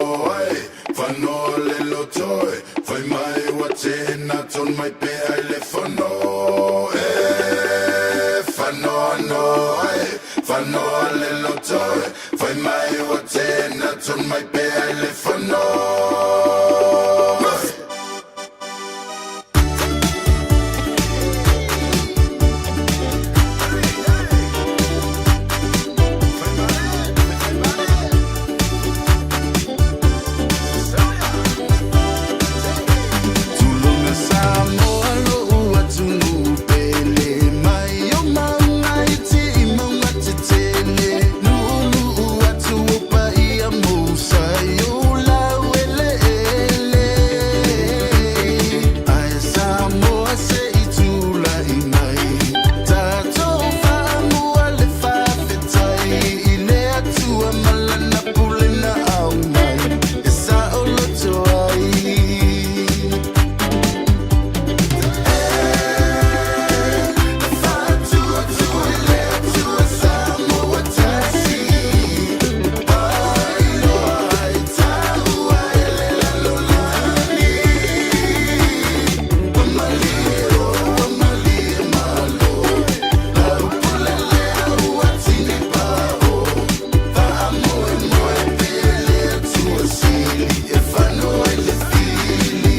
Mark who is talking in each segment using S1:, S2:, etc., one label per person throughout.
S1: Ai, whanoa le lotoi, whai mai wa tēnā ton mai pea i le whano. E, whanoa no, ai, whanoa le lotoi, whai mai wa tēnā ton mai pea i le whano. Tulona Samoa lo'u atunuu pele mai o mauga iti i mauga tetele lu'ulu'u atu o paia mousai o laueleele ae Samoa se i tula'i mai tatou faamua le faafetai i le Atua ma lana pule na aumai e saoloto ai. Faatuatua i le Atua Samoa tasi ailoa ai taua e le lalolagi. Ua malie o ua malie malo lau pule lea ua tinipao faamoemoe pea le Atua sili e fano ai le fili.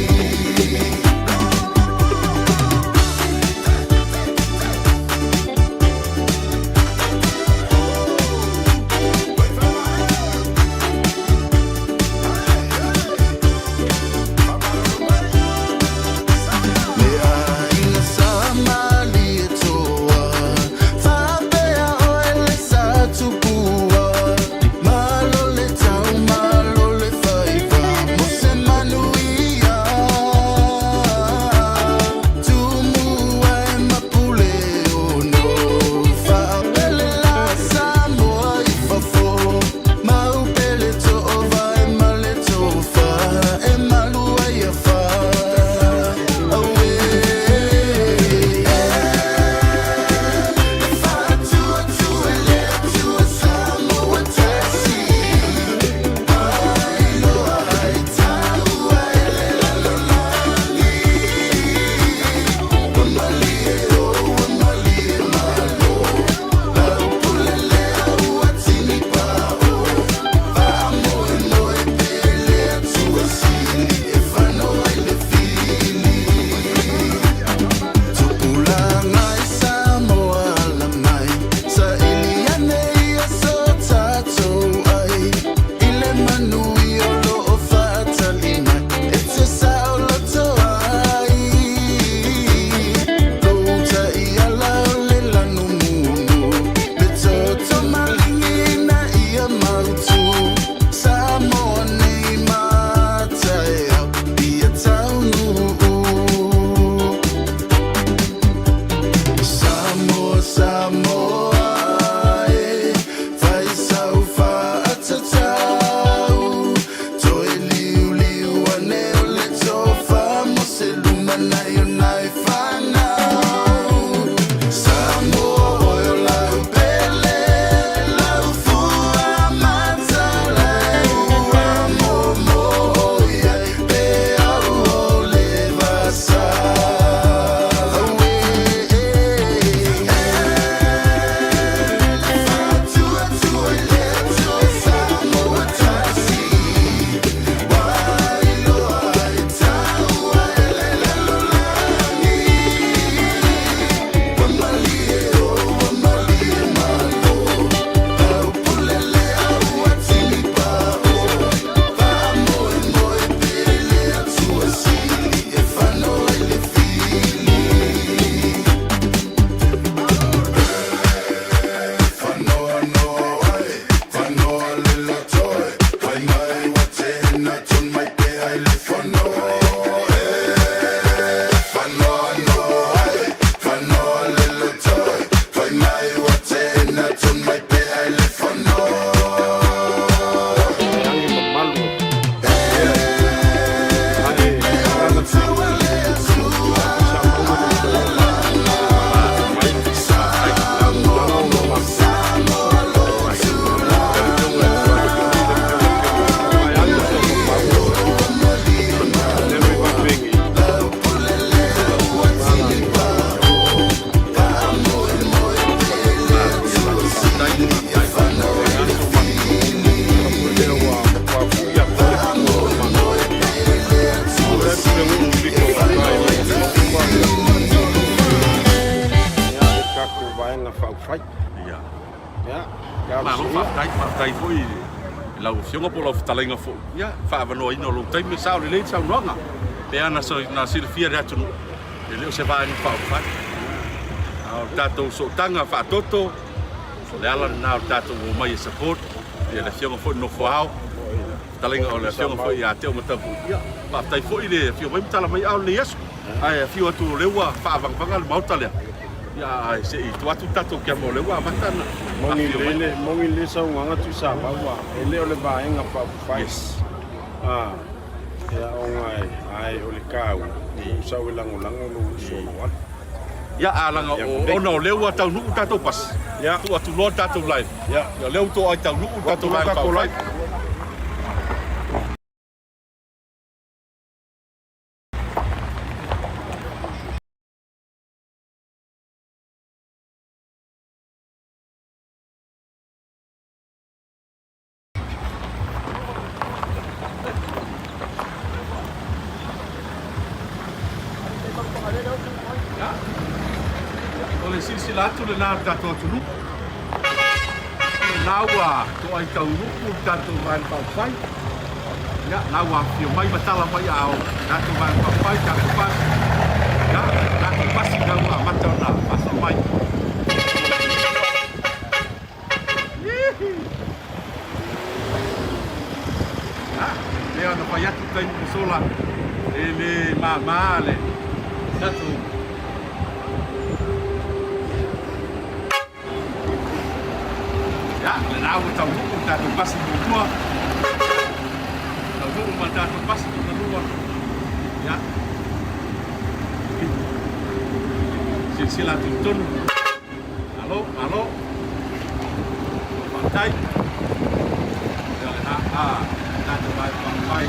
S1: Le aiga sa Malietoa faapea oe le sa Tupua malo le tau malo le faiva mo se manuia Tumua e mapule ono faapele la Samoa i fafo maupele toova e male tofa e malua ia fa aue. Faatuatua i le Atua Samoa tasi ailoa ai taua e le lalolagi. Ua malie o ua malie malo lau pule lea ua tinipao faamoemoe pea i le Atua sili e fano ai le fili. Tupulaga i Samoa ala mai saili ane ia so tatou ai i le manuia o loo faatali mai e te saoloto ai lou taiala o le lanumunu le toto maligina ia mautu Samoa nei mataeao ia taunuu. Samoa, Samoa, e, fai sau faatatau, toe liuliu ane o le tofa mo se lumanai o nai fanau. Samoa oe o lau pele, lau fua matalai, ua momo i ai pe au o le vasa. Aue, faatuatua i le Atua Samoa tasi ailoa ai taua e le lalolagi.
S2: Faafetai foi i lau Afioga po o lau fetalaiga foi, ia, faaavanoaina o lou taimi, e sao lelei le saunoaga. Pe ana na silafia e le atunuu, e le o se Vaega Faaupufai. A o le tatou sootaga faatoto, o le ala lena o le tatou omai e support ia le Afioga foi i le Nofo Ao, fetalaiga o le Afioga foi ia Teomatavui. Ia, faafetai foi le afio mai ma tala mai aao i lenei aso. Ae afio atu o lea ua faavagavaga le Maota lea. Ia, ae se i tuu atu le tatou kiama o lea ua amata ona
S3: afio mai. Moni lelei le saunoaga Tuisamau, e le o le Vaega Faaupufai.
S2: Yes.
S3: Ia, ona ae o le taua, ua sau e lagolago lou uso o lou alu.
S2: Ia, a laga ona o lea ua taunuu le tatou pasi, tuu atu loa le tatou live. Ia, o lea ua toai taunuu le tatou Vaega Faaupufai. O le silasila atu lena o le tatou atunuu, o lena ua toai taunuu le tatou Vaega Faaupufai. Ia, la ua afifio mai ma tala mai ao tatou Vaega Faaupufai, tatou pasi. Ia, tatou pasi la ua amata ona faasolo mai. Lea ona fai atu taimi ua sola e le māmā le tatou Ia, lena ua taunuu le tatou pasi muamua. Taunuu ma le tatou pasi lona lua. Ia. Silasila atu i totonu. Malo, malo. Faafetai. Ia lena, a, tatou vae faapai.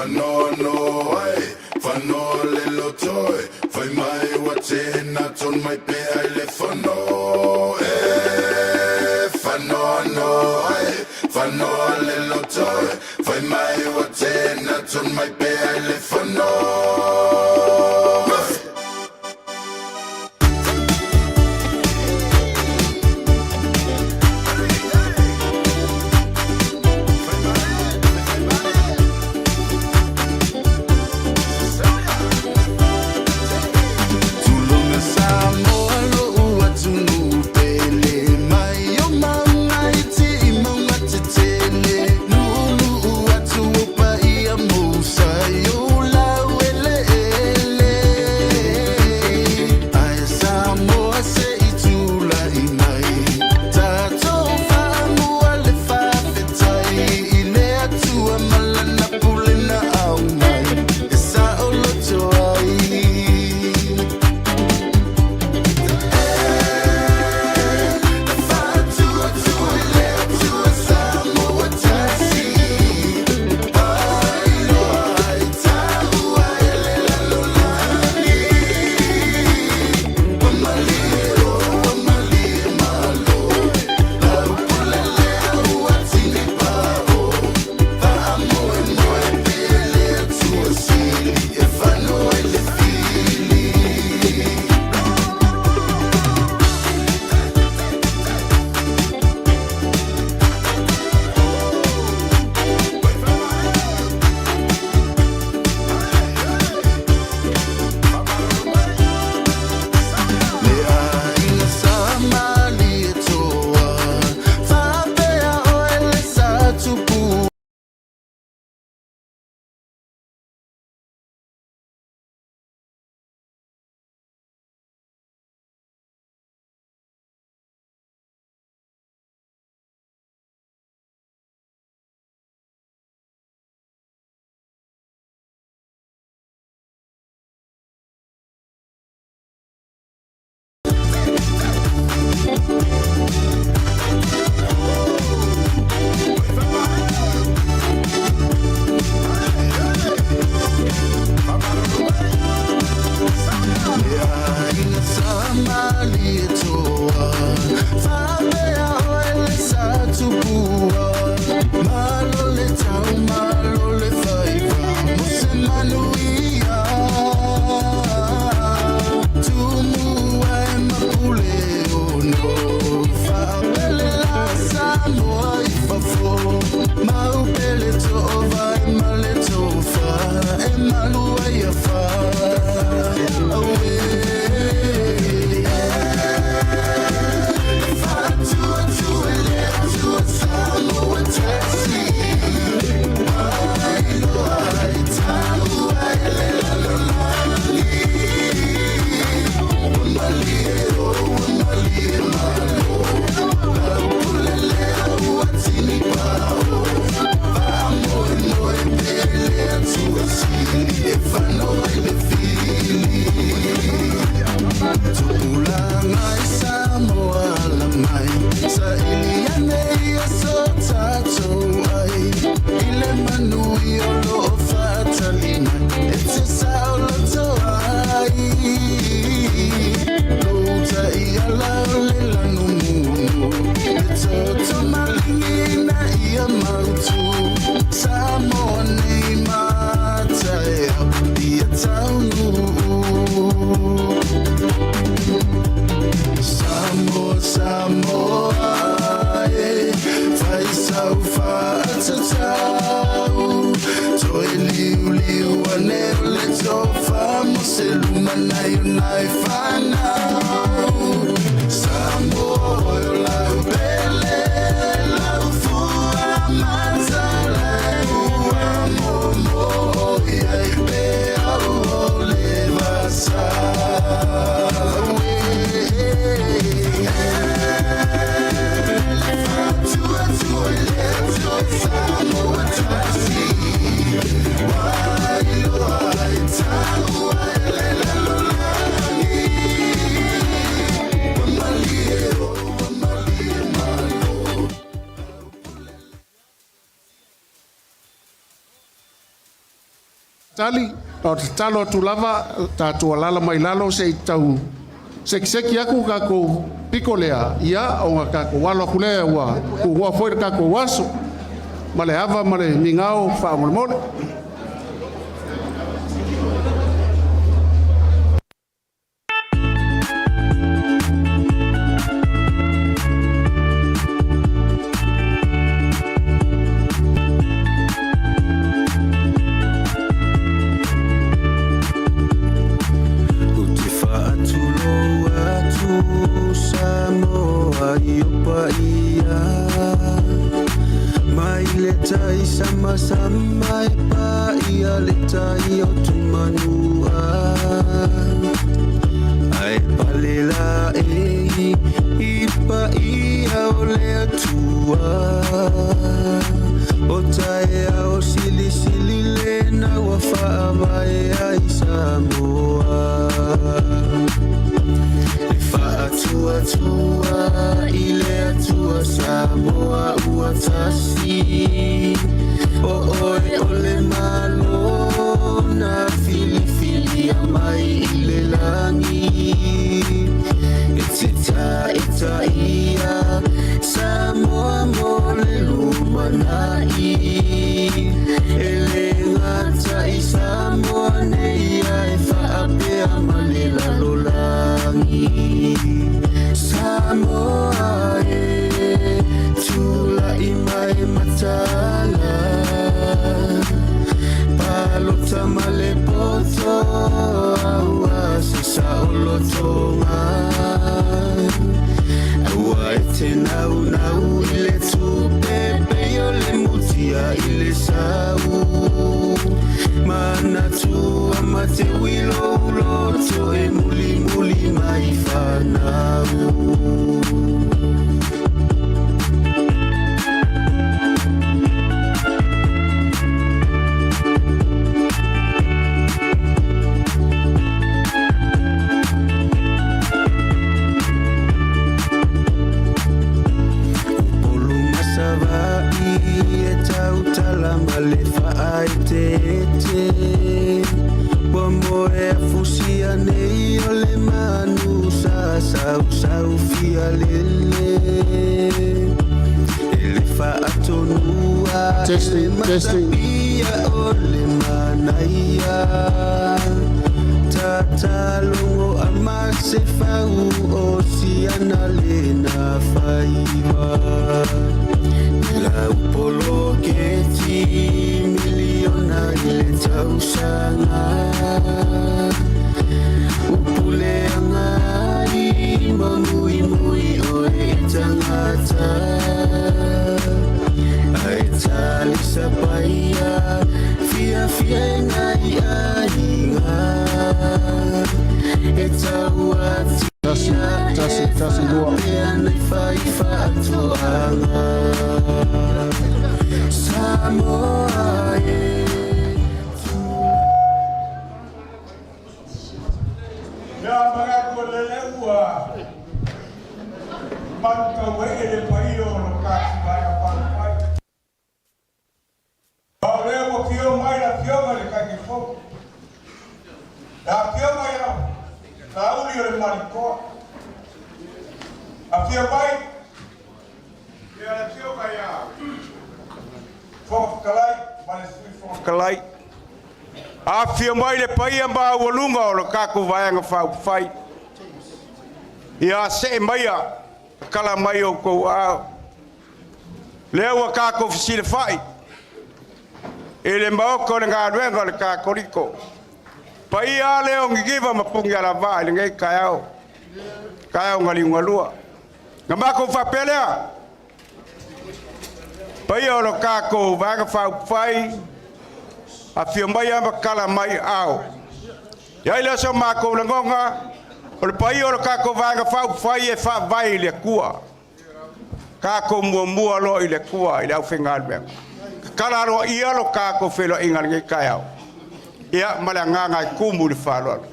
S1: Fanoano ai, fanoa le loto e, fai mai ua tena ton mai pea i le fono e. Fanoano ai, fanoa le loto e, fai mai ua tena ton mai pea i le fono. Tulunga Samoa lo'u atunuu pele mai o mauga iti i mauga tetele lu'ulu'u atu o paia mousa i ou laueleele ae Samoa se i tula'i mai tatou faamua le faafetai i le Atua ma lana pule na aumai e saoloto ai. Le aiga sa Malietoa, faapea oe le sa tupu. Le aiga sa Malietoa, faapea oe le sa tupua. Malo le tau, malo le faiva, mo se manuia. Tumua e mapule ono, faapele la Samoa i fafo. Maupele toova e male tofa, e malua ia fa. Auē. Tupulaga i Samoa ala mai, saili ane ia so tatou ai. I le manuia o loo faatali mai, e te saoloto ai. Lou taiala o le lanumunu, le toto maligi ia mautu. Samoa nei mataea, ia taunuu. Samoa, Samoa, e, fai sau faatatau. Toe liuliu ane o le tofa mo se lumanai o nai fanau. Samoa oe o lau pele, lau fua matalai. Ua momo i ai pea o le vasa.
S4: Tali, Na o tatalo atu lava, tatou alala mai lalo se i tau sekiseki aku kakou piko lea, ia ona kakou alo aku lea ua kuua foi le kakou aso. Ma le ava ma le migao faamolemole.
S5: Ou te faatulou atu Samoa i o paia Mai le tai samasama e paia le tai o Tumanua Ae pale la e i paia o le Atua O taeao silisili lena ua faavae ai Samoa E faatuatua i le Atua Samoa ua tasi O oe o le Malo na filifilia mai i le lagi E te taitaia Samoa mo le lumanai E le gata i Samoa nei ae faapea ma le lalolagi Samoa e tulai mai mataala Palota ma le poto aua se saolotoga Aua e te naunau i le tupe pei o le mutia i le sau Manatua ma te uilouloto e mulimuli mai fanau. Upolu ma Savaii e tautala ma le faaeteete Ua moe afusia nei o le manu sa sausau fia lele E le faatonua e le
S4: Testing, testing.
S5: matapia o le manaia Tatalogo a Masefau o siana le na faiva Lau poloketi miliona i le tausaga Upuleaga ai ma muimui oe e tagata Ae talisa paia fiafia e nai aiga E tau
S4: Tasi, tasi, tasi, lua.
S5: atia nei fai faatoaga Samoa e
S6: Ia manatu o lele ua malutauee le paia o lo tatou Vaega Faaupufai. A o lea ua afio mai le Afioga i le Taitaifono, le Afioga ia Laauli o le Malietoa, afio mai le Afioga ia Fofoga Fetalai ma le Sui Fofoga Fetalai, afifio mai le paia maualuga o le tatou Vaega Faaupufai. Ia see maia tatala mai outou aao. Lea ua tatou fesilafai i le Maota o le galuega o le Katoliko. Paia lea o Niniva ma Punialavaa i lenei taeao, taeao na liugalua. Na matou faapea lea, paia o le tatou Vaega Faaupufai, afio mai ma tatala mai aao. E ai lea o so matou lagona, o le paia o le tatou Vaega Faaupufai e faavae i le Atua. Tatou muamua loa i le Atua i le aufaigaluega. Tatala aloaia lo tatou feiloaiga i lenei taeao. Ia ma le agaga e tumu i le faaaloalo.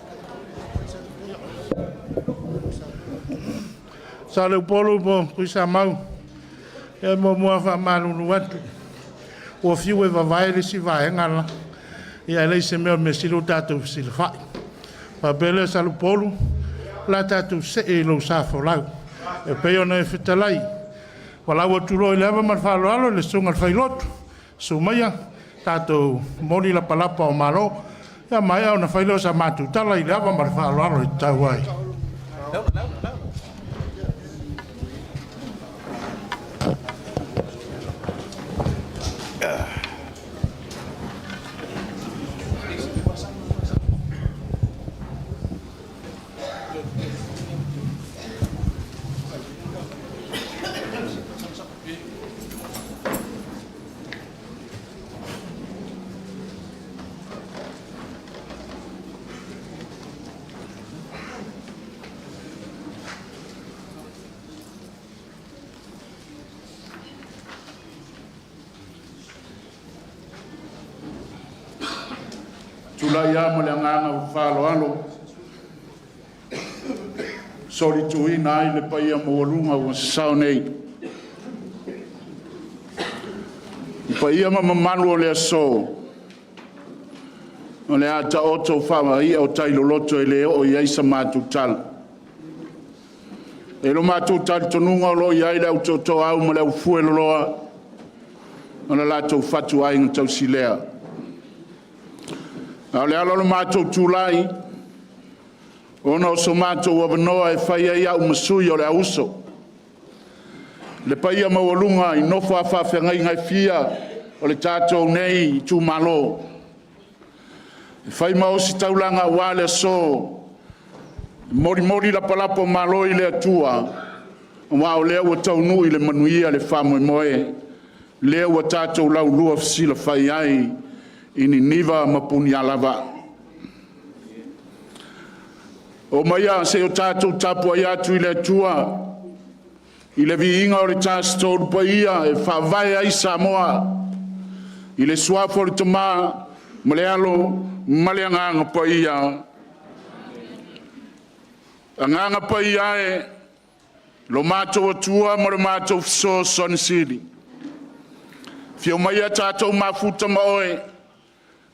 S7: Sa le Upolu po Tuisamau, e muamua faamalulu atu, ua fiu e vavae le isi vaega la. Ia e leai se mea o le mea sili ua tatou fesilafai. Faapea lea Saleupolu, o le a tatou see i lou sa folau. E pei ona e fetalai, valaau atu loa i le ava ma le faaaloalo i le susuga i le Failotu, susu maia tatou momoli lapalapa o malo. Ia maea ona fai lea o sa matou tala i le ava ma le faaaloalo e tatau ai.
S4: Tulai lava ma le agaga faaaloalo, solituina ai le paia maualuga ua sasao nei, i paia ma mamalu o le aso, o le a taoto faamaia o tai loloto e le oo i ai sa matou tala. E i ai lo matou talitonuga o lo o i ai le au tootooau ma le au fueloloa o le latou fatuaiga tausi lea. A o le ala o le matou tulai, ona o so matou avanoa e fai ai au ma sui o le auuso, le paia maualuga i nofo a faafeagaiga e fia o le tatou nei itumalo, e fai ma ositaulaga aua le aso, e molimoli lapalapa o malo i le Atua, aua o lea ua taunuu i le manuia le faamoemoe, lea ua tatou laulua fesilafai ai i Niniva ma Punialava. Oo maia se i o tatou tapuai atu i le Atua i le viiga o le Tasi Tolu Paia e faavae ai Samoa, i le suafa o le Tama ma le Alo ma le Agaga Paia. Agaga Paia e, lo matou Atua ma lo matou Fesoasoani Sili, afio maia tatou mafuta ma oe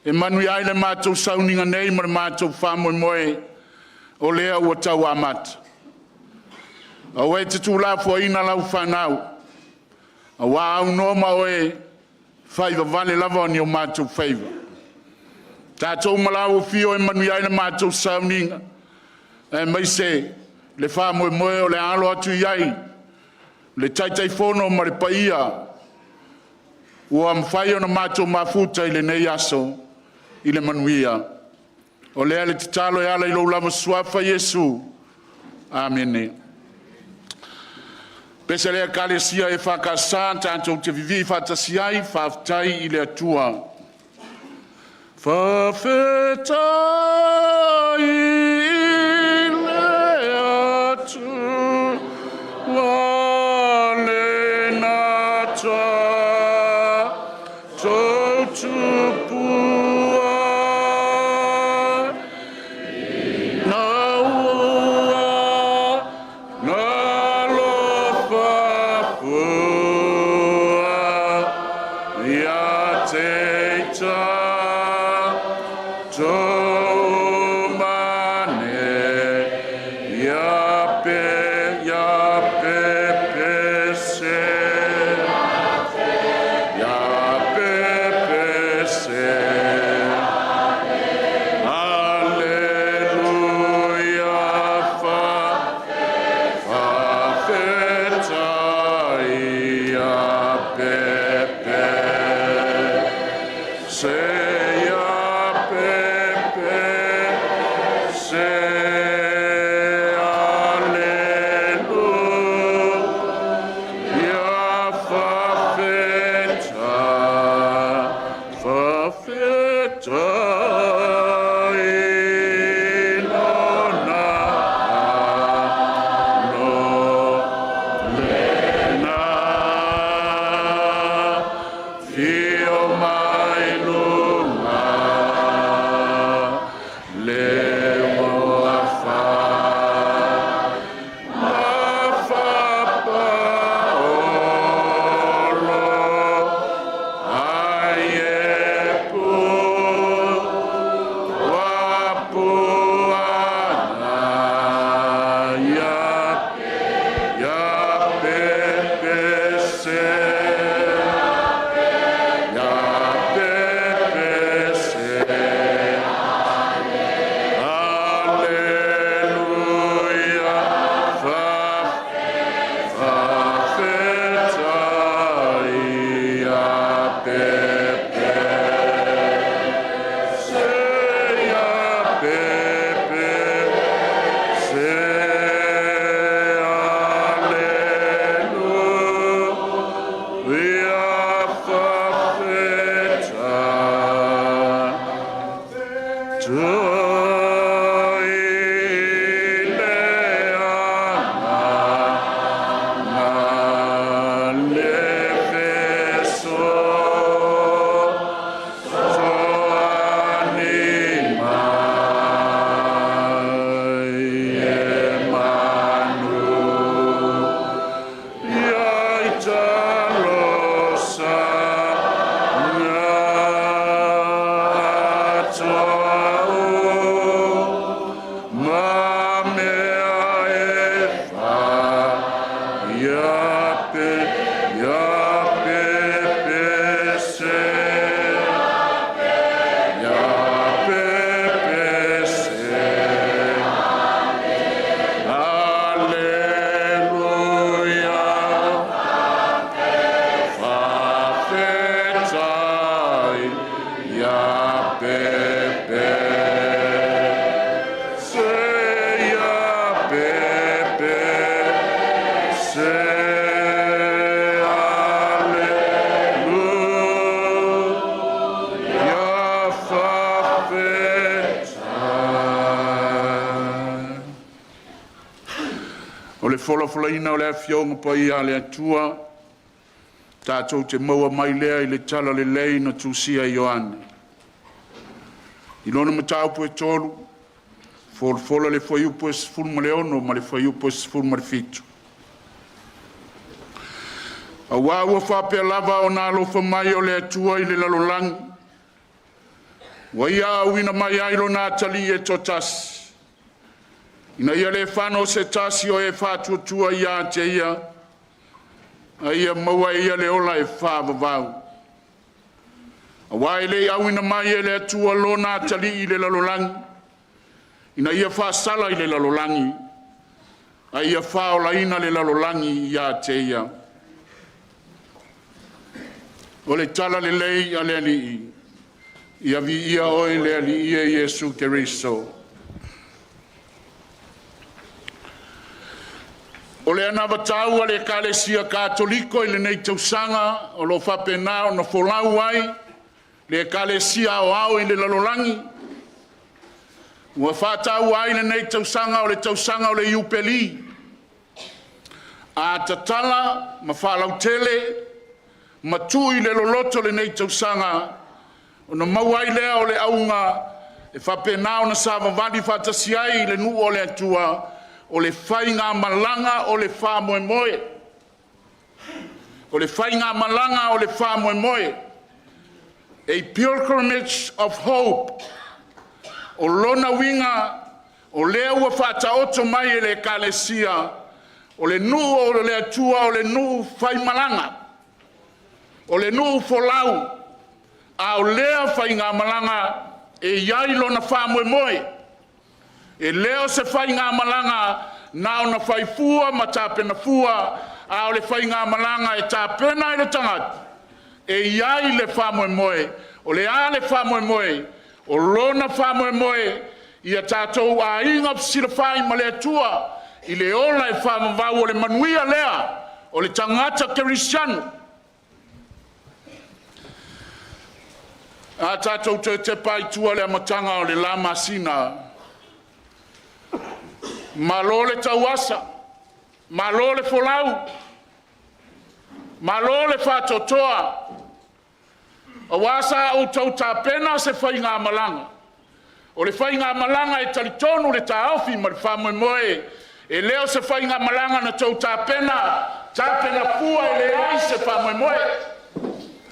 S4: e manuia ai le matou sauniga nei ma le matou faamoemoe o lea ua tau amata. Aua e te tuulafoaiina lau fanau, aua a aunoa ma oe, fai vavale lava ni o matou faiva. Tatou ma lau afio e manuia ai le matou sauniga, aemaise le faamoemoe o le a alo atu i ai le Taitaifono ma le paia ua mafai ona matou mafuta i lenei aso i le manuia. O lea le tatalo e ala i lou lava suafa Iesu. Amene. Pese lea Ekalesia EFKS, tatou te vivii faatasi ai, faafetai i le Atua. Faafetai i le Atua lena tatou Tupua ina ua alofa fua ia te tatou mane ia pe ia pepese ia pepese. Aleluia, faafetai ia pepese.
S8: folafolaina o le Afioga Paia a le Atua, tatou te maua mai lea i le Talalelei na tusia e Ioane. I lona mataupu e 3, folafola le fuaiupu e 16 ma le fuaiupu e 17. Aua ua faapea lava ona alofa mai o le Atua i le lalolagi, ua Ia auina mai ai Lona Atalii e toatasi, ina ia le fano se tasi o e faatuatua ia te Ia, a ia maua e ia le ola e faavavau. Aua e le i auina mai e le Atua Lona Atalii i le lalolagi, ina ia faasala i le lalolagi, a ia faaolaina le lalolagi ia te Ia. O le Talalelei a le Alii. Ia viia Oe le Alii e Iesu Keriso. O le anavatau a le Ekalesia Katoliko i lenei tausaga o lo o faapena ona folau ai le Ekalesia Aoao i le lalolagi, ua faataua ai lenei tausaga o le tausaga o le Iupeli. A tatala ma faalautele ma tuu i le loloto lenei tausaga, ona maua ai lea o le auga e faapena ona savavali faatasi ai le nuu o le Atua, o le faigamalaga o le faamoemoe. O le faigamalaga o le faamoemoe. A pilgrimage of hope. O lona uiga, o lea ua faataoto mai e le Ekalesia, o le nuu o le Atua o le nuu faimalaga, o le nuu folau, a o lea faigamalaga e i ai lona faamoemoe. E le o se faigamalaga na ona faifua ma tapena fua, a o le faigamalaga e tapena ai le tagata e i ai le faamoemoe. O le a le faamoemoe? O lona faamoemoe ia tatou aiga fesilafai ma le Atua i le ola e faavavau, o le manuia lea o le tagata kerisiano. A tatou toe tepa ai i tua i le amataga o le la masina, malo le tauasa, malo le folau, malo le faatoatoa, aua sa outou tapena se faigamalaga. O le faigamalaga e talitonu le taofi ma le faamoemoe, e le o se faigamalaga na outou tapena, tapena fua e leai se faamoemoe.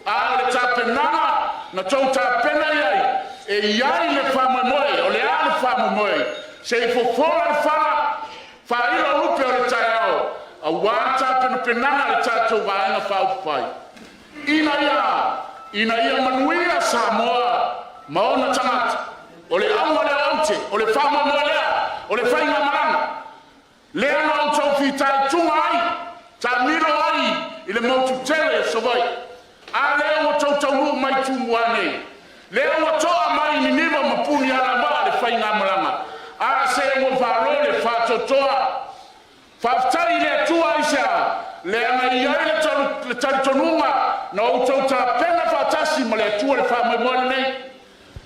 S8: A o le tapenaga na outou tapena i ai, e i ai le faamoemoe. O le a le faamoemoe? Se i fofola le fala, faailo lupe o le taeao, aua tapenapenaga a le tatou Vaega Faaupufai, ina ia a? Ina ia manuia Samoa ma ona tagata. O le auga lea o aute, o le faamoemoe lea, o le faigamalaga lea na outou fitaituga ai, taamilo ai i le motu tele o Savaii. A lea ua outou taunuu mai i Tumua nei, lea ua to'a mai i Niniva ma Punialavaa le faigamalaga. A se ua falo le faatoatoa. Faafetai i le Atua, aisea? Leaga e i ai le talitonuga na outou tapena faatasi ma le Atua le faamoemoe lenei,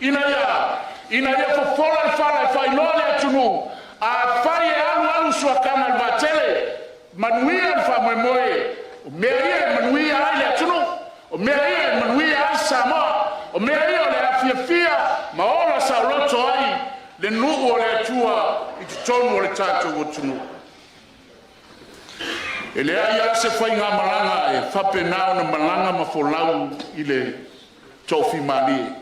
S8: ina ia a? Ina ia fofola le fala e faailoa i le atunuu, afai e alu alu suakaga i le vaatele, manuia le faamoemoe, o mea ia e manuia ai le atunuu, o mea ia e manuia ai Samoa, o mea ia o le a fiafia ma ola saoloto ai le nuu o le Atua i totonu o le tatou atunuu. E leai lava se faigamalaga e faapena ona malaga ma folau i le toafimalie.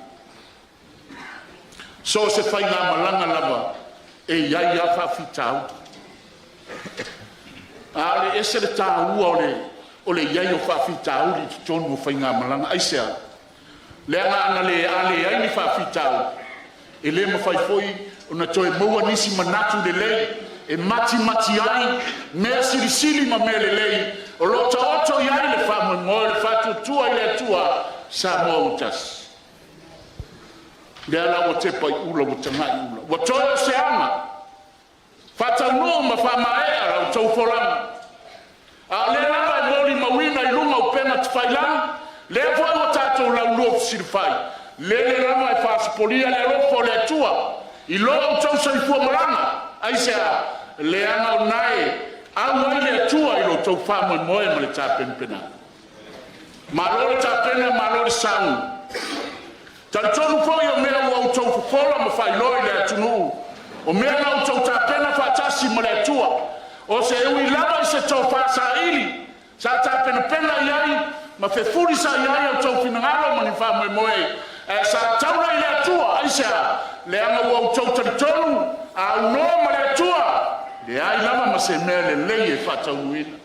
S8: So o se faigamalaga lava e i ai lava faafitauli. A o le ese le taua o le o le i ai o faafitauli i totonu o faigamalaga. Aisea? Leaga a leai ni faafitauli, e le mafai foi ona toe maua nisi manatu lelei e matimati ai mea silisili ma mea lelei o lo o taoto i ai le faamoemoe o le Faatuatua i le Atua Samoa ua Tasi. Lea la ua tepa i ula ua tagai ula, ua toe o se aga faataunuu ma faamaea la outou folauga. A o lea lava e molimauina i luga o upega tafailagi, lea foi ua tatou laulua fesilafai, lele lava e faasopolia le alofa o le Atua i lo outou soifua malaga. Aisea? Leaga o lena e Auai le Atua i lo outou faamoemoe ma le tapenapenaga. Malo le tapena, malo le sauni. Talitonu foi o mea ua outou fofola ma faailoa i le atunuu, o mea na outou tapena faatasi ma le Atua. O se ui lava i se tofa saili sa tapenapena i ai ma fefulisai ai outou finagalo ma ni faamoemoe, ae sa taula i le Atua. Aisea? Leaga ua outou talitonu a aunoa ma le Atua, leai lava ma se mea lelei e faataunuuina.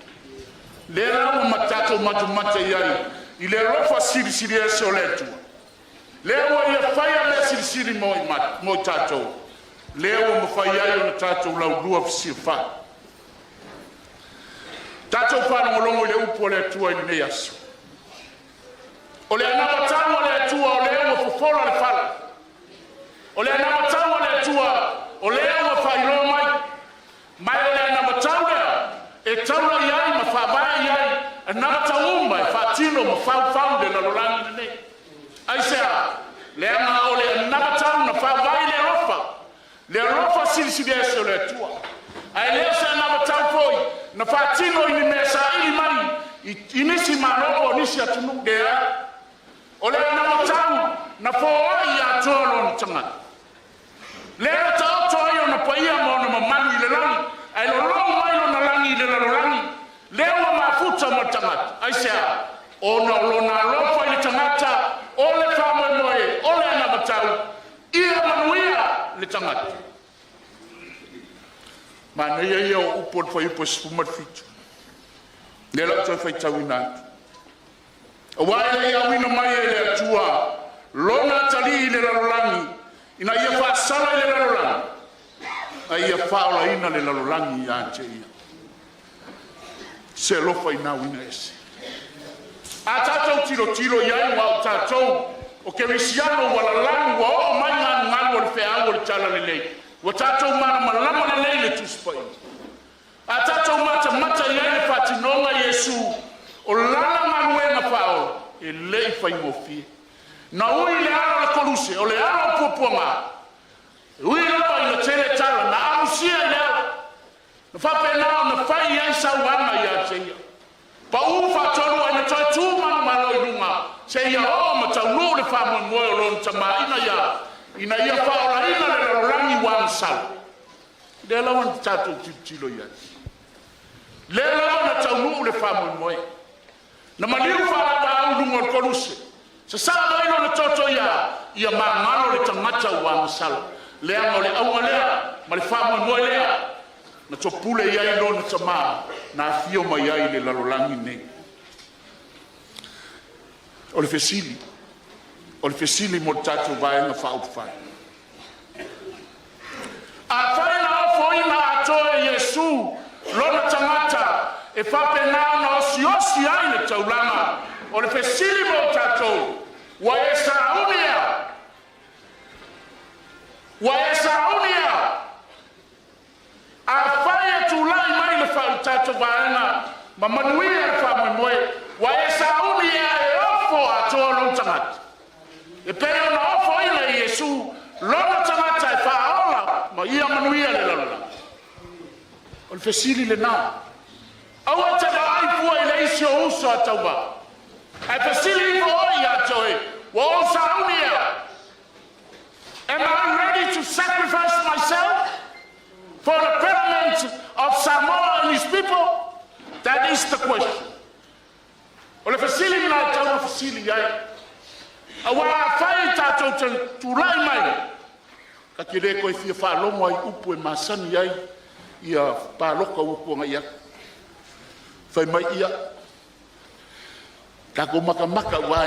S8: Lea la ua tatou matamata i ai i le alofa silisili ese o le Atua, lea ua Ia faia mea silisili mo i tatou, lea ua mafai ai ona tatou laulua fesilafai. Tatou faalogologo i le upu a le Atua i lenei aso. O le anavatau a le Atua o lea ua fofola le fala. O le anavatau a le Atua o lea ua faailoa mai. Ma o le anavatau lea e taula i ai ma faavae i ai anavatau uma e faatino ma faufau i le lalolagi lenei. Aisea? Leaga o le anavatau na faavae i le alofa, le alofa silisili ese o le Atua. Ae le o se anavatau foi na faatino i ni mea saili mai i nisi malo po o nisi atunuu, leai. O le anavatau na foai atoa lona tagata. Lea na taoto ai ona paia ma ona mamalu i le lagi, ae lolou mai lona lagi i le lalolagi, lea ua mafuta ma le tagata. Aisea? Ona o lona alofa i le tagata, o le faamoemoe, o le anavatau, ia manuia le tagata. Manaia ia o upu o le fuaiupu e 17. Lea la ou toe faitauina atu. Aua e le i auina mai e le Atua lona atalii i le lalolagi, ina ia faasala i le lalolagi, a ia faaolaina le lalolagi ia te ia. Se alofa i nā uiga ese. A tatou tilotilo i ai ua o tatou o kerisiano ua lalanu ua oo mai galugalu o le feau o le talalelei, ua tatou malamalama lelei i le Tusi Paia. A tatou matamata i ai le faatinoga Iesu o lana galuega faaola, e le i faigofie. Na ui i le ala o le koluse, o le ala o puapuaga, e ui lava ina tele tala, na amusia i le ala, na faapena ona fai i ai sauaga ia te ia. Pau faatolu ai na toe tu manumalo i luga, seia oo ma taunuu le faamoemoe o lona Tama ina ia faaolaina le lalolagi ua agasala. Lea lava na tatou tilotilo i ai. Lea lava na taunuu le faamoemoe. Na maliu faalapaau i luga o le koluse. Sasaa mai lona toto ia magalo le tagata ua agasala. Leaga o le auga lea ma le faamoemoe lea na topule i ai lona Tama na afio mai ai i le lalolagi nei. O le fesili, o le fesili mo le tatou Vaega Faaupufai. Afai na ofoina atoa e Iesu lona tagata e faapena ona osiosi ai le taulaga, o le fesili mo tatou, ua e sauni ea? Ua e sauni ea? Afai e tulai mai le tatou vaega ma manuia le faamoemoe, ua e sauni ea e ofo atoa lou tagata, e pei ona ofoina e Iesu lona tagata e faaola ma ia manuia le lalolagi? O le fesili lena. Aua te vaai fua i le isi o uso a tauva, ae fesili ifo oe ia te oe, ua ou sauni ea? Am I ready to sacrifice myself for the betterment of Samoa and his people? That is the question. O le fesili lena e tatau ona fesili i ai. Aua afai tatou te tulai mai, ta te le toe fia faalogo ai i upu e masani ai ia paloka ua tuanai atu. Fai mai ia, tatou matamata aua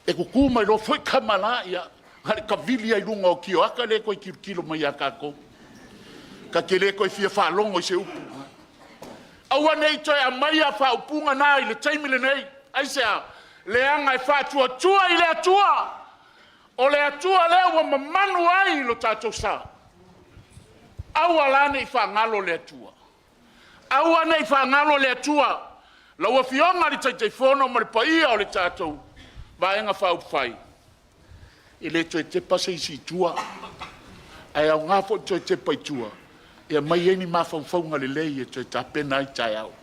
S8: e tutu mai loa foi tama la, ia, na le tavili ai luga o tioata le toe tilotilo mai ia tatou. Ta te le toe fia faalogo i se upu. Aua ne i toe aumaia faaupuga na i le taimi lenei. Aisea? Leaga e faatuatua i le Atua. O le Atua lea ua mamanu ai lo tatou sa. Aua la ne i faagalo le Atua. Aua ne i faagalo le Atua. Lau Afioga i le Taitaifono ma le paia o le tatou Vaega Faaupufai, e le toe tepa se isi i tua, ae aoga foi le toe tepa i tua. E aumai ai ni mafaufauga lelei e toe tapena ai taeao.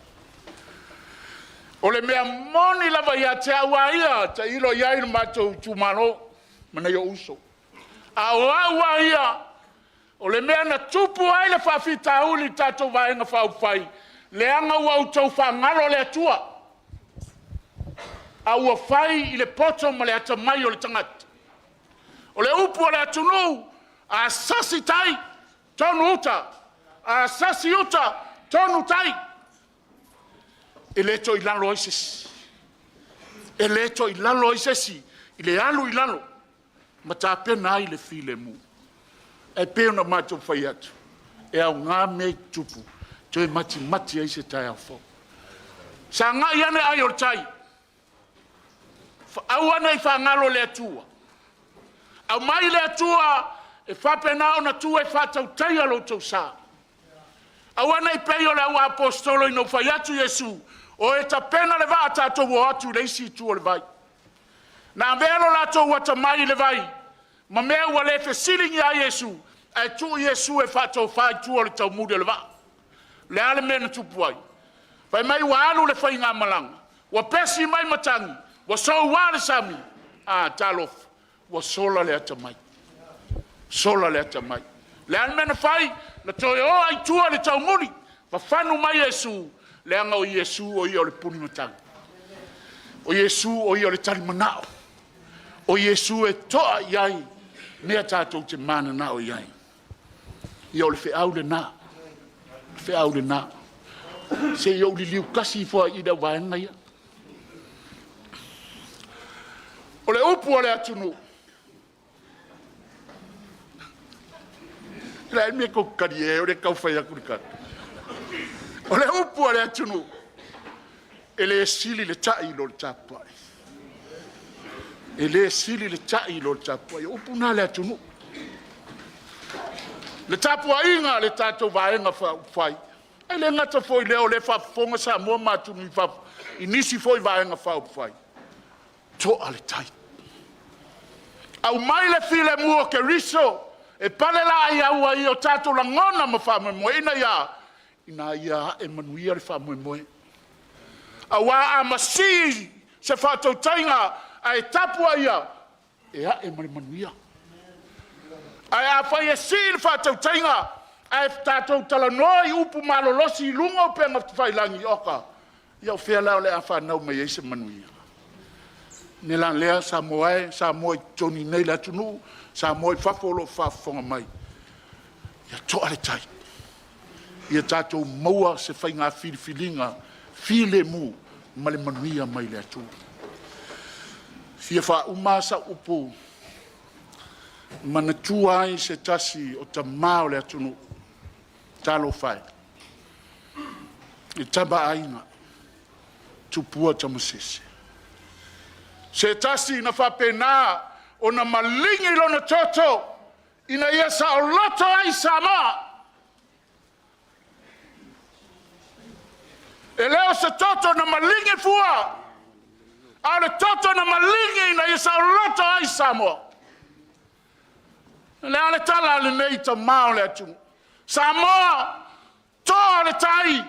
S8: O le mea moni lava ia te au a ia, tailo i ai le matou itumalo ma nai ou uso. A o au a ia, o le mea na tupu ai le faafitauli i le tatou Vaega Faaupufai, leaga ua outou faagalo le Atua, a ua fai i le poto ma le atamai o le tagata. O le upu a le atunuu, a sasi tai, tonu uta, a sasi uta, tonu tai. E le toilalo ai se isi. E le toilalo ai se isi i le alu i lalo ma tapena ai le filemu. Ae pei ona matou fai atu, e aoga mea i tutupu, toe matimati ai se taeao fou. Sagai ane ai o le tai, aua ne i faagalo le Atua. Aumai le Atua e faapena ona tu e faatautaia lo outou sa. Aua ne i pei o le auaposeitolo ina ua fai atu Iesu, o e tapena le vaa tatou o atu i le isi itu o le vai. Na avea lo latou atamai i le vai ma mea ua le fesiligia ai Iesu, ae tuu Iesu e faatofa i tua o le taumuli o le vaa. O le a le mea na tupu ai? Fai mai ua alu le faigamalaga, ua pesi mai matagi, ua soua le sami, a talofa, ua sola le atamai, sola le atamai. O le a le mea na fai? Na toe o lava i tua i le taumuli, fafanu mai Iesu, leaga o Iesu o Ia o le punimatagi. O Iesu o Ia o le talimanao. O Iesu e toa i ai mea tatou te mananao i ai. Ia o le feau lena, o le feau lena. Se i ou liliu tasi ifo lava i le vaega ia. O le upu a le atunuu, o le a le mea tou te talie ai o lea e tau fai atu le tala. O le upu a le atunuu, e le sili le tai i lo le tapuai. E le sili le tai i lo le tapuai. O upu na a le atunuu. Le tapuaiga a le tatou Vaega Faaupufai, e le gata foi i lea o lea e faafofoga Samoa ma atunuu i fafo i nisi foi Vaega Faaupufai, to'a le tai. Aumai le filemu o Keriso e palelaei ai o tatou lagona ma faamoemoe, ina ia a? Ina ia ae manuia le faamoemoe. Aua a masii se faatautaiga ae tapuaia, e ae ma le manuia. Ae afai e sii le faatautaiga ae tatou talanoa i upu malolosi i luga o upega tafailagi, oka, ia o fea la o le a fanau mai ai se manuia? O le mea la lea Samoa e, Samoa i totonu i inei i le atunuu, Samoa i fafo o lo o faafofoga mai, ia to'a le tai, ia tatou maua se faiga filifiliga filemu ma le manuia mai le Atua. E fia faauma lava sau upu, manatua ai se tasi o tama o le atunuu. Talofa e, le Tama a Aiga, Tupua Tamasese. Se tasi na faapena ona maligi lona toto ina ia saoloto ai Samoa. E le o se toto na maligi fua, a o le toto na maligi ina ia saoloto ai Samoa. O le a le tala a lenei tama o le atunuu? Samoa, toa le tai!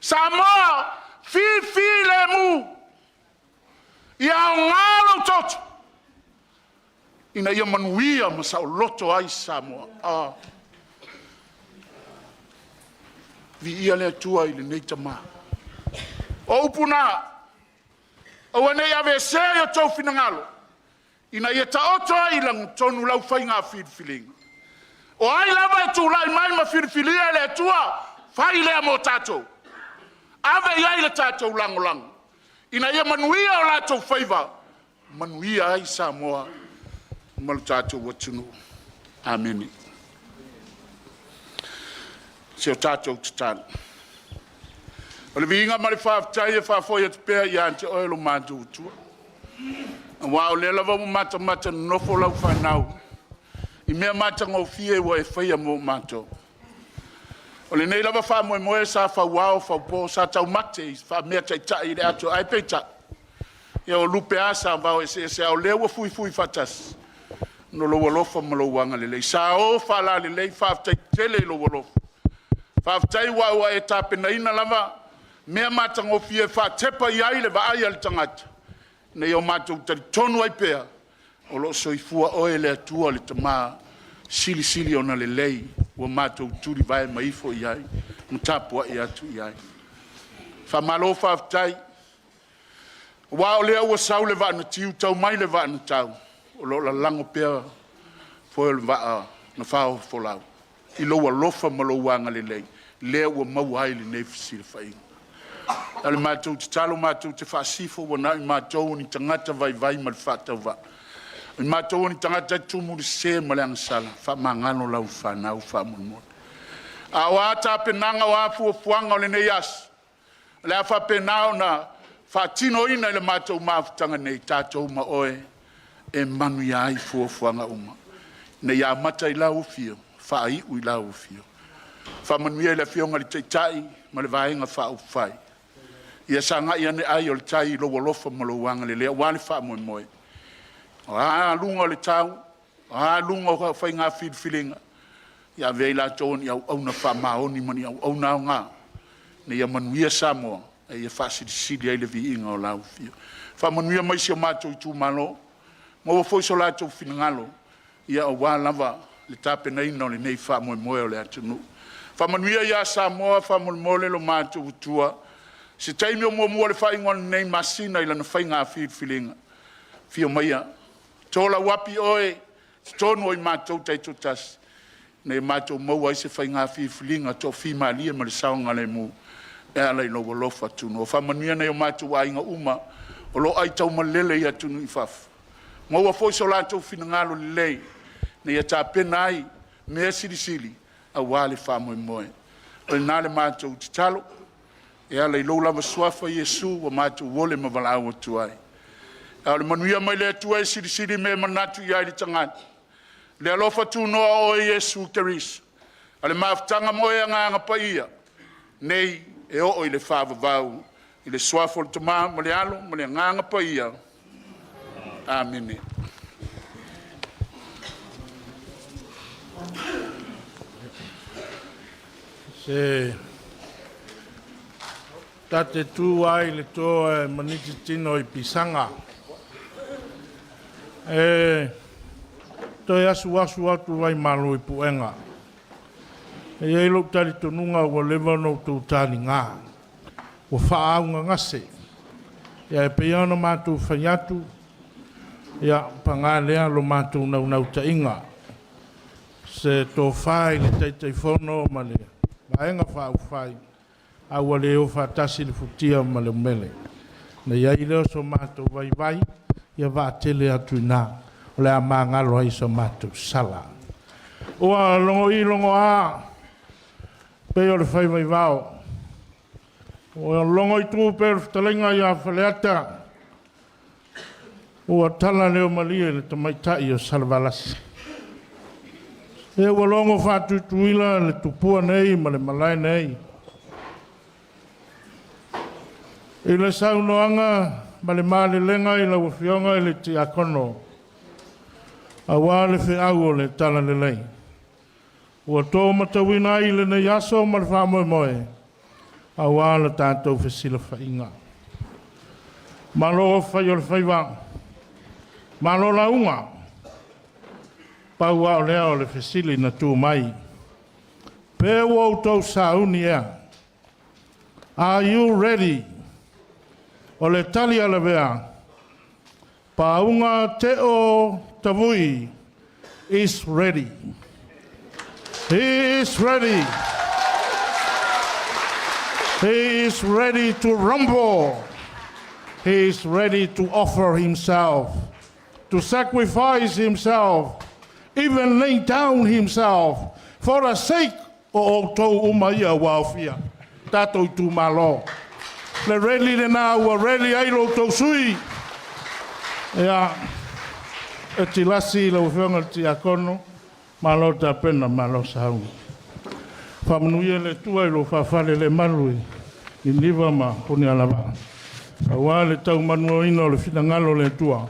S8: Samoa, fifilemu! Ia aoga lou toto ina ia manuia ma saoloto ai Samoa. Ah. Viia le Atua i lenei tama. O upu na, aua ne i aveesea i o outou finagalo, ina ia taoto ai i lagotonu lau faiga filifiliga. O ai lava e tulai mai ma filifilia e le Atua, fai lea mo tatou. Ave i ai le tatou lagolago, ina ia manuia o latou faiva, manuia ai Samoa ma lo tatou atunuu. Amene. Si o tatou tatalo. O le viiga ma le faafetai e faafoi atu pea ia te oe lo matou Atua, aua o lea lava ua matamata nonofo lau fanau i mea matagofie ua e faia mo matou. O lenei lava faamoemoe sa fauao faupo, sa taumate i faameataitai i le ato, ae peitai, ia o lupe lava sa vao eseese, a o lea ua fuifui faatasi. Ona o lou alofa ma lou agalelei. Sa o faalalelei, faafetai tele i lou alofa. Faafetai ua ua e tapenaina lava mea matagofie e faatepa i ai le vaai a le tagata, ina ia o matou talitonu ai pea, o lo o soifua oe le Atua le Tama, silisili ona lelei, ua matou tulivae ma ifo i ai, ma tapuai atu i ai. Faamalo faafetai, aua o lea ua sau le vaa na tiu, tau mai le vaa na tau, o lo o lalago pea foe o le vaa na faofolau i lou alofa ma lou agalelei, lea ua maua ai lenei fesilafaiga. O le matou tatalo matou te faasifo ua na o matou o ni tagata vaivai ma le faatauvaa, o matou o ni tagata e tumu i le sese ma le agasala, faamagalo lau fanau faamolemole. A o a tapenaga o a fuafuaga o lenei aso, o le a faapena ona faatinoina i le matou mafutaga nei, tatou ma oe, e manuia ai fuafuaga uma, ina ia amata i lau afio, faaiu i lau afio. Faamanuia i le Afioga i le Taitai ma le Vaega Faaupufai, ia sagai ane ai o le tai i lou alofa ma lou agalelei aua le faamoemoe. O a aluga o le tau, o a aluga o faiga filifiliga, ia avea i latou o ni auauna faamaoni ma ni auauna aoga ina ia manuia Samoa a ia faasilisili ai le viiga o lau Afioga. Faamanuia mai i si o matou itumalo, maua foi so latou finagalo aua lava le tapenaina o lenei faamoemoe o le atunuu. Faamanuia ia Samoa, faamolemole lo matou Atua, se taimi o muamua i le faaiuga o lenei masina i lana faiga filifiliga, afio maia, to lau api oe i totonu o i matou taitoatasi, ina ia matou maua ai se faiga filifiliga toafimalie ma le saogalemu e ala i lou alofa tunoa. Faamanuia nai o matou aiga uma o lo o aitaumalele i atunuu i fafo, maua foi so latou finagalo lelei ina ia tapena ai mea silisili aua le faamoemoe. O lena le matou tatalo e ala i lou lava Suafa Iesu ua matou ole ma valaau atu ai. A o le manuia mai le Atua e silisili mea e manatu i ai le tagata, le alofa tunoa o oe Iesu Keriso, a o le mafutaga ma oe Agaga Paia, nei e oo i le faavavau, i le Suafa o le Tama ma le Alo ma le Agaga Paia. Amene.
S7: Se ta te tu ai le toa e maniti tino i pisaga. E toe asuasu atu ai malu i puega. E i ai lou talitonuga ua leva ona outou taliga, ua faaaaogagase. Ia e pei lava ona matou fai atu, ia, paga lea lo matou naunautaiga, se tofa i le Taitaifono ma le Vaega Faaupufai, a ua le o faatasi le futia ma le umele. Ona i ai lea o so matou vaivai, ia vaatele atu i ina, o le a magalo ai so matou sala. Ua logo'i logoa pei o le faiva i vao, ua logo itu pei o le fetalaiga ia Faleata, ua tala leo malie i le tamaitai o Salevalasi. Se ua logo faatuituila le tupua nei ma le malae nei i le saunoaga ma le malelega i lau Afioga i le Tiakono, aua le feau o le Talalelei. Ua to matauina ai lenei aso ma le faamoemoe aua le tatou fesilafaiga. Malo fai o le faiva, malo lauga. Pau lava o lea o le fesili na tu mai, pe ua outou sauni ea? Are you ready? O le tali a Lavea, Pauga Teo Tavui is ready. He is ready. He is ready to rumble. He is ready to offer himself, to sacrifice himself, even lay down himself for the sake o outou uma ia ua aofia tatou itumalo. Le ready lena ua ready ai lo outou sui. Ia, e tilasi lau Afioga i le Tiakono, malo tapena, malo sauni. Faamanuia le Atua i lou faafale le malu i Niniva ma Punialavaa, aua le taumanuaina o le finagalo o le Atua.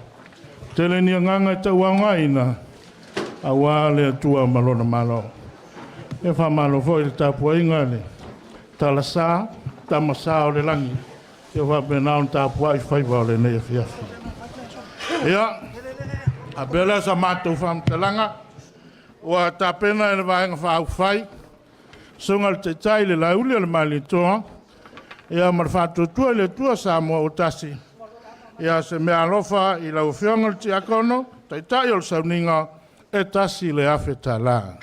S7: Tele ni agaga e tauaogaina. aua le Atua ma Lona Malo. Ia faamalo foi i le tapuaiga a le Talasa, Tama Sa o le Lagi, ia faapena ona tapuai faiva o lenei afiafi. Ia, faapea lea sa matou faamatalaga, ua tapena e le Vaega Faaupufai, Susuga i le Taitai le Lauli o le Malietoa, ia ma le Faatuatua i le Atua Samoa ua Tasi, ia se meaalofa i lau Afioga i le Tiakono, Taitai o le Sauniga, e $1,000.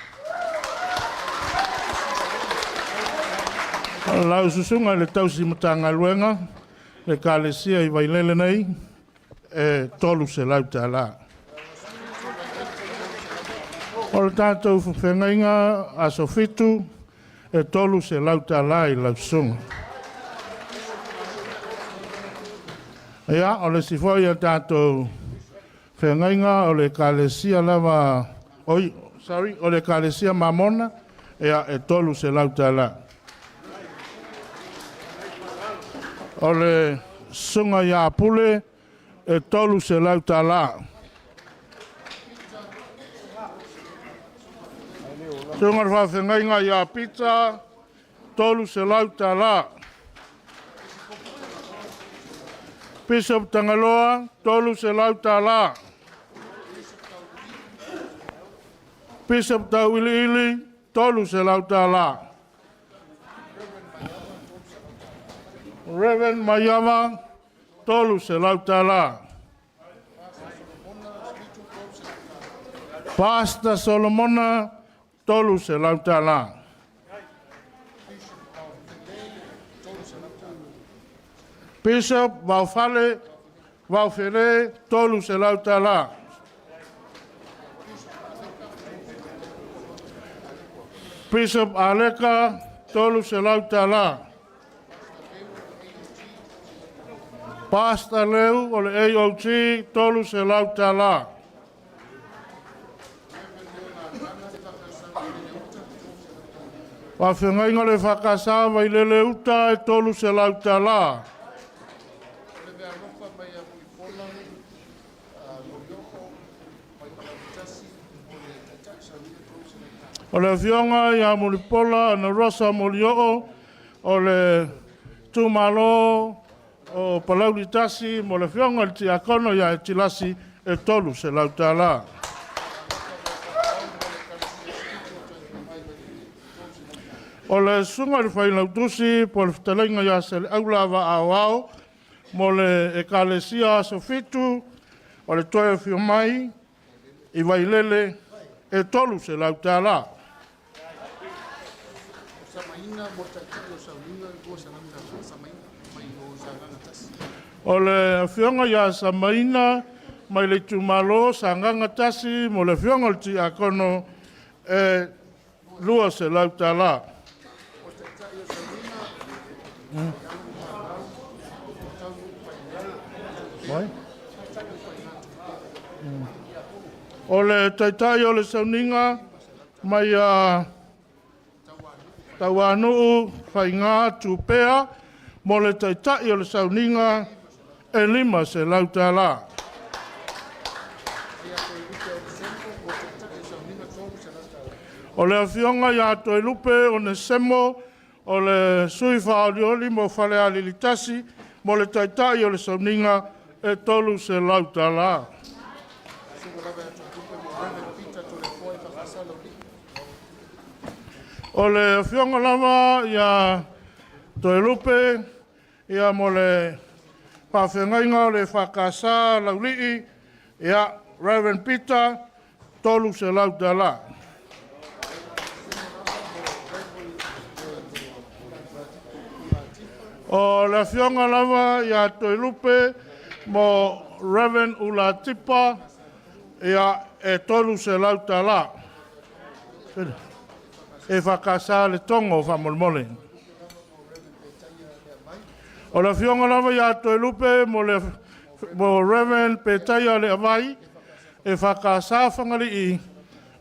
S7: Lau Susuga i le Tausi Matagaluega, le Ekalesia i Vailele nei, e $300. O le tatou feagaiga aso 7, e $300 i lau susuga. Ia, o le isi foi a tatou feagaiga o le Ekalesia lava, oi, sorry, o le Ekalesia Mamona, ia, e $300. O le susuga ia Pule, e $300. Susuga i le faafeagaiga ia Pita, $300. Bishop Tagaloa, $300. Bishop Tauiliili, $300. Reverend Maiava, $300. Pastor Solomona, $300. Bishop Vaofale, Vaofele, $300. Bishop Aleka, $300. Pastor Leu o le AOG, $300. Faafeagaiga o le EFKS Vailele Uta, e $300. O le afioga ia Mulipola Anarosa Molioo o le itumalo o Palauli 1 mo le afioga i le Tiakono ia Etilasi e $300. O le susuga i le Failautusi po o le fetalaiga ia Saleaula Vaa Aoao mo le Ekalesia Aso Fitu o le toe afio mai i Vailele e $300. O le afioga ia Samaina mai le itumalo Sagaga 1 mo le afioga i le Tiakono e $200. O le taitai o le sauniga mai ia Tauanuu Faiga Tupea mo le taitai o le sauniga e $500. O le afioga ia Toelupe Onesemo o le sui faaolioli mo Falealili 1 mo le taitai o le sauniga e $300. O le afioga lava ia Toelupe ia mo le faafeagaiga o le EFKS Laulii, ia Reverend Peter, $300. O le afioga lava ia Toelupe mo Reverend Ulatipa, ia, e $300. EFKS Letogo faamolemole. O le afioga lava ia Toelupe mo le mo Reverend Petaia Leavai, EFKS Fagalii,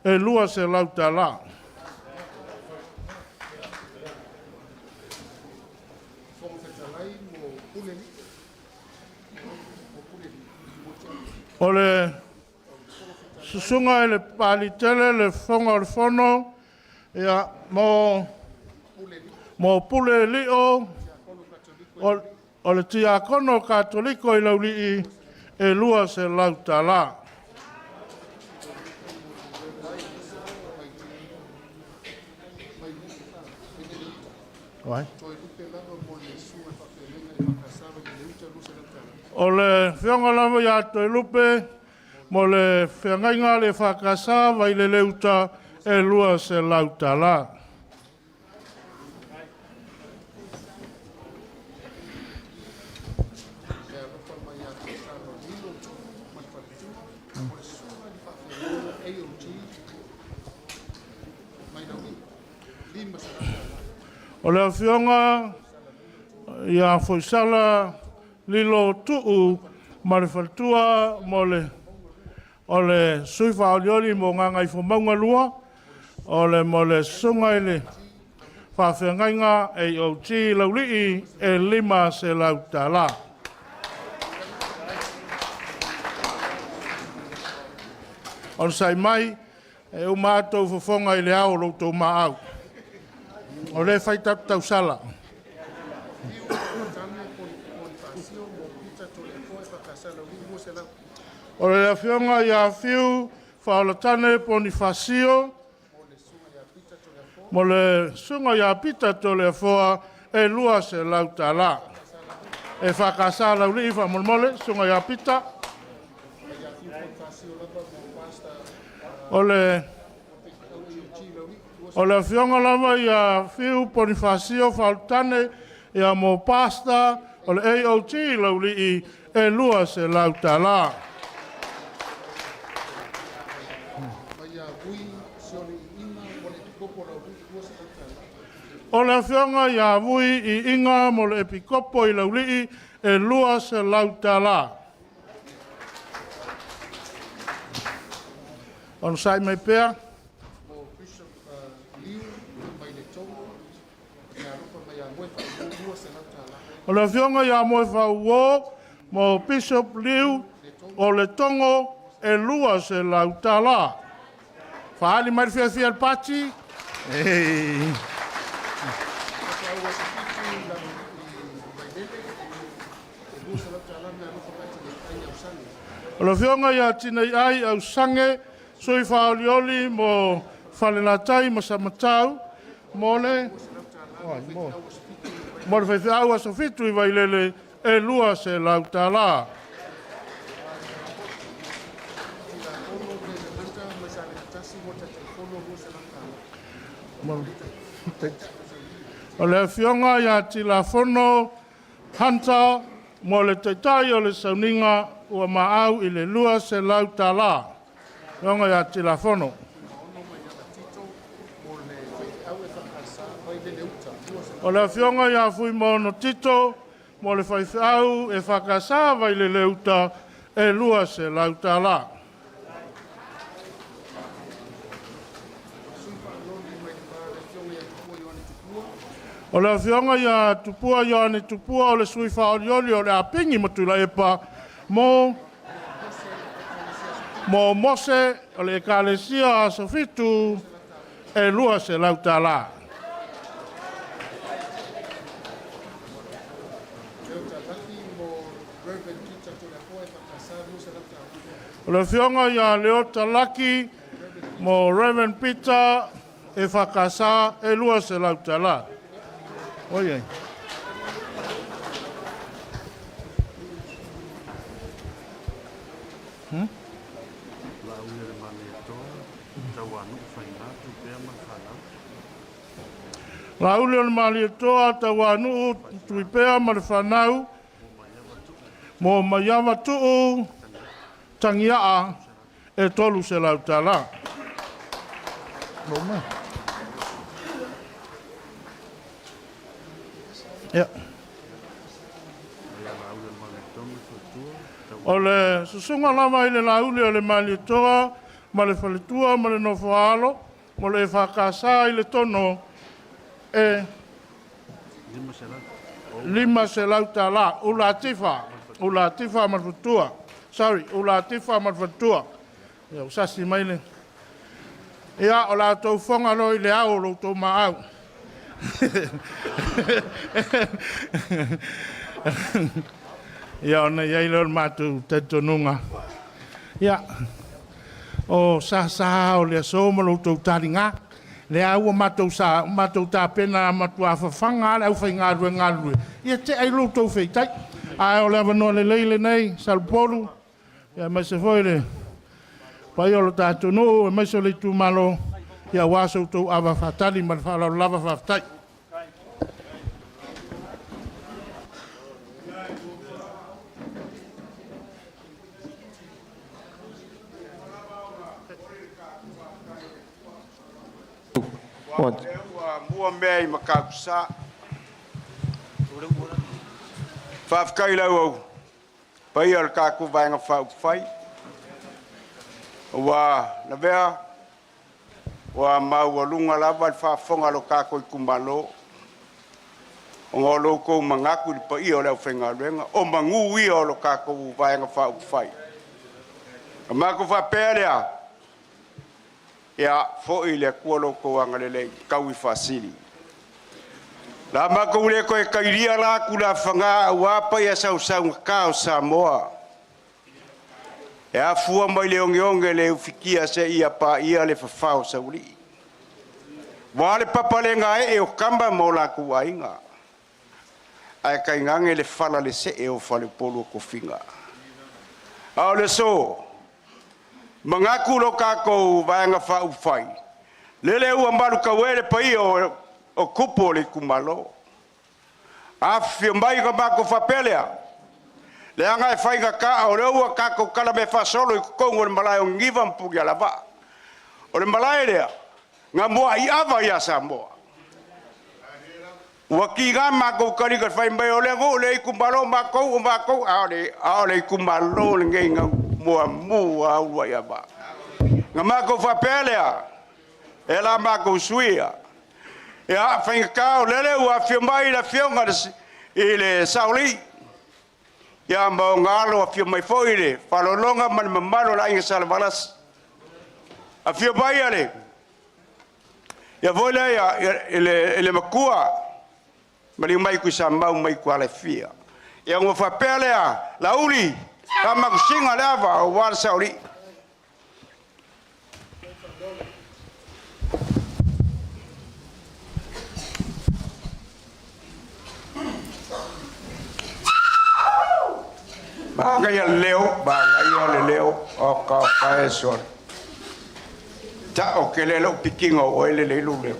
S7: e $200. O le Susuga i le Papaliitele le Fofoga o le Fono, ia, mo mo Pule Lio, o le Tiakono Katoliko i Laulii, e $200. Ai. O le afioga lava ia Toelupe mo le feagaiga a le EFKS Vailele Uta e $200. O le afioga ia Foisala Lilo Tuu ma le faletua mo le o le sui faaolioli mo Gagaifomauga 2, o le mo le susuga i le faafeagaiga AOG Laulii e $500. Onosai mai, e uma atu fofoga i le ao o lo outou maau. O lea e fai tatou tausala. O le afioga ia Fiu Faaolatane Ponifasio, mo le susuga ia Pita Toleafoa e $200. E EFKS Laulii faamolemole, susuga ia Pita. O le afioga lava ia Fiu Ponifasio Faaolotane ia mo Pastor o le AOG Laulii e $200. O le afioga ia Vui Iiga mo le Epikopo i Laulii e $200. Onosai mai pea. O le afioga ia Moefauo mo Bishop Liu o le Togo e $200. Faaali mai le fiafia o le pati. Ei. O le afioga ia Tineiai Ausage, sui faaolioli mo Falelatai ma Samatau, mo le mo le faifeau aso 7 i Vailele e $200. O le afioga ia Tilafono Hunter mo le Taitai o le Sauniga ua maau i le $200. Afioga ia Tilafono. O le afioga ia Fuimaono Tito mo le faifeau EFKS Vailele Uta e $200. O le afioga ia Tupua Ioane Tupua o le sui faaolioli o le Apigi ma Tuilaepa mo mo Mose o le Ekalesia Aso Fitu e $200. O le afioga ia Leota Laki mo Reverend Peter EFKS e $200. Oi ai.
S2: Laauli o le Malietoa, Tauanu'u Faigā Tupea ma le fanau.
S7: Laauli o le Malietoa Tauanu'u Tuipea ma le fanau mo Maiava Tu'u Tagia'a e $300. Ia.
S2: Ia Laauli o le Malietoa ma le faletua,
S7: O
S2: Tauanu'u
S7: le susuga lava i le Laauli o le Malietoa ma le faletua ma le nofoaalo mo le EFKS i le tono e
S2: 500. O
S7: $500. Ula Atifa, Ula Atifa ma le faletua. Sorry, Ula Atifa ma le faletua. Ia, ua sasi mai le... Ia, o la outou foga loa i le ao o lo outou maau. Ia, ona i ai lea o le matou talitonuga. Ia, o sasa o le aso ma lo outou taliga. Lea ua matou sa matou tapena matua fafaga lava le aufaigaluega galulue, ia tea ai lo outou feitai. Ae o le avanoa lelei lenei, Salepolu, aemaise foi le paia o le tatou nuu, aemaise o le itumalo, ia aua so outou ava faatali ma le faaaloalo lava. Faafetai.
S6: Ua lea ua mua mea i Matautusa. Faafetai i lau au paia o le tatou Vaega Faaupufai, ua lavea ua maualuga lava le faafofoga a lo tatou itumalo, ona o lo outou manatu i le paia o le aufaigaluega, o manu ia o lo tatou Vaega Faaupufai. Ona matou faapea lea, ia foi i le Atua lo outou agalelei, taui faasili. O le a matou le toe tailia la tulafaga aua paia sausaugata o Samoa, e afua mai le ogeoge le ufitia seia paia le fafa o Saualii. Ua a le papalega ee o Tama ma o latou Aiga, ae tainane le fala le see o faleupolu o tofiga. A o le aso, manatu lo tatou Vaega Faaupufai, lele ua malutaue le paia o tupu o le itumalo. Afifio mai ona matou faapea lea, leaga e faigata o lea ua tatou talamea faasolo i totonu o le malae o Niniva ma Punialavaa. O le malae lea na muai ava ia Samoa. Ua tiga matou taliga fai mai o le nuu le itumalo matou o matou, a o le itumalo lenei na muamu uluai ava. Na matou faapea lea, e la matou suia. Ia faigata o lele ua afio mai le afioga i le Saoalii, ia ma ona alo, afio mai foi le Faalologa ma le mamalu o le Aiga Salevalasi, afio mai le ia foi lea i le matua, maliu mai Tuisamau mai Ituala e fia. Ia ona faapea lea, Laauli, faamanusina le ava aua le Saoalii. Manaia le leo, manaia le leo, oka oka e sole. Ta o ke le lou pikiga o oe lelei lou leo.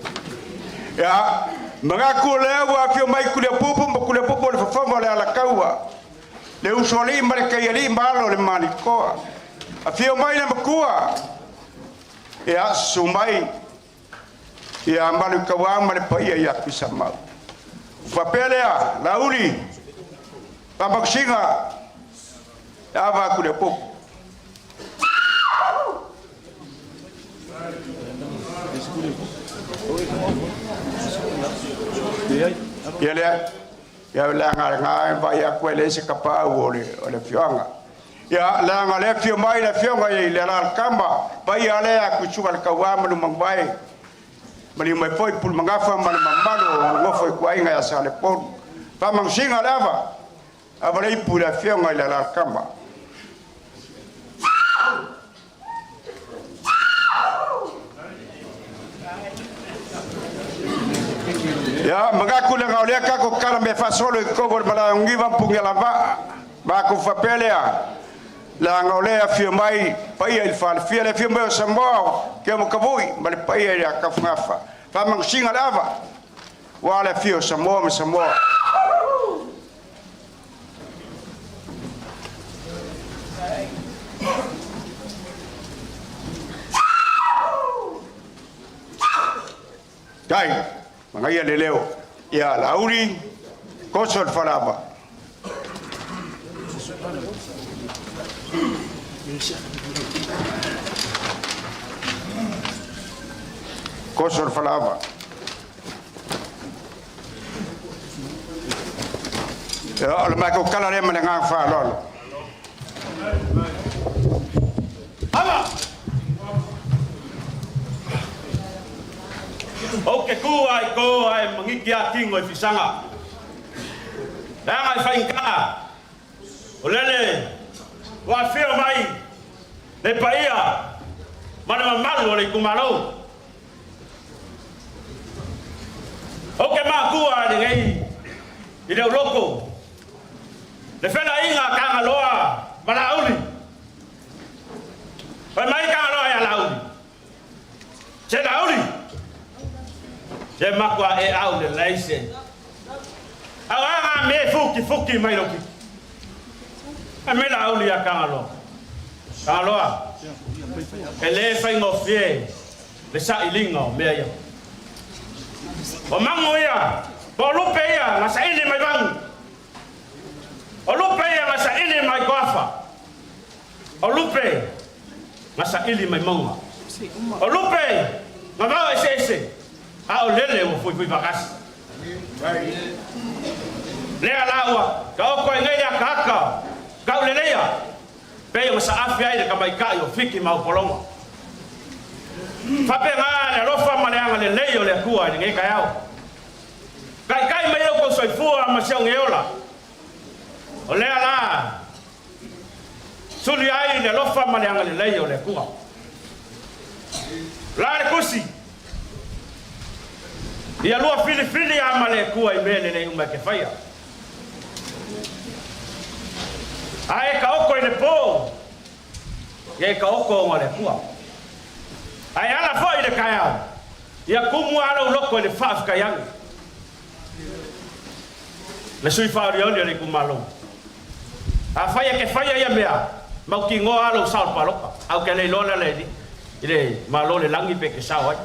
S6: Ia, manatu o lea ua afio mai Tuliaupupu ma Tuliaupupu o le fofoga o le Alataua, le usoalii ma le taialii ma alo o le Malikoa. Afio mai le matua, ia susu mai ia Maluitaua ma le paia ia Tuisamau. Faapea lea, Laauli, faamanusina le ava a Tuliaupupu. Ia lea, ia leaga lena e vaai atu e leai se tapaau o le afioaga. Ia leaga o lea e afio mai le afioga i le Alalatama, paia lea Tuisuga le Tauva ma Lumanuvae, maliu mai foi Pulemagafa ma le mamalu o le nofo ituaiga ia Salepolu. Faamanusina le ava, ava le ipu i le afioga i le Alalatama. Ia, manatu leaga o lea tatou tala mea faasolo i totonu o le malae o Niniva ma Punialavaa, matou faapea lea, leaga o lea e afio mai paia i le falefia, le afio mai o Samoa, Keoma Tavui ma le paia ia Tafugafa. Faamanusina le ava, ua le afio o Samoa ma Samoa. Tai, magaia le leo. Ia, Laauli, koso le falava. Koso le falava. Ia, o le matou tala lea ma le agaga faaaloalo.
S7: Ava!
S9: Ou te kū a i kō ae magiki a tino i fisaga. Leaga e faigata o lele ua afio mai le paia ma le mamalu o le itumalo. Ou te matua i lenei i le uloto le felaiga a Tagaloa ma Laauli. Fai mai Tagaloa ia Laauli, Se Laauli, se matua e au lelei se. Auā ngā me fukifuki mai lou kiki. Fai mai Laauli ia Tagaloa, Tagaloa, e le faigofie le sailiga o mea ia. O mago ia, po o lupe ia na saili mai vagu. O lupe ia na saili mai Koafa. O lupe na saili mai mauga. O lupe na vao eseese, a o lele ua fuifui faatasi. Lea la ua taoto ai nei le akaaka o Kauleleia, pei ona saafi ai le tamaitai o Fiti ma Upologa. Faapena le alofa ma le agalelei o le Atua i lenei taeao. Taitai mai outou soifua ma si au-geola. O lea la suli ai le alofa ma le agalelei o le Atua. La le tusi, ia lua filifili a ma le Atua i mea lelei uma e ke faia. A e taoto i le po, ia e taoto ona le Atua. A e ala foi i le taeao, ia tumu a lou loto i le faafetai ane. Le sui faaolioli o le itumalo. Afai e te faia ia mea, mautinoa lava lou sao i le palota. Ae ou te le iloa la i le Malo o le lagi pe te sao ai.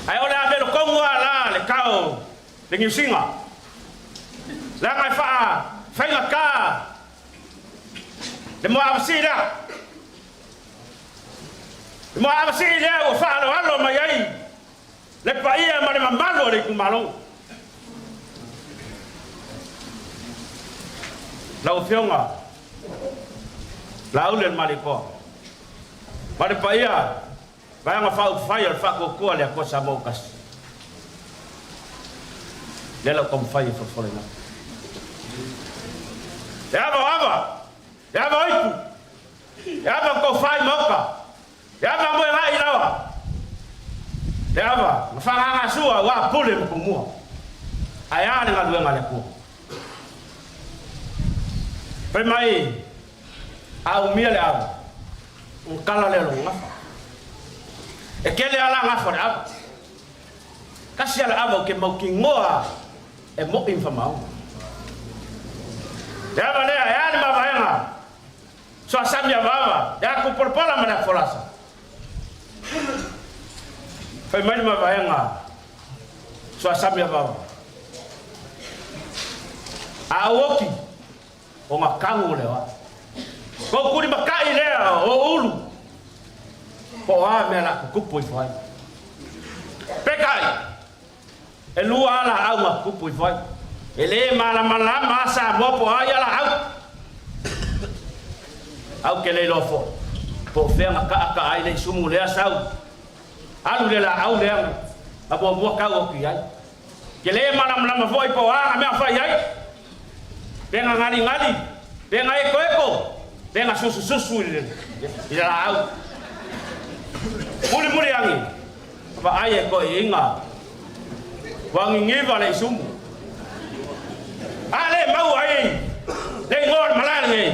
S9: Ae o le a velo tonu lava la le tao le Niu Sina. Leaga e faafaigata le moaavasii lea. Le moaavasii lea ua faaaloalo mai ai le paia ma le mamalu o le itumalo. Lau Afioga Laauli-o-le-Malietoa ma le paia Vaega Faaupufai o le Faatuatua le Atua Samoa ua Tasi, lea la ou taumafai e folafolaina atu. E ava o ava, e ava o ipu, e ava o tofa i maota, E ava moe laʻi lawa, e ava ma faagasua aua pule ma tumua. Ae a le galuega a le Atua? Fai mai, a umia le ava, ona kala lea o lona gafa. E kele a la gafa o le ava. Kasi a le ava o ke mautinoa e moʻi ma famaoni. Le ava lea, e a le mavaega Soasami avaava, le aku polapola ma le aku folasa. Fai mai le mavaega Soasami avaava. A ou oki, o nga kagu o le oa. Kou kuli makai lea o ulu, po o a mea la kukupu ifo ai. Pekai, E lua a laau ma kupu ifo ai. E le malamalama a Samoa po o a ia laau. Au ke le iloa foi po o fea na kaʻakaʻa ai le isumu lea sau. Alu le laau lea na muamua kau atu i ai. Ke le malamalama foi po o a na mea fai ai. Pe na ngaligali, pe na ekoeko, pe na susususu i le laau. Mulimuli agi. Vaai e toeaiina ua niniva le isumu. A le maua ai le igoa o le malae lenei,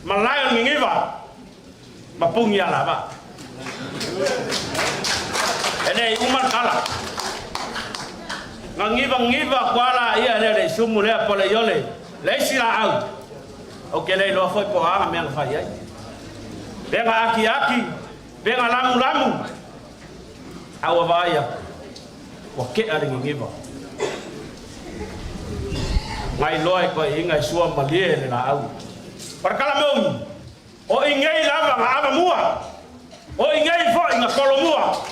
S9: malae o le niniva ma puni alava. E le i uma le tala. Na nivangiva atu a laia lea le isumu lea po le iole le isi laau. Ou te le iloa foi po o a na mea na fai ai. Pe na akiaki Pe na lamulamu, a ua vaai aku, ua keʻa le niniva. Na iloa e toeaiina e sua malie le laau. O le tala moni, o i nei lava na ava mua, o i nei foi na kolo mua.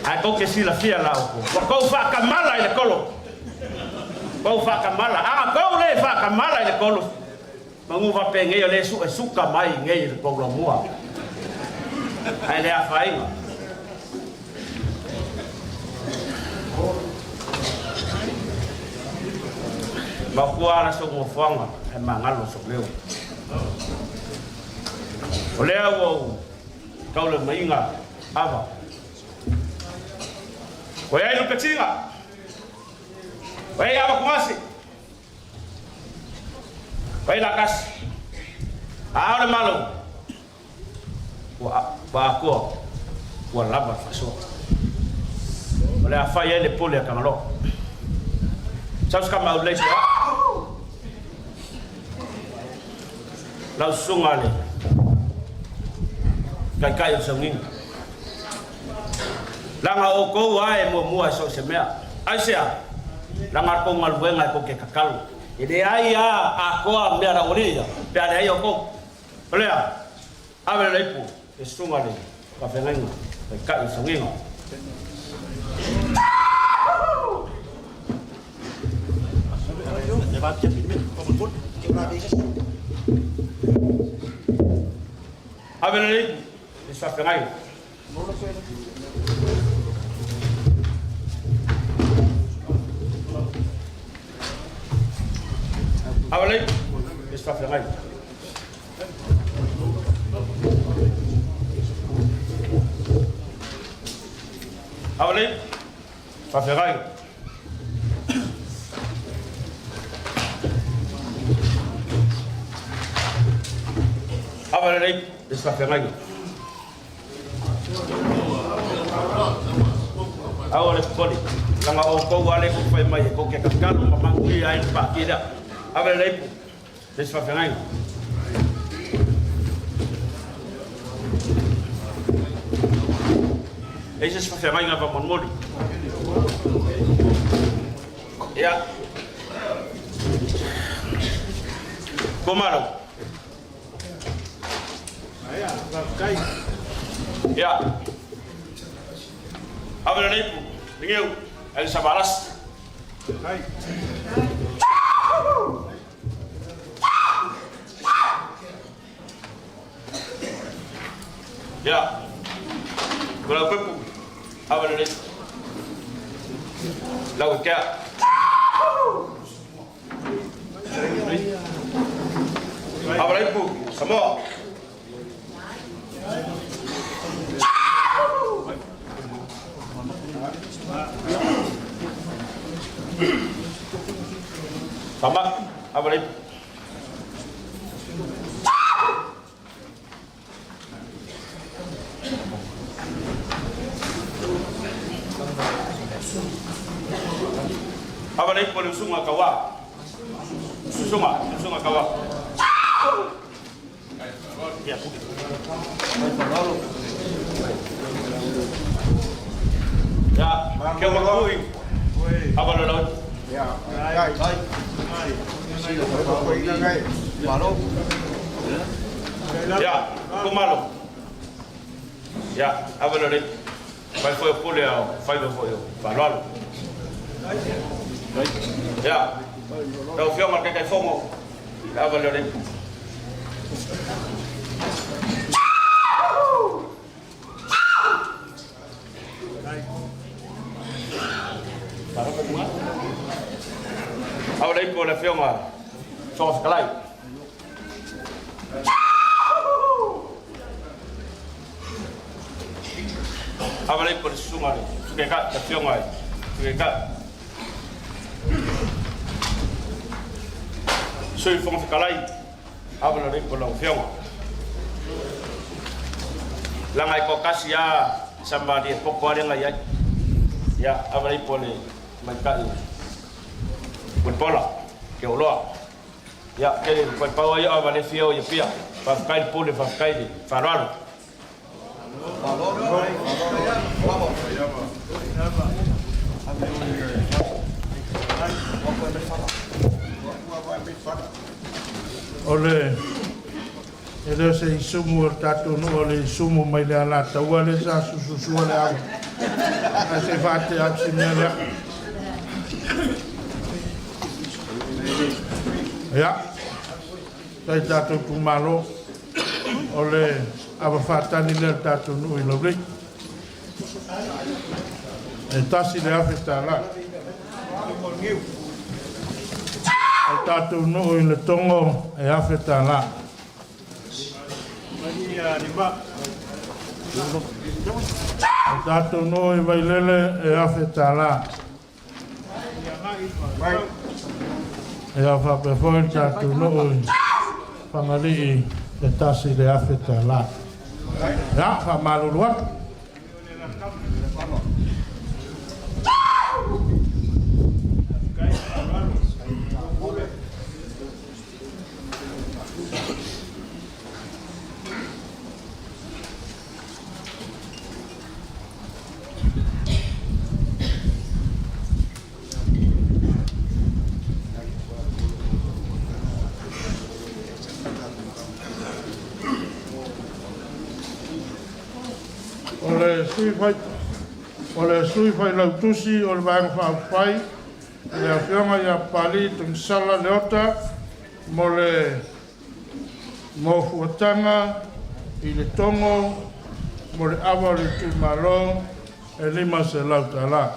S9: Ae tou te silafia la outou, ua tou faakamala i le kolo. Tou faakamala, a na tou le faakamala i le kolo, Manu faapea nei o lea e suesuka mai nei i le tou lamua. Ae le afaina. Makua ala sou nofoaga ae magalo sou leo. O lea ua ou taulemaiga ava. Ua iai lupetiga. Ua iai ava kugasi. Ua iai lakasi. A o le malo. Ua atoa, ua lava le faasoa. O le a fai ai le pule a Tagaloa. Sau se kama aulelei se Lau susuga le taitai o Sauniga. Leaga o outou lava e muamua i so o se mea. Aisea? Leaga le tou galuega e tou te tatalo. E leai lava atoa mea a le aualii ia pe a leai outou. O lea, ave le ipu e susuga le faafeagaiga taitai o Sagiga. Ave le ipu e faafeagaiga. Ave le ipu e faafeagaiga. Ave le ipu faafeagaiga. Ave le ipu e faafeagaiga. Aua le popole, leaga o outou lava lea tou fai mai e tou te tatalo ma manuia ai le pati lea. Ave le ipu, le isi faafeagaiga. E i se isi faafeagaiga faamolemole. Ia. Tumalo. Ia. Ave le ipu, ligeu, ai le savalasi. Ia. Ko lau pepu, ave le ipu. Lau e kea. Avalaipu, Samoa. Tama, Avalaipu. Ava le ipu o le usuga a Kauā. Susuga, usuga Kauā. Ia, kia makui. Ava le lau. Ia, ai. Ia, kumalo. Ia, ava le lau. Fai foi o pule ao faiva foi o faaaloalo. Ia, lau Afioga i le Taitaifono, le ava lea o le ipu. Ava le ipu o le Afioga Fofoga Fetalai. Ava le ipu o le susuga le Tukekai, le Afioga i Tukekai. Sui Fofoga Fetalai, ava le ipu o lau Afioga. Leaga e toatasi lava sa malie poto lava lea na i ai. Ia, ava le ipu o le tamaitai Mulipola, Keoloa. Ia, ke koe pau ai o le fia o ia pia. Faafetai le pule, faafetai le faaaloalo.
S7: O le e le o se isumu o le tatou nuu, o le isumu mai le Alataua lea sa sususua le ava. Ae se i faatea atu si mea lea. Ia, tai tatou itumalo, o le ava faatali lea le tatou nuu i Laulii. E $1,000. O le tatou nuu i Letogo e $1,000. O le tatou nuu i Vailele e $1,000. Ia faapea foi le tatou nuu i Fagalii e $1,000. Ia, faamalulu atu. O le sui fai o le sui failautusi o le Vaega Faaupufai, le Afioga ia Papalii Togisala Leota, mo le nofuataga i le Togo mo le ava o le itumalo e $500.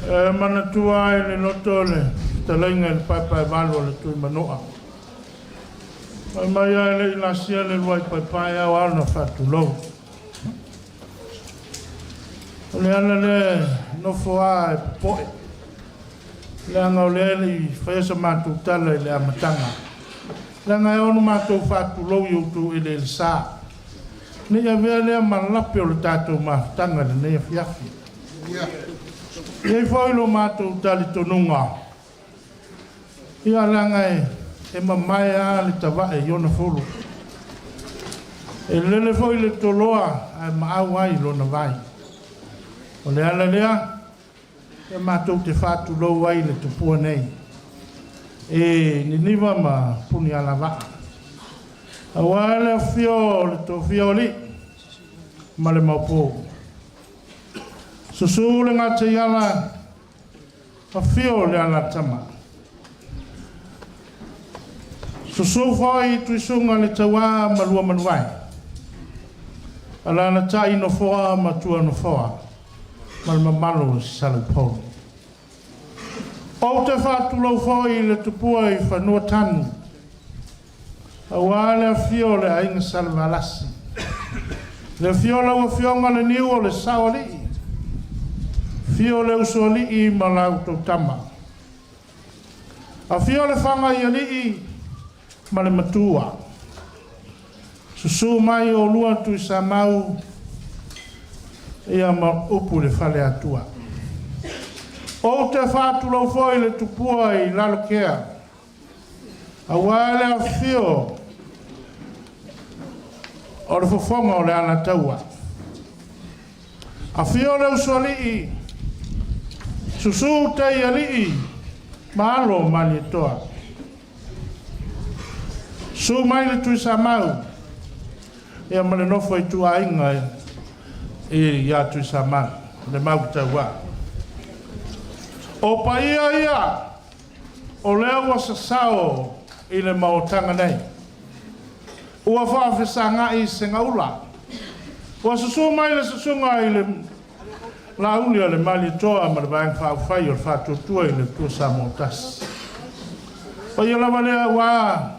S7: E manatua ai le loto le fetalaiga i le paepaevalu o le Tuimanoa. Fai mai lava e le i lasia le uluai paepae ao lava ona faatulou. O le ala lea e nofo lava e popoe, leaga o lea e le i faia sa matou tala i le amataga. Leaga e ono matou faatulou i outou eleele sa, ne i avea lea ma lape o le tatou mafutaga i lenei afiafi. E i ai foi lo matou talitonuga, ia leaga e mamae lava le tavae i ona fulu. E lele foi le toloa ae maau ai lona vai. O le ala lea, e matou te faatulou ai le tupua nei, e Niniva ma Punialavaa. Aua le afio o le toafia o alii ma le maopu. Susu le gataiala, afio le alatama. Susu foi Tuisuga le tauā ma lua manuvae. Alalatai Nofoa ma tua Nofoa ma le mamalu o Saleupolu. Ou te faatulou foi i le tupua i fanua tanu, aua le afio o le aiga Salevalasi. Le afio o lau afioga le Niu o le Saoalii, afio le Usoalii ma la outou tama. Afio le faga i alii ma le matua. Susu mai oulua Tuisamau ia ma upu i le faleatua. Ou te faatulou foi i le tupua i Lalokea, aua le afifio o le fofoga o le Alataua. Afio le Usoalii, susu Teialii ma alo o Malietoa. Susu mai le Tuisamau ia ma le nofo ituaiga ia Tuisamau, le Mautauā. O paia ia o lea ua sasao i le maotaga nei. Ua faafesagai segaula. Ua susu mai le susuga i le Laauli a le Malietoa ma le Vaega Faaupufai o le Faatuatua i le Atua Samoa Tasi. Paia lava lea aua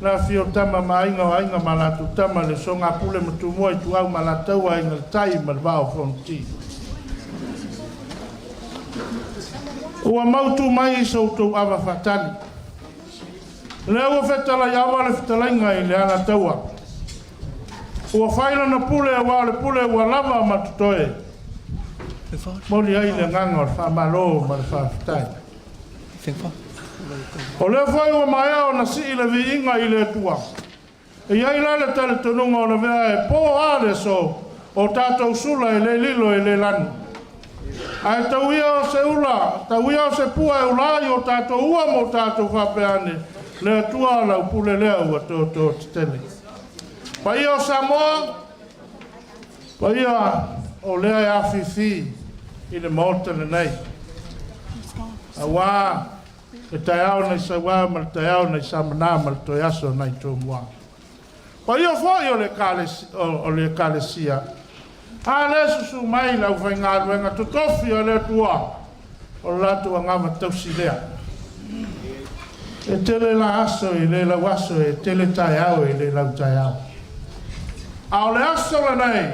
S7: le afifio o Tama ma Aiga o Aiga ma latou Tama, le Usoga a Pule ma Tumua, Ituau ma Alataua, Aiga i le Tai ma le Vaa o Fonoti. Ua mautu mai so outou ava faatali. Lea ua fetalai ava le fetalaiga i le Alataua. Ua fai lana pule aua o le pule ua lava ma totoe. Momoli ai le agaga o le faamalo ma le faafetai. O lea foi ua maea ona sii le viiga i le Atua. E i ai la le talitonuga o lavea e po a le aso o tatou sula e le lilo e le lanu. Ae tau ia o se ula, tau ia o se pua e ula ai o tatou ua ma o tatou faapea ane, le Atua lau pule lea ua toto tetele. Paia o Samoa, Paia o lea e afifi i le Maota lenei, auā le taeao nai Sauā ma le taeao nai Samanā ma le toe aso nai Tumua. Paia foi o le o le Ekalesia, a lea susu mai le aufaigaluega totofi a le Atua, o le latou agava tausi lea. E tele la aso i le lau aso, e tele taeao i le lau taeao. A o le aso lenei,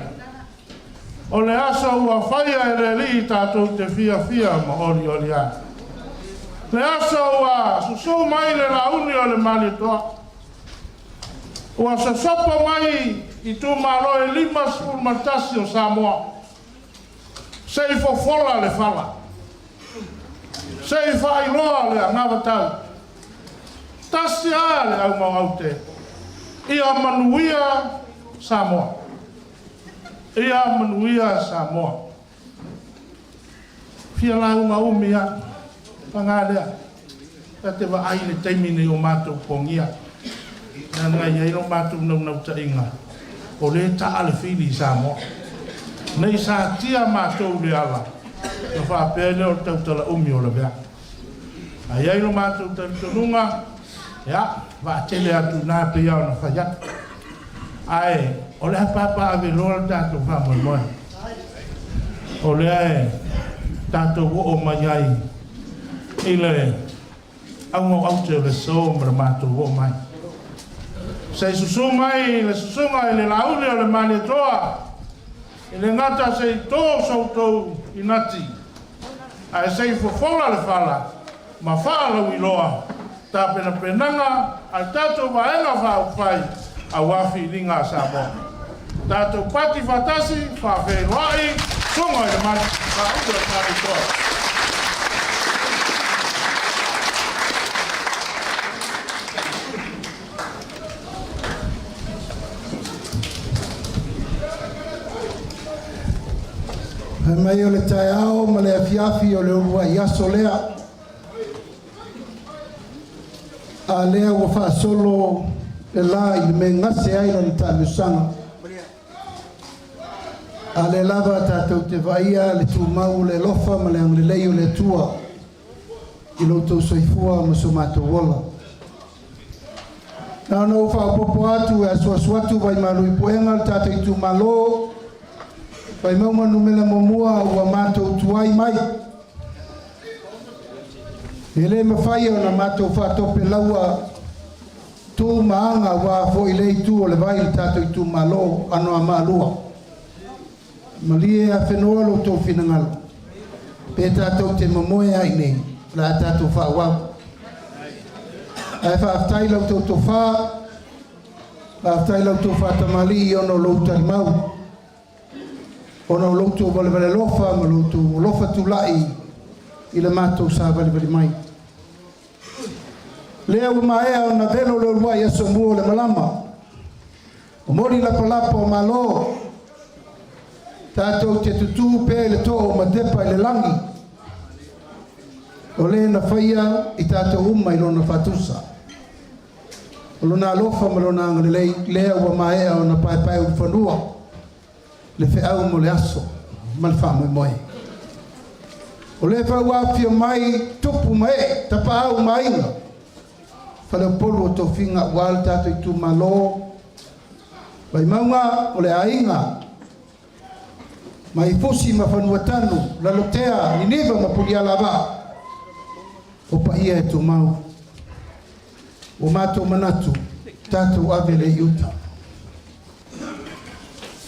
S7: o le aso ua faia e le Alii tatou te fiafia ma olioli ai. Le aso ua susu mai le launi o le Malietoa, ua sosopo mai itumalo e 51 o Samoa, se i fofola le fala, se i faailoa le anavatau. Tasi lava le auga o aute, ia manuia Samoa. Ia manuia Samoa. Fia lauga umi lava, paga lea, ta te vaai i le taimi nei o matou pogia, leaga e i ai lo matou naunautaiga, o lea e taa le fili i Samoa. Ne i satia matou i le ala, ona faapea lea o le tautala umi o Lavea. Ae i ai lo matou talitonuga, ia, vaatele atu i ina pei lava ona fai atu. Ae o le a papaaveloa le tatou faamoemoe. O lea e tatou oo mai ai i le auga o aute o le aso ma le matou oo mai. Se i susu mai le susuga i le Laauli o le Malietoa, e le gata se i tō so outou inati, ae se i fofola le fala ma faalauiloa tapenapenaga a le tatou Vaega Faaupufai aua filiga a Samoa. Tatou pati faatasi, faafeiloai, susuga i le Laauli o le Malietoa.
S4: Fai mai o le taeao ma le afiafi o le uluai aso lea. A lea ua faasolo le la i le mea gase ai lana taamilosaga. A lea lava tatou te vaaia le tumau o le alofa ma le agalelei o le Atua i lo outou soifua ma so matou ola. Na ona ou faaopoopo atu e asuasu atu vaimalu i puega o le tatou itumalo, Vaimauga numera muamua ua matou tuai mai. E le mafai ona matou faatopelaua tu ma aga aua foi lea itu o le vai i le tatou itumalo Anoamaa 2. Malie afenoa lo outou finagalo, pe tatou te momoe ai nei, o le a tatou faaauau. Ae faafetai la outou tofa, faafetai la outou faatamalii ona o lou talimau, ona o lo outou valevale alofa ma lo outou alofa tulai i le matou savalivali mai. Lea ua maea ona velo le uluai aso mua o le malama, Momoli lapalapa o Malo, tatou te tutū pea i le too o Matepa i le lagi, o le na faia i tatou uma i lona faatusa. O lona alofa ma lona agalelei lea ua maea ona paepae ulufanua le feau mo le aso ma le faamoemoe. O lea foi ua afifio mai tupu ma ee, tapaau ma aiga, Faleupolu o tofiga aua le tatou itumalo Vaimauga o le aiga mai Fusi ma Fanuatanu, Lalotea, Niniva ma Pulialavaa o paia e tumau. Ua matou manatu tatou ave le i uta.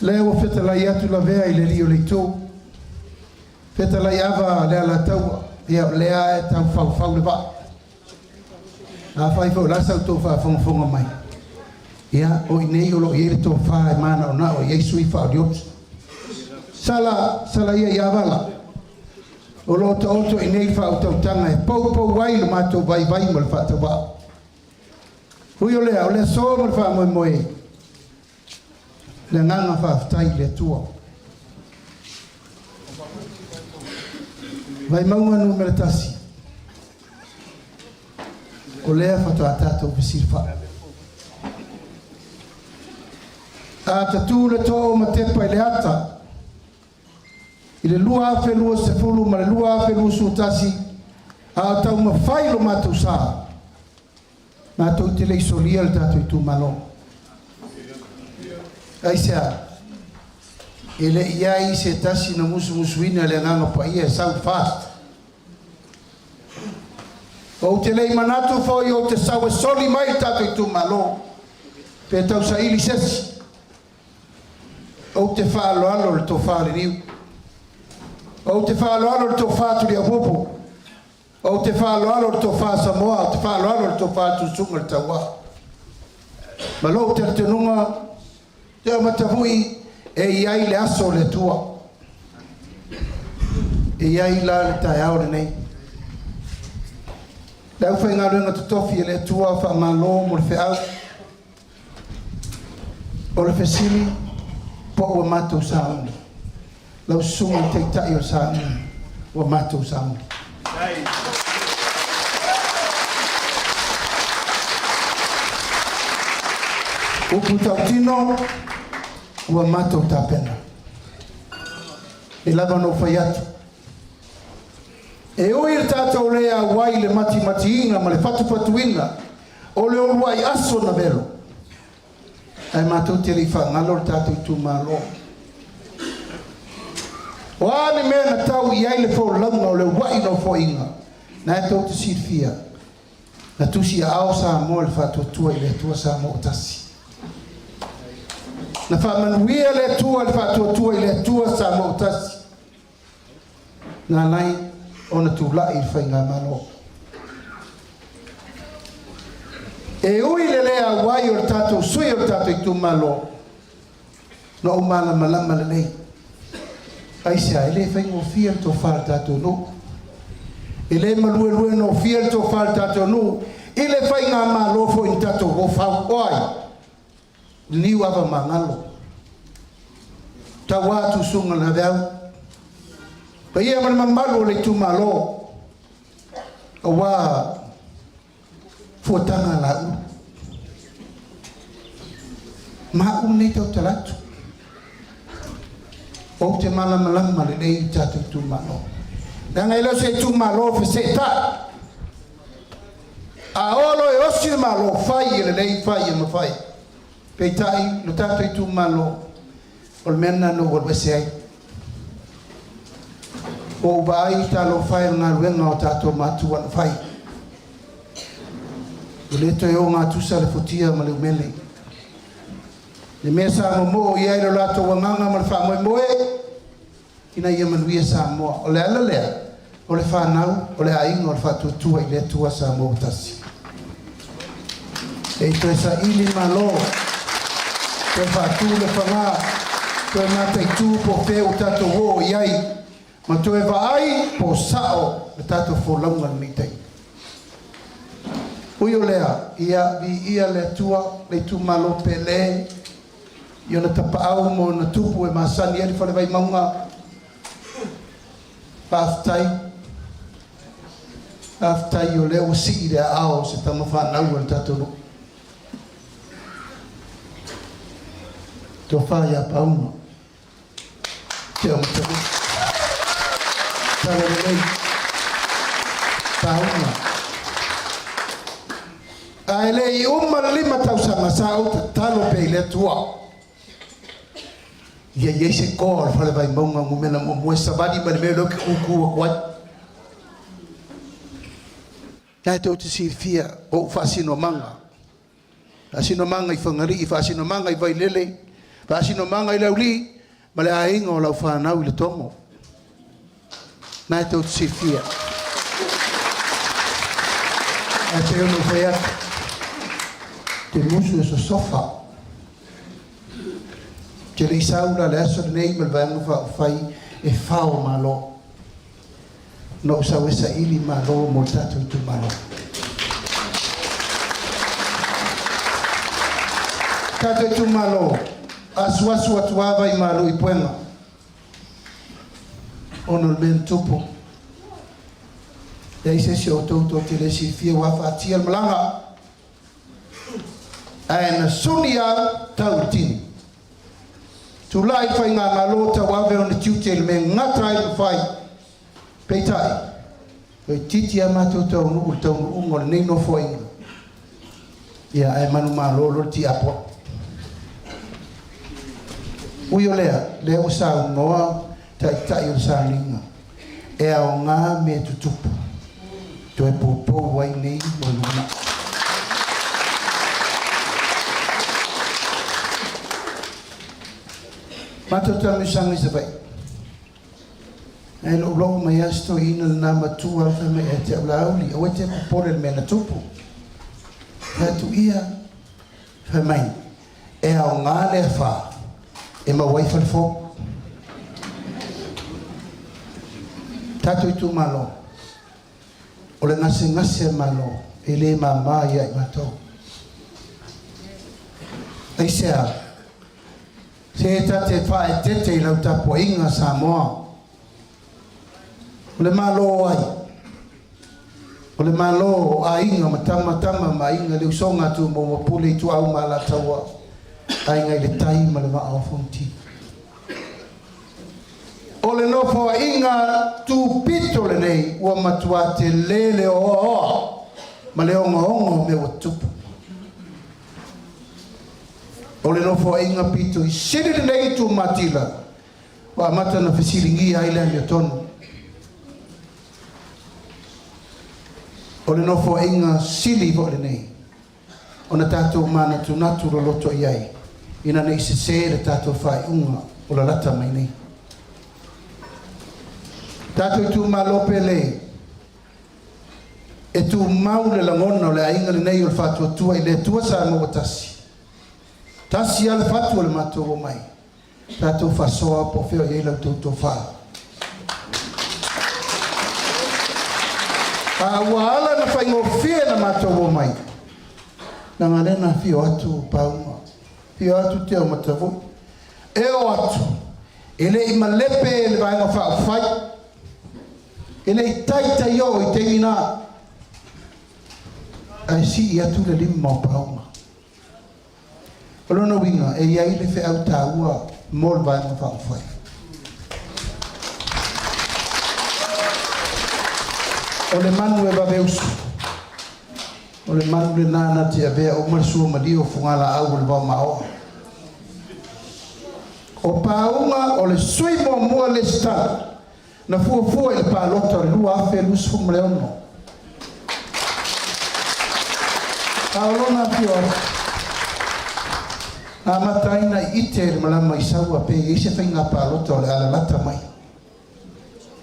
S4: Lea ua fetalai atu lavea i le alii o le itu. Fetalai ava le Alataua, ia o lea e tau faufau le vaa. Afai foi o le a sa outou faafogafoga mai, ia, o i inei o lo o i ai le tofa e manaonao i ai sui faaolioli. Sala, sala ia ia Vala, o lo o taoto i inei le faautautaga e poupou ai lo matou vaivai ma le faatauvaa. Ui o lea, o le aso ma le faamoemoe, le agaga faafetai i le Atua. Vaimauga 1, o lea faatoa tatou fesilafai. A tatū le too ma tepa i le ata i le 2020 ma le 2021, a o taumafai lo matou sa, matou te le i solia le tatou itumalo. Aisea? E le i ai se tasi na musumusuina e le Agaga Paia e sau fast. Ou te le i manatu foi ou te sau e soli mai le tatou itumalo pe tausaili se isi. Ou te faaaloalo i le tofa a Liliu. Ou te faaaloalo i le tofa a Tuliaupupu. Ou te faaaloalo i le tofa a Samoa. Ou te faaaloalo i le tofa a Tuisuga le Tauaa. Ma lou talitonuga, Te Matavui, e i ai le aso o le Atua. E i ai la le taeao lenei. Le aufaigaluega totofi e le Atua, faamalo mo le feau. O le fesili, po ua matou sauni? Lau susuga i le Taitai o le sauni, ua matou sauni. Upu tautino, ua matou tapena. E lava ona ou fai atu, e ui i le tatou le auai i le matimatiina ma le fatufatuina o le uluai aso na velo, ae matou te le i faagalo le tatou itumalo. O a ni mea na tau i ai le folauga o le uluai nofoaiga, na e tou te silafia, na tusi aao Samoa i le faatuatua i le Atua Samoa ua tasi. Na faamanuia le Atua i le faatuatua i le Atua Samoa ua tasi. Na ala ai ona tulai i le faigamalo. E ui i le le auai o le tatou sui o le tatou itumalo, na ou malamalama lelei. Aisea? E le faigofie le tofa a le tatou nuu. E le malueluenofie le tofa a le tatou nuu i le faigamalo foi na tatou o fau. O ai? Niu ava magalo. Tauā tusuga le aveau. Paia ma le mamalu o le itumalo aua fuataga a Laulu. Ma au lenei tautala atu. Ou te malamalama lelei i tatou itumalo. Leaga e le o se itumalo feseetai. A o loa e osi le Malo, fai e lelei, fai e mafai. Peitai, lo tatou itumalo, o le mea lena na ou alu ese ai. Ua ou vaai talofa e i le galuega o tatou matua na fai. E le toe ogatusa le futia ma le umele. Le mea sa momoo i ai lo latou agaga ma le faamoemoe, ina ia manuia Samoa. O le ala lea, o le fanau, o le aiga o le faatuatua i le Atua Samoa ua tasi. E toe saili malo, toe faatu le faga, toe mataitu po o fea ua tatou oo i ai, ma toe vaai po o sao le tatou folauga i lenei taimi. Ui o lea, ia viia le Atua, le itumalo pele, i ona tapaau ma ona tupu e masani ai le Fale Vaimauga. Faafetai, faafetai o lea ua sii le aao o se tama fanau a le tatou nuu. Tofa ia Pauma. Te o Matavu. Tala lelei. Pauma. Ae le i uma le 5 tausaga sa ou tatalo pea i le Atua ia i ai se toa o le Fale Vaimauga numera muamua e savali mai le mea lea ou te tūtū atu ai. Na e tou te silafia o ou faasinomaga, faasinomaga i Fagalii, faasinomaga i Vailele, faasinomaga i Laulii ma le aiga o lau fanau i Letogo. Na e tou te silafia. Ae pei ona ou fai atu, te musu e sosofa. Te le i sau la le aso lenei ma le Vaega Faaupufai e fao malo. Na ou sau e saili malo mo le tatou itumalo. Tatou itumalo, asuasu atu ava i malu i puega ona o le mea na tupu. Leai se isi o outou tou te le silafia ua afatia le malaga ae na suni au tau i le tini. Tulai le Faigamalo tauave ona tiute i le mea e gata ai le mafai. Peitai, toeitiiti a matou taunuu i le taunuuga o lenei Nofoaiga, ia ae manumalo loa le tiakono. Ui o lea, lea ua saunoa Taitai o le Sauniga, e aoga mea tutupu, toe poupou ai nei mo le lumanai. Matou taamilosaga i Savaii, ae loulou mai lava si toeaina lena matua fai mai ia te au, Laauli, aua e te popole i le mea na tupu. Fai atu, ia, fai mai, e aoga le afa e maua ai fale fou. Tatou itumalo, o le gasegase a Malo e le mama ia i matou. Aisea? Se ta te faaeteete i lau tapuaiga Samoa. O le Malo o ai? O le Malo o Aiga ma Tama, Tama ma Aiga, le usoga a Tumua ma Pule, Ituau ma Alataua, Aiga i le Tai ma le Vaa o Fonoti. O le Nofoaiga tupito lenei ua matua tele le oaoa ma le ogaoga o mea ua tutupu. O le Nofoaiga pito i sili lenei i Tumatila ua amata ona fesiligia ai le amiotonu. O le Nofoaiga sili foi lenei ona tatou manatunatu loloto i ai ina ne i sesē le tatou faaiuga o lalata mai nei. Tatou itumalo pele, e tumau le lagona o le aiga lenei o le Faatuatua i le Atua Samoa ua tasi. Tasi lava le fatu o le matou omai. Tatou faasoa po o fea o i ai la outou tofa. A ua ala ona faigofie na matou omai, leaga lea na afio atu Pauga, afio atu Teomatavui, e oo atu, e le i malepe le Vaega Faaupufai, e le i taitai oo i taimi na, ae sii atu le lima o Pauga. O lona uiga, e i ai le feau taua mo le Vaega Faaupufai. O le manu e vave usu, o le manu lena na te avea uma le suamalie o fugalaau o le vaomaoa. O Pauga o le sui muamua lesitala na fuafua i le palota o le 2026. A o lona afio atu, na amata ai na ite le malama i Saua pe i ai se faiga palota o le a lalata mai.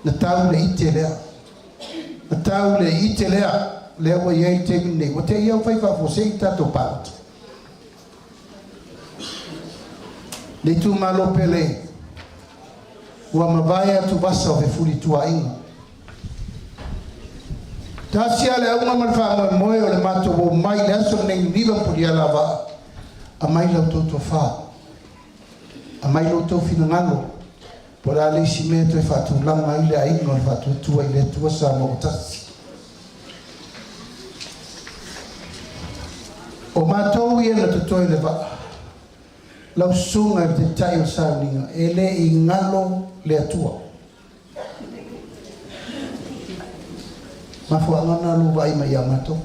S4: Na tau le ite lea. Na tau le ite lea, lea ua i ai le taimi lenei, ua te i au fai faafuasei le tatou palota. Le itumalo pele, ua mavae atu vasa o fefulituaaiga. Tasi lava le auga ma le faamoemoe o le matou omai i le aso lenei Niniva ma Punialavaa, aumai la outou tofa, aumai lo outou finagalo, po o le a le isi mea e toe faatulaga ai le aiga o le Faatuatua i le Atua Samoa ua tasi. O matou ia na totoe i le vaa, lau susuga i le Taitai o le Sauniga, e le i galo le Atua. Mafuaaga na lou vaai mai ia matou.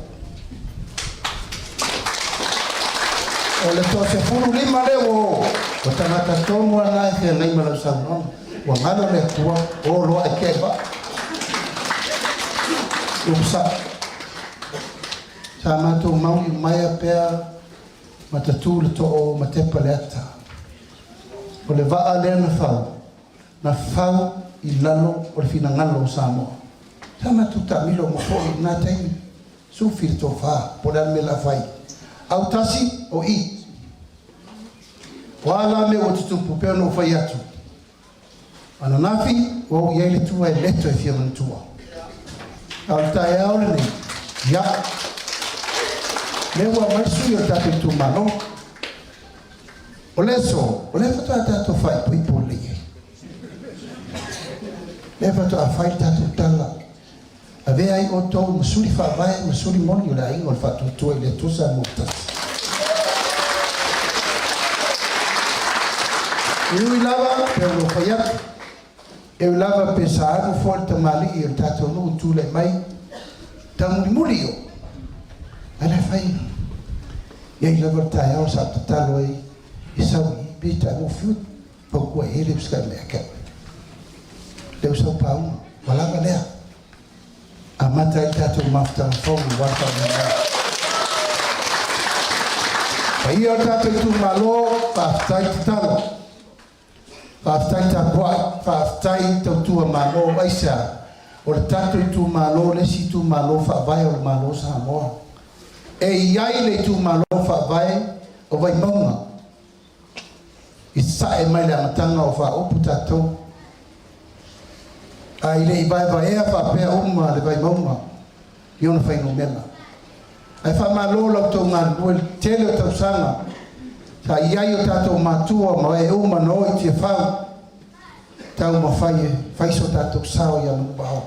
S4: O le toa 15 lea ua o, o tagata tonu lava na e feagai ma lau saunoaga. Ua galo le Atua, o loa ae tea i vaa. Upu sao. Sa matou mauli maea pea ma tatu le too ma tepa le ata. O le vaa lea na fau, na fau i lalo o le finagalo o Samoa. Sa matou taamilo uma foi i lena taimi, sufi le tofa, po o le a le mea o le a fai. Autasi o i. O a la mea ua tutupu, pei ona ou fai atu, ananafi ua ou i ai le tua e le toe fia manatua. A o le taeao lenei, ia, lea ua aumai le sui o le tatou itumalo. O le aso, o lea faatoa tatou faaipoipo lelei ai. Lea faatoa fai le tatou tala. Avea ai outou ma suli faavae ma suli moni o le aiga o le Faatuatua i le Atua Samoa ua tasi.
S10: E ui lava pe o lo fai atu, e ui lava pe sa alu foi le tamalii o le tatou nuu tulai mai taumulimuli o ae la e fai i ai lava le taeao sa ou tatalo ai e sau i i peitai ua fiu fautua i ai le usitai mai ia te au. Lea ua sau pauga, ua lava lea. Amata ai le tatou mafutaga fou aua le faamoemoe. Paia o le tatou itumalo, faafetai tatalo, faafetai tapuai, faafetai tautua malo. Aisea? O le tatou itumalo le isi itumalo faavae o le Malo o Samoa. E i ai le itumalo faavae o Vaimauga i sae mai le amataga o faaupu tatou. A i le i vaevaea faapea uma le Vaimauga i ona fuainumera. Ae faamalo la outou galulue i le tele o tausaga sa i ai o tatou matua ma e uma na o i Tiafau taumafai e fai so tatou sao ia Manuvao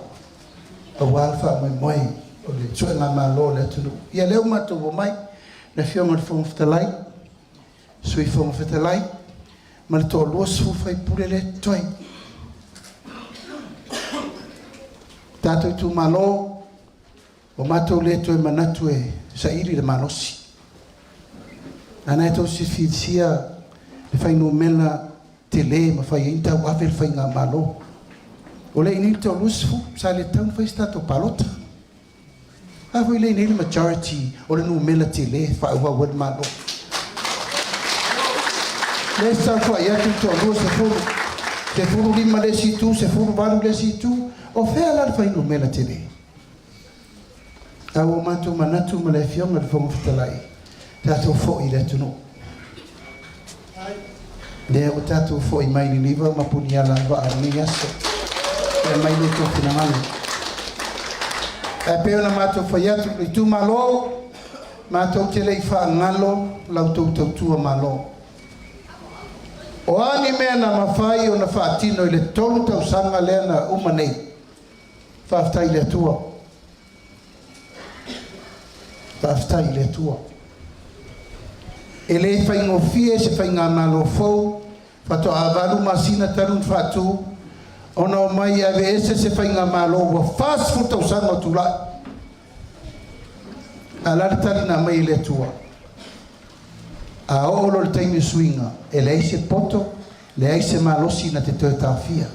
S10: aua le faamoemoe o le suegamalo o le atunuu. Ia lea ua matou omai, le Afioga i le Fofoga Fetalai, Sui Fofoga Fetalai ma le toa 20 sui usufono lea e totoe. Tatou itumalo, ua matou le toe manatu e saili le malosi. A na e tou silafia le fuainumera tele e mafai ai ona tauave le faigamalo. O lea e i inei le toa 20, sa le tatau ona fai se tatou palota. A foi lea e i inei le majority o le numera tele e faaauau ai le Malo. Lea e saofai atu le toalua sefulu, 15 le isi itu, 18 le isi itu. O fea la le fuainumera tele? A ua matou manatu ma le Afioga i le Fofoga Fetalai, tatou foi i le atunuu. Lea ua tatou foi mai Niniva ma Puniala vaa i lenei aso. E aumai lo outou finagalo. Ae pei ona matou fai atu, le itumalo, matou te le i faagalo la outou tautua malo. O a ni mea na mafai ona faatino i le 3 tausaga lea na uma nei, faafetai i le Atua. Faafetai i le Atua. E le faigofie se faigamalo fou faatoa 8 masina talu ona faatu ona omai e aveese se faigamalo ua 40 tausaga o tulai. A o le a le tali na aumai e le Atua? A oo loa i le taimi o suiga, e leai se poto, leai se malosi na te toe taofia.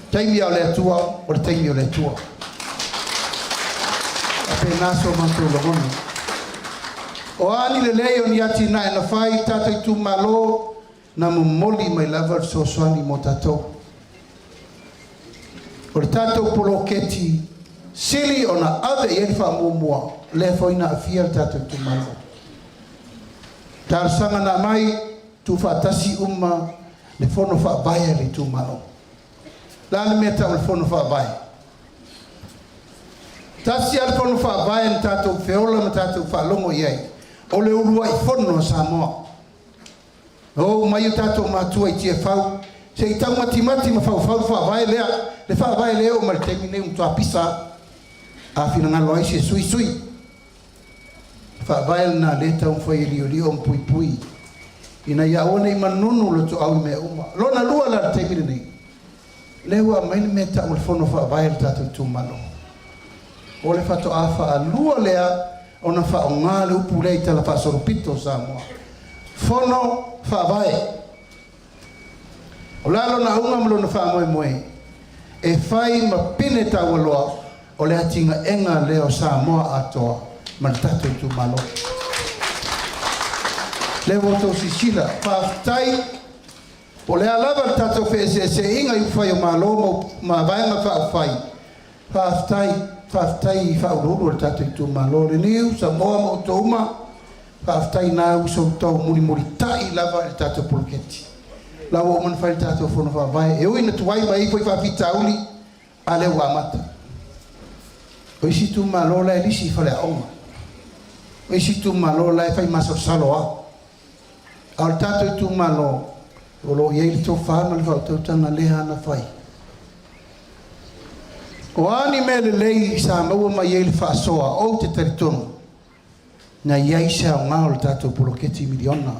S10: Taimi a o le Atua, o le taimi o le Atua. Faapena so matou lagona. O a ni lelei o ni atinae na fai i tatou itumalo, na momoli mai lava le fesoasoani mo tatou. O le tatou poloketi sili ona ave i ai le faamuamua, lea foi na aafia le tatou itumalo. Talosaga na aumai, tuufaatasi uma le fono faavae a le itumalo. O le a le mea e tau o le fono faavae? Tasi lava le fono faavae na tatou feola ma tatou faalogo i ai, o le uluai fono a Samoa. Na o mai o tatou matua i Tiafau se i taumatimati ma faufau le faavae lea, le faavae lea e oo mai i le taimi lenei ua matua pisa lava. A finagalo ai se sui, sui. Faavae lena lea e taumafai e liolio ma puipui ina ia aua ne i manunu le toau i mea uma. Lona lua la i le taimi lenei, lea ua aumai le mea e tau o le Fono Faavae a le tatou itumalo. O le faatoa faalua lea ona faaaoga le upu lea i tala faasolopito o Samoa, Fono Faavae. O le a lona auga ma lona faamoemoe? E fai ma pine taualoa o le atinaega lea o Samoa atoa ma le tatou itumalo. Lea ua outou silasila, faafetai po o le a lava le tatou feeseeseaiga i upufai o Malo ma Vaega Faaupufai, faafetai, faafetai i faauluulu o le tatou itumalo, le Niu, Samoa ma outou uma, faafetai na sa outou mulimulitai lava i le tatou poloketi. La ua uma ona fai le tatou fono faavae, e ui ina tuai ma e i ai foi faafitauli, a lea ua amata. O isi itumalo la e lisi i faleaoga. O isi itumalo la e fai masalosalo lava. A o le tatou itumalo, o lo o i ai le tofa ma le faautautaga lea na fai. O a ni mea lelei sa maua mai ai le faasoa, ou te talitonu, na i ai se aoga o le tatou poloketi miliona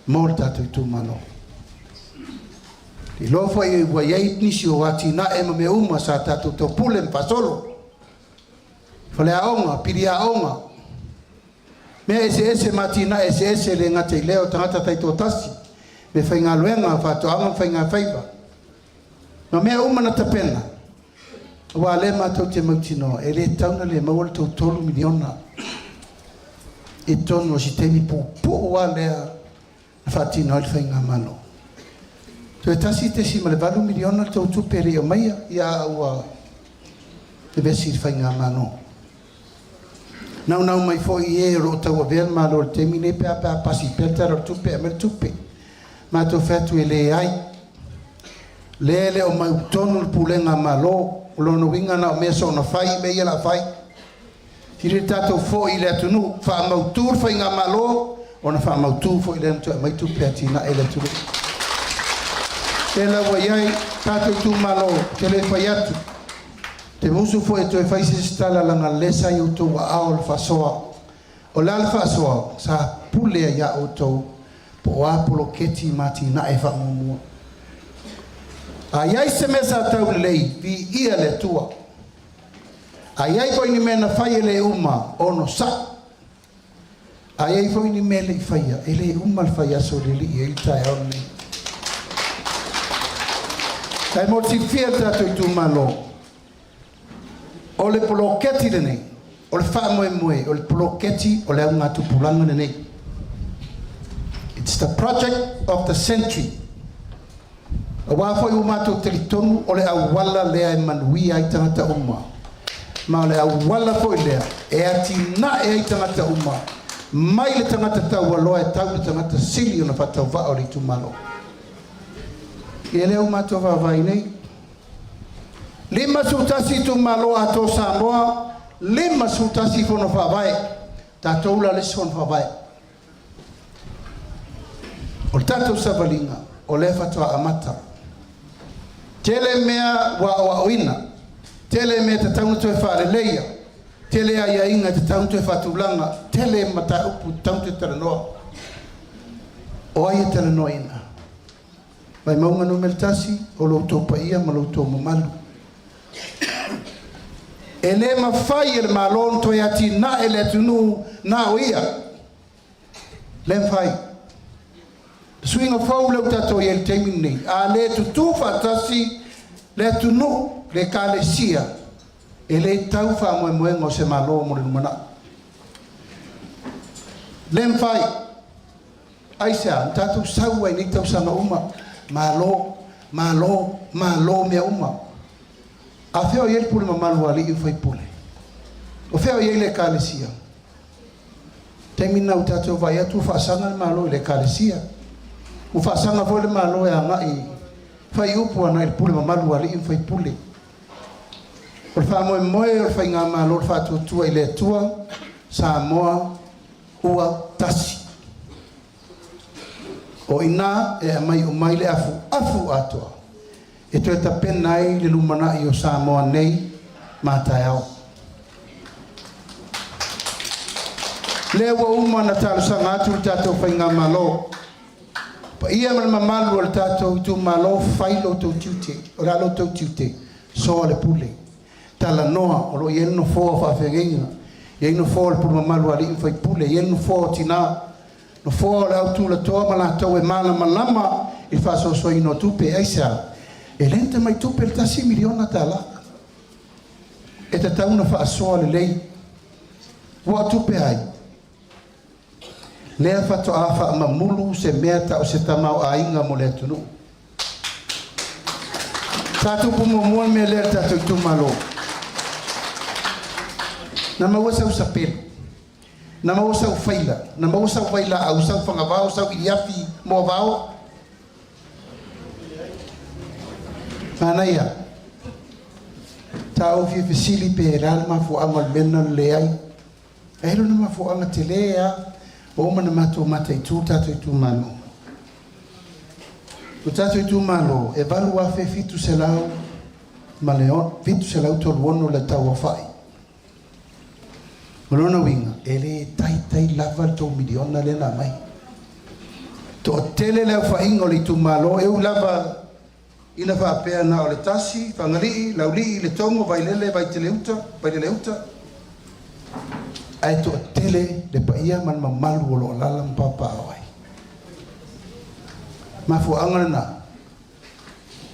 S10: mo le tatou itumalo. Iloa foi ua i ai nisi o atinae ma mea uma sa tatou taupule ma faasolo. Faleaoga, piliaoga, mea eseese ma atinae eseese e le gata i lea o tagata taitoatasi, meafaigaluega, faatoaga ma faigafaiva. Ma mea uma na tapena, aua o lea matou te mautinoa, e le tatau ona le maua le tou $3 miliona i totonu o si taimi puupuu lava lea na faatino ai le faigamalo. Toe $1.8 miliona le tou tupe e le i aumaia, ia a ua vevesi i le faigamalo. Naunau mai foi e o lo o tauavea le Malo i le taimi lenei pe a pe a pasi pea le Tala o le Tupe e aumai le tupe. Matou fai atu e leai. O lea e le o mautonu le pulega a Malo. O lona uiga na o mea soona fai mea ia o le a fai. Sili le tatou foi i le atunuu, faamautu le faigamalo ona faamautu foi lea ona toe aumai tupe e atinae ai le atunuu. O lea la ua i ai tatou itumalo, ou te le fai atu, ou te musu foi e toe fai se isi tala leaga o lea sa i outou aao le faasoa. O le a le faasoa? Sa pule ai ia outou po o a poloketi ma atinae faamuamua. A i ai se mea sa tau lelei, viia le Atua. A i ai foi ni mea na fai e le uma, onosai. A i ai foi ni mea e le i faia, e le uma le fai aso i le Alii e i ai le taeao lenei. Ae mo le silafia e le tatou itumalo, o le poloketi lenei, o le faamoemoe, o le poloketi o le augatupulaga lenei. It's the project of the century. Aua foi ua matou talitonu o le auala lea e manuia ai tagata uma, ma o le auala foi lea e atinae ai tagata uma, mai le tagata taualoa e tau i le tagata sili ona faatauvaa o le itumalo. Ia lea ua matou vaavaai nei, 51 itumalo atoa o Samoa, 51 fono faavae, tatou la le isi fono faavae. O le tatou savaliga, o lea faatoa amata. Tele mea ua aoaoina, tele mea e tatau ona toe faaleleia, tele aiaiga e tatau ona toe faatulaga, tele mataupu e tatau ona toe talanoa. O ai e talanoaina? Vaimauga 1, o lo outou paia ma lo outou mamalu. E le mafai e le Malo ona toe atinae le atunuu na o ia. Le mafai. Le suiga fou lea ua tatou i ai i le taimi lenei, a le tutu faatasi le atunuu, le ekalesia, e le tau faamoemoega o se Malo mo le lumanai. Le mafai. Aisea? Na tatou sau ai i nei tausaga uma, Malo, Malo, Malo mea uma. A fea o i ai le pule mamalu a alii ma faipule? O fea o i ai le ekalesia? Taimi lena ua tatou vaai atu ua faasaga le Malo i le Ekalesia. Ua faasaga foi le Malo e agai fai upu agai i le pule mamalu a alii ma faipule. O le faamoemoe o le Faigamalo o le Faatuatua i le Atua, Samoa ua tasi. O i ina e aumai uma ai le afuafu atoa e toe tapena ai le lumanai o Samoa nei ma taeao. Lea ua uma ona talosaga atu le tatou Faigamalo, paia ma le mamalu o le tatou itumalo, fai lo outou tiute. O le a lo outou tiute? Soa le pule, talanoa, o lo o i ai le nofoa o faafeagaiga, e i ai nofoa o le pule mamalu a alii ma faipule, e i ai le nofoa o tina, Nofoa o le au tulatoa ma latou e malamalama i le faasoasoaina o tupe. Aisea? E le ni tamai tupe le $1 miliona. E tatau ona faasoa lelei. Ua o tupe ai? Lea faatoa faamamulu se mea ta o se tamaoaiga mo le atunuu. Sa tupu muamua le mea lea i le tatou itumalo. Na maua sau sapelu. Na maua sau faila, na maua sau vailaau, sau fagavao, sau iliafi moavao. Manaia. Sa ou fia fesili pe le a le mafuaaga o le mea lena o le leai. Ae lona mafuaaga tele lava, ua uma ona matou mataitu le tatou itumalo. O le tatou itumalo, e 8,700 ma le 736 le tauaofai. O lona uiga, e le taitai lava le tou miliona lea na aumai. Toatele le aofaiga o le itumalo, e ui lava. Ina faapea na o le tasi, Fagalii, Laulii, Letogo, Vailele, Vaiteleuta, Vaileleuta, ae toatele le paia ma le mamalu o lo o alaala ma papaaao ai. Mafuaaga lena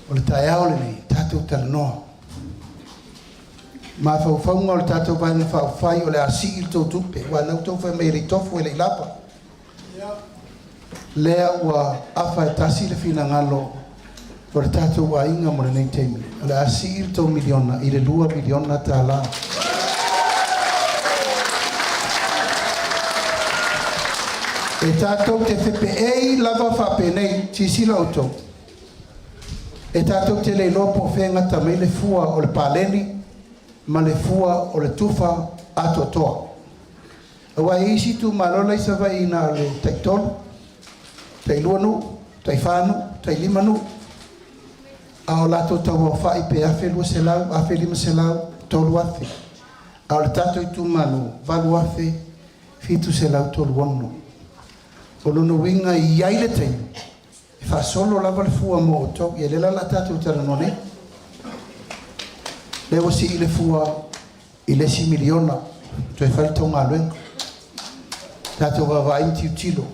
S10: o le taeao lenei tatou talanoa. Mafaufauga o le tatou Vaega Faaupufai o le a sii le tou tupe, aua o lena ua outou fai mai e le i tofu e le i lava. Lea ua afa e tasi le finagalo o le tatou aiga mo lenei taimi, o le a sii le tou miliona i le $2 miliona. E tatou te fepeei lava faapenei, silasila outou, e tatou te le iloa po o fea e gata mai le fua o le paleni ma le fua o le tufa atoatoa. Aua e i ai isi itumalo la e i Savaii na o le tai-3, tai-2 nuu, tai-4 nuu, tai-5 nuu, a o latou tauaofai pe 1,200, 1,500, 3,000. A o le tatou itumalo, 8,736. O lona uiga e i ai le taimi e faasolo lava le fua mo outou. Ia lea la o le a tatou talanoa nei. Lea ua sii le fua i le isi miliona toe fai le tou galuega. Tatou vaavaai ma tilotilo,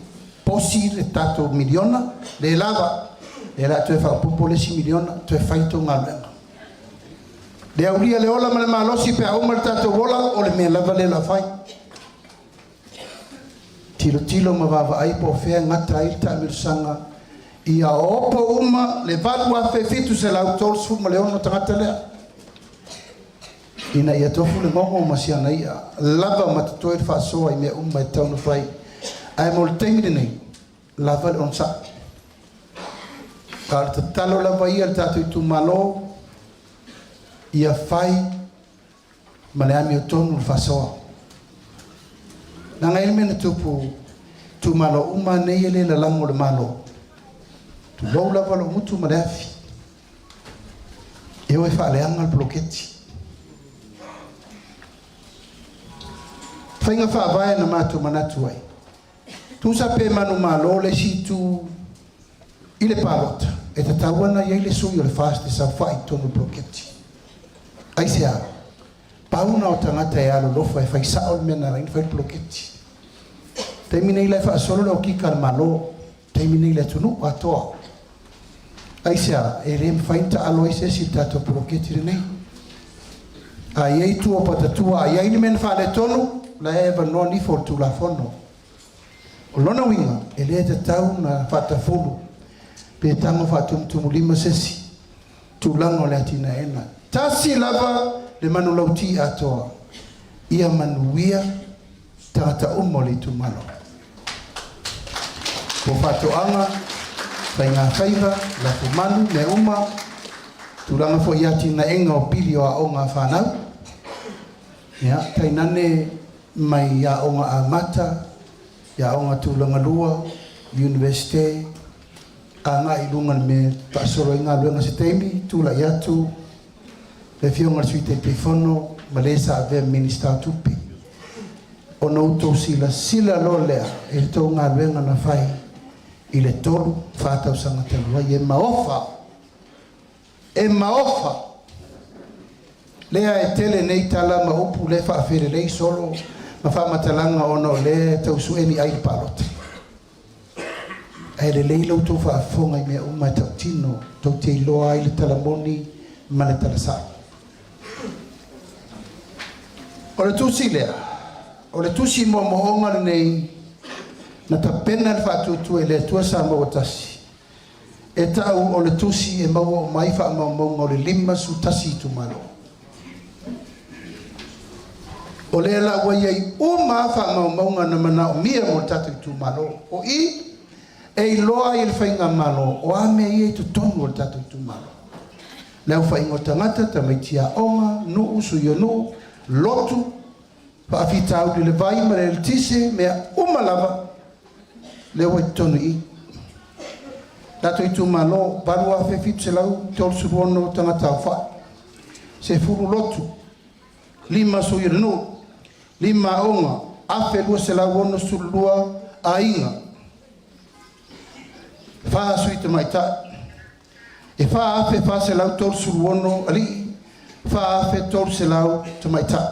S10: posi le tatou miliona, le lava, lea o le a toe faaopoopo le isi miliona toe fai le tou galuega. Le aulia le ola ma le malosi pe a uma le tatou ola, o le mea lava lea o le a fai. Tilotilo ma vaavaai po o fea e gata ai le taamilosaga ia opo uma le 8,736 tagata lea ina ia tofu le gogo ma si ana i'a lava ma totoe le faasoa i mea uma e tatau ona fai. Ae mo le taimi lenei, lava le onosai. A o le tatalo lava ia a le tatou itumalo, ia fai ma le amiotonu le faasoa. Leaga e i ai le mea na tupu itumalo uma nei e le lalago i le Malo, tulou lava lou gutu ma le afi, e o e faaleaga le poloketi. Faiga faavae na matou manatu ai, tusa pe manumalo le isi itu i le palota, e tatau ona i ai le sui o le FAST e saofai i totonu o le poloketi. Aisea? Pau na o tagata e alolofa e fai sao le mea na ala ai ona fai le poloketi. Taimi nei la e faasolo le okika a le Malo, taimi nei i le atunuu atoa. Aisea? E le mafai ona taalo ai se isi i le tatou poloketi lenei. A i ai tua o patatua, a i ai le mea na faaletonu, la e avanoa nifo o le Tulafono. O lona uiga, e le tatau ona faatafulu pe tago faatumutumulima se isi tulaga o le atinaeina. Tasi lava le manulauti atoa, ia manuia tagata uma o le itumalo. Po faatoaga, faigafaiva, lafumanu, mea uma, tulaga foi i atinaega o pili o aoga a fanau, ia, tainane mai aoga amata, i aoga tulaga lua, Iunivesite, agai i luga i le mea e faasolo ai galuega. Se taimi tulai atu le Afioga i le Sui Taitaifono ma le sa avea ma Minisita o Tupe, ona outou silasila loa lea i le tou galuega na fai i le 3, 4 tausaga talu ai, e maofa, e maofa. Lea e tele nei tala ma upu lea e faafelelei solo ma faamatalaga ona o lea e tau sue ni ai i le palota. Ae lelei la outou faafofoga i mea uma e tautino, tou te iloa ai le tala moni ma le tala sa'o. O le tusi lea, o le tusi moomooga lenei na tapena e le Faatuatua i le Atua Samoa ua Tasi, e ta'u o le tusi e maua uma ai faamaumauga o le 51 itumalo. O lea la ua i ai uma lava faamaumauga na manaomia mo le tatou itumalo. O i e iloa ai e le Faigamalo o a mea ia i totonu o le tatou itumalo. Le aofaiga o tagata, tamaiti aoga, nuu, sui o nuu, lotu, faafitauli i le vai ma le eletise, mea uma lava lea ua i totonu i i. Tatou itumalo, 8,736 tagata aofai, 10 lotu, 5 sui o le nuu, 5 aoga, 1,262 aiga, 4 sui tamaitai. E 4,436 alii, 4,300 tamaitai.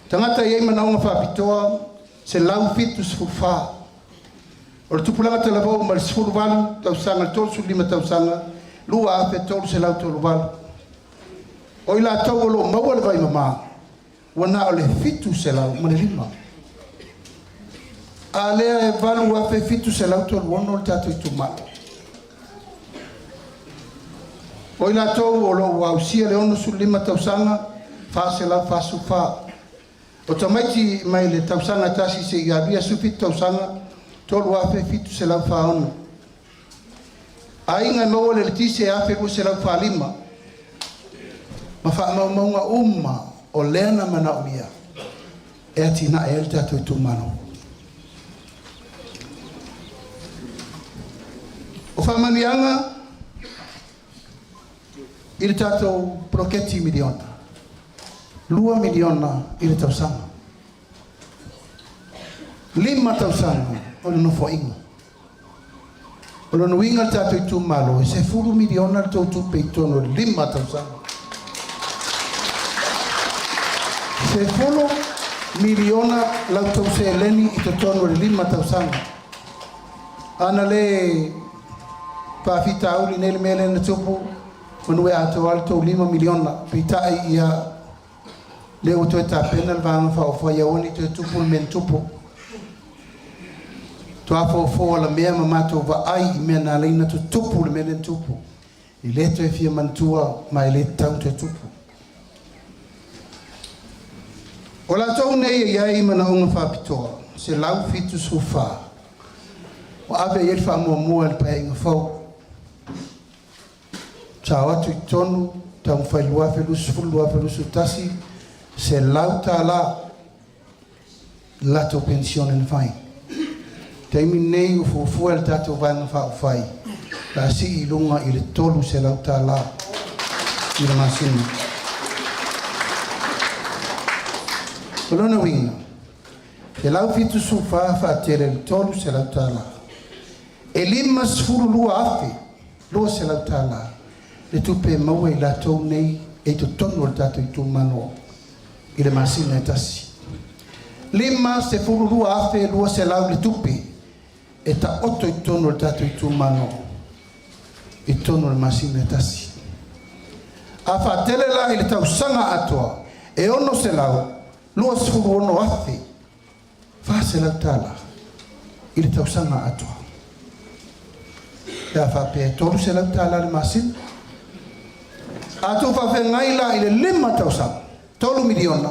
S10: Tagata e i ai manaoga faapitoa, 174. O le tupulaga talavou mai le 18 tausaga i le 35 tausaga, 2,338. O i latou o lo o maua le vaimama, ua na o le 705. A lea e 8,736 le tatou itumalo. O i latou o lo o ua ausia le 65 tausaga, 444. O tamaiti mai le tausaga e 1 seia alia le 17 tausaga, 3,746. Aiga e maua le eletise e 1,245. Ma faamaumauga uma o lea na manaomia e atinae ai le tatou itumalo. O faamanuiaga i le tatou poloketi miliona, $2 miliona i le tausaga. 5 tausaga o le nofoaiga. O lona uiga le tatou itumalo, e $10 miliona le tou tupe i totonu o le 5 tausaga. $10 miliona la outou seleni i totonu o le 5 tausaga. Ana le faafitauli nei le mea lea na tupu, manu e atoa le tou $5 miliona. Peitai ia, lea ua toe tapena le Vaega Faaupufai aua ne i toe tupu le mea na tupu. Matua fofo alamea ma matou vaai i mea na ala ai ona tutupu le mea lea na tupu. E le toe fia manatua ma e le tatau ona toe tupu. O latou nei e i ai manaoga faapitoa, 174, ua ave i ai le faamuamua i le Paeaiga fou. Sa o atu i totonu, taumafai i le 2020-2021, $100 le latou penisione na fai. Taimi lenei ua fuafua e le tatou Vaega Faaupufai, o le a sii i luga i le $300 i le masina. O lona uiga, 174 faatele i le $300, e $52,200 le tupe e maua e i latou nei e i totonu o le tatou itumalo i le masina e tasi. $52,200 le tupe e taoto i totonu o le tatou itumalo i totonu o le masina e tasi. A faatele la i le tausaga atoa, e $626,400 i le tausaga atoa. Pe a faapea e $300 le masina. A tuufaafeagai la i le 5 tausaga, 3 miliona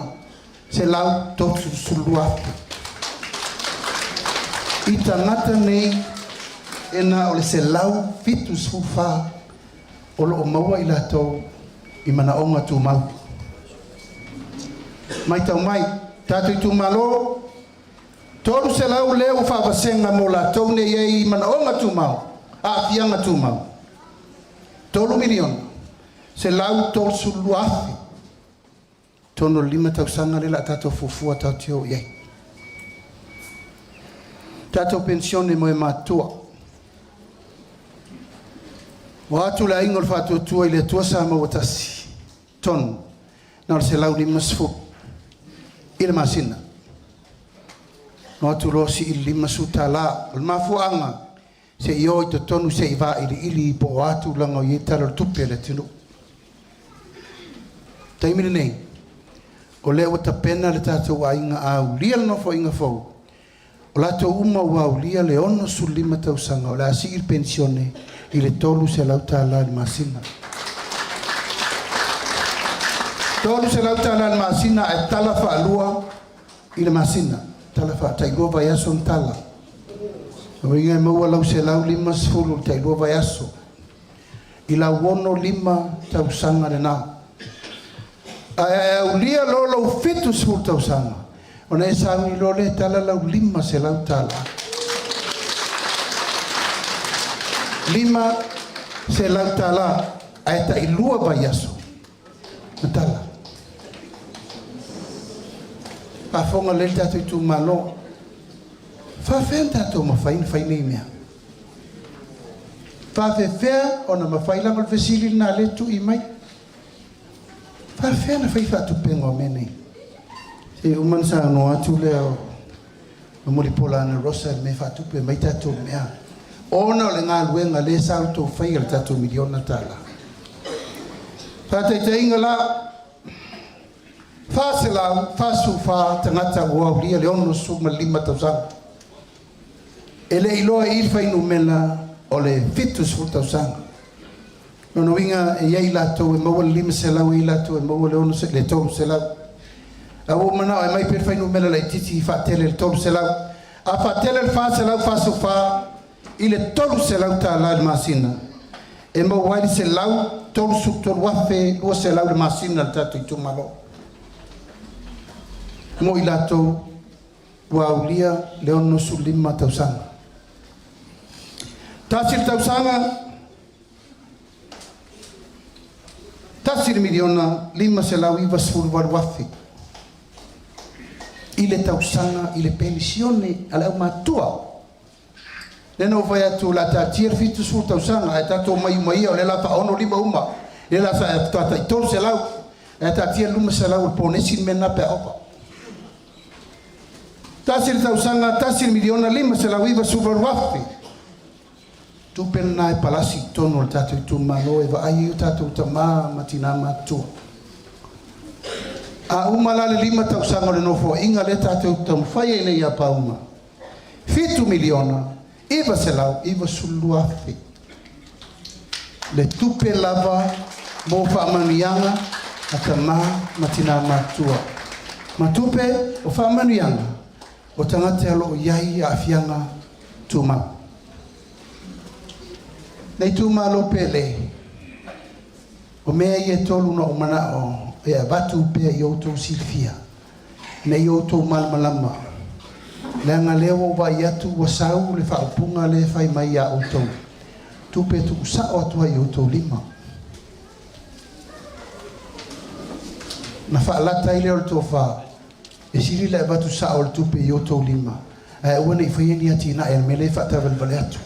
S10: 132,000. I tagata nei e na o le 174 o lo o maua i latou i manaoga tumau. Matau mai, tatou itumalo, 300 lea ua faavasega mo latou nei e i manaoga tumau, aafiaga tumau. 3 miliona 132,000 totonu o le 5 tausaga lea o le a tatou fuafua tatou te o i ai. Tatou penisione mo e matutua. Ua atu le Aiga o le Faatuatua i le Atua Samoa ua tasi, tonu, na o le 150 i le masina. No atu loa sii i le $50. O le mafuaaga, se i o i totonu se i vailiili po o a tulaga o i ai tala o le tupe a le atunuu. Taimi lenei, o lea ua tapena le tatou aiga a aulia le nofoaiga fou, o latou uma ua aulia le 65 tausaga o le a sii le penisione i le $300 i le masina. $300 i le masina ae tala faalua i le masina. Tala faatailua vaiaso na tala. O uiga e maua lau 150 i le tailua vaiaso. I lau 65 tausaga lena. Ae aulia loa lou 70 tausaga, ona e sauni loa lea e tala lau $500. $500 ae tailua vaiaso na tala. Faafofoga lelei le tatou itumalo. Faafefea ona tatou mafai ona fai nei mea? Faafefea ona mafai lava o le fesili lena lea e tui mai. Faafefea ona fai faatupega o mea nei? Se i uma ona saunoa atu lea o Mulipola Anarosa i le mea e faatupe mai tatou mea ona o le galuega lea sa outou faia i le tatou miliona tala. Faataitaiga la, 444 tagata ua aulia le 65 tausaga. E le iloa i i le fuainumera o le 70 tausaga. Lona uiga e i ai latou e maua le 500, e i ai latou e maua le 600, le 300. Ae ua ou manao e aumai pea le fuainumera laitiiti faatele i le 300. A faatele le 444 i le $300 i le masina, e maua ai le $133,200 i le masina a le tatou itumalo. Mo i latou ua aulia le 65 tausaga. Tasi le tausaga, $1,598,000 i le tausaga i le penisione a le aumatua. Lea na ou fai atu o le a taatia le 70 tausaga ae tatou omai uma ia o lea o le a faa-65 uma, lea o le a faatoa tai 300 ae taatia le 500 o le ponesi le mea lena pe a ova. Tasi le tausaga, $1,598,000. Tupe lena e palasi i totonu o le tatou itumalo e vaai ai o tatou tamā ma tinā matutua. A uma la le 5 tausaga o le nofoaiga lea tatou te taumafai ai nei ia Pauga, $7,992,000 le tupe lava mo faamanuiaga a tamā ma tinā matutua. Ma tupe o faamanuiaga o tagata o lo o i ai aafiaga tumau. Le itumalo pele, o mea ia e tolu na ou manao e avatu pea i outou silafia, ina ia outou malamalama, leaga lea ua ou vaai atu ua sau le faaupuga lea e fai mai ia outou, tupe e tuusao atu ai i outou lima. Na faalata ai lea o le tofa, e sili le avatu sao o le tupe i outou lima, ae aua ne i faia ni atinae a le mea lea e faataavalevale atu.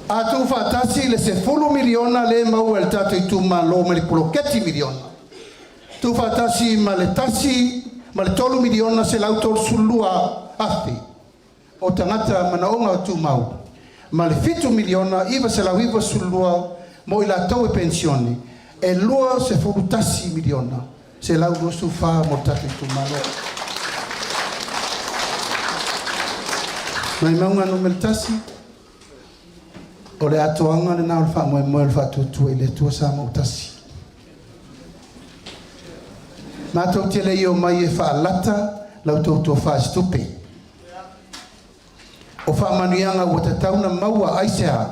S10: A tuufaatasi le $10 miliona lea e maua e le tatou itumalo mai le poloketi miliona, tuufaatasi ma le tasi ma le $3,132,000 o tagata manaoga tumau, ma le $7,992,000 mo i latou e penisione, e $21,124,000 mo le tatou itumalo. Vaimauga 1, o le atoaga lena o le faamoemoe o le Faatuatua i le Atua Samoa ua tasi. Matou te le i omai e faalata la outou tofa i se tupe. O faamanuiaga ua tatau ona maua aisea?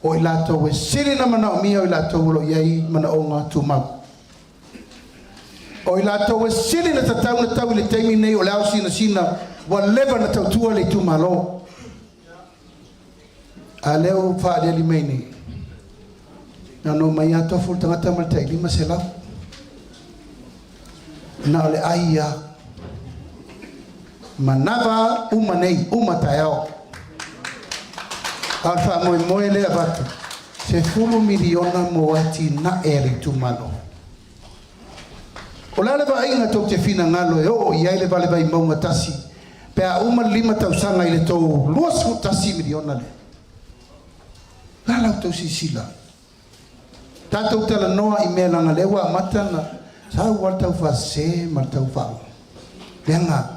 S10: O i latou e sili ona manaomia o i latou o lo o i ai manaoga tumau. O i latou e sili ona tatau ona tau i le taimi lenei o le ao sinasina ua leva ona tautua le itumalo. A lea ua faaaliali mai nei, na ona omai lava tofu le tagata ma le tai 500. Na o le ai lava. Manava uma nei, uma taeao. A o le faamoemoe lea e avatu, $10 miliona mo atinae a le itumalo. O le a le vaaiga tou te finagalo e oo i ai le vale Vaimauga 1 pe a uma le 5 tausaga i le tou $21 miliona lea? O le a la outou silasila? Tatou talanoa i mea leaga lea ua amata ona sau lava le taufaasese ma le taufaa leaga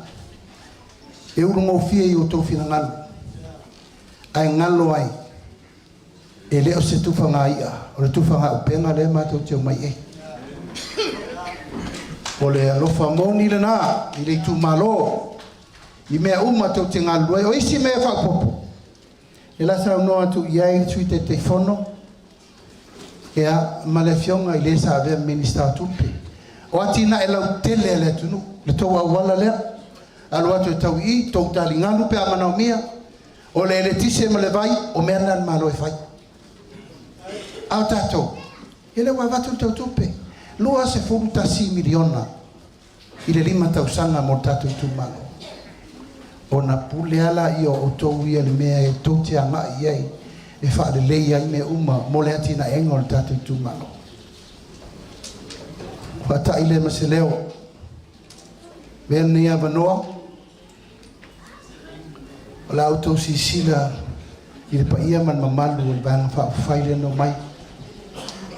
S10: e ulugofie i outou finagalo ae galo ai e le o se tufaga i'a, o le tufaga upega lea matou te omai i ai. O le alofa moni lena i le itumalo i mea uma tou te galulue ai. O isi mea faaopoopo, e la saunoa atu i ai le Sui Taitaifono ia, ma le afioga i le sa avea ma Minisita o Tupe. O atinae lautele a le atunuu, le tou auala lea, alu atu e tau i i, tou taligalu pe a manaomia, o le eletise ma le vai, o mea na a le Malo e fai. A o tatou, ia lea ua avatu le tou tupe, $21 miliona i le 5 tausaga mo le tatou itumalo. Ona pule lava laia o outou ia i le mea e tou te agai i ai e faalelei ai mea uma mo le atinaega o le tatou itumalo. Faata'i lea ma se leo. Avea lenei avanoa, o le a outou silasila i le paia ma le mamalu o le Vaega Faaupufai lea na omai,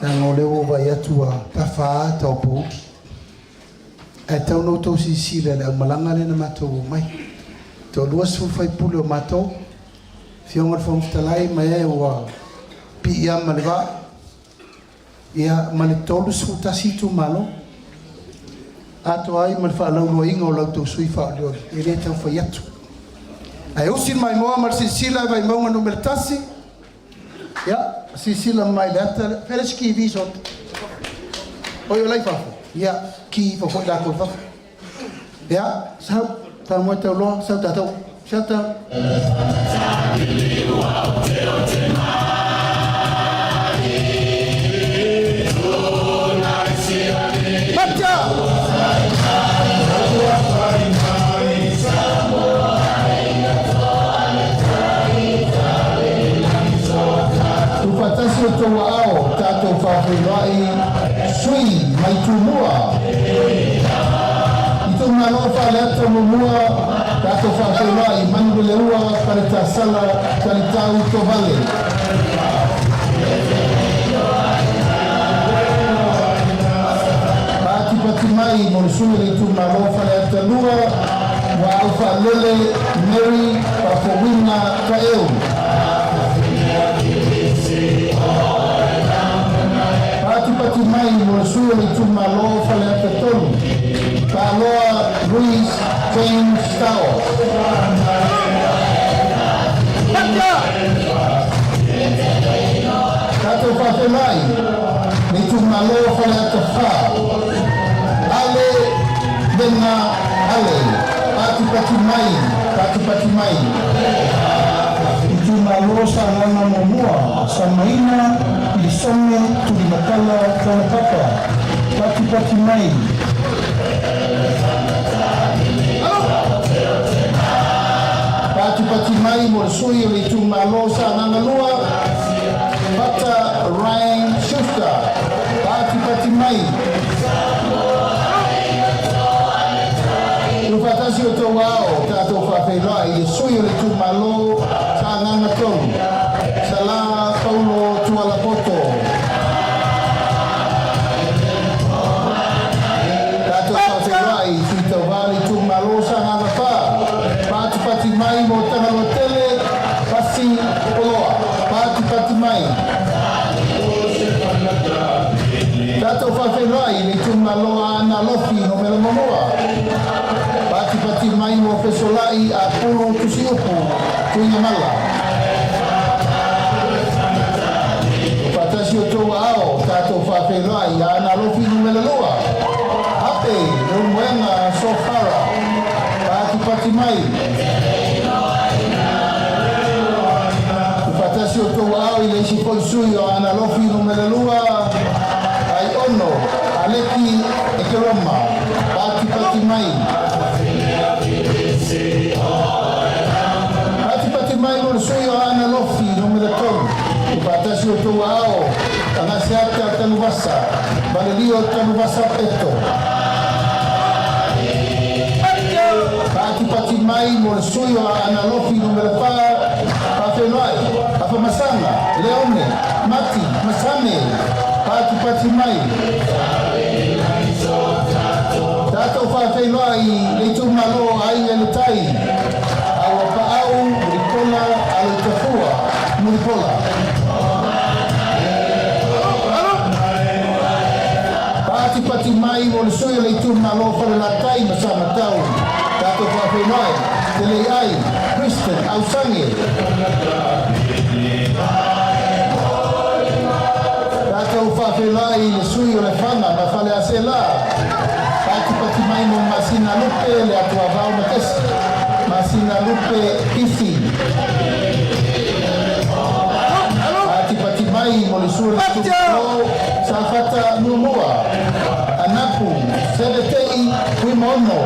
S10: leaga o lea ua ou vaai atu ua tafa taopouli. Ae tau na outou silasila i le aumalaga lea na matou omai. Toalua sefulu faipule o matou, Afioga i le Fofoga Fetalai ma e ua piiama le vaa, ia ma le 31 itumalo. Atoa ai ma le faalauloaina o la outou sui faaolioli, e le tau fai atu. Ae usi le maimoa ma le silasila i Vaimauga Nu.1, ia, silasila mai i le ata lea. Fea le isi TV sot? Oi, o la i fafo? Ia, ki ifo foi latou i fafo. Ia, sau, faamoe tauloa, sau tatou. Siata. Matia! Tuufaatasi outou aao, tatou faafeiloai sui mai Tumua. Itumalo Faleata Muamua, tatou faafeiloai Manuleleua Faletasala Talitau Tovale. Patipati mai mo le sui o le itumalo Faleata 2, ua Aufaalele Mary Faafouina Taeu. Patipati mai mo le sui o le itumalo Faleata 3, Taloa Louis James Tao. Tatou faafeiloai le itumalo Faleata 4, Ale Vena Ale. Patipati mai, patipati mai. Itumalo Sagaga Muamua, Samaina Pilisone Tulimatala Taulapapa. Patipati mai. Patipati mai mo le sui o le itumalo Sagaga 2, Pata Ryan Schuster. Patipati mai. Tuufaatasi outou aao, tatou faafeiloai i le sui o le itumalo Sagaga 3, Sala Paulo Tualapoto. Tatou faafeiloai i sui tauva le itumalo Sagaga 4, patipati mai mo Tagaloa Tele, Pasi Oloa. Patipati mai. Tatou faafeiloai i le itumalo Aana Alofi Numera Muamua. Patipati mai mo Fesolai Apulu Tusiupu Tuigamala. Faatasi outou aao, tatou faafeiloai i Aana Alofi Numera 2. Ape Leulumoega Sofara. Patipati mai. Faatasi outou aao i le isi foi sui o Aana Alofi Numera 2, Aiono Aleki Ekeroma. Patipati mai. Patipati mai mo le sui o Aana Alofi Numera 3. Faatasi outou aao, Agaseata Tanuvasa, Valelio Tanuvasa Peto. Patipati mai mo le sui o Aana Alofi Numera 4, Faafeiloai, Afamasaga, Leone, Mati, Masame. Patipati mai. Tatou faafeiloai le itumalo Aiga i le Tai, Auapaau, Mulipola, Aloitafua, Mulipola. Patipati mai mo le sui o le itumalo Falelatai ma Samatau, tatou faafeiloai, Teleiai, Kristen Ausange. Tatou faafeiloai i le sui o Lefaga ma Faleaseela, patipati mai mo Masina Lupe le Atuavao Matesi, Masina Lupe Ifi. Patipati mai mo le sui o le itumalo Safata Muamua, Anapu Sevetei Fuimaono.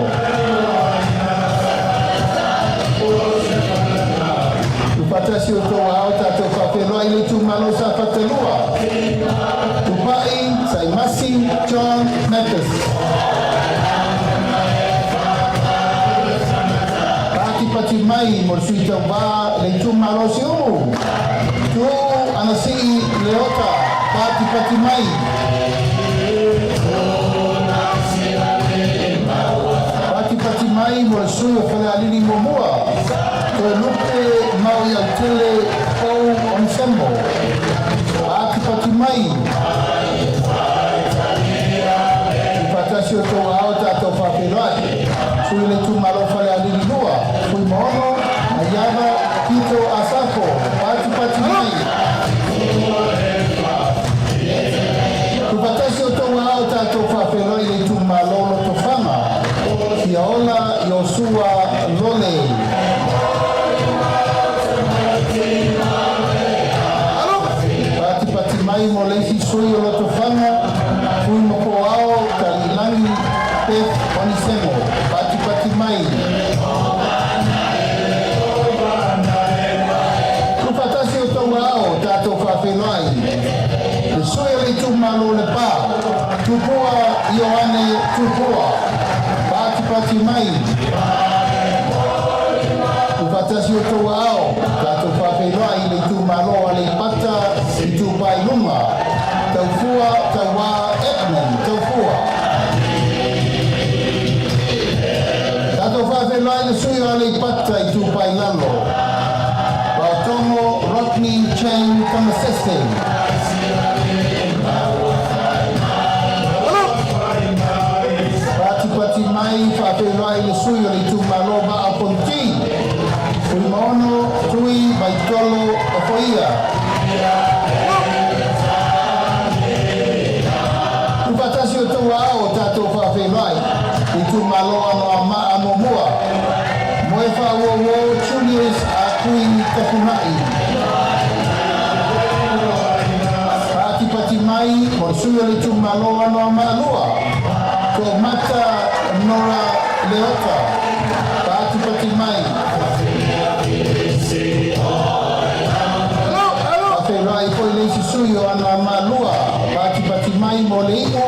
S10: Tuufaatasi o outou aao tatou faafeiloai i le itumalo Safata 2, Tupai Saimasi John Mathis. Patipati mai mo le sui tauvā le itumalo Siumu, Tuuu Anasii Leota. Patipati mai. Patipati mai mo le sui o Falealili Muamua, Toelupe Maoiautele Pou Onesemo. Patipati mai. Tuufaatasi o outou aao tatou faafeiloai sui le itumalo Falealili 2, Fuimaono Maiava Tito Asafo. Patipati mai. Tuufaatasi o outou aao tatou faafeiloai le itumalo Lotofaga, Fiaola Iosua Lole. Patipati mai mo le isi sui o Lotofaga, Fuimakoao Taliilagi Beth Onesemo. Patipati mai. Tuufaatasi o outou aao tatou faafeiloai le sui o le itumalo Lepa, Tupua Ioane Tupua. Patipati mai. Tuufaatasi o outou aao tatou faafeiloai le itumalo Aleipata Itupa i Luga, Taufua Tauā Edmund Taufua. Tatou faafeiloai le sui o Aleipata Itupa i Lalo, Vaotogo Rodney Chang Tamasese. Patipati mai faafeiloai le sui o le itumalo Vaa o Fonoti, Fuimaono Tui Vaitolo Ofoia. Tuufaatasi o outou aao tatou faafeiloai itumalo Anoamaa Muamua, Moefaauouo Julius Akui Tafuna'i. Patipati mai mo le sui o le itumalo Anoamaa 2, To'omata Nora Leota. Patipati mai. Faafeiloai foi le isi sui o Anoamaa 2. Patipati mai mo le iu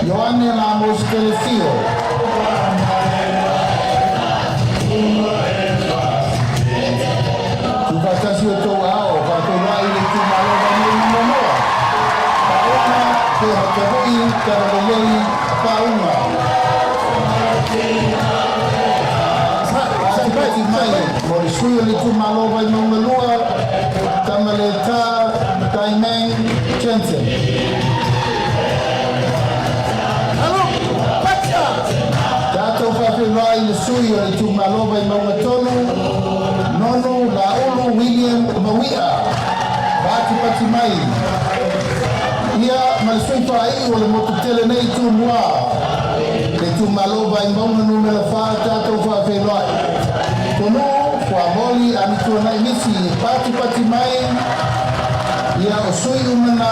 S10: Ioane Lamos Telesio. Tuufaatasi o outou aao faafeiloai le itumalo Vaimauga Muamua, Pauma Tevatavui Talalelei Pauma. Patipati mai mo le sui o le itumalo Vaimauga 2, Tamaleta Taimang Jensen. Tatou faafeiloai le sui o le itumalo Vaimauga 3, Nonu Laulu William Maui'a. Patipati mai. Ia ma le sui faaiu o le motu tele nei Tumua, le itumalo Vaimauga 4, tatou faafeiloai Tonuu Fuamoli Amituanai Misi. Patipati mai. Ia o sui uma na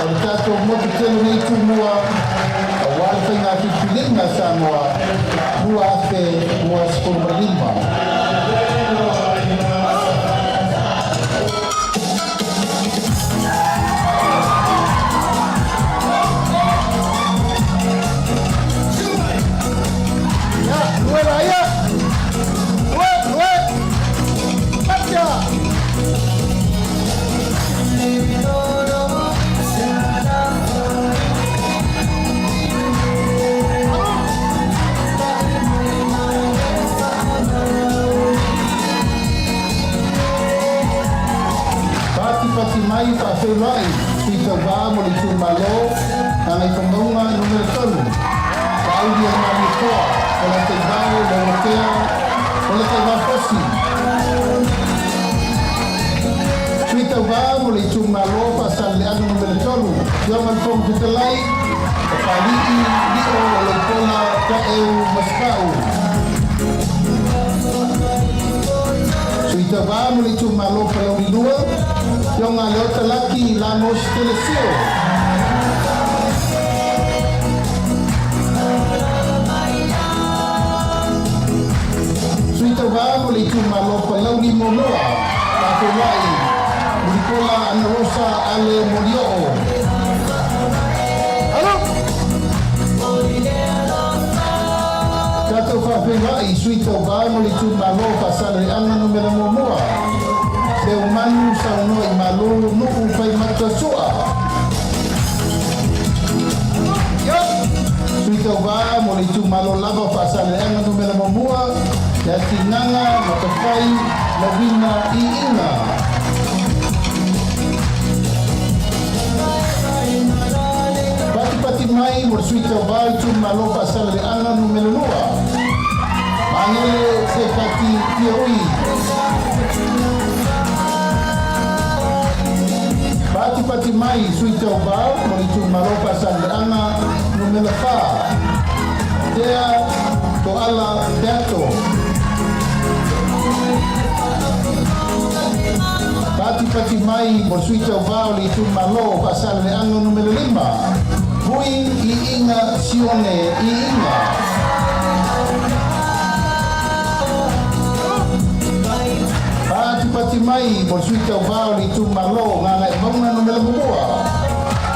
S10: o le tatou motu tele nei Tumua auā le faiga filifiliga Samoa 2025.
S4: Ia, lue la ia. Lue, lue. Patia. Patipati mai faafeiloai sui tauvā mo le itumalo Gagaifomauga 3, Laauli e Malietoa Polataivao Leuatea Polataivao Fosi. Sui tauvā mo le itumalo Faasaleleaga 3, Afioga le Fofoga Fetalai, o Palii Lio o Leipola Taeu Masepau. Sui tauvā mo le itumalo Palauli 2, Afioga Leota Laki Lamos Telesio. Sui tauvā mo le itumalo Palauli Muamua, faafeiloai
S10: Osa Ale Molioo. Alo! Tatou faafeiloai i sui tauvā mo le itumalo o Faasaleleaga numera muamua. Seumanu saunoa i Malo Nuu Faimata Sua. Sui tauvā mo le itumalo lava o Faasaleleaga numera muamua, Leatigaga Matafai Lauina Iiga. Patipati mai mo le sui tauvā o itumalo Faasaleleaga numera lua. Magele Sepati Tiaui. Patipati mai sui tauvā mo le itumalo Faasaleleaga numera fa. Tea Toala Peato. Patipati mai mo le sui tauvā o le itumalo Faasaleleaga numera lima. Vui Iiga Sione Iiga. Patipati mai mo le sui tauvā o le itumalo Gagaemauga numera muamua.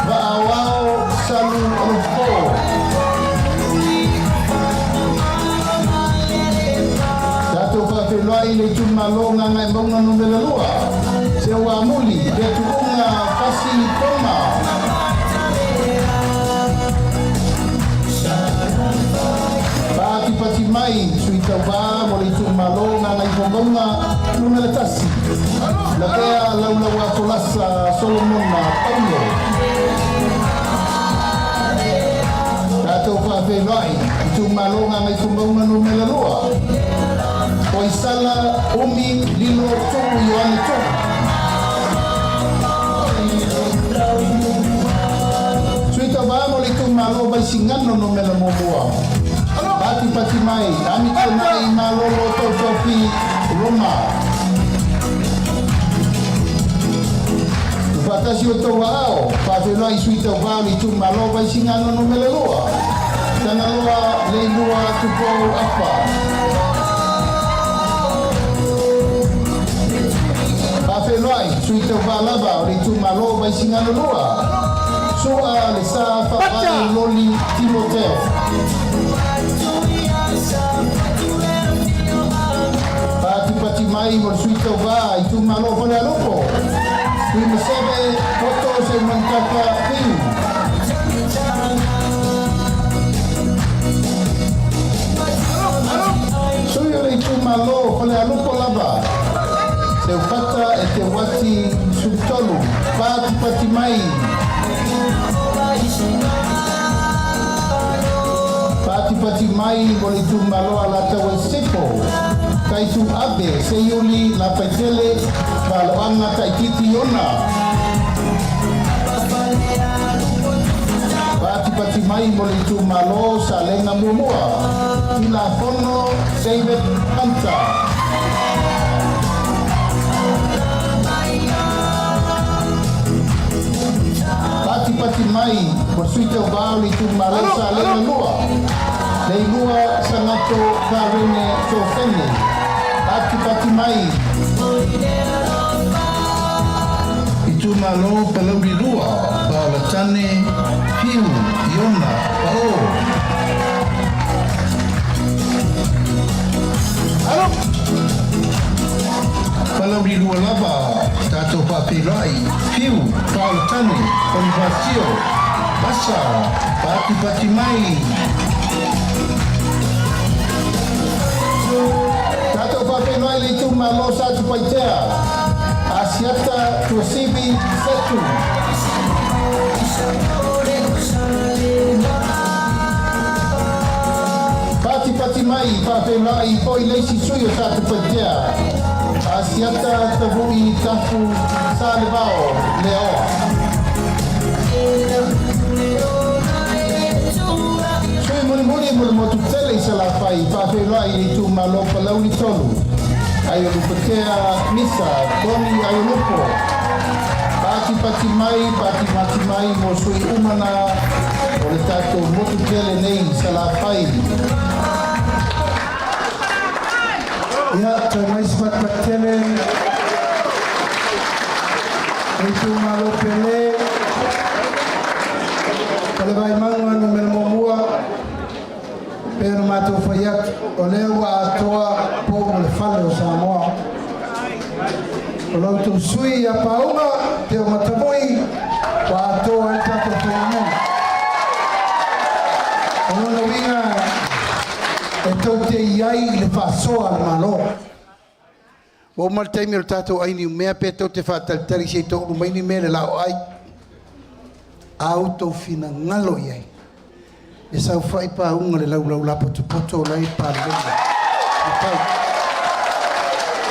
S10: Vaaoao Salu Alofo. Tatou faafeiloai le itumalo Gagaemauga numera lua. Seuamuli Fetuuga Fasi Toma. Patipati mai sui tauvā mo le itumalo Gagaifomauga numera tasi. Lavea Laulaua Folasa Solomona Paulo. Tatou faafeiloai itumalo Gagaifomauga numera lua. Poisala Umi Lilo Tuu Ioane Tuu. Sui tauvā mo le itumalo Vaisigano numera muamua. Patipati mai Amituanai Malolo Tautofi Roma. Faatasi o tou aao, faafeiloai sui tauvā o le itumalo Vaisigano numera lua. Tagaloa Leilua Tupou Afa. Faafeiloai sui tauvā lava o le itumalo Vaisigano lua. Sua le sa faavae Loli Timoteo. Patipati mai mo le sui tauvā itumalo Falealupo. Tuimaseve Poto Seumanutafa Fiu. Sui o le itumalo Falealupo lava. Seufata e te wati sulutolu. Patipati mai. Patipati mai mo le itumalo Alataua i Sisifo. Taisu Abe Seiuli Lafaitele Valoaga Taititi Iona. Patipati mai mo le itumalo Salega muamua. Tilafono David Hunter. Patipati mai mo le sui tauvā o le itumalo Salega lua. Leilua Sagato Karene Tofene. Patipati mai. Itumalo Palauli lua, Paolatane, Fiu, Iona, Pao. Palauli lua lava, tatou faafeiloai, Fiu, Paolatane, Ponifasio, Vasa, patipati mai. Tatou faafeiloai le itumalo Satupaitea, Asiata Tuasivi Setu. Patipati mai faafeiloai foi le isi sui o Satupaitea, Asiata Tavui Tafu Salevao Leoa. Sui mulimuli mo le motu tele i Salafai faafeiloai le itumalo Palauli tolu. Aiolupatea Misa Tony Aiolupo. Patipati mai, patipati mai mo sui umana o le tatou motu tele nei i Salafai.
S11: Ia, toe mai se patipati tele.
S10: Le itumalo pele, o le Vaimauga 1, pei ona matou fai atu, o lea ua atoa pou o le fale o Samoa. O la outou sui ia Pauga Teo Matamui ua atoa ai le tatou faigamea. O lona uiga e tou te i ai i le faasoa a le Malo. Ua uma le taimi o le tatou ai niumea pe tou te faatalitali se i toulu mai ni mea i le laoai. A outou finagalo i ai, e saofai pauga i le laulau lapotopoto la e i le Palemene. E pau.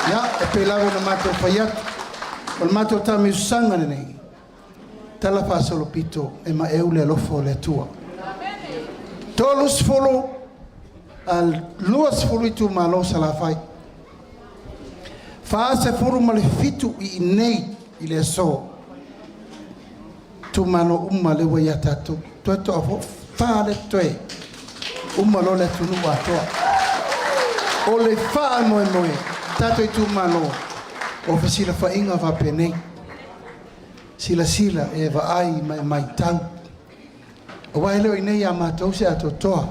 S10: Ia, e pei lava ona matou fai atu, o le matou taamilosaga lenei, talafaasolopito e maeu le alofa o le Atua. 30 a 20 itumalo o Salafai. 47 i inei i le aso. Itumalo uma lea ua ia tatou. Toe toafa lea totoe. Uma loa le atunuu atoa. O le faamoemoe, tatou itumalo, o fesilafaiga faapenei. Silasila e vaai ma e matau. Aua e le o i inei ia matou se atoatoa.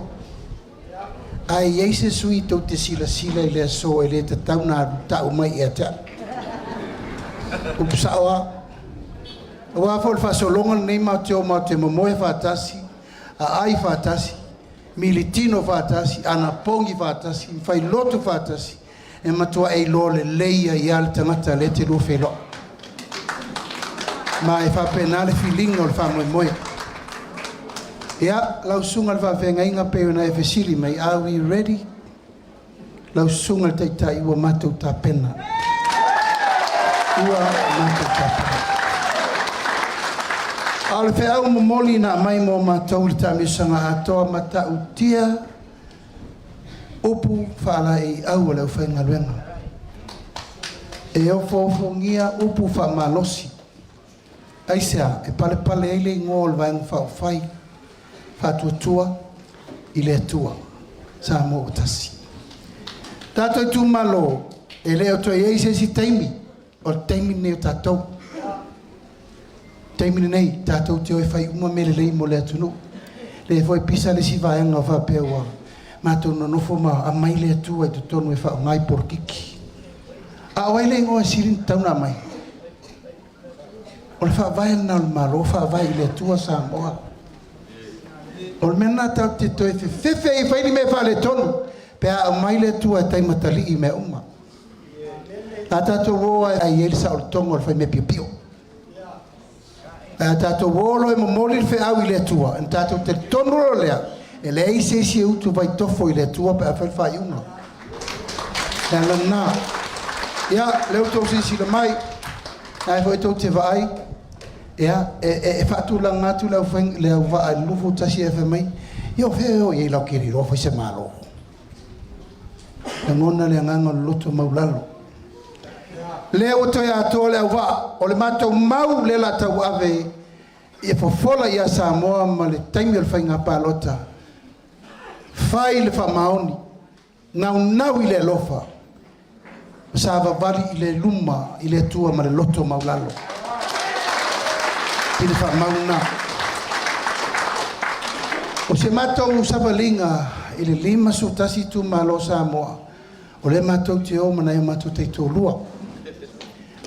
S10: Ae i ai se sui tou te silasila i le aso e le tatau ona alu tau mai ia te au. Upu sao lava. Aua foi o le faasologa lenei matou te o matou te momoe faatasi, aai faatasi, militino faatasi, anapogi faatasi, fai lotu faatasi, e matua e iloa lelei ai lava le tagata lea e te lua feiloai. Ma e faapena le filiga o le faamoemoe. Ia, lau susuga i le faafeagaiga pei ona e fesili mai, are we ready? Lau susuga i le Taitai, ua matou tapena. Ua matou tapena. A o le feau momoli na aumai mo matou i le taamilosaga atoa matautia upu faalaeiau a le aufaigaluega. E ofoofogia upu faamalosi. Aisea? E palepale ai le igoa o le Vaega Faaupufai Faatuatua i le Atua Samoa ua tasi. Tatou itumalo, e le o toe i ai se isi taimi, o le taimi lenei o tatou. Taimi lenei, tatou te o e fai uma mea lelei mo le atunuu. Lea foi e pisa le isi vaega o faapea ua matou nonofo ma aumai le Atua i totonu e faaaoga i polokiki. A o ai le igoa e sili ona tatau ona aumai? O le faavae lena o le Malo, faavae i le Atua Samoa. O le mea lena tatou te toe fefefe ai e fai ni mea faaletonu pe a aumai le Atua e taimatalii i mea uma. A tatou o lava e i ai le saolotoga o le faimea piopio. Ae a tatou o loa e momoli le feau i le Atua, ona tatou talitonu loa lea, e leai se isi e utu vaitofo i le Atua pe a fai le faaiuga. Le ala lena. Ia, lea ua outou silasila mai, na foi tou te vaai, ia, e faatulaga atu le auvaa i le 21 ae fai mai, ia o fea e o i ai latou te le iloa fai se Malo. Lagona le agaga o le loto maulalo. Lea ua toe atoa le auvaa, o le matou mau lea la tauave ia fofola ia Samoa ma le taimi o le faiga palota. Fai le faamaoni, naunau i le alofa, savavali i le luma i le Atua ma le loto maulalo. I le faamau lena. O se matou savaliga i le 51 itumalo o Samoa, o lea matou te o ma nai o matou taitoalua.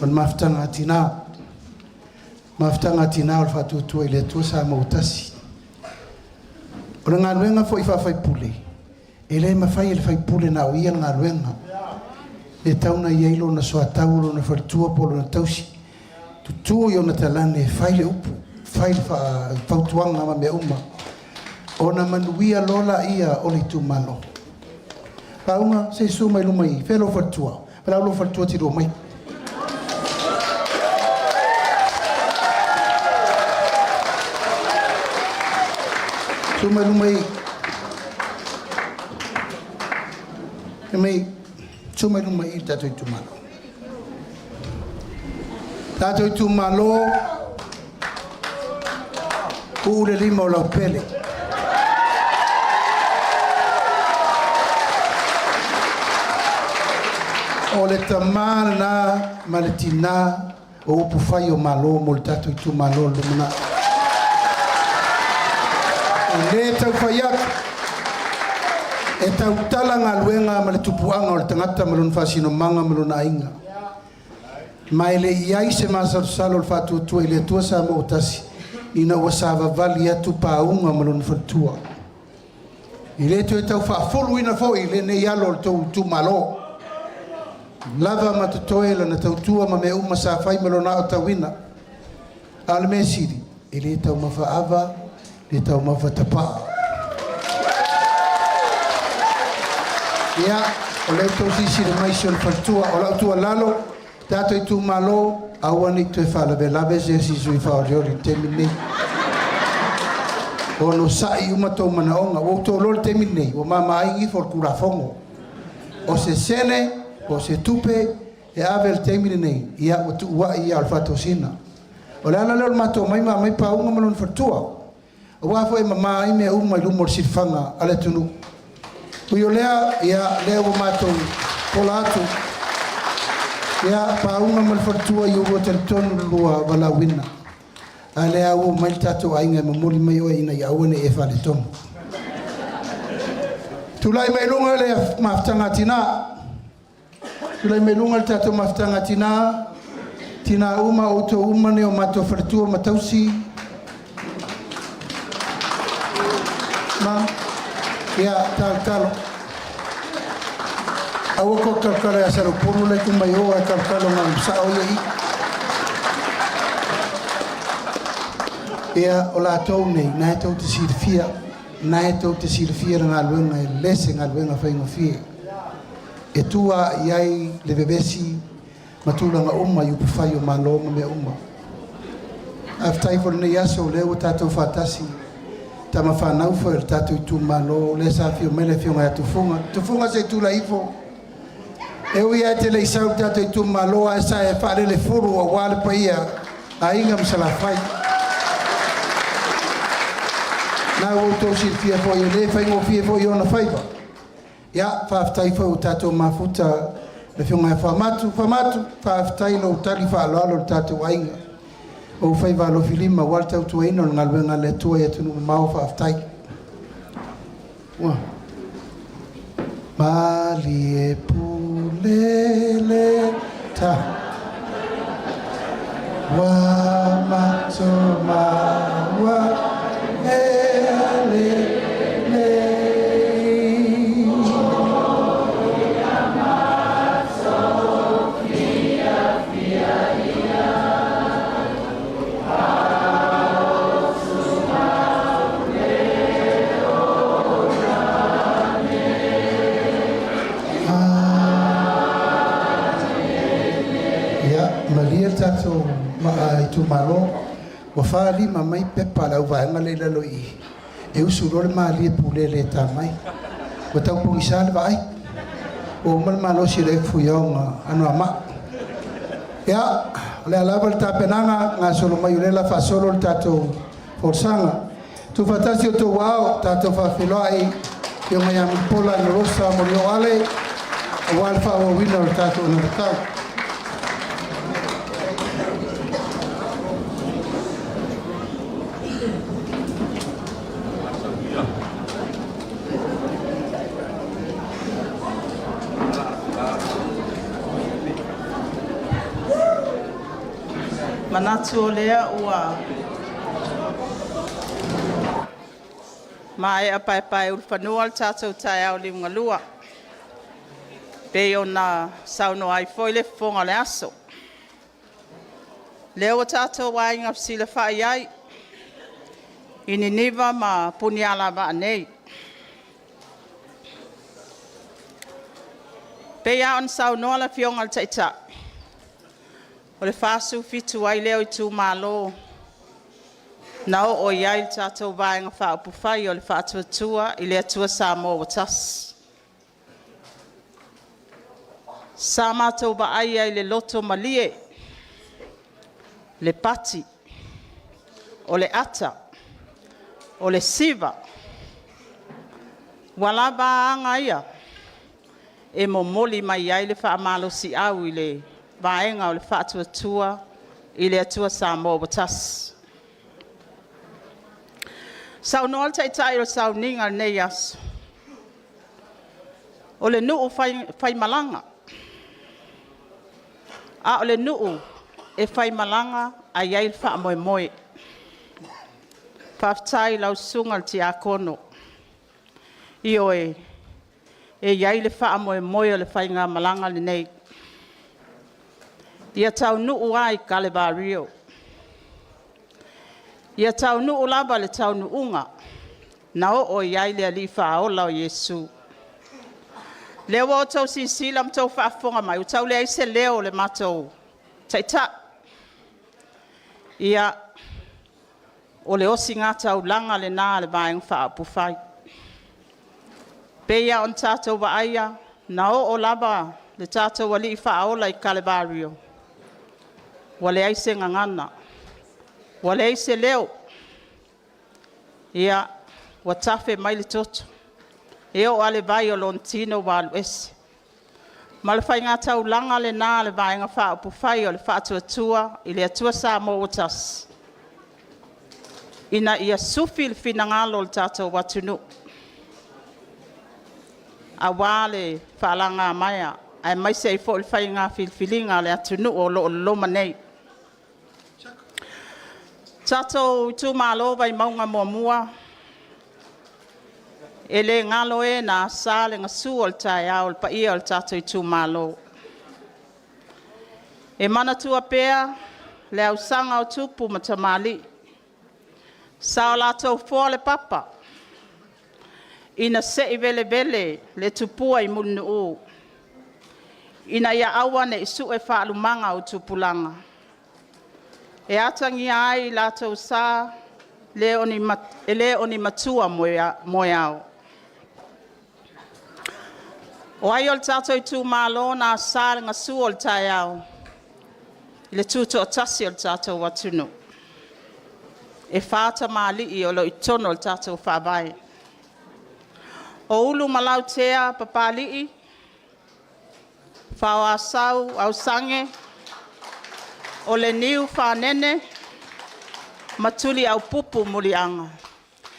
S10: O le mafutaga a tina. Mafutaga a tina o le faatuatua i le Atua Samoa ua tasi. O le galuega foi faa-faipule, e le mafai e le faipule na o ia le galuega. E tatau ona i ai lona soatau, lona faletua po o lona tausi. Tutu i ona talane e fai le upu, fai le fautuaga ma mea uma. Ona manuia loa laia o le itumalo. Lauga, se i susu mai luma i, fea lou faletua? Palau lou faletua te lua mai. Susu mai luma i. Mai, susu mai luma i le tatou itumalo. Tatou itumalo, uu le lima o lau pele. O le tamā lena ma le tinā. o upufai o Malo mo le tatou itumalo i le lumanai. E lē tau fai atu, e tautala galuega ma le tupuaga o le tagata ma lona faasinomaga ma lona aiga. Ma e le i i ai se masalosalo o le Faatuatua i le Atua Samoa ua Tasi ina ua savavali atu Pauga ma lona faletua. E le toe tau faafuluina foi lenei alo o le tou itumalo, lava ma totoe lana tautua ma mea uma sa fai ma lona aotauina. A o le mea sili, e le taumafa ava, le taumafa tapaa. Ia, o lea ua outou silasila mai i si ona faletua. O lau tuualalo, tatou itumalo, aua ne i toe faalavelave se isi sui faaolioli i le taimi lenei. Onosai uma outou manaoga. Ua outou iloa le taimi lenei, ua mama ai ifo le Tulafono. O se sene, po o se tupe e ave i le taimi lenei, ia ua tuuai lava o le faatosina. O le ala lea o le matou omai ma aumai Pauga ma lona faletua, aua foi e mama ai mea uma i luma o le silafaga a le atunuu. Ui o lea, ia, lea ua matou pola atu, ia, Pauga ma le faletua, ia oulua talitonu i le lua valaauina, a o lea ua omai le tatou aiga e momoli mai oe ina ia aua ne i e faaletonu. Tulai mai luga le mafutaga a tina, tulai mai luga le tatou mafutaga a tina, tina uma, outou uma nei o matou faletua ma tausi. Ma, ia, talotalo. Aua kou talotalo ia Saleupolu la e tu mai o ae talotalo na o sao ia i i. Ia, o latou nei, na e tou te silafia, na e tou te silafia le galuega e le se galuega faigofie. E tua i ai le vevesi ma tulaga uma i upufai o Malo ma mea uma. Faafetai foi i lenei aso o lea ua tatou faatasi, tama fanau foi a le tatou itumalo, lea sa afio mai le afioga ia Tufuga. Tufuga se i tulai ifo. E ui lava e te le i sau i le tatou itumalo, ae sa e faalelefulu aua le paia Aiga ma Salafai. Na ua outou silafia foi e le faigofie foi ona faiva. Ia, faafetai foi ua tatou mafuta le afioga ia Fuamatu. Fuamatu, faafetai i lou tali faaaloalo i le tatou aiga. O ou faiva alofilima aua le tautuaina o le galuega a le Atua i atunuu mamao, faafetai. Ua malie pule le ta ua matou maua e lelei. Ia, malie le tatou itumalo, ua 45 mai pepa a le auvaega lea i lalo i i, e usu loa le malie pule le ta mai. Ua tau pogisa le vaai. Ua uma le malosi o le Fuiono Anoamaa. Ia, o le a lava le tapenaga gasolo mai o lea o le a faasolo le tatou folasaga. Tuufaatasi o outou ao, tatou faafeiloai Afioga ia Mulipola Anarosa Molioo Ale aua le faaauauina o le tatou anavatau.
S11: Manatu o lea ua maea paepaeulufanua le tatou taeao liugalua, pei ona saunoa ai foi le fofoga o le aso. Lea ua tatou aiga fesilafai ai i Niniva ma Punialavaa nei. E pei lava ona saunoa le Afioga i le Taitai, o le 47 ai lea o itumalo na oo i ai le tatou Vaega Faaupufai o le Faatuatua i le Atua Samoa ua Tasi. Sa matou vaaia i le loto malie le pati, o le ata, o le siva, ua lava a aga ia e momoli mai ai le faamalosiau i le Vaega o le Faatuatua i le Atua Samoa ua Tasi. Saunoa le Taitai o le sauniga i lenei aso, o le nuu faimalaga, a o le nuu e faimalaga ae i ai le faamoemoe. Faafetai i lau Susuga i le Tiakono. Ioe, e i ai le faamoemoe o le faigamalaga lenei, ia taunuu lava i Kalevario. Ia taunuu lava i le taunuuga na oo i ai le Alii Faaola o Iesu. O lea ua outou silasila ma outou faafofoga mai, ua tau leai se leo o le matou Taitai. Ia, o le ositaulaga lena a le Vaega Faaupufai. E pei lava ona tatou vaaia, na oo lava le tatou Alii Faaola i Kalevario, ua leai se gagana, ua leai se leo, ia, ua tafe mai le toto, e oo lava i le vai o lona tino ua alu ese. Ma o le faigataulaga lena a le Vaega Faaupufai o le Faatuatua i le Atua Samoa ua Tasi, ina ia sufi le finagalo o le tatou atunuu, aua le faalagamaea aemaise ai foi o le faiga filifiliga a le atunuu o lo o loma nei. Le tatou itumalo o Vaimauga 1, e le galo e na asa le gasu o le taeao i le paia o le tatou itumalo. E manatua pea le ausaga o tupu ma tamalii, sa o latou foa le papa ina se i velevele le tupua i Mulinuu ina ia aua ne i sue faalumaga o tupulaga. E atagia ai o latou sa e le o ni matua moeao. O ai o le tatou itumalo na asa le gasu o le taeao i le tutoatasi o le tatou atunuu? E fa tamalii o lo o i totonu o le tatou Faavae. O Ulumalautea Papalii, Faoasau Ausage, o Leniu Fanene ma Tuliaupupu Muliaga.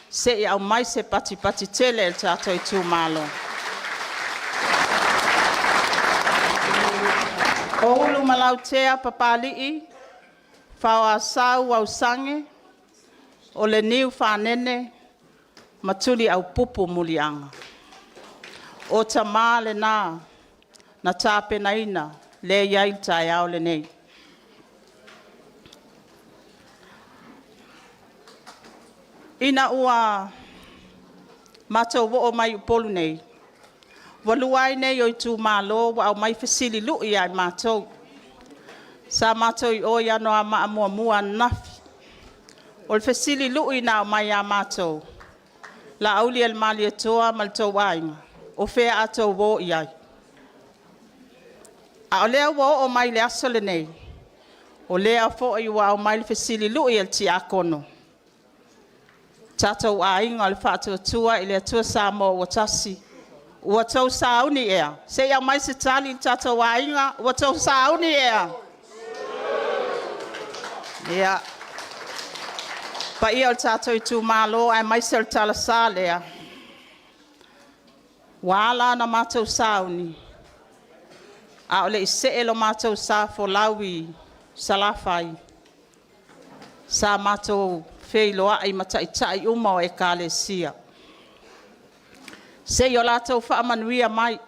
S11: Se i aumai se patipati tele a le tatou itumalo. O Ulumalautea Papalii, Faoasau Ausage, o Leniu Fanene ma Tuliaupupu Muliaga. O tama na na tapenaina lea e i ai le taeao lenei. Ina ua matou oo mai i Upolu nei, ua lua ai nei o itumalo ua aumai fesili lui ia i matou. Sa matou i o i Anoamaa 1 ananafi. O le fesili lui na aumai ia matou, Laaulialemalietoa ma lo outou aiga, o fea a outou o i ai? A o lea ua oo mai i le aso lenei, o lea foi ua aumai le fesili lui a le Tiakono, tatou aiga o le Faatuatua i le Atua Samoa ua Tasi, ua outou sauni ea? Se i aumai se tali le tatou aiga, ua outou sauni ea? Ia, le paia o le tatou itumalo aemaise o le talasa lea, ua ala ona matou sauni, a o le i see lo matou sa folau i Salafai, sa matou feiloai ma taitai uma o Ekalesia, se i o latou faamanuia mai,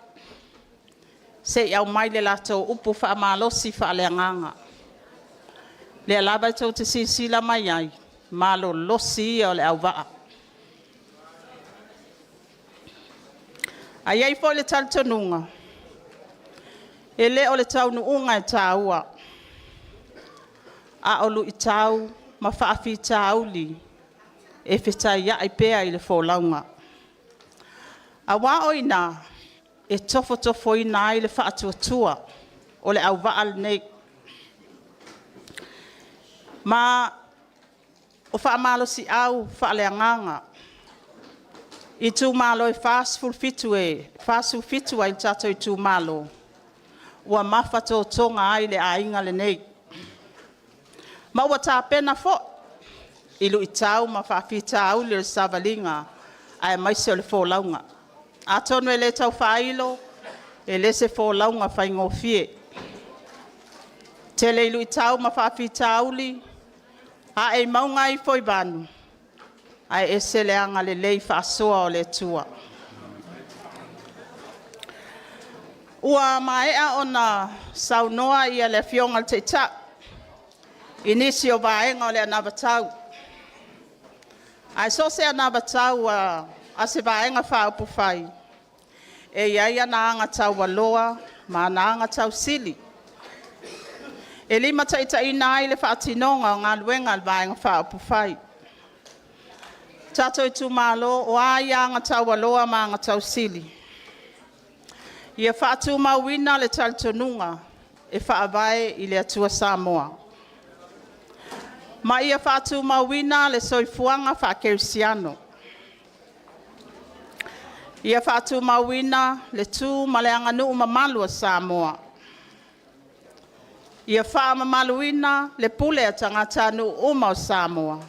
S11: se i aumai le latou upu faamalosi faaleagaga. O lea lava tou te silasila mai ai, o le malolosi ia o le auvaa. Ae i ai foi le talitonuga, e le o le taunuuga e taua, a o luitau ma faafitauli e fetaiai pea i le folauga. Aua o i ina e tofotofoina ai le faatuatua o le auvaa lenei. Ma o faamalosiau faaleagaga i itumalo e 47 e 47 ai o tatou itumalo, ua mafatotoga ai le aiga lenei. Ma ua tapena foi i luitau ma faafitauli o le savaliga aemaise o le folauga. Atonu e le tau faailo, e le o se folauga faigofie. E tele luitau ma faafitauli, ae i mauga ifo i vanu, ae ese le agalelei faasoa o le Atua. Ua maea ona saunoa le Afioga i le Taitai i nisi o vaega o le anavatau. Ae so o se anavatau a se Vaega Faaupufai, e i ai ana agataualoa ma ana agatausili. E limataitaiina ai le faatinoga o galuega a le Vaega Faaupufai. Le tatou itumalo, o a ia agataualoa ma agatausili? Ia faatumauina le talitonuga e faavae i le Atua Samoa. Ma ia faatumauina le soifuaga faakerisiano. Ia faatumauina le tu ma le aganuu mamalu a Samoa. Ia faamamaluina le pule a tagatanuu uma o Samoa.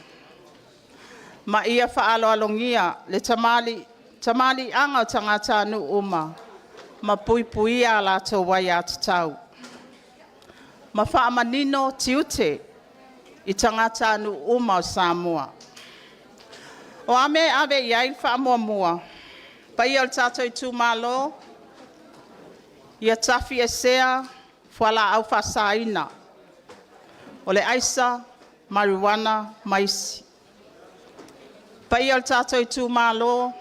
S11: Ma ia faaaloalogia le tamaliiaga o tagatanuu uma ma puipuia a latou aiatatau. Ma faamanino tiute i tagatanuu uma o Samoa. O a mea e ave i ai le faamuamua? Le paia o le tatou itumalo, ia tafiesea fualaau faasaina, o le aisa, mariuana ma isi. Le paia o le tatou itumalo,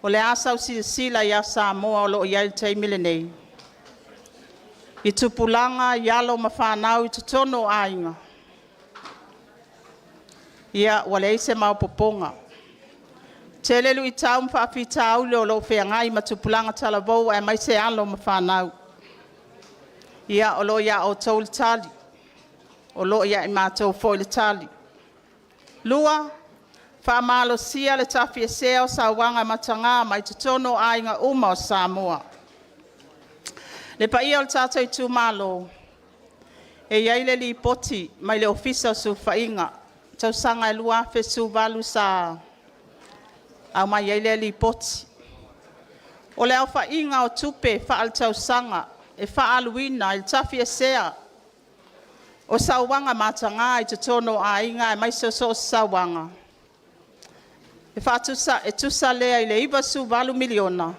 S11: o le a sau silasila ia Samoa o lo o i ai i le taimi lenei? I tupulaga i alo ma fanau i totonu o aiga, ia ua leai se maopoopoga. E tele luitau ma faafitauli o lo o feagai ma tupulaga talavou aemaise alo ma fanau. Ia, o lo o ia outou le tali, o lo o ia i matou foi le tali. 2. Faamalosia le tafiesea o sauaga mataga mai totonu o aiga uma o Samoa. Le paia o le tatou itumalo, e i ai le lipoti mai le Ofisa o Sulufaiga, tausaga e 2018 sa aumai ai lea lipoti. O le aofaiga o tupe faaletausaga e faaaluina i le tafiesea o sauaga mataga i totonu o aiga aemaise o so o se sauaga, e tusa lea i le $98 miliona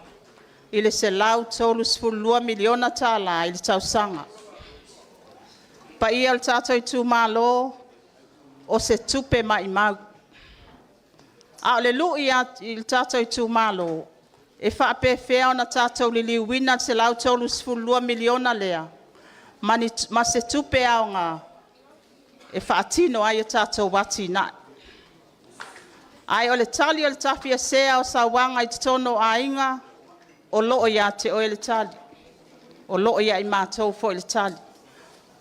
S11: i le $132 miliona tala i le tausaga. Le paia o le tatou itumalo, o se tupe maumau. A o le lui i le tatou itumalo, e faapefea ona tatou liliuina le $132 miliona lea ma se tupe aoga e faatino ai a tatou atinae? Ae o le tali o le tafiesea o sauaga i totonu o aiga, o lo o ia te oe le tali, o lo o ia i matou foi le tali.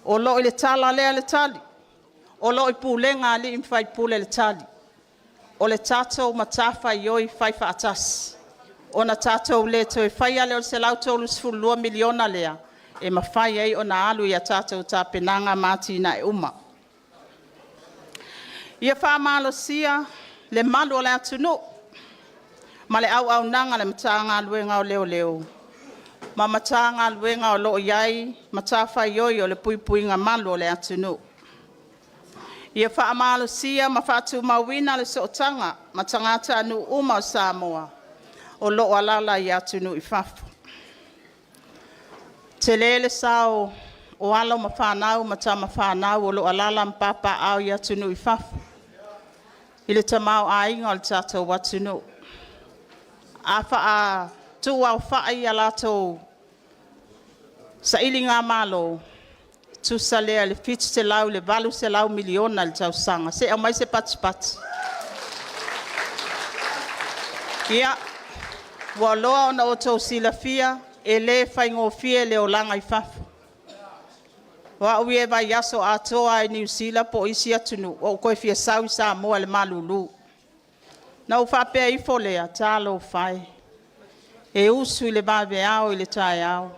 S11: O lo o i le tala lea le tali, o lo o i pulega a alii ma faipule le tali. O le tatou matafaioi faifaatasi, ona tatou le toe faia lea o le $132 miliona lea e mafai ai ona alu i a tatou tapenaga ma atinae uma. Ia faamalosia le malu o le atunuu ma le auaunaga a le Matagaluega o Leoleo ma Matagaluega o lo o i ai matafaioi o le puipuiga malu o le atunuu. Ia faamalosia ma faatumauina le sootaga ma tagatanuu uma o Samoa o lo o alaala i atunuu i fafo. E tele le sao o alo ma fanau ma tamafanau o lo o alaala ma papaaao i atunuu i fafo i le tamaoaiga o le tatou atunuu. A tuuaofai a latou sailigamalo, e tusa lea i le $700 i le $800 miliona i le tausaga. Se i aumai se patipati. Ia, ua loa ona outou silafia, e le faigofie le olaga i fafo. O au ia e vaiaso atoa lava i Niu Sila po o isi atunuu, ua ou toe fia sau i Samoa i le malulu. Ona ou faapea ifo lea, talofa e, e usu i le vaveao i le taeao,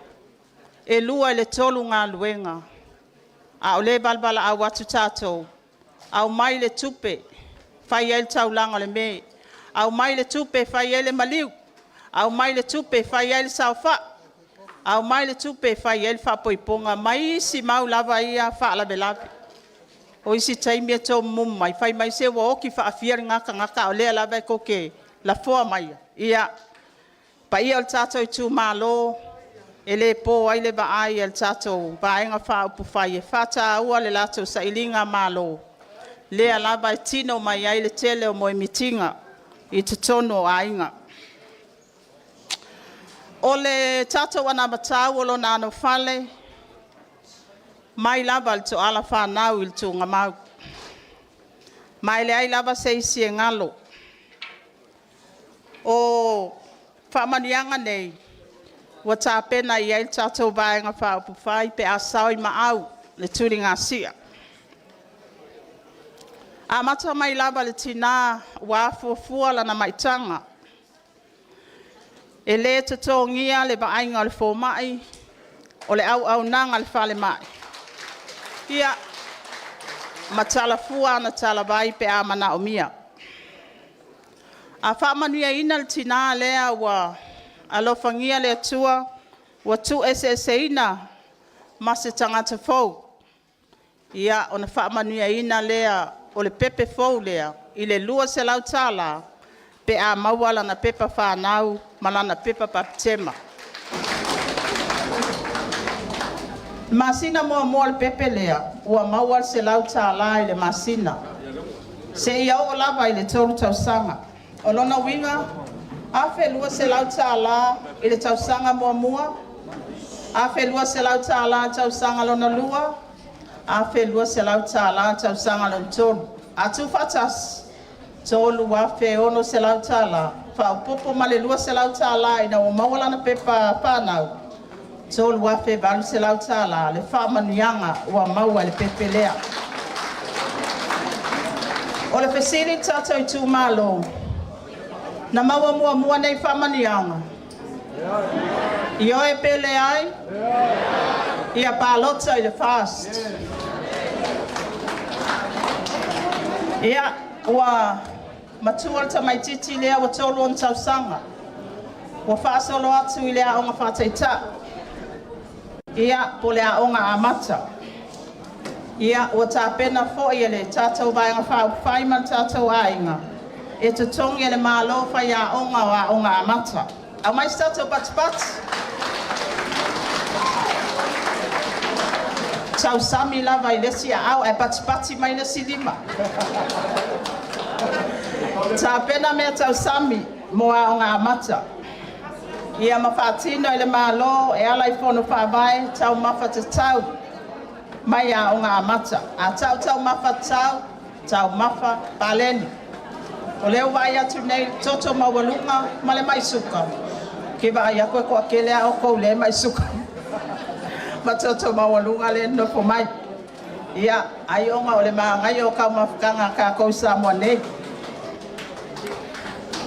S11: e 2 i le 3 galuega. A o lea e valavalaau atu tatou, aumai le tupe, fai ai le taulaga o le me, aumai le tupe e fai ai le maliu, aumai le tupe e fai ai le saofai, aumai le tupe e fai ai le faaipoipoga ma isi mau lava ia faalavelave. O isi taimi e tomumu mai, fai mai se ua oti faafia lena tagata a o lea lava e tou te lafoa maia. Ia, le paia o le tatou itumalo, e le po ai le vaai a le tatou Vaega Faaupufai e faataua le latou sailigamalo, lea lava e tino mai ai le tele o moemitiga i totonu o aiga. O le tatou anavatau o lona anofale, mai lava i le toala fanau i le tuugamau. Ma e leai lava se isi e galo. O faamanuiaga nei, ua tapena i ai le tatou Vaega Faaupufai pe a sao i maau le tuligasia. Amata mai lava i le tina ua afuafua lana maitaga, e le totogia le vaaiga a le fomai, o le auaunaga a le falemai, ia, ma talafua ana talavai pe a manaomia. A faamanuiaina le tina lea ua alofagia le Atua ua tuueseeseina ma se tagata fou, ia, ona faamanuiaina lea o le pepe fou lea i le $200 pe a maua lana pepa fanau ma lana pepa bapetema. I le masina muamua o le pepe lea, ua maua le $100 i le masina, seia oo lava i le 3 tausaga. O lona uiga, $1,200 i le tausaga muamua, $1,200 i le tausaga lona lua, $1,200 i le tausaga lona tolu. A tuufaatasi, $3,600 faaopoopo ma le $200 ina ua maua lana pepa fanau, $3,800 le faamanuiaga ua maua e le pepe lea. O le fesili i le tatou itumalo, na maua muamua nei faamanuiaga? Ioe pe leai? Ia palota i le FAST. Ia, ua matua le tamaitiiti lea ua 3 ona tausaga, ua faasolo atu i le aoga faataitai, ia, po o le aoga amata. Ia, ua tapena foi e le tatou Vaega Faaupufai ma le tatou aiga e totogi e le Malo faiaoga o aoga amata. Aumai se tatou patipati. Tausami lava i le isi aao ae patipati mai le isi lima. Tapena mea tausami mo aoga amata. Ia ma faatino e le Malo e ala i fono faavae taumafa tatau mai aoga amata. A tau taumafa tatau, taumafa paleni. O lea ua vaai atu nei i le toto maualuga ma le mai suka, ou te vaai atu e toatele lava outou lea e mai suka ma toto maualuga lea e nonofo mai. Ia, ai ona o le manaia o taumafataga a tatou i Samoa nei.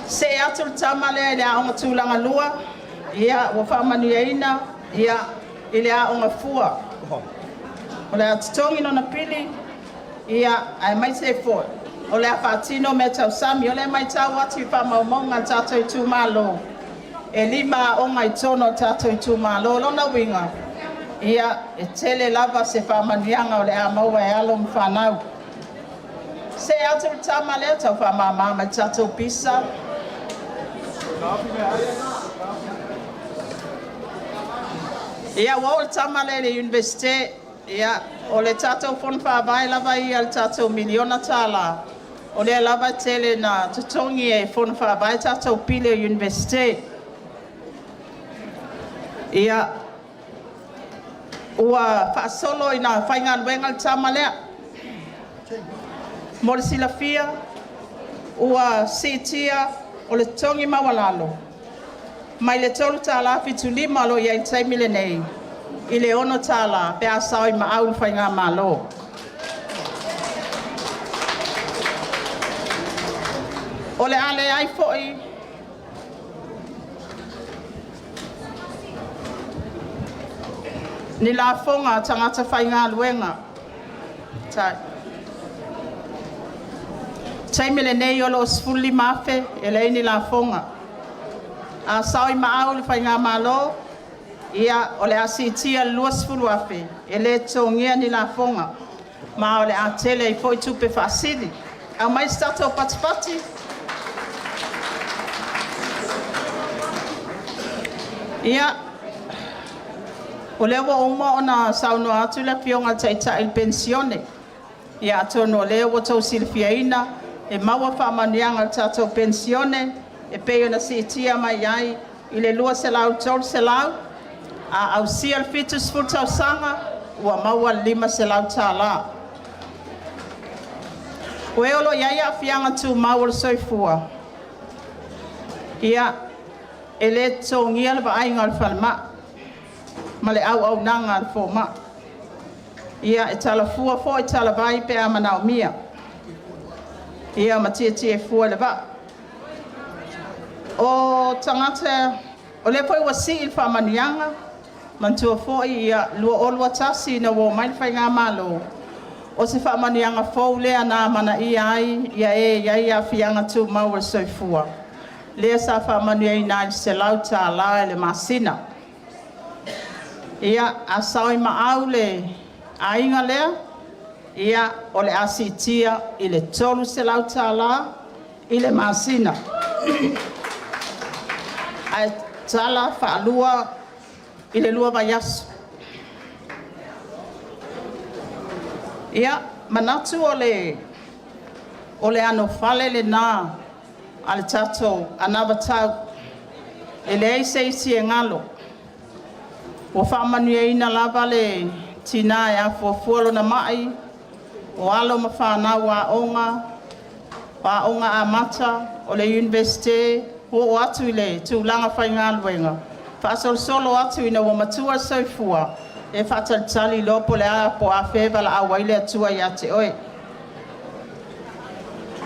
S11: See atu le tama lea i le aoga tulaga lua, ia ua faamanuiaina ia, i le aoga fua. O le a totogi lona pili, ia, aemaise ai foi o le a faatino mea tausami. O lea e matau atu i faamaumauga a le tatou itumalo, e 5 aoga i totonu o le tatou itumalo. O lona uiga, ia, e tele lava se faamanuiaga o le a maua e alo ma fanau. See atu le tama lea, tau faamama mai le tatou pisa. Ia, ua oo le tama lea i le Iunivesite. Ia, o le tatou fono faavae lava ia i le tatou $1miliona, o lea lava e tele ina totogi e fono faavae tatou pili o le Iunivesite. Ia, ua faasolo ina faigaluega le tama lea. Mo le silafia, ua siitia o le totogi maualalo mai le $3.75 o lo o i ai i le taimi lenei i le $6 pe a sao i maau i le Faigamalo. O le a leai foi ni lafoga a tagata faigaluega. Faafetai. Taimi lenei o lo o $15,000 e leai ni lafoga. A sao i maau i le Faigamalo, ia o le a siitia i le $20,000 e le totogia ni lafoga, ma o le a tele ai foi tupe faasili. Aumai se tatou patipati. Ia, o lea ua uma ona saunoa atu le Afioga i le Taitai i le Penisione. Ia atonu o lea ua outou silifiaina e maua faamanuiaga o le tatou Penisione e pei ona siitia mai ai i le $200 i le $300, a ausia le 70 tausaga ua maua le $500. O e o lo o i ai aafiaga tumau o le soifua, ia, e le totogia le vaaiga a le falemai ma le auaunaga a le fomai. Ia, e talafua foi talavai pe a manaomia, ia ma tietie fua i le vaa. O tagata, o lea foi ua sii le faamanuiaga, manatua foi 2021 ina ua omai le Faigamalo, o se faamanuiaga fou lea na amanaia ai e e i ai aafiaga tumau o le soifua, lea sa faamanuiaina ai i le $100 i le masina. Ia, a sao i maau le aiga lea, ia, o le a siitia i le $300 i le masina, ae tala faalua i le 2 vaiaso. Ia, manatu o le anofale lena a le tatou anavatau, e leai se isi e galo. Ua faamanuiaina lava le tina e afuafua lona mai, o alo ma fanau aoga, o aoga amata, o le Iunivesite, ua oo atu i le tulaga faigaluega, faasolosolo atu ina ua matua le soifua, e faatalitali loa po o afea e valaau ai le Atua ia te oe.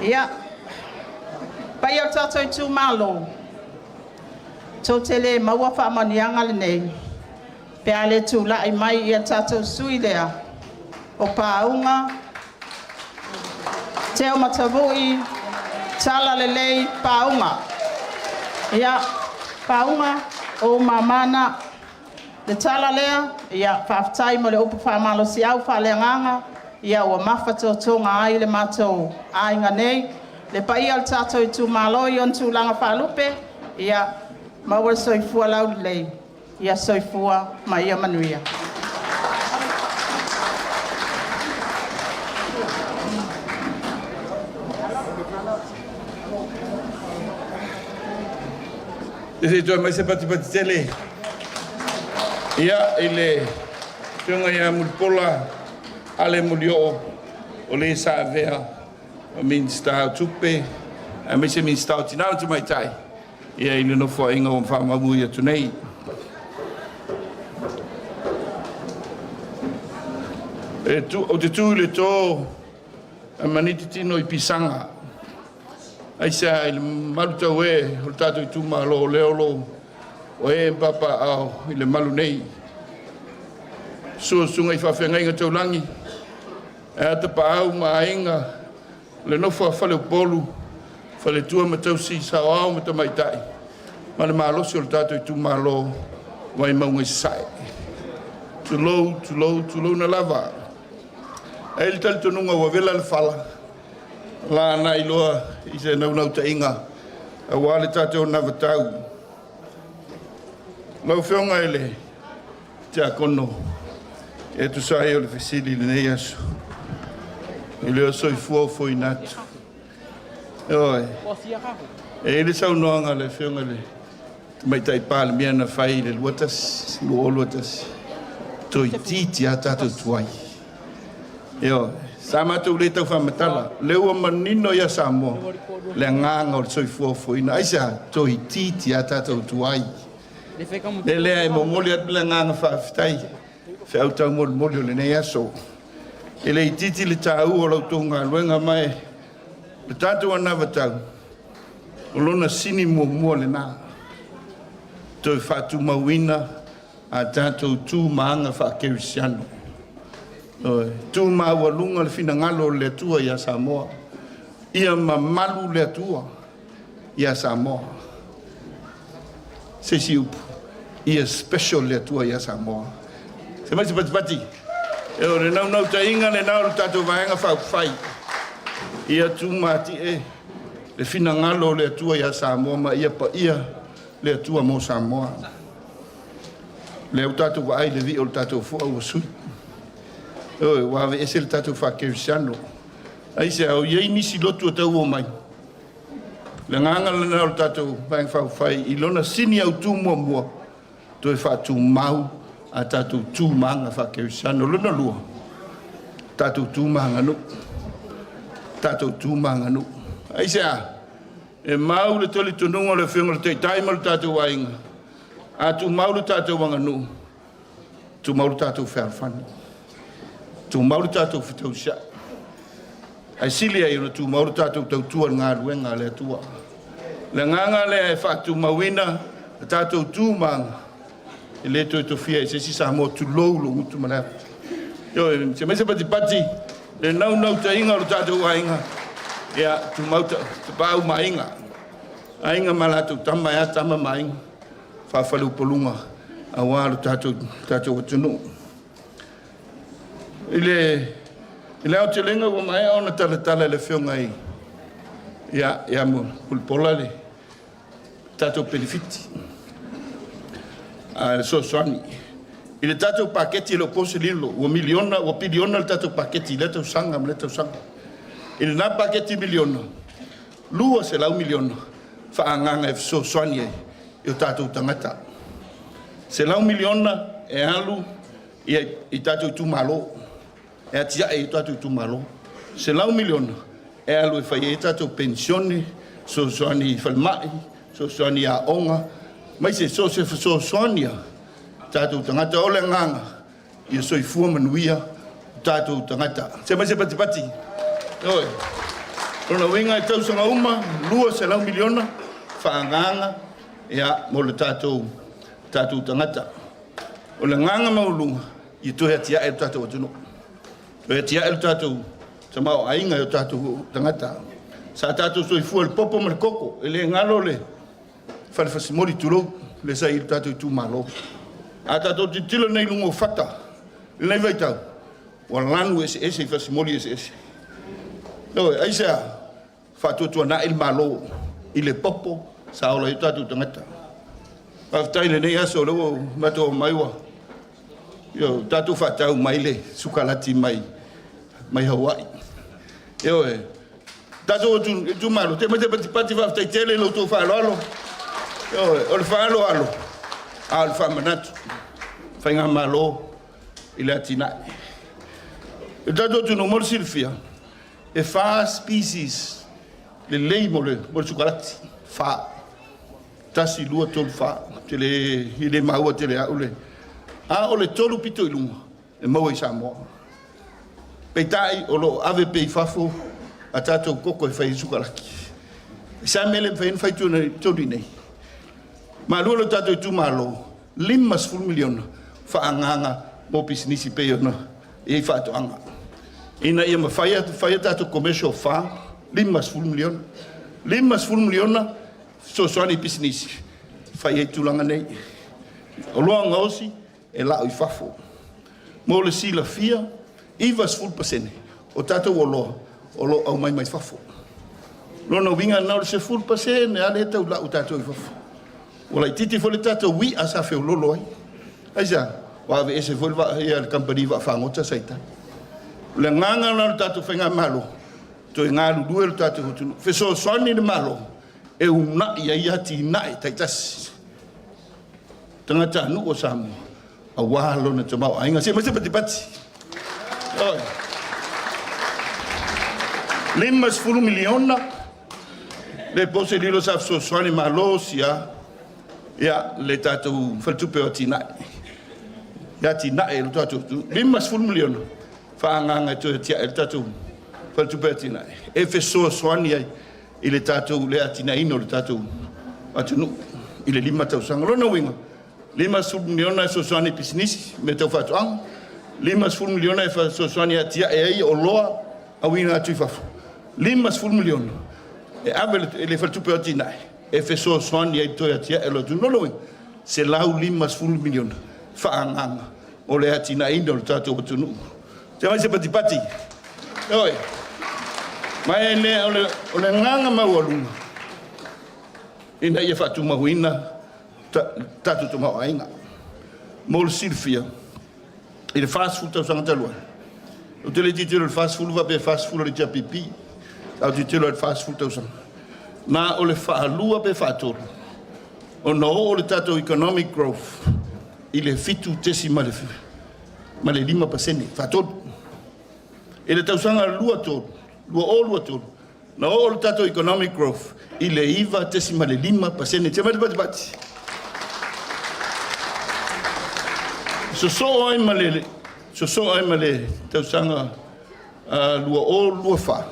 S11: Ia, le paia o le tatou itumalo, tou te le maua faamanuiaga nei pe a le tulai mai le tatou sui usufono lea o Pauga Teomatavui Talalelei Pauga. Ia, Pauga, o ou mama na. O le tala lea, ia faafetai mo le upu faamalosiau faaleagaga ua mafatotoga ai le matou aiga nei. Le paia o le tatou itumalo i ona tulaga faalupe, ia maua le soifua laulelei, ia soifua ma ia manuia.
S12: Ia se i toe aumai se patipati tele ia i le Afioga ia Mulipola Ale Molioo, o le sa avea ma Minisita o Tupe aemaise Minisita o Tina ma Tamaitai i le Nofoaiga ua faamaumauina atu nei. Ou te tu i le to ae maniti tino i pisaga. Aisea i le malutaue o le tatou itumalo o lea o lo o ee ma papaaao i le malu nei. Susu susuga i faafeagaiga taulagi, ae a Tapaau ma Aiga, le nofo a Faleupolu, faletua ma tausi, saoao ma tamaitai, ma le malosi o le tatou itumalo Vaimauga i Sasae. Tulou, tulou, tulouna lava. E i ai le talitonuga ua vela le fala, laanai loa i se naunautaiga aua le tatou anavatau. Lau Afioga i le Tiakono, e tusa ai o le fesili i lenei aso, e le o soifua ofoina atu. Ioe. E i ai le saunoaga a le Afioga i le Tamaitai Palemia na fai i le 2021, toeitiiti lava tatou tuai. Ioe. Sa matou le tau faamatala, o lea ua manino ia Samoa le agaga o le soifua ofoina. Aisea? Toeitiiti lava tatou tuai. O le mea lea e momoli atu le agaga faafetai i feau taumolimoli o lenei aso. E le itiiti le taua o la outou galuega, ma o le tatou anavatau, o lona sini muamua lena, toe faatumauina a tatou tu ma aga faakerisiano. Ioe, tu maualuga le finagalo o le Atua ia Samoa. Ia mamalu le Atua ia Samoa. Se isi upu, ia special le Atua ia Samoa. Se mai se patipati. E o le naunautaiga lena o le tatou Vaega Faaupufai. Ia tumatie le finagalo o le Atua ia Samoa ma ia paia le Atua mo Samoa. Lea ua tatou vaai i le vii o le tatou fua ua sui. Ioe, ua aveese le tatou faakerisiano. Aisea, o i ai nisi lotu e tau omai. Le agaga lena o le tatou Vaega Faaupufai i lona sini autu muamua, toe faatumau a tatou tu ma aga faakerisiano. Lona lua, tatou tu ma aganuu. Tatou tu ma aganuu. Aisea, e mau le talitonuga o le Afioga i le Taitai ma le tatou aiga, a tumau le tatou aganuu, tumau le tatou fealofani, tumau le tatou fetausiai, ae sili ai ona tumau le tatou tautua i le galuega a le Atua. Le agaga lea e faatumauina le tatou tu ma aga, e le toe tofia e se isi Samoa, tulou lou gutu ma le ava. Ioe, se mai se patipati, le naunautaiga o le tatou aiga, ia tumau tapaau ma aiga, aiga ma latou tama, e a tama ma aiga, faafaleupoluga aua lo tatou, tatou atunuu. I le, i le aotelega ua maea ona talatala e le Afioga i ia, ia Mulipola le tatou penefiti a le fesoasoani i le tatou paketi. E le o po se lilo ua miliona, ua piliona le tatou paketi i lea tausaga ma lea tausaga. I lena paketi miliona, $200 miliona faaagaaga e fesoasoani ai i o tatou tagata. $100 miliona e alu i tatou itumalo, e atiae i tatou itumalo. $100 miliona e alu e fai ai tatou penisione, fesoasoani i falemai, fesoasoani i aoga, aemaise so o se fesoasoani a tatou tagata. O le agaga, ia soifua manuia o tatou tagata. Se mai se patipati. Ioe. Lona uiga i tausaga uma, $200 miliona faaagaaga ia, mo le tatou, tatou tagata. O le agaga maualuga, ia toe atiae le tatou atunuu. Toe atiae le tatou tamaoaiga i o tatou tagata. Sa tatou soifua i le popo ma le koko, e le galo le fale fasimoli tulou, le sa i le tatou itumalo. A tatou tilotilo nei i luga o fata i lenei vaitau, ua lanu eseese i fasimoli eseese. Ioe, aisea? Faatuatuanai le Malo i le popo sa ola ai o tatou tagata. Faafetai i lenei aso o lea ua matou omai ua io tatou faatau mai le sukalati mai mai Hawaii. Ioe, tatou itumalo, te mai te patipati, faafetai tele i lo outou faaaloalo. Ioe, o le faaaloalo, a o le faamanatu faigamalo i le atinae. I le tatou atunuu, mo le silafia, e 4 species lelei mo le, mo le sukalati. 4. 1, 2, 3, 4. Te le, i le maua tele au le. A o le 3 pito i luga, e maua i Samoa. Peitai, o lo o ave pea i fafo a tatou koko e fai ai sukalaki. E sa mea le mafai ona fai tonu i nei. Malua lo tatou itumalo, $50 miliona faaagaaga mo pisinisi pei ona i ai faatoaga. Ina ia mafai ona fai a tatou commercial farm, $50 miliona. $50 miliona fesoasoani i pisinisi, fai ai tulaga nei. Oloa gaosi e lau i fafo. Mo le silafia, 90% o tatou oloa o lo o aumai mai fafo. Lona uiga na o le 10% lava lea e tau lau tatou i fafo. Ua laitiiti foi le tatou i'a sa feololo ai. Aisea? Ua aveese foi le vaa, ia, le kamupani vaafagota sa i tai. O le agaga lena o le tatou faigamalo, toe galulue le tatou atunuu. Fesoasoani le Malo e uunai ai atinae taitasi tagatanuu o Samoa aua lona tamaoaiga. Se mai se patipati. Oi. $50 miliona le po se lilo sa fesoasoani malo sia ia le tatou faletupe o atinae. Le atinae lo tatou $50 miliona faaagaaga e toe atiae le tatou faletupe atinae e fesoasoani ai i le tatou le atinaeina o le tatou atunuu i le 5 tausaga. Lona uiga, $50 miliona e fesoasoani i pisinisi, mea tau faatoaga, $50 miliona e fesoasoani e atia'e ai oloa auina atu i fafo. $50 miliona e ave i le Faletupe o Atinae e fesoasoani ai i le toe atia'e o le atunuu. O lona uiga, $150 miliona faaagaaga o le atinaeina o le tatou atunuu. Te mai se patipati. Ioe. Ma e le, o le, o le agaga maualuga ina ia faatumauina tatou tamaoaiga. Mo le silafia, i le 40 tausaga talu ai, ou te le tilotilo i le 40 faapea e 40 o le HRPP, ae ou te tilotilo i le 40 tausaga. Na o le faalua pe faatolu ona oo le tatou economic growth i le 7.5% faatolu. I le tausaga 23, 2023, na oo le tatou economic growth i le 9.5%. Tia mai le patipati. Sosoo ai ma le sosoo ai ma le tausaga 2024,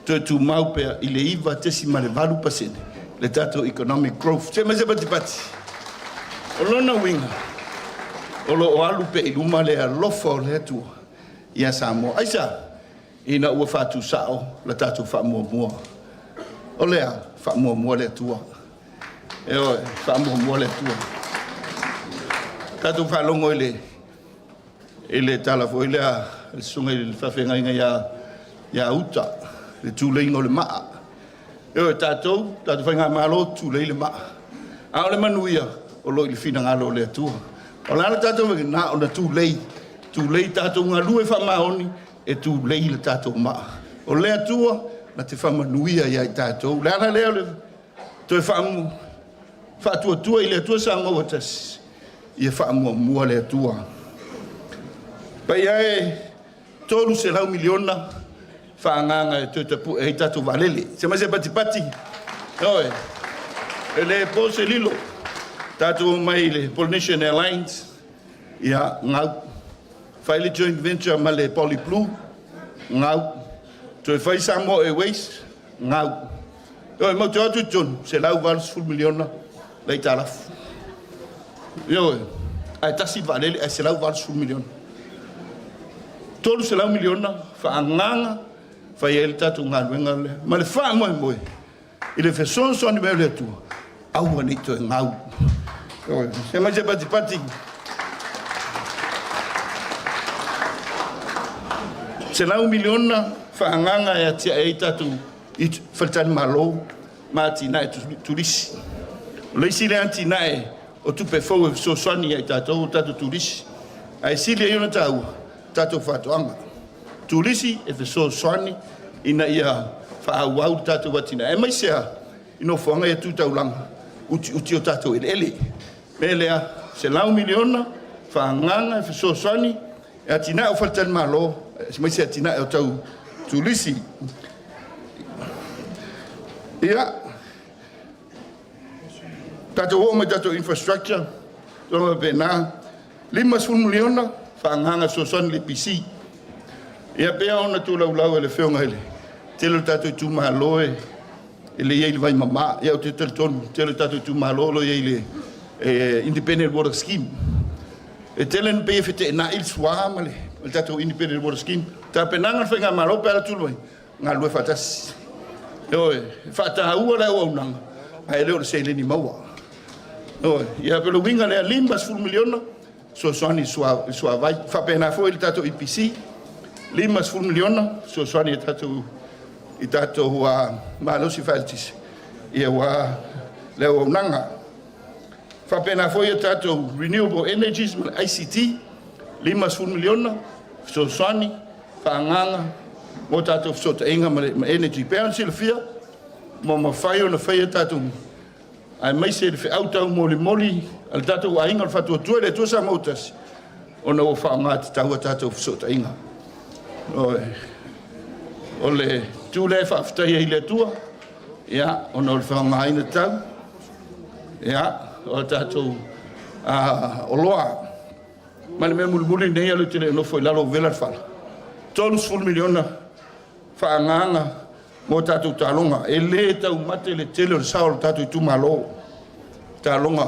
S12: toe tumau pea i le 9.8% le tatou economic growth. Tia mai se patipati. O lona uiga, o lo o alu pea i luma le alofa o le Atua ia Samoa. Aisea? Ina ua faatusao la tatou faamuamua. O le a? Faamuamua le Atua. Ioe, faamuamua le Atua. Tatou faalogo i le tala foi lea le susuga i le faafeagaiga ia Uta, le tuleiga o le maa. Ioe, tatou faigamalo tulei le maa. A o le manuia o lo o i le finagalo o le Atua. O le a le tatou na ona tulei, tulei tatou galue faamaoni e tulei le tatou maa. O le Atua na te faamanuia ia i tatou. Le ala lea o le toe faatuatua i le Atua Samoa ua tasi, ia faamuamua le Atua. Paia e, $300 miliona faaagaaga e toe tapu'e ai tatou vaalele. Se mai se patipati. Ioe. E le po se lilo. Tatou omai i le Polynesian Airlines, ia, gau. Fai le joint venture ma le Poly Blue, gau. Toe fai Samoa Airways, gau. Ioe, matou te o atu i totonu, $180 miliona le aitalafu. Ioe, ae tasi le vaalele ae $180 miliona. $300 miliona faaagaaga fai ai le tatou galuega lea. Ma le faamoemoe i le fesoasoani mai o le Atua, aua ne i toe gau. Ioe, se mai se patipati. $100 miliona faaagaaga e atiae ai tatou faletalimalo ma atinae turisi. O le isi lea atinae o tupe fou e fesoasoani ia i tatou o tatou turisi. Ae sili ai ona taua tatou faatoaga. Turisi e fesoasoani ina ia faaauau le tatou atinae, aemaise lava i nofoaga ia tu taulaga, utiuti o tatou eleele. O le mea lea, $100 miliona faaagaaga e fesoasoani e atinae o faletalimalo, aemaise atinae o tau turisi. Ia, tatou oo mai i tatou infrastructure, tulaga faapena, $50 miliona faaagaaga e fesoasoani i le EPC. Ia pei lava ona tulaulau e le Afioga i le tele o tatou itumalo e le i ai i le vaimama. Ia ou te talitonu, tele o tatou itumalo o lo o i ai i le Independent Water Scheme. E tele na pei e feteenai le SWA ma le tatou Independent Water Scheme. Tapenaga a le faigamalo pe a alu atu mai, galulue faatasi. Ioe, e faataua le auaunaga, ae le o le seleni maua. Ioe, ia pei o le uiga lea, $50 miliona fesoasoani i le suavai. Faapena foi le tatou EPC, $50 miliona fesoasoani i tatou malosi faaeletise, ia aua le auaunaga. Faapena foi a tatou renewable energies ma le ICT, $50 miliona fesoasoani faaagaaga mo tatou fesootaiga ma energy. Pei ona silafia, ua mafai ona faia tatou, aemaise le feau taumolimoli a le tatou aiga o le Faatuatua i le Atua Samoa ua tasi, ona ua faaaoga tatau a tatou fesootaiga. O le itu lea e faafetai ai i le Atua, ia, ona o le faaaogaina tatau, ia, o tatou oloa. Ma le mea mulimuli lenei, ae ou te le o nofo i lalo ua vela le fala, $30 miliona faaagaaga mo tatou taaloga. E le taumate le tele o le sao o le tatou itumalo. Taaloga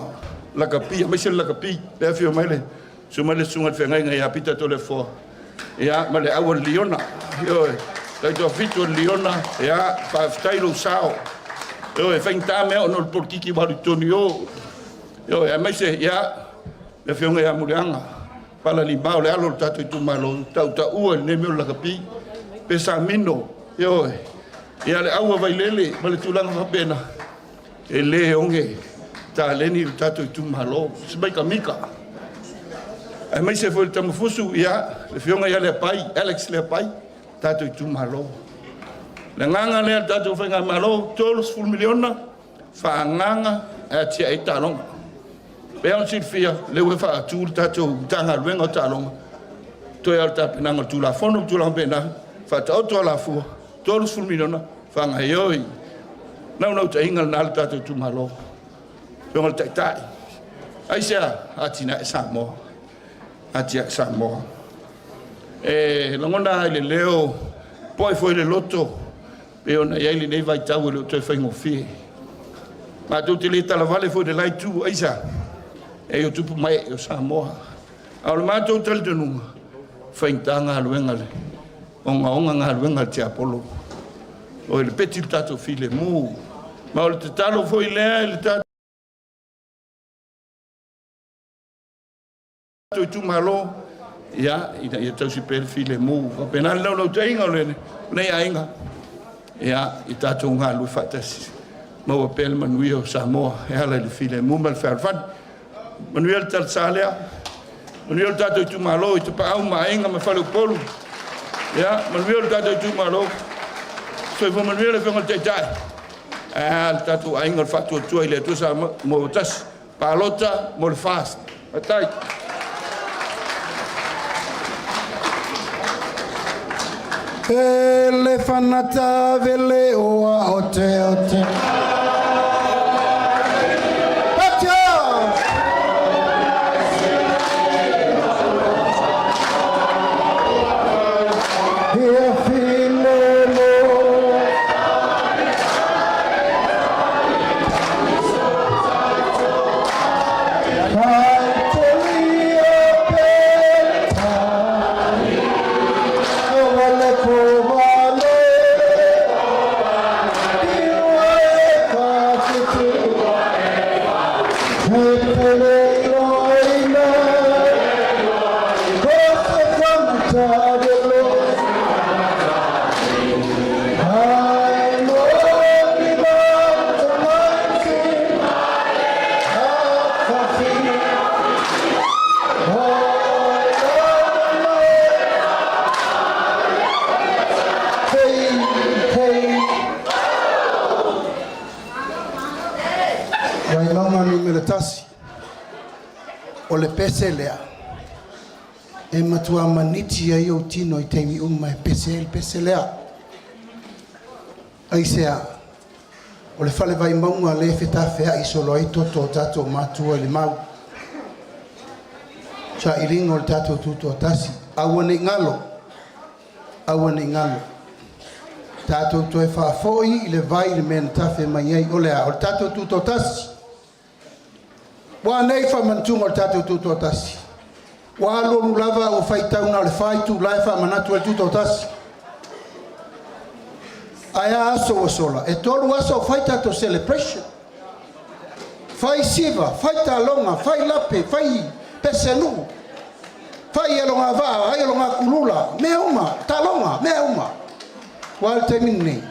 S12: lakapi, aemaise le lakapi. Lea e afio mai le Susu mai le Susuga i le Feagaiga ia Pita Toleafoa, ia, ma le au a le Liona. Ioe, taitoafitu a le Liona, ia, faafetai lou sao. Ioe, e faigata mea ona o le polokiki ua alu i totonu i o. Ioe, aemaise, ia, le Afioga ia Muliaga Falalimao, o le alo o le tatou itumalo, tautaua i lenei mea o le lakapi. Pesamino, ioe, ia le au a Vailele ma le tulaga faapena, e le oge taleni le tatou itumalo. Se mai Mika, aemaise foi le Tamafusu, ia, le Afioga ia Leapai, Alex Leapai, tatou itumalo. Le agaga lea le tatou faigamalo, $30 miliona, faaagaaga e atiae ai taaloga. Pei ona silafia, o lea ua faatu le tatou Matagaluega o Taaloga, toe lava o le tapenaga o le Tulafono ma tulaga faapena, faataoto alafua, $30 miliona, faagaoioi. Naunautaiga lena o le tatou itumalo. Afioga i le Taitai, aisea? Atinae Samoa, atiae Samoa. E lagona lava i le leo, popoe foi i le loto, pei ona i ai lenei vaitau e le o toe faigofie. Matou te le talavale foi i le la itu, aisea? E o tupu ma ee o Samoa. A o le matou talitonuga, e faigata galuega, ogaoga galuega a le tiapolo, o le peti le tatou filemu. Ma o le tatalo foi lea i le tatou itumalo, ia, ina ia tausi pea le filemu. Faapena le naunautaiga o lenei aiga, ia, i tatou galulue faatasi, maua pea le manuia o Samoa e ala i le filemu ma le fealofani. Manuia le talasa lea, manuia le tatou itumalo i Tapaau ma Aiga ma Faleupolu, ia, manuia le tatou itumalo. Soifua manuia le Afioga i le Taitai, ae a le tatou aiga o le Faatuatua i le Atua Samoa ua tasi, palota mo le FAST. Faafetai.
S10: E le fanata vele o a o te o te. Atia! Ia file mo. Vaimauga 1, o le pese lea e matua maniti ai ou tino i taimi uma e pese ai le pese lea. Aisea? O le fale Vaimauga lea e fetafeai solo ai toto o tatou matua i le mau. Sailiga o le tatou tutoatasi. Aua ne i galo, aua ne i galo. Tatou toe faafoi i le vai le mea na tafe mai ai. O le a? O le tatou tutoatasi. Ua nei faamanatuga o le tatou tutoatasi. Ua alualu lava ua faitau na o le 4 itula e faamanatu ai le tutoatasi. Ae a aso ua sola? E 3 aso o fai tatou celebration. Fai siva, fai taloga, fai lape, fai pesenuu, fai alogavaa, fai alogakulula, mea uma, taloga, mea uma. Ua le taimi lenei,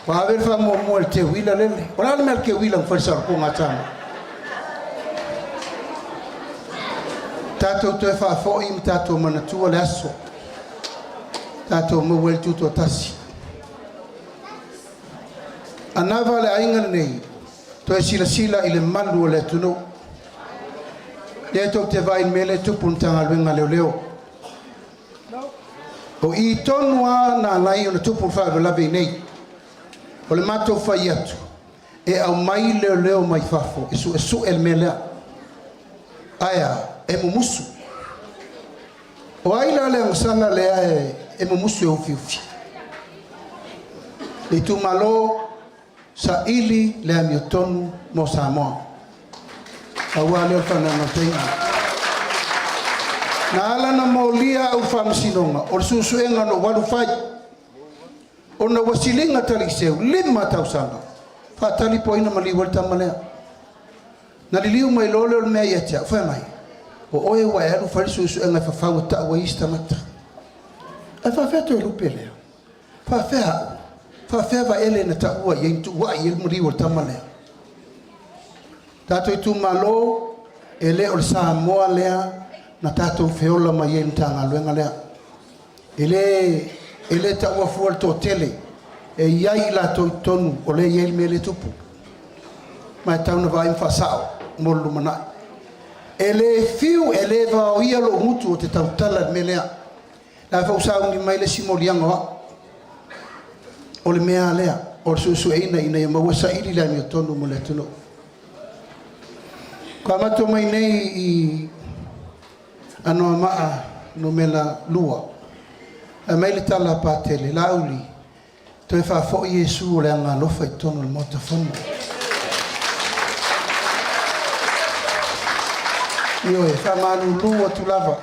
S10: ua ave le faamuamua i le teuila lele. O le a le mea le teuila na fai i le saolotoga a Samoa? Tatou toe faafoi ma tatou manatua le aso. Tatou maua ai le tutoatasi. Anava le aiga lenei, toe silasila i le malu o le atunuu. Lea tou te vaai i le mea lea e tupu i le Matagaluega a Leoleo. O i tonu lava na ala ai ona tupu le faalavelave i nei. O le matou fai atu, e aumai leoleo mai fafo e suesue le mea lea. Ae a? E mumusu. O ai la le agasala lea e mumusu e ufiufi? Le itumalo saili le amiotonu mo Samoa. Aua lea o le faanaunautaiga. Na ala ona molia au i le Faamasinoga, o le suesuega na ou alu fai, ona ua siliga Taliiseu, 5 tausaga, faatali po o ai na maliu ai le tama lea. Na liliu mai loa lea o le mea ia te au, fai mai, o oe ua e alu fai le suesuega e fafau e tau ai isi tagata. Ae faafefea Toelupe lea? Faafefea au? Faafefea Vaele na taua i ai, na tuuai i ai le maliu o le tama lea? Tatou itumalo, e le o le Samoa lea na tatou feola mai ai i le Matagaluega lea. E le, e le taua fua le toatele, e i ai i latou i totonu o lea e i ai le mea lea e tupu. Ma e tatau ona vaai ma faasao mo le lumanai. E le fiu, e le vaoia lou gutu ou te tautala i le mea lea. O la foi ua sauni mai le isi moliaga o au. O le mea lava lea, o le suesueina ina ia maua saili le amiotonu mo le atunuu. Ua matou mai nei i Anoamaa numera 2, aumai le tala a Patele, Laauli, toe faafoi Iesu o le Agaalofa i totonu o le Maota Fono. Ioe, e faamalulu atu lava.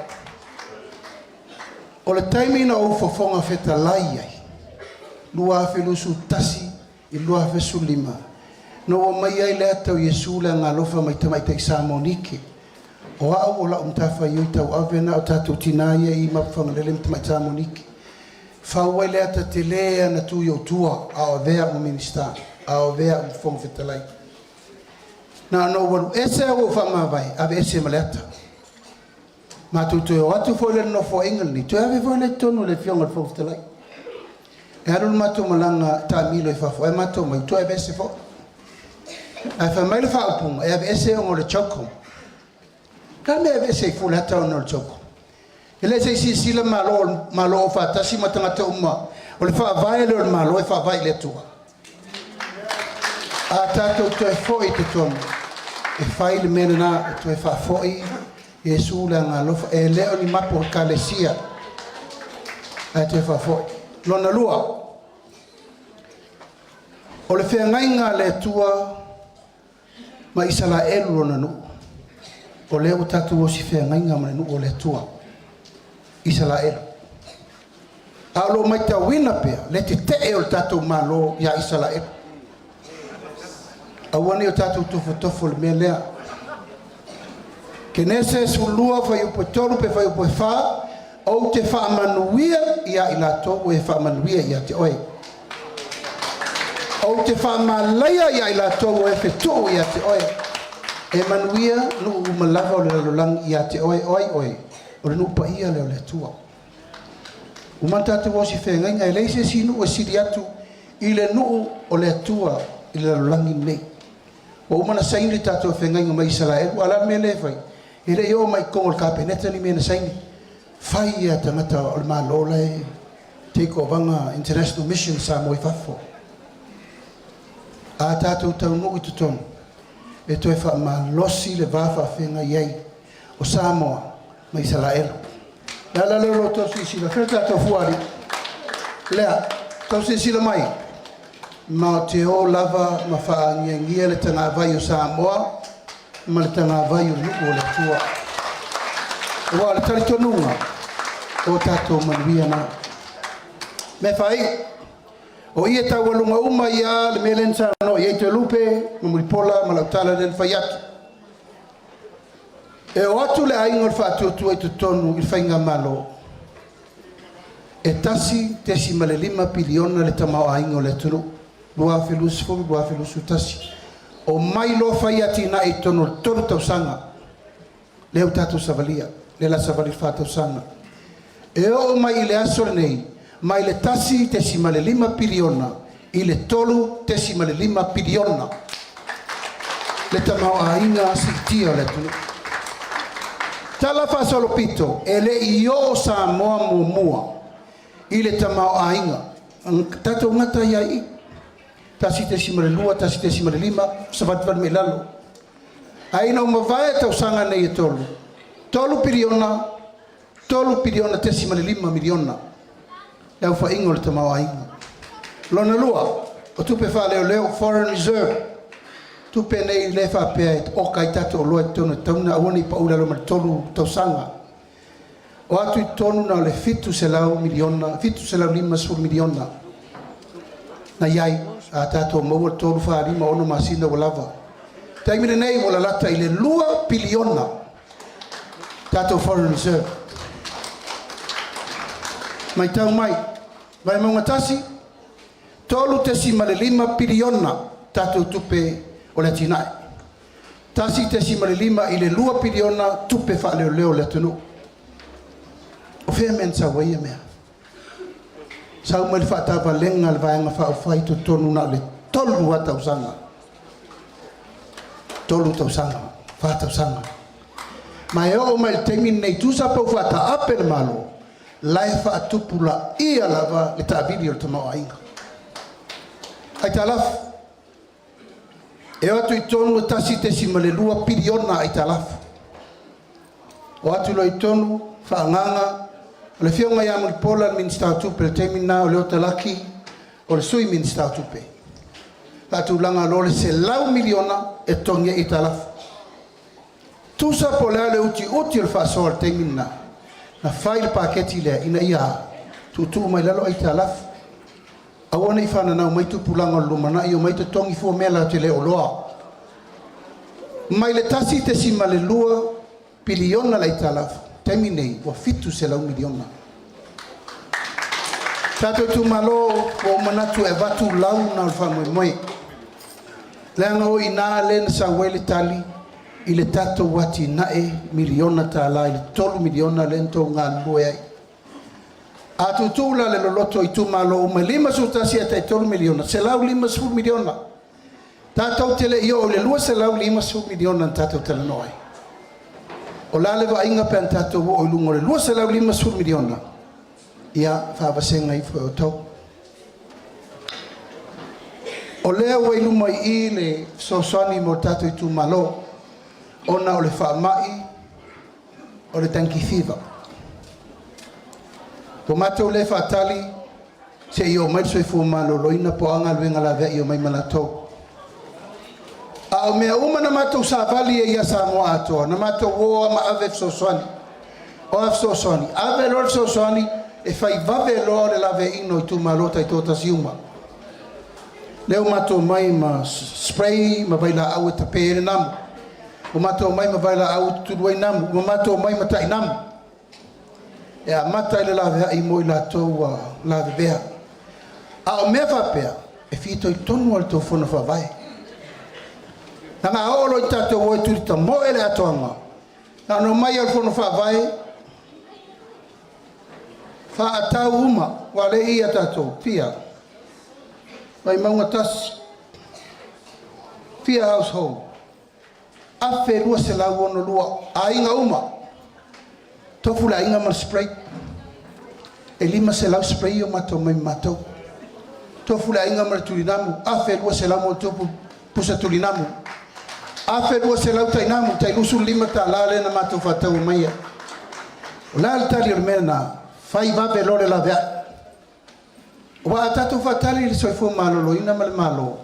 S10: O le taimi na ou fofoga fetalai ai, 2021 i le 2015, na ou aumaia ai le ata o Iesu le Agaalofa mai tamaitai Samoa Nike. O au o lau matafaioi tauave na o tatou tina ia i Mapuifagalele ma tamaitai Samoa Nike. Fau ai le ata tele lava na tu i ou tua a o avea au ma Minisita, a o avea au ma Fofoga Fetalai. Na ona ou alu ese lava ua ou faamavae, aveese ma le ata. Matou toe o atu foi i le Nofoaiga lenei, toe ave foi lea i totonu o le Afioga i le Fofoga Fetalai. E alu le matou malaga taamilo i fafo, ae matou omai, toe aveese foi. Ae fai mai le faaupuga, e aveese ona o le CHOGM. O le a le mea e aveese ai fua o le ata ona o le CHOGM? E le se i silasila Malo, Malo Aufaatasi ma tagata uma, o le faavae lea o le Malo e faavae i le Atua. A tatou toe foi i totonu, e fai le mea lena e toe faafoi Iesu le Agaalofa. E le o ni mapo ekalesia, ae toe faafoi. Lona lua, o le feagaiga a le Atua ma Isaraelu lona nuu, o lea ua tatou osi feagaiga ma le nuu o le Atua, Isaraelu. A o lo o matauina pea le tetee o le tatou Malo ia Isaraelu. Aua ne i o tatou tofotofo i le mea lea. Kenese 12 fuaiupu e 3 pe fuaiupu e 4, ou te faamanuia ia i latou ua e faamanuia ia te oe. Ou te faamalaia ia i latou ua e fetuu ia te oe. E manuia nuu uma lava o le lalolagi ia te oe, o ai oe? O le nuu paia lea o le Atua. Uma ona tatou osi feagaiga, e leai se isi nuu e sili atu i le nuu o le Atua i le lalolagi lenei. Ua uma ona saini le tatou feagaiga ma Isaraelu, a o le a le mea lea e fai? E le i oo mai i totonu o le Kapeneta ni mea na saini. Fai ia tagata o le Malo la e take ovaga International Mission Samoa i fafo. A tatou taunuu i totonu, e toe faamalosi le va faafeagai ai o Samoa ma Isaraelu. Le ala lea o lo outou silasila, fea le tatou fua alii? Lea, tou silasila mai, ma o te o lava ma faaagiagia le tagavai o Samoa ma le tagavai o le nuu o le Atua. Aua o le talitonuga, o tatou manuia na. Mea faaiu, o i e taualuga uma ia le mea lea na saunoa i ai Toelupe ma Mulipola ma lau tala lea na fai atu. E o atu le aiga o le Faatuatua i totonu i le faigamalo, e $1.5 piliona le tamaoaiga o le atunuu, 2020, 2021. Omai loa fai atinae i totonu o le 3 tausaga, lea ua tatou savalia, lea o le a savali i le 4 tausaga. E oo mai i le aso lenei, mai le $1.5 piliona i le $3.5 piliona le tamaoaiga siitia o le atunuu. Tala faasolopito, e le i oo Samoa muamua i le tamaoaiga, tatou gata ai lava i i, 1.2, 1.5, savalivali mai i lalo. Ae ina ua mavae tausaga nei e tolu, 3 piliona, 3 piliona tesima le 5 miliona le aofaiga o le tamaoaiga. Lona lua, o tupe faaleoleo, foreign reserve, tupe nei lea faapea e oka ai tatou oloa i totonu e tatau ona aua ne i pau i lalo ma le 3 tausaga. O atu i totonu na o le $700 miliona, $750 miliona na i ai a tatou maua le 3, 4, 5, 6 masina ua lava. Taimi lenei ua lalata i le 2 piliona tatou foreign reserve. Matau mai, Vaimauga 1, 3.5 piliona tatou tupe o le atinae. 1.5 i le 2 piliona tupe faaleoleo a le atunuu. O fea mea na sau ai ia mea? Sau mai le faatavalega a le Vaega Faaupufai i totonu na o le 3 lava tausaga. 3 tausaga, 4 tausaga. Ma e oo mai i le taimi lenei, tusa pe ua faataape le Malo, la e faatupulaia lava le taavili o le tamaoaiga. Aitalafu, e o atu i totonu e 1.2 piliona aitalafu. O atu loa i totonu faaagaaga o le Afioga ia Mulipola le Minisita o Tupe i le taimi lena, o Leota Laki o le Sui Minisita o Tupe. Faatulaga loa le $100 miliona e totogi ai aitalafu. Tusa po o le a le utiuti o le faasoa i le taimi lena, na fai le paketi lea ina ia tuutuu mai lalo aitalafu, aua ne i fananau mai tupulaga o le lumanai omai totogi fua mea latou te le oloa. Mai le 1.2 piliona le aitalafu, taimi nei ua $700 miliona. Tatou itumalo, ua ou manatu e avatu lau na o le faamoemoe, leaga o i ina lea na sau ai le tali i le tatou atinae miliona tala i le $3 miliona lea na outou galulue ai. A tuutuu la le loloto i itumalo uma e 51 ae tai $3 miliona, $150 miliona. Tatou te le i oo i le $250 miliona na tatou talanoa ai. O le a le vaaiga pe a na tatou oo i luga o le $250 miliona? Ia, faavasega ifo e outou. O lea ua i luma i i le fesoasoani mo le tatou itumalo ona o le faamai o le dengue fever. Ua matou le faatali se i oo mai le soifua maloloina po o a galuega laveai e omai ma latou. A o mea uma na matou savali ai ia Samoa atoa, na matou o lava ma ave fesoasoani. O a fesoasoani? Ave loa le fesoasoani e fai vave loa le laveaiina o itumalo taitoatasi uma. Lea ua matou omai ma spray ma vailaau e tape ai le namu. Ua matou omai ma vailaau e tutulu ai namu. Ua matou omai ma tainamu. E amata ai le laveai mo i latou ua lavevea. A o mea faapea, e fitoitonu lava i le tou fono faavae. Leaga a oo loa ina tatou o e tulitamoe le atoaga, na ona omai lava o le fono faavae, faatau uma, aua o lea e i i ia tatou, fia? Vaimauga 1, fia household? 1,262 aiga uma. Tofu le aiga ma le spray. E 500 spray o matou mai ma matou. Tofu le aiga ma le tulinamu, 1,200 ma tupu pusa tulinamu. 1,200 tainamu, tai $25 lea na matou faataua maia. O le a le tali o le mea lena? Fai vave loa le laveai. Aua a tatou faatali i le soifua maloloina ma le Malo,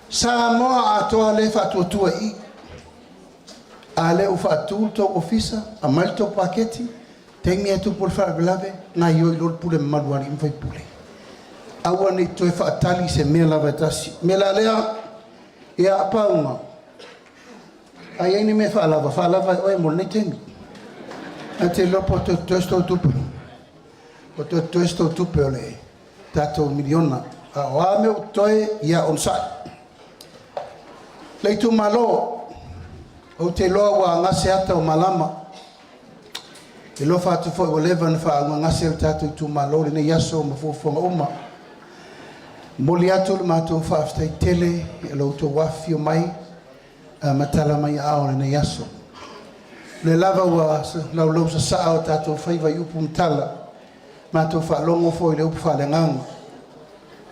S10: Samoa atoa lea e faatuatua i i. A lea ua faatu le tou ofisa, aumai le tou paketi, taimi e tupu le faalavelave, gaoioi loa le pule mamalu a alii ma faipule. Aua ne i toe faatali i se mea lava e tasi. O le mea la lea, ia Pauga, a i ai ni mea faalava, faalava e oe mo lenei taimi. Ae te iloa po o toe totoe se tou tupe. Ua toe totoe se tou tupe o le tatou miliona. A o a mea ua totoe, ia onosai. Le itumalo, ou te iloa ua gase ata o malama. E alofa atu foi ua leva ona faaaaogagase le tatou itumalo i lenei aso ma fuafuaga uma. E momoli atu le matou faafetai tele i lo outou afifio mai ma tala mai aao i lenei aso. O lea lava ua laulausasaa o tatou faiva i upu ma tala, matou faalogo foi i le upu faaleagaga,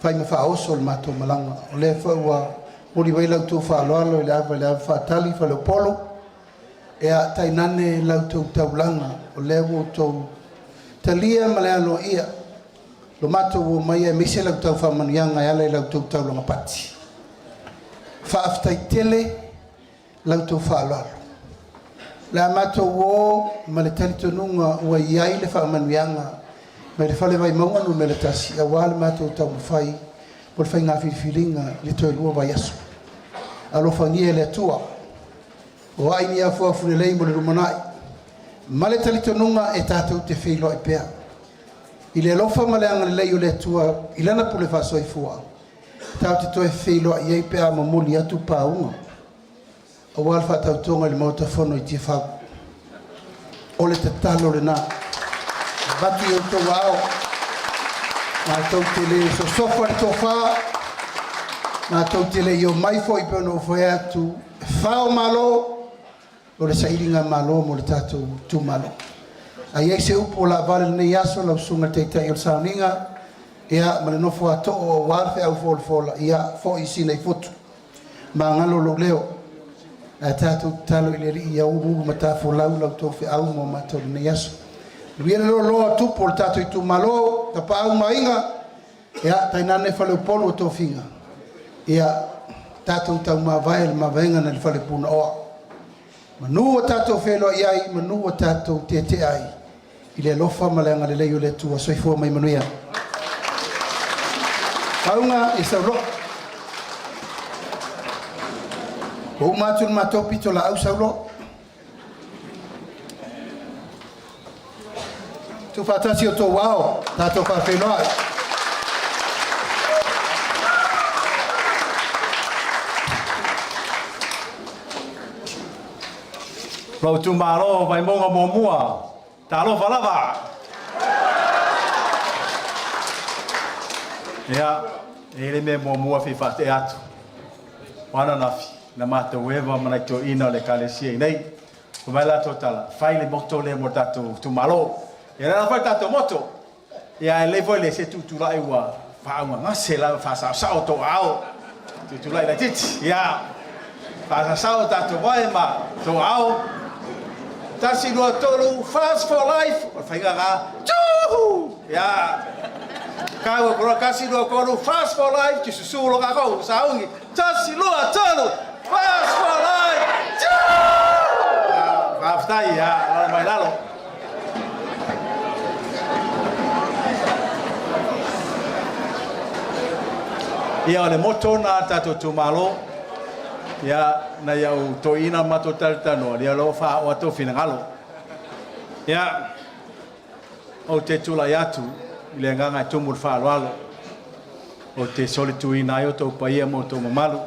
S10: fai ma faaoso le matou malaga. O lea foi ua momoli mai la outou faaaloalo i le ava i le ava faatali faleupolu, ia tainane la outou taulaga, o lea ua outou talia ma le aloaia lo matou omai aemaise la outou faamanuiaga e ala i la outou taulaga pati. Faafetai tele la outou faaaloalo. Le a matou o ma le talitonuga ua i ai le faamanuiaga mai le Fale Vaimauga 1 aua le matou taumafai mo le faiga filifiliga i le toe 2 vaiaso. Alofagia e le Atua, o ai ni afuafu lelei mo le lumanai, ma le talitonuga e tatou te feiloai pea. I le alofa ma le agalelei o le Atua i Lana pule faasoifua, tatou te toe feiloai ai pe a momoli atu pauga aua le faatautoga i le Maota Fono i Tiafau. O le tatalo lena, avatu i outou aao, matou te le sosofa le tofa, matou te le i omai foi pei ona ou fai atu, e fao malo o le sailigamalo mo le tatou itumalo. A i ai se upu o laavale i lenei aso lau Susuga i le Taitai o le Sauniga, ia ma le nofo a too aua le feau folafola, ia foi Sina i futu, magalo lou leo. Ae tatou tatalo i le Alii ia uluulu matafolau la outou feau mo matou i lenei aso. Manuia le loaloa o tupu o le tatou itumalo, Tapaau ma Aiga, ia tainane Faleupolu o Tofiga, ia tatou taumavae i le mavaega nai le fale Punaoa. Manu ua tatou feiloai ai, manu ua tatou tietie ai i le alofa ma le agalelei o le Atua. Soifua ma ia manuia. Pauga i Sauloa. Ua uma atu le matou pitolaau Sauloa. Tuufaatasi o outou ao, tatou faafeiloai.
S9: Lou itumalo o Vaimauga muamua, talofa lava! Ia, e i ai le mea muamua e fia faatea atu, o ananafi na matou eva ma nai toeaiina o le Ekalesia i inei. Fai mai le latou tala, fai le moto lea mo le tatou itumalo. Ia lea la fai le tatou moto. Ia ae lelei foi le se tutulai ua faaugagase lava faasaosao tou aao. Tutulai laitiiti. Ia faasaosao tatou vae ma tou aao. Tasi, lua, tolu, fast for life. O le faiga lena. Tuhu! Ia. Kau aku loa, tasi, lua, tolu, fast for life. Tususu loa kākou, sauni. Tasi, lua, tolu, fast for life. Tuhu! Ia, faafetai, ia, lalo mai lalo. Ia, o le motto lena a le tatou itumalo, ia, nai au toeaiina ma matou talatalanoa, ia o la ua faaoo atu ou finagalo. Ia, ou te tulai atu i le agaga e tumu i le faaaloalo, ou te solituina ai outou paia ma outou mamalu,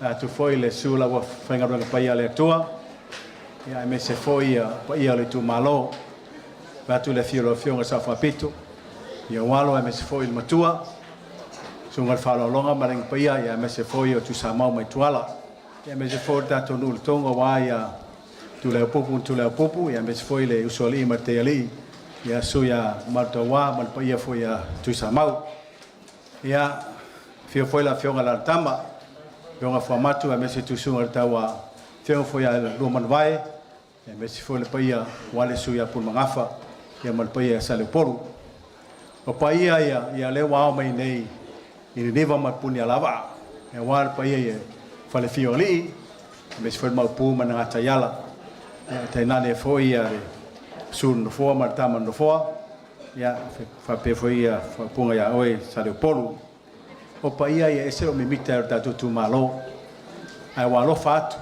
S9: atu foi le susu o lau afaigaluega paia a le Atua, ia aemaise foi ia paia o le itumalo. Vaeatu le afio o lau Afioga i le Sao Faapito, ia ou alo aemaise foi le matua, susuga i le Faaaloaloga ma le Aiga Paia, ia aemaise foi o Tuisamau ma Ituala, ia aemaise foi o le tatou nuu i Letogo aua ia Tuliaupupu ma Tuliaupupu, ia aemaise foi le Usoalii ma le Teialii, ia susu ia Malutaua ma le paia foi ia Tuisamau. Ia, afio foi le Afioga i le Alatama, Afioga Fuamatu aemaise Tuisuga o le Taua, Afioga foi ia Luamanuvai, aemaise foi le paia aua le susu ia Pulemagafa ia ma le paia ia Saleupolu. O paia ia, ia lea ua ao mai nei i Niniva ma le Punialavaa, aua le paia i Falefia o Alii, aemaise foi le Maopu ma Nagataiala, ia tainane foi ia le susu o le Nofoa ma le Tama a le Nofoa, Ia, faapea foi ia faaupuga ia oe Saleupolu. O paia ia e ese lou mimita ai o le tatou itumalo. Ae ua alofa atu,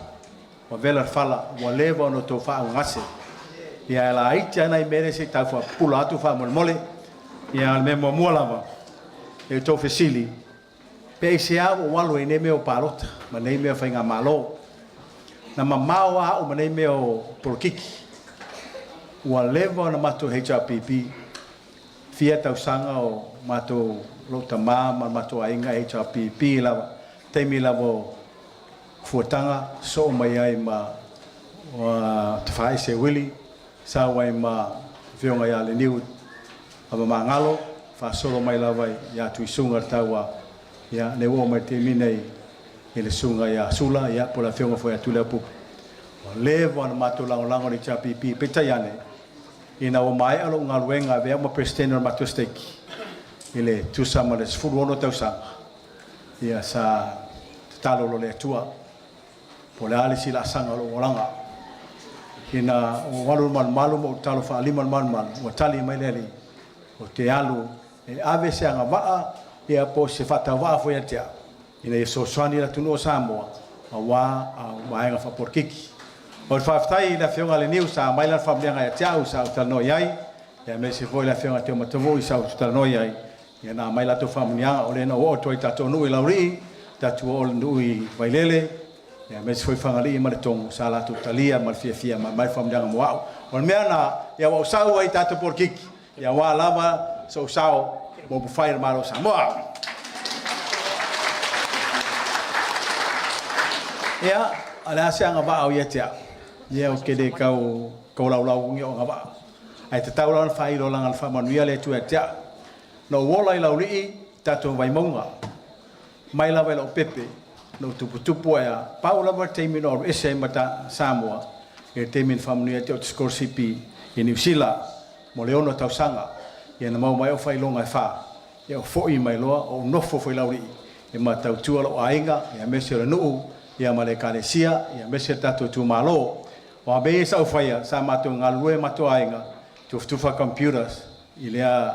S9: ua vela le fala, ua leva ona outou faaugagase. Ia ae laiti lava nai mea lea se i tau faapupula atu faamolemole. Ia a o le mea muamua lava, e outou fesili, pe aisea ua ou alu ai i nei mea o palota ma nei mea o faigamalo. Na mamao lava au ma nei mea o polokiki. Ua leva ona matou HRPP, fia tausaga o matou lou tama ma le matou aiga e HRPP lava, taimi lava o fuataga soo mai ai ma Tafaese Willie, sau ai ma Afioga ia Leniu Avamagalo, faasolo mai lava ia Tuisuga le taua, ia lea ua oo mai le taimi nei i le susuga ia Sula, ia po o le afioga foi ia Tuliaupupu. Ua leva ona matou lagolago i le HRPP, peitai ane, ina ua maea lou galuega e avea au ma Peresetene o le matou Stake i le tusa ma le 16 tausaga, ia sa tatalo loa le Atua, po o le a le isi laasaga o lou olaga.
S13: Ina ou alu i le malumalu ma ou tatalo faalima i le malumalu, ua tali mai le Alii, ou te alu e ave se agavaa ia po o se faatauvaa foi ia te au, ina ia fesoasoani i le atunuu o Samoa aua vaega faapolokiki. O le faafetai i le Afioga ia Leniu sa aumai lana faamanuiaga ia te au sa ou talanoa i ai, aemaise foi le Afioga ia Teomatavui sa ou talanoa i ai, ia na aumai latou faamanuiaga, o lea na ou oo atu ai i le tatou nuu i Laulii, tatou oo i le nuu i Vailele, aemaise foi Fagalii ma Letogo sa latou talia ma le fiafia ma aumai faamanuiaga mo au. O le mea lena, ia ua ou sau ai i tatou polokiki, aua lava sou sao mo upufai a le Malo o Samoa. Ia, o le a se agavaa o ia te au? Ia, ou te le tau tolaulauina o agavaa, ae tatau la ona faailo leaga na faamanuia le Atua ia te au. Na ou ola i Laulii, tatou Vaimauga, mai lava i lou pepe, na ou tuputupu ae a, pau lava le taimi na ou alu ese ai ma Samoa, i le taimi na faamanuia ia te au ou te sikolasipi i Niu Sila mo le 6 tausaga. Ia na maua mai ai ou faailoga e 4, ia ou foi mai loa, ou nofo foi i Laulii e matautua lou aiga, aemaise o le nuu ma le ekalesia, aemaise le tatou itumalo. O a mea ia sa ou faia, sa matou galulue matou aiga, tufatufa computers i lea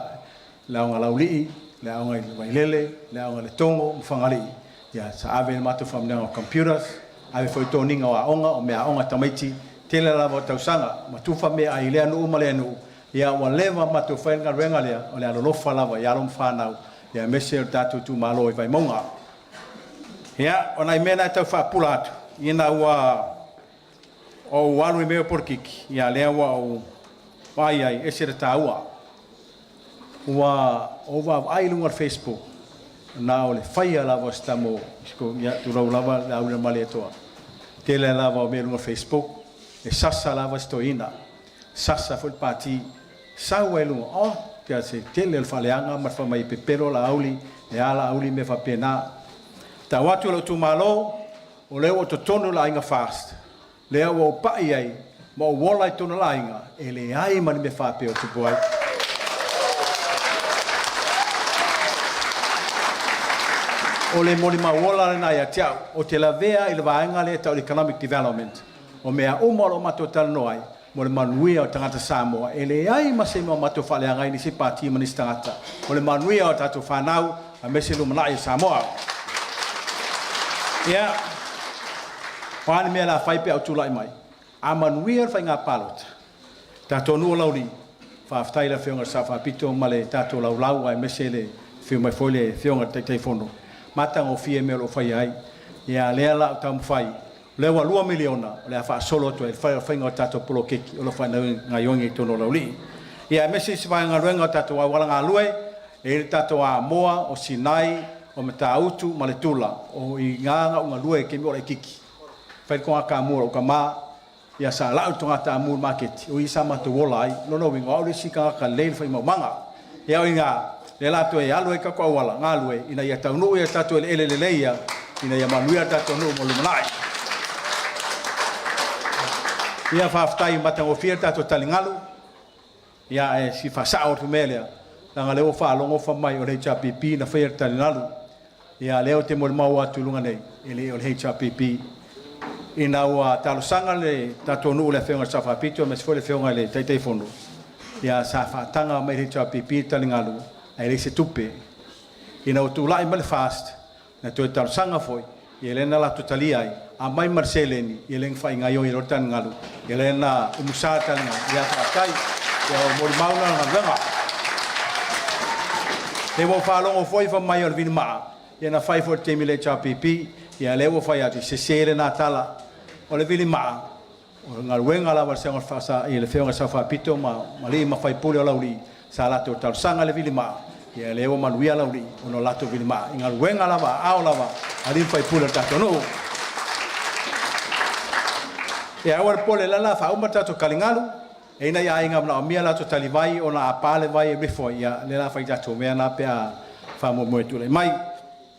S13: le aoga Laulii, le aoga i Vailele, le aoga i Letogo ma Fagalii. Ia sa ave le matou faamanuiaga o computers, ave foi toniga o aoga, o meaaoga a tamaiti, tele lava o tausaga, ma tufa meaai i lea nuu ma lea nuu. Ia ua leva ona matou faia le galuega lea, o le alolofa lava i alo ma fanau, aemaise o le tatou itumalo i Vaimauga. Ia, o nai mea na e tau faapula atu, ina ua ou alu i mea o polokiki, ia lea ua ou vaai ai, ese le taua. Ua ou vaavaai i luga o le Facebook, na o le faia lava o se tama, ia tulou lava le Laaulialemalietoa, tele lava o mea i luga o le Facebook, e sasa lava si toeaina, sasa foi le pati, sau ai i luga, oh, se tele o le faaleaga ma le fai mai e pepelo Laauli, e a Laauli, mea faapena. Tau atu i lou itumalo, o lea ua totonu o le aiga FAST, lea ua ou pai ai ma ou ola i totonu o le aiga, e leai ma ni mea faapea o tupu ai. O le molimau ola lena ia te au, ou te lavea i le vaega lea e tau o le Economic Development. O mea uma o lo o matou talanoa ai, mo le manuia o tagata Samoa, e leai ma se mea o matou faaleaga ai nisi pati ma nisi tagata. O le manuia o tatou fanau, aemaise lumanai o Samoa. Ia, o a ni mea o le a fai pe a ou tulai mai, a manuia le faiga palota, tatou nuu o Laulii, faafetai i le Afioga i le Sao Faapito ma le tatou laulau, aemaise le afio mai foi le Afioga i le Taitaifono, matagofie mea o lo o faia ai. Ia, lea la o taumafai, o lea ua $2 miliona o le a faasolo atu ai le faiga o tatou poloketi o lo o faagaoioiga i totonu o Laulii. Ia, aemaise isi vaega galuega o tatou auala galue, e i ai le tatou Amoa, o Sinai, o Matautu ma le Tula, o i ina na ou galue i taimi o laitiiti. Fai le toga taamu a lou tama, ia sa lau le toga taamu i le maketi, o i sa matou ola ai. Lona uiga, o au le isi tagata lelei le faimaumaga. Ia o i ina, lea la toe alu ai tatou auala galue, ina ia taunuu i a tatou eleele lelei ia, ina ia manuia le tatou nuu mo le lumanai. Ia faafetai matagofie le tatou taligalu, ia ae si faasao atu mea lea, leaga lea ua faalogo fai mai o le HRPP na faia le taligalu. Ia lea ou te molimau atu i luga nei, e le o le HRPP. Ina ua talosaga le tatou nuu i le Afioga i le Sao Faapito aemaise foi le Afioga i le Taitaifono, ia sa faataga mai le HRPP le taligalu ae leai se tupe. Ina ua tulai mai le FAST, na toe talosaga foi, ia lea na latou talia ai, aumai ma le seleni, ia lea na faaigaio ai loa le taligalu, ia lea na umusa le taligalu, ia faafetai. Ia o molimau na o le galuega. Lea ua ou faalogo foi fai mai o le vilimaa, ia na fai foi i le taimi o le HRPP, ia lea ua fai atu, sese lena tala. O le vilimaa, o le galuega lava a le Afioga i le Sao Faapito ma alii ma faipule o Laulii, sa latou talosaga i le vilimaa, ia lea ua manuia Laulii ona o latou vilimaa i galuega lava a aao lava a alii ma faipule o le tatou nuu. Ia aua le popole, o lea o le a faauma le tatou taligalu, e i ai nai aiga e manaomia latou talivai ona a pa le vai e alu ifo ai, ia lea o le a fai tatou mea na pe a faamoemoe e tulai mai.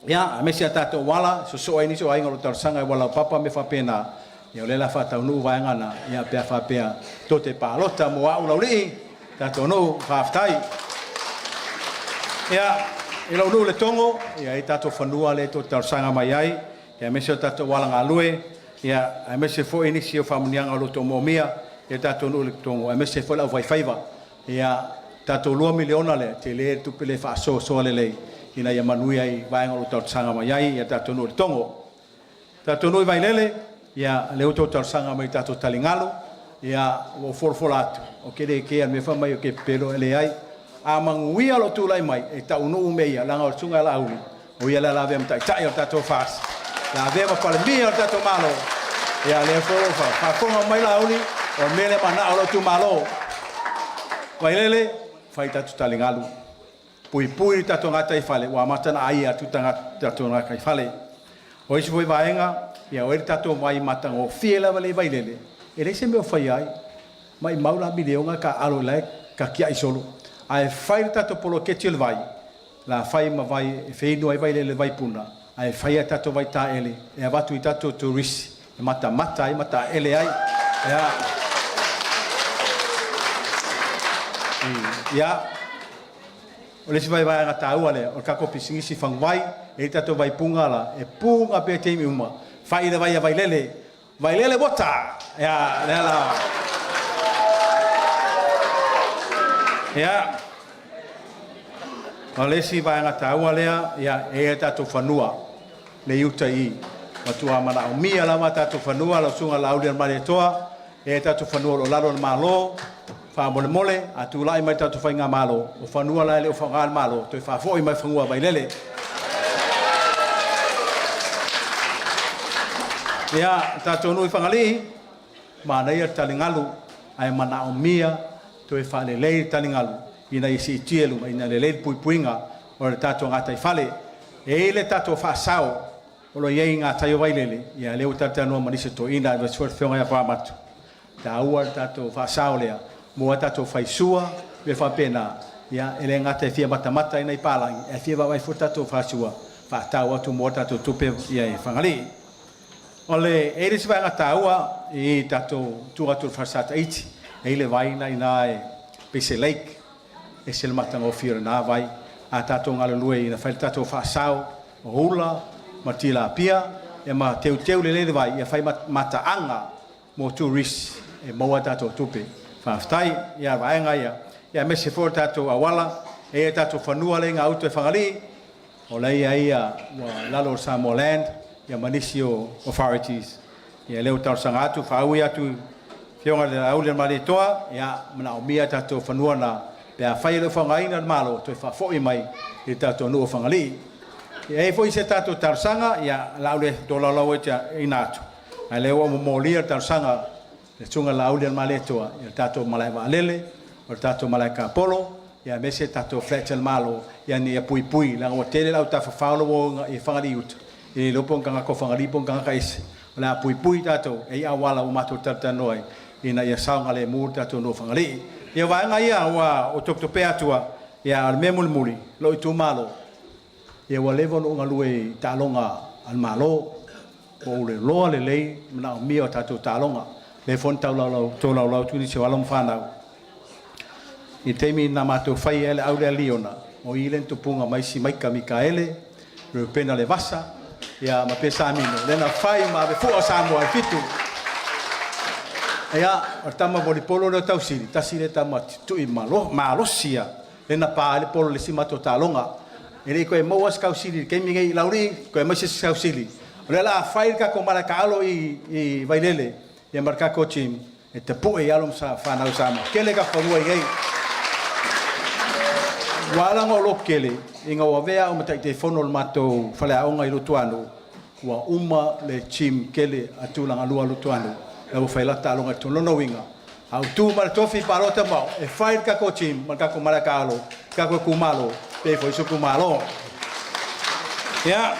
S13: Ia, aemaise a tatou auala, sosoo ai nisi o aiga o lo o talosaga i auala laupapa ma mea faapena, ia o lea o le a faataunuu vaega na, ia pe a faapea tou te palota mo au Laulii, tatou nuu, faafetai. Ia, i lou nuu i Letogo, ia e i ai tatou fanua lea tou te talosaga mai ai, ia aemaise o tatou auala galue, ia aemaise foi nisi o faamanuiaga o lo o outou moomia. ia tatou nuu i le Togo aemaise foi le aufaifaiva. Ia, tatou $2 miliona lea, tele le tupe lea e faasoasoa lelei ina ia manuia ai vaega o lo o talosaga mai ai ia tatou nuu i le Togo. Tatou nuu i Vailele, ia lea ua outou talosaga mai i tatou taligalu, ia ua ou folafola atu, ou te le kea i le mea fai mai ou te pepelo, e leai. A manuia lou tulai mai, e taunuu mea ia, leaga o le Susuga ia Laauli, o ia le a lavea ma taitai o le tatou FAST, lavea ma Palemia o le tatou Malo, ia lea foi ua faafofoga mai Laauli, o le mea lea e manao lou itumalo. Vailele, fai tatou taligalu, puipui le tatou gataifale, ua amata ona aia atu tatou gataifale. O isi foi vaega, ia o i ai le tatou vai matagofie lava lea i Vailele, e leai se mea o faia ai. Maumau la miliona taaalo la e tatiai solo. Ae fai le tatou poloketi o le vai, la fai ma vai e feinu ai Vailele i le vaipuna, ae fai a tatou vaitaele e avatu i tatou turisi e matamata ai ma taele ai. Ia. Ia. O le isi vaevaega taua lea, o le tatou pisinisi faguvai, e i ai tatou vaipuga la, e puga pea i taimi uma, fai le vai a Vailele, Vailele water! Ia, lea la. Ia. O le isi vaega taua lea, ia, e i ai tatou fanua, le i uta i i. Matua manaomia lava tatou fanua, lau Susuga Laaulialemalietoa, e i ai tatou fanua o lo o lalo o le Malo, faamolemole, a tulai mai le tatou faigamalo, o fanua la e le o faaaoga e le Malo, toe faafoi mai fanua a Vailele. Ia, tatou nuu i Fagalii, manaia le taligalu, ae manaomia toe faalelei le taligalu ina ia siitia i luga, ina ia lelei le puipuiga o le tatou gataifale. E i ai le tatou faasao o lo o i ai i gatai o Vailele, ia lea ua talatalanoa ma nisi o toeaiina aemaise foi le afioga ia Fuamatu, taua le tatou faasao lea mo a tatou faisua, mea faapena, ia e le gata e fia matamata ai nai palagi, ae fia vaavaai foi tatou fasua faatau atu mo a tatou tupe ia i Fagalii. O le, e i ai le isi vaega taua i tatou tua atu o le falesa Taiti, e i ai le vai na i ina e pei se lake, ese le matagofie o lena vai. A tatou galulue ina fai le tatou faasao o ula ma tilapia, ia ma teuteu lelei le vai, ia fai mataaga mo tourists e maua a tatou tupe. Faafetai ia vaega ia, ia aemaise foi o tatou auala, e i ai tatou fanua lea i gauta i Fagalii, o la e i ai ua lalo o Samoa Land, ia ma nisi o authorities. Ia lea ua talosaga atu, faaui atu i Afioga i le Laaulialemalietoa, ia manaomia tatou fanua na, pe afai e le o faaaogaina e le Malo, toe faafoi mai i le tatou nuu o Fagalii. E i ai foi se tatou talosaga, ia o le a ou le tolaulau ina atu, a o lea ua ou momolia le talosaga le Susuga Laaulialemalietoa i le tatou malae vaalele, o le tatou malae tapolo, ia aemaise tatou flats a le Malo, ina ia puipui, leaga ua tele le au tafafao la ua o i Fagalii uta, e le iloa po o ni tagata o Fagalii po o ni tagata ese. O le a puipui tatou, e i ai auala ua matou talatalanoa ai, ina ia saogalemu le tatou nuu o Fagalii. Ia o vaega ia ua ou topetopea atua, ia a o le mea mulimuli, lou itumalo, ia ua leva ona ou galue i taaloga a le Malo, ua ou iloa lelei le manaomia o tatou taaloga. Lea foi na tolaulau atu nisi o alo ma fanau i le taimi na matou faia ai le au lea Liona, o i lea na tupuga mai ai Simaika Mikaele, Reupena Levasa, ia ma Pesamino, lea na fai ma avefua o Samoa e fitu. Ia, o le tama volipolo lea o Tausili, tasi lea tama tui malosi ia, lea na pa ai le polo i le isi matou taaloga. E le i toe maua se tausili i le taimi nei i Laulii, toe aumai se isi tausili. O lea o le a fai le tatou malae taalo i Vailele ia ma le tatou gym e tapue i alo ma fanau a Samoa. Tele tatou fanua i inei. Ua ala ona ou lototele, ina ua avea au ma Taitaifono o le matou faleaoga i Luatuanuu, ua uma le gym tele a Tulagalua a Luatuanuu, la ua fai ai latou taaloga i totonu. O lona uiga, a ou tu ma le tofi palota ma au, e fai le tatou gym ma le tatou malae taalo, le tatou itumalo, pe foi isi itumalo. Ia,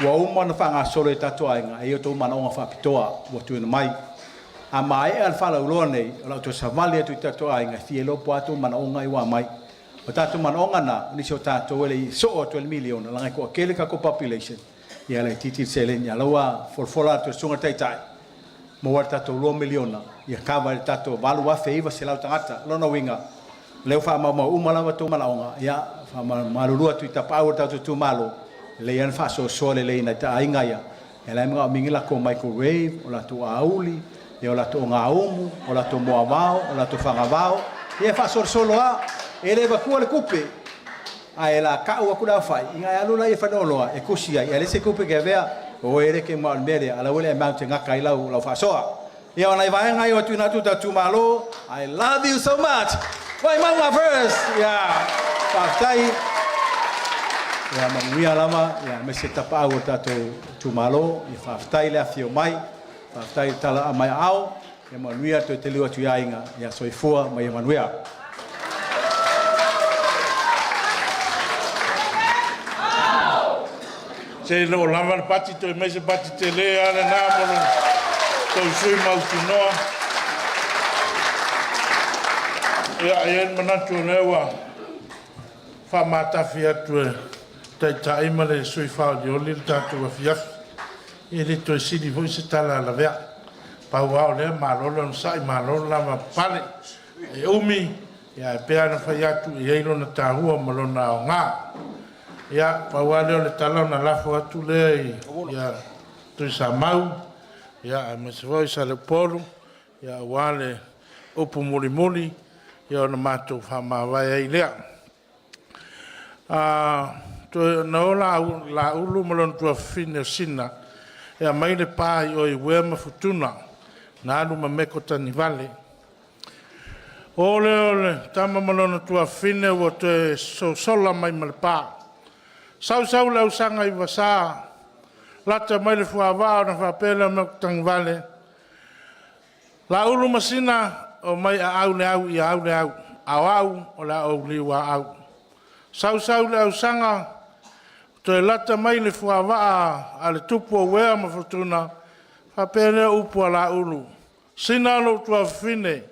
S13: ua uma ona faagasolo e tatou aiga, e i ai outou manaoga faapitoa ua tuuina mai. A maea le faalauiloa lenei, o le a ou toe savali atu i tatou aiga e fia iloa po o a outou manaoga ia ua aumai. O tatou manaoga na, o nisi o tatou e le i soo atu i le miliona, leaga e toatele tatou population, ia laitiiti le seleni. A o la ua folafola atu e le Susuga i le Taitai, maua le tatou $2 miliona ia kava ai le tatou 8,900 tagata. O lona uiga, o lea ua faamaumau uma lava outou manaoga, ia faamalulu atu i tapaau o le tatou itumalo, e lelei lava le faasoasoa lelei i nai aiga ia, ia la e manaomia ni latou microwave, o latou auli, Ia o latou ogaumu, o latou moavao, o latou fagavao, ia e faasolosolo lava. E le avatua le tupe, ae o le a tau atu le aofai, ona e alu lea i le faleoloa e tusi ai, ae leai se tupe e te avea. O e le te manao i le mea lea, a o la e ua i le amount e gata ai lau faasoa. Ia o nai vaega ia ua tuuina atu i le tatou itumalo. I love you so much! Vaimauga first! Ia, faafetai. Ia manuia lava, ia aemaise tapaau o le tatou itumalo. Ia faafetai le afifio mai, faafetai le tala mai aao. Ia manuia le toe taliu atu i aiga. Ia soifua ma ia manuia.
S7: Se le o lava le pati toe mai se pati tele lava lena mo lo tou sui mautinoa. Ia, e i ai le manatu o lea ua faamatafi atu e le Taitai ma le sui faaolioli le tatou afiafi. E le toe sili foi se tala a Lavea. Pau lava o lea, malo le onosai, malo le lavapapale. E umi, ae pei lava ona fai atu, e i ai lona taua ma lona aoga. Ia, pau lava lea o le tala ona lafo atu lea ia Tuisamau, aemaise foi Saleupolu aua le upu mulimuli ona matou faamavae ai lea. Na o Laulu ma lona tuafafine o Sina e aumai le pa i o i Uea ma Futuna, na alu ma mekotagivale. O lea o le tama ma lona tuafafine ua toe sosola mai ma le pa. Sau sau le ausga i Vasa, lata mai le fuavaa ona faapea lea o Makotagivale, Laulu ma Sina, omai aau le au ia au le au, a o au o le a ou liuaau. Sau sau le ausaga, toe lata mai le fuavaa a le tupu o Uea ma Futuna, faapea lea o upu a Laulu, Sina lou tuafafine,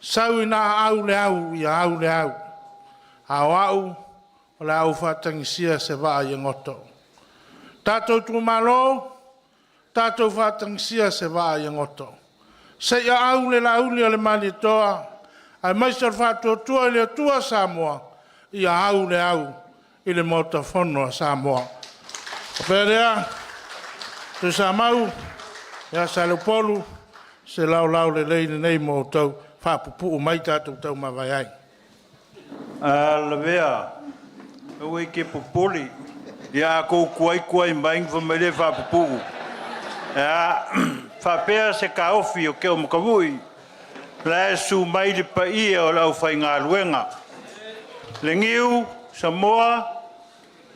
S7: sau ina aau le au ia au le au, a o au o le a ou faatagisia se vaa i goto. Tatou itumalo, tatou faatagisia se vaa ia goto. Se i aau le lauli a le Malietoa, aemaise o le faatuatua i le Atua Samoa, ia au le au i le Maota Fono a Samoa. Ona faapea lea, Tuisamau, Saleupolu, se laolao lelei lenei mo outou, faapupuu mai tatou taumavae ai.
S12: Lavea, aua e te popole, ia a outou tuai tuai mai ona fai mai lea e faapupuu. E faapea se taofi o Toomataui, o la e susu mai le paia o le aufaigaluega, le Niu, Samoa,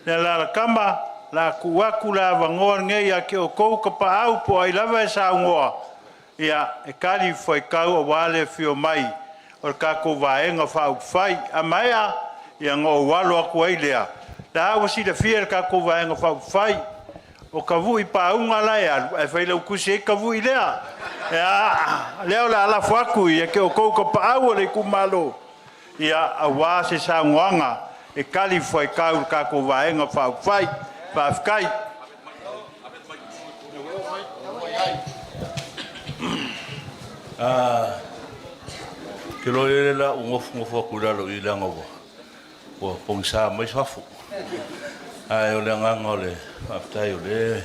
S12: le Alalatama, o le a tuu atu le avanoa lenei ia te outou tapaau po o ai lava e saunoa, ia e talifuaitau aua le afio mai o le tatou Vaega Faaupufai. A maea ona ou alo atu ai lea, o la ua silafia e le tatou Vaega Faaupufai, o tavui paaga la e alu, ae failautusi e ai tavui lea. O lea o le a lafo atu ia te outou tapaau o le itumalo, aua se saunoaga e talifuaitau i le tatou Vaega Faaupufai. Faafetai.
S2: Ou te iloa o le a ou nofonofo atu i lalo i i leaga ua pogisa mai fafo. Ae o le agaga o le faafetai o lea e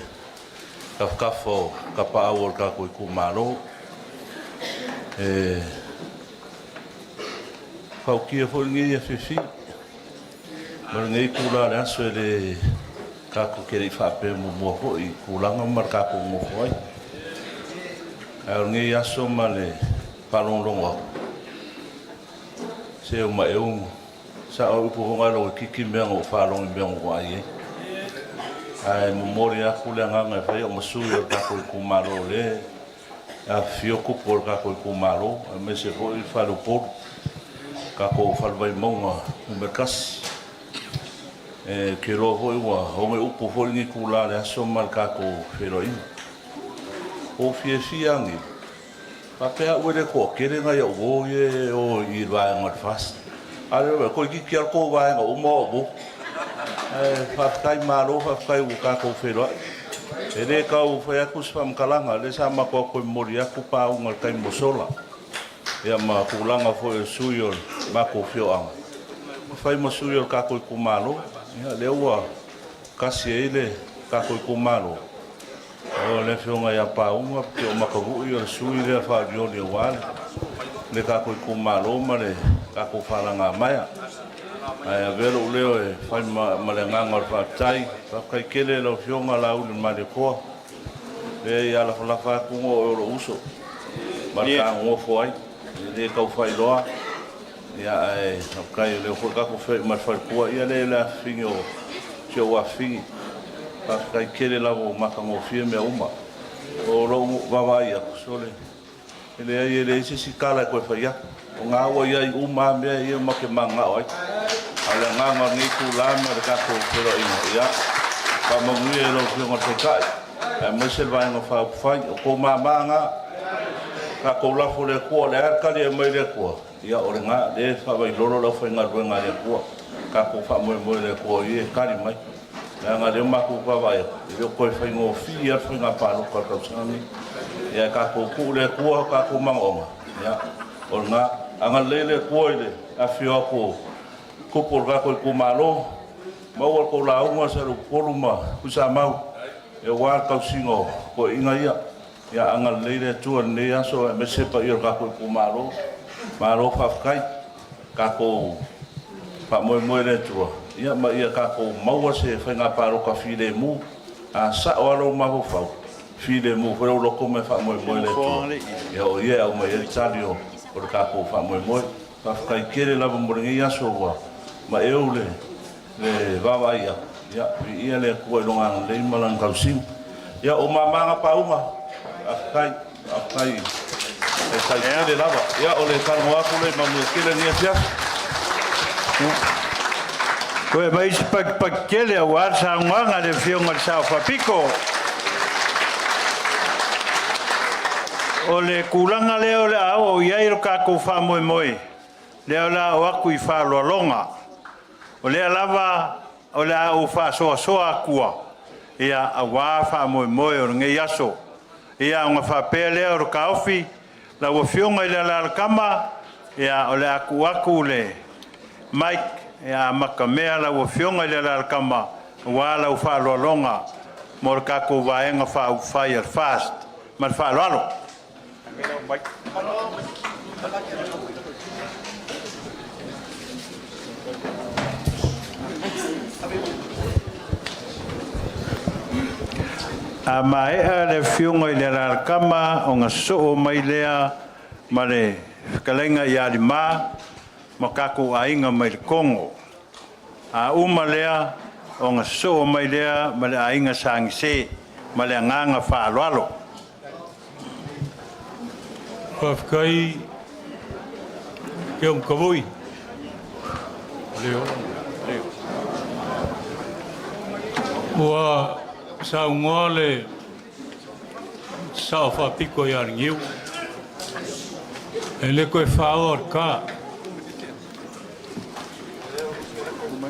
S2: tafatafa o tapaau o le tatou itumalo. E fautia foi lenei afiafi ma lenei itula o le aso e le tatou te le i faapea muamua foi i tulaga ma le tatou nonofo ai. Ae o lenei aso ma le faalogologo atu, se ua maeu sao ai upu foi na e toeitiiti mea na ou faalogo i mea na ou vaai ai. Ae momoli atu le agaga e fai au ma sui o le tatou itumalo o lea e afifio tupu o le tatou itumalo, aemaise foi faleupolu, tatou fale Vaimauga Nu.1. Ou te iloa foi ua oge upu foi lenei itula o le aso ma le tatou feiloaiga. Ua ou fiafia lava nei, faapea au e le toatele nai au uo ia e o i le vaega o le FAST. A o lea e vaai atu, toeitiiti lava la outou vaega uma o au uo. Ae faafetai, malo faafetai ua tatou feiloai. E le tau fai atu se faamatalaga, o lea sa matou o atu e momoli atu pauga i le taimi ua sola, ia ma tulaga foi o le sui usufono o le matou afioaga, e fai ma sui o le tatou itumalo. Ia o lea ua tasi ai le tatou itumalo. O le afioga ia Pauga pei o Makavui o le sui usufono lea faaolioli aua le tatou itumalo ma le tatou faalagamaea. Ae avea lou leo e fai ma le agaga o le faafetai. Faafetai tele i lau Afioga Laaulialemalietoa, leai a lafalafa atu o oe o lou uso ma ta nonofo ai, e le tau faailoa. Ia ae faafetai o lea foi tatou feiloai ma le faletua, ia lea le afafine o si ou afafine. Faafetai tele lava ua matagofie mea uma. O lou vaavaai atu, sole, e leai e leai se isi tala e toe fai atu. O lena ua i ai uma lava mea ia ma te mananao ai. A o le agaga o lenei itula ma le tatou feiloaiga, ia faamanuia i lau Afioga i le Taitai aemaise le Vaega Faaupufai. O tou mama na, tatou lafo i le Atua, o le a le tali e aumai e le Atua, ia o lena, lea e faavailolo le aufaigaluega a le Atua. Tatou faamoemoe i le Atua o Ia e tali mai. Leaga o lea ua matou vaavaai atu, e le o toe faigofie lava le faiga palota o le tausaga lenei. Ae tatou tuu i le Atua o tatou manaoga, ia o lena. Agalelei le Atua i le afifio atu o tupu o le tatou itumalo, maua le tou lauga Saleupolu ma Tuisamau aua le tausiga o toeaiina ia. Ia agalelei le Atua i lenei aso aemaise le paia o le tatou itumalo. Malo faafetai. Tatou faamoemoe i le Atua ia ma ia tatou maua se faiga palota filemu. A sao lava lou mafaufau, filemu foi lou loto ma e faamoemoe i le Atua, ia o Ia e aumai ai le tali o le tatou faamoemoe. Faafetai tele lava mo lenei aso ua maeu le vaavaai atu, ia, viia le Atua i Lona agalelei ma Lana tausiga. Ia, o mama na Pauga, faafetai, faafetai, faafetai tele lava. Ia, o le talanoa atu lea, manuia tele lenei afiafi.
S14: Toe aumai se patipati tele aua le saunoaga a le Afioga i le Sao Faapito. O le tulaga lea o le a oo i ai lo tatou faamoemoe, lea o le a oo atu i faaaloaloga. O lea lava o le a ou faasoasoa atua ia aua faamoemoe o lenei aso. Ia ona faapea lea o le taofi, lau Afioga i le Alalatama, ia o le a tuu atu le mic e amatamea lau Afioga i le Alalatama aua lau faaaloaloga mo le tatou Vaega Faaupufai a le FAST. Ma le faaaloalo. A maea le afioga i le Alalatama ona sosoo mai lea ma le fetalaiga ia Lima ma tatou aiga mai le Kogo. A uma lea ona sosoo mai lea ma le aiga Sa Gise. Ma le agaga faaaloalo.
S15: Faafetai Keomkavoi. Ua saunoa le Sao Faapito ia Niu, e le toe faaoa le ta.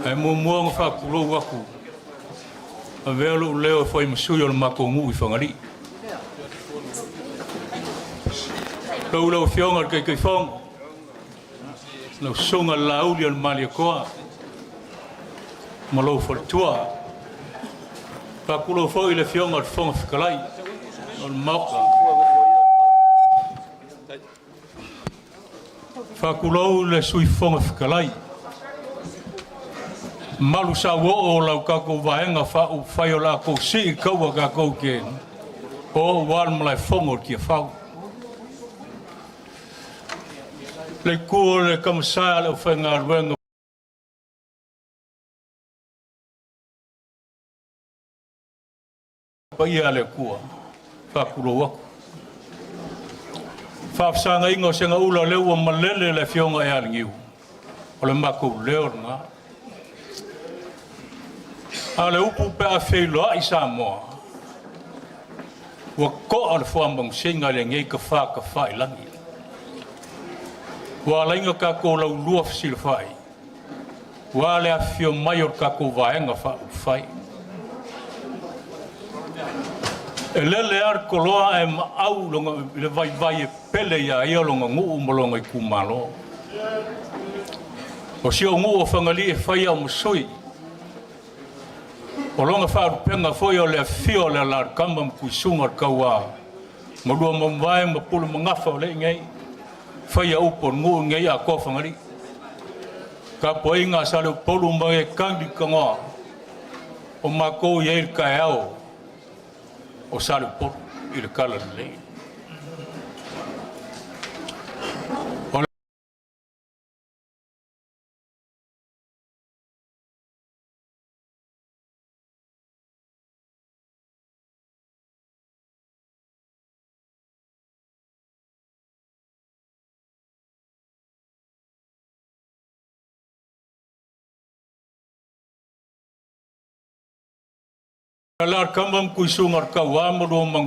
S15: Ae muamua ona faatulou atu, avea lou leo e fai ma sui o le matou nuu i Fagalii. Lau lau Afioga i le Taitaifono, lau Susuga i le Laauli o le Malietoa ma lou faletua. Faatulou foi i le Afioga i le Fofoga Fetalai o le Maota. Faatulou le Sui Fofoga Fetalai, malu sauoo o lau tatou Vaega Faaupufai o le a tou sii le taua tatou te o aua le malaefono o le Tiafau. Le itu o le Kamasa a le aufaigaluega paia a le Atua, faatulou atu. Faafesagaiga o Segaula o lea ua malele le Afioga ia Leniu, o le matou leo lena. A o le upu pe a feiloai Samoa, ua to'a le fuamanusina i lenei tafatafailagi. Ua ala ai ona tatou laulua fesilafai, ua le afifio mai o le tatou Vaega Faaupufai. E lele lava le toloa ae maau i le vaivai e pele ia ia lona nuu ma lona itumalo. O si ou nuu o Fagalii e fai au ma sui. O lona faalupega foi o le afifio o le Alalatama ma Tuisuga o le Tauā, ma lua maumae ma pulu magafa o le nei, faia upu o le nuu nei atoa Fagalii. Tapuaiga a Saleupolu ma e tagi tanoa, o matou i ai le taeao o Saleupolu i le tala lelei. O le Alalatama ma Tuisuga o le Tauā ma lua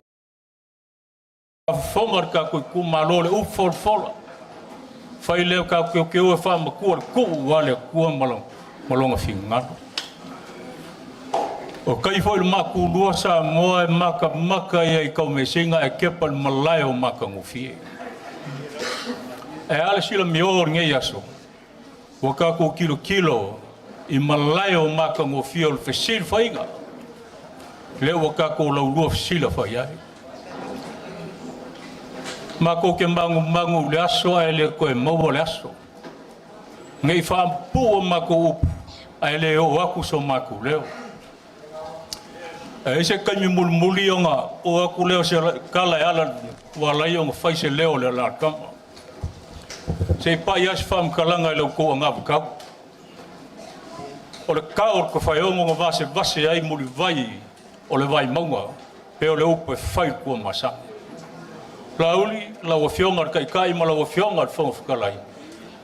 S15: fofoga le tatou itumalo o le upu folafola. Fai lea o tatou teuteu e faamatua le tuu a le Atua ma lona finagalo. O tai foi le makulua Samoa e matamata ia i taumeasina ae tepa i le malae o matagofie. E a le silamio o lenei aso, ua tatou tilotilo i malae o matagofie o le fesilafaiga, lea ua tatou laulua fesilafai ai. Matou te manumanu i le aso ae le toe maua le aso. Nei faapupuu a matou upu ae le oo atu so matou leo. E i ai se taimi mulimuli ona oo atu lea o se tala e ala ua ala ai ona fai se leo o le Alalatama. Se i pai lava se faamatalaga i la outou anavatau. O le tao o le Tafaeono na vasevase ai mulivai o le Vaimauga pe o le upu e fai i le Tuamasaga. Laauli, lau Afioga i le Taitai ma lau Afioga i le Fofoga Fetalai,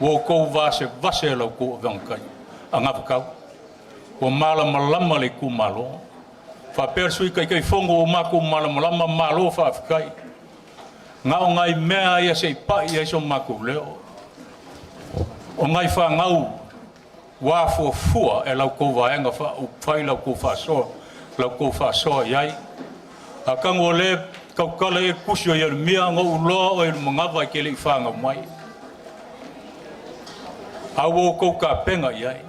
S15: ua outou vasevase la outou anavatau. Ua malamalama le itumalo. Faapea le Sui Taitaifono ua matou malamalama, malo faafetai. Na o nai mea ia se i pai i ai so matou leo. O nai fanau ua afuafua e la outou vaega faaupufai la outou faasoa i ai. Atonu o lea tautala i ai le tusi o Ieremia, na ou iloa oe i le manava e te le i fanau mai. A ua outou tapena i ai.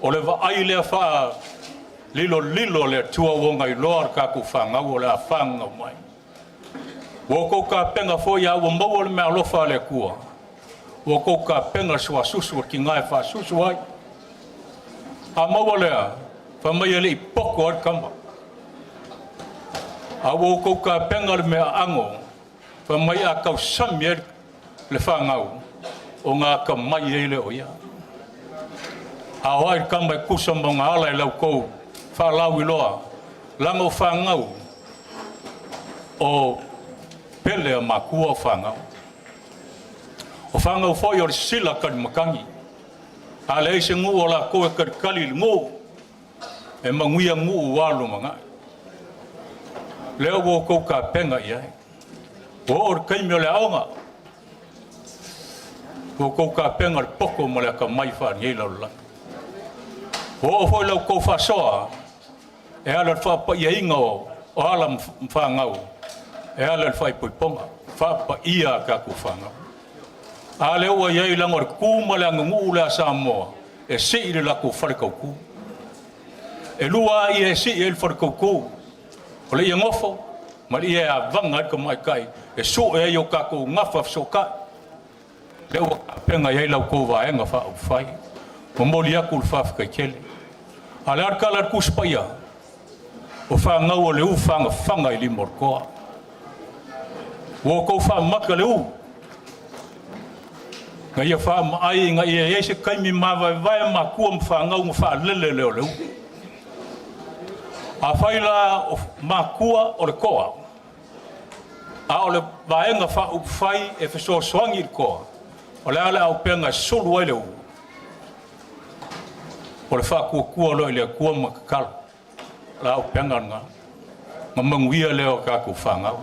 S15: O le vaai lea faalilolilo a le Atua ua ona iloa le tatou fanau o le a fanau mai. Ua outou tapena foi a ua maua le meaalofa a le Atua, ua outou tapena le suasusu o le tina e faasusu ai. A maua lea, fai mai e le i poto ai le tama. A ua outou tapena le meaaano, fai mai a tausami ai le fanau, ona atamai ai lea o ia. A o ai le tama e tusa ma ona ala i la outou faalauiloa, leaga o fanau o pele a matua o fanau. O fanau foi o le sila talimatagi. A leai se nuu o latou e talitali i le nuu, e manuia nuu ua lumanai. Lea ua outou tapena i ai. Ua oo le taimi o le aoga, ua outou tapena le poto ma le atamai faalenei lalolagi. Ua oo foi la outou faasoa e ala i le faapaiaina o ala ma fanau, e ala i le faaipoipoga, faapaia a tatou fanau. A lea ua i ai leaga o le tu ma le aganuu lea a Samoa e sii le latou faletautu. E lua lava ie e sii ai le faletautu, o le ie nofo ma le ie e avaga ai le tamaitai e sue ai o tatou gafa fesootai. Lea ua tapena i ai la outou vaega faaupufai. Momoli atu le faafetai tele. A o le a le tala a le Tusi Paia? O fanau o le u fagafaga i lima o le toa. Ua outou faamata le u, na ia faamaai ina ia i ai se taimi mavaevae matua ma fanau na faalele lea o le u. Afai la o matua o le toa, a o le vaega faaupufai e fesoasoani i le toa, o le a le auupega e sulu ai le u? O le faatuatua loa i le Atua ma tatalo. O le auupega lena, ma manuia lea o tatou fanau.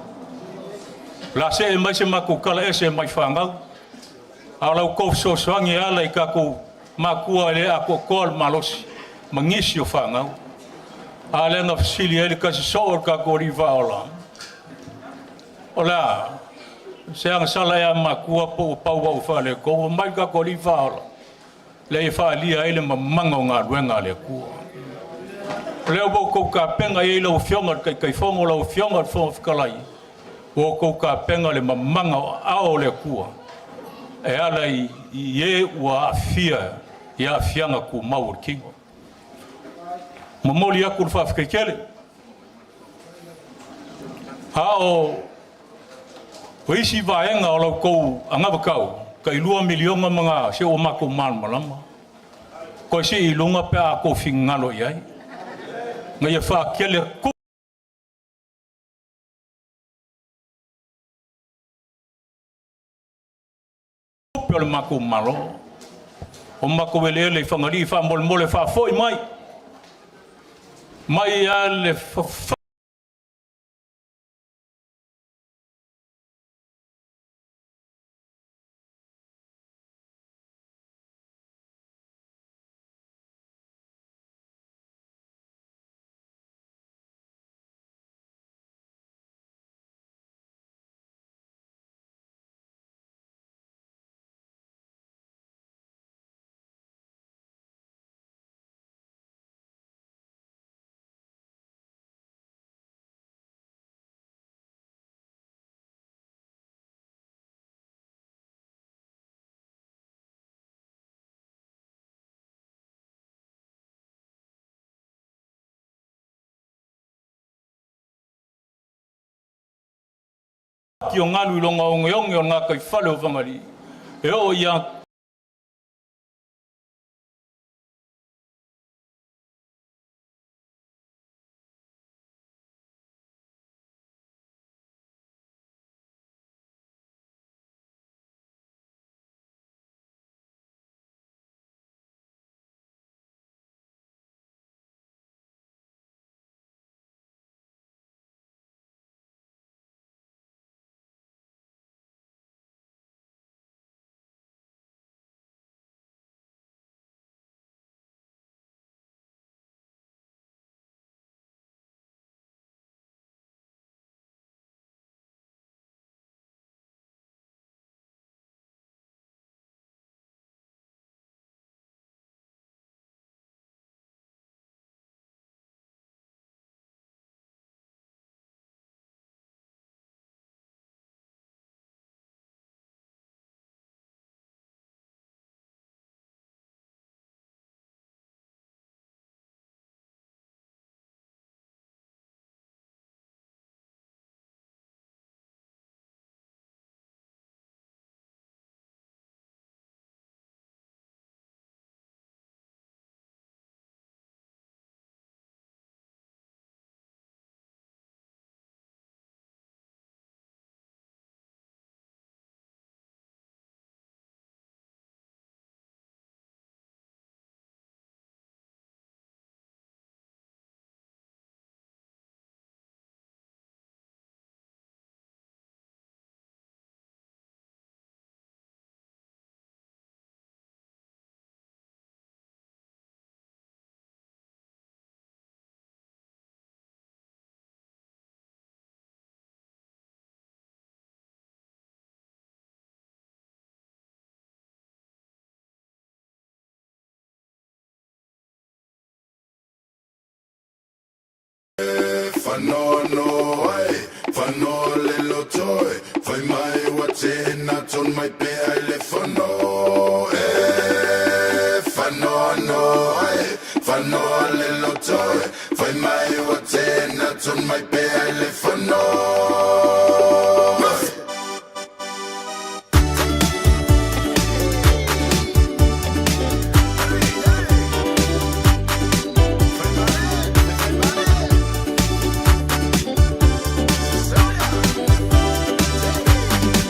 S15: O le a see mai se matou tala ese mai fanau, a o la outou fesoasoani e ala i tatou matua e le atoatoa le malosi ma nisi o fanau. A lea na fesili ai le tasi soo o le tatou Alii Faaola, o le a se agasala ea a matua po ua pau au faaletonu? Fai mai le tatou Alii Faaola, lea e faaalia ai le mamaga o galuega a le Atua. O lea ua outou tapena i ai lau Afioga i le Taitaifono, lau Afioga i le Fofoga Fetalai, ua outou tapena le mamaga o aao o le Atua e ala i e ua aafia i aafiaga tumau o le tino. Momoli atu le faafetai tele. A o isi vaega o la outou anavatau, tai $2 miliona ma na se ua matou malamalama, toe sii i luga pe a outou finagalo i ai, ina ia faatele atu tupe a le matou Malo. O matou eleele i Fagalii faamolemole faafoi mai, mai lava le fati o galu i lona ogeoge o le gataifale o Fagalii e oo ia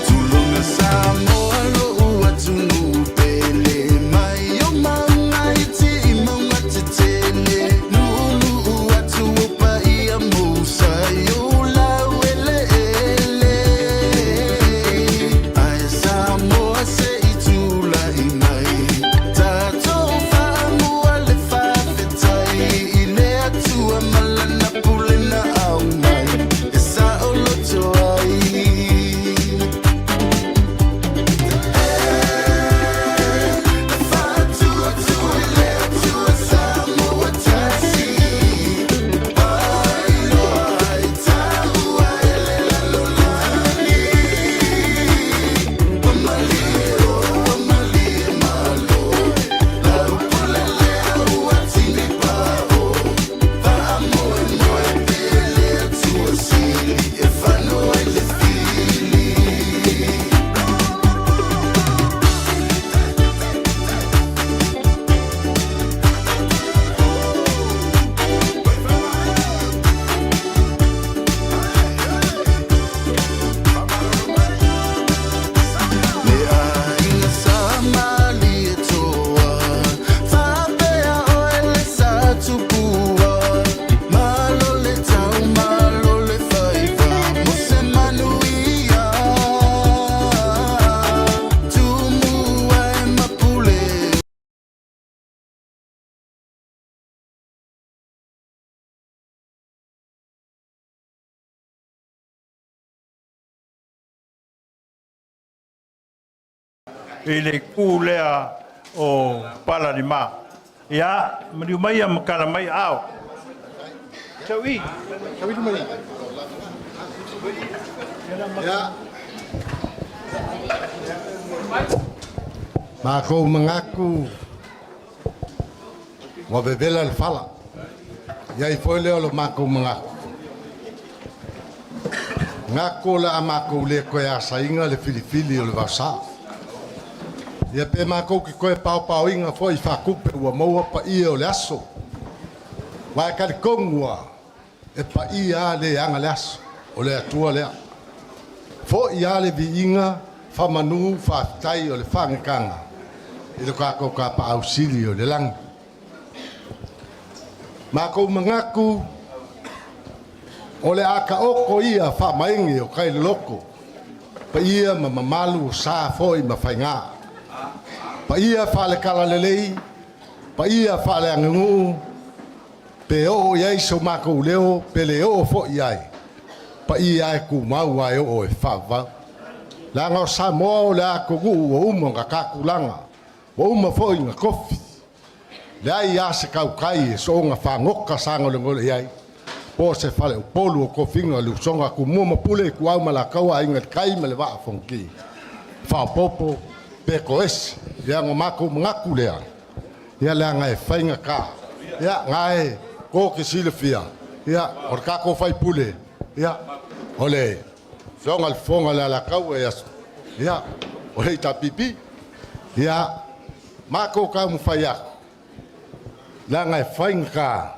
S5: Tulouna Samoa lou atunuu pele mai o mauga iti i mauga tetele. Nuunuu atu o paia mou sai o lau e.
S14: i le itu lea o Palalima. Ia, maliu maia ma tala mai aao.
S16: Ia. Makou manatu ua vevela le fala. I ai foi lea o lo makou manatu. Gako o le a makou le toe asaina le filifili o le vaosa. Ia pe makou te toe paopaoina foi i faatupe ua maua paia o le aso. Aua e talitonu lava, e paia lava le ana le aso, o le Atua lea. Foi lava le viiga, faamanu, faafetai o le faagataga i lo tatou Tapaau Sili o le lagi. Matou manatu o le a taoto ia faamaene o tai loloto, paia ma mamalu o sa foi ma faiga, paia faale-talalelei, paia faaleaganuu, pe oo i ai so matou leo pe le oo foi i ai, paia lava e tumau lava e oo e faavavau. Leaga o Samoa o le atunuu ua uma ona taatulaga, ua uma foi ona tofi. Leai lava se tautai e soona fagota sagolegole i ai, po o se faleupolu o tofiga o le usoga a Tumua ma Pule, Ituau ma Alataua, Aiga i le Tai ma le Vaa o Fonoti. Faaopoopo pe toese, ia ona matou manatu lea, ia leaga e faigata, ia na e tou te silafia, ia o le tatou faipule, ia o le Afioga i le Fofoga o le Alataua, ia o le HRPP. Ia matou taumafai atu, leaga e faigata.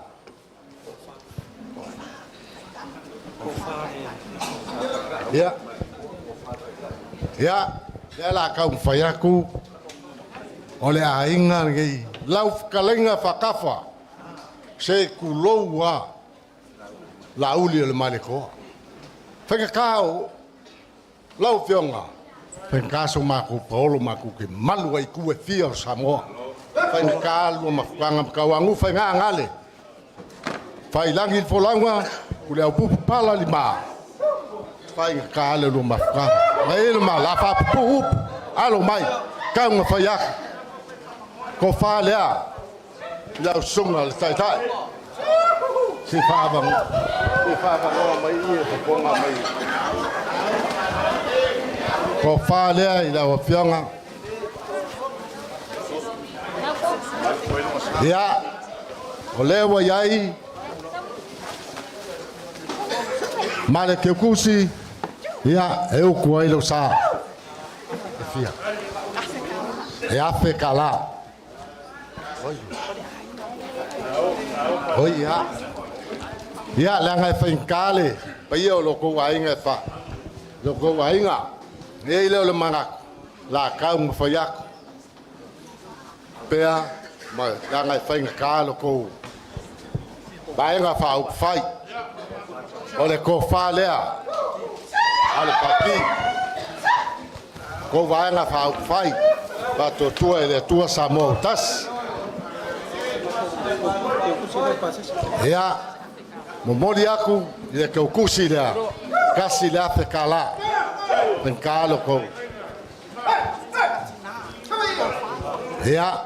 S16: Ia, ia, lea o le a taumafai atu, o le aiga lenei, lau fetalaiga Faatafa, se tulou lava Laauli o le Malietoa. Faigata o lau Afioga, faigata so matou paolo matou te malu ai i itu e fia o Samoa. Faigata lua mafutaga ma Tauanugu, faiga gale, faiilagi le folauga, Tuliaupupu Palalima, faigata le lua mafutaga. Mai le ma la faapupuu upu, alo mai, taumafai atu. Tofa lea i lau susuga i le Taitai. Se faavanoa mai i e fofoga mai. Tofa lea i lau Afioga. Ia, o lea ua i ai ma le Keukusi, ia, e utu ai lou sa. E fia. E $1,000. Oi, ia. Ia, leaga e faigata le paia o lo outou aiga e fa... lo outou aiga. E i ai lea o le manatu, o le a taumafai atu pea, ma leaga e faigata lo outou Vaega Faaupufai. O le tofa lea a le Pati, tou Vaega Faaupufai, Faatuatua i le Atua Samoa ua Tasi. Ia, momoli atu i le teutusi lea, $1,000. Faigata lo tou. Ia,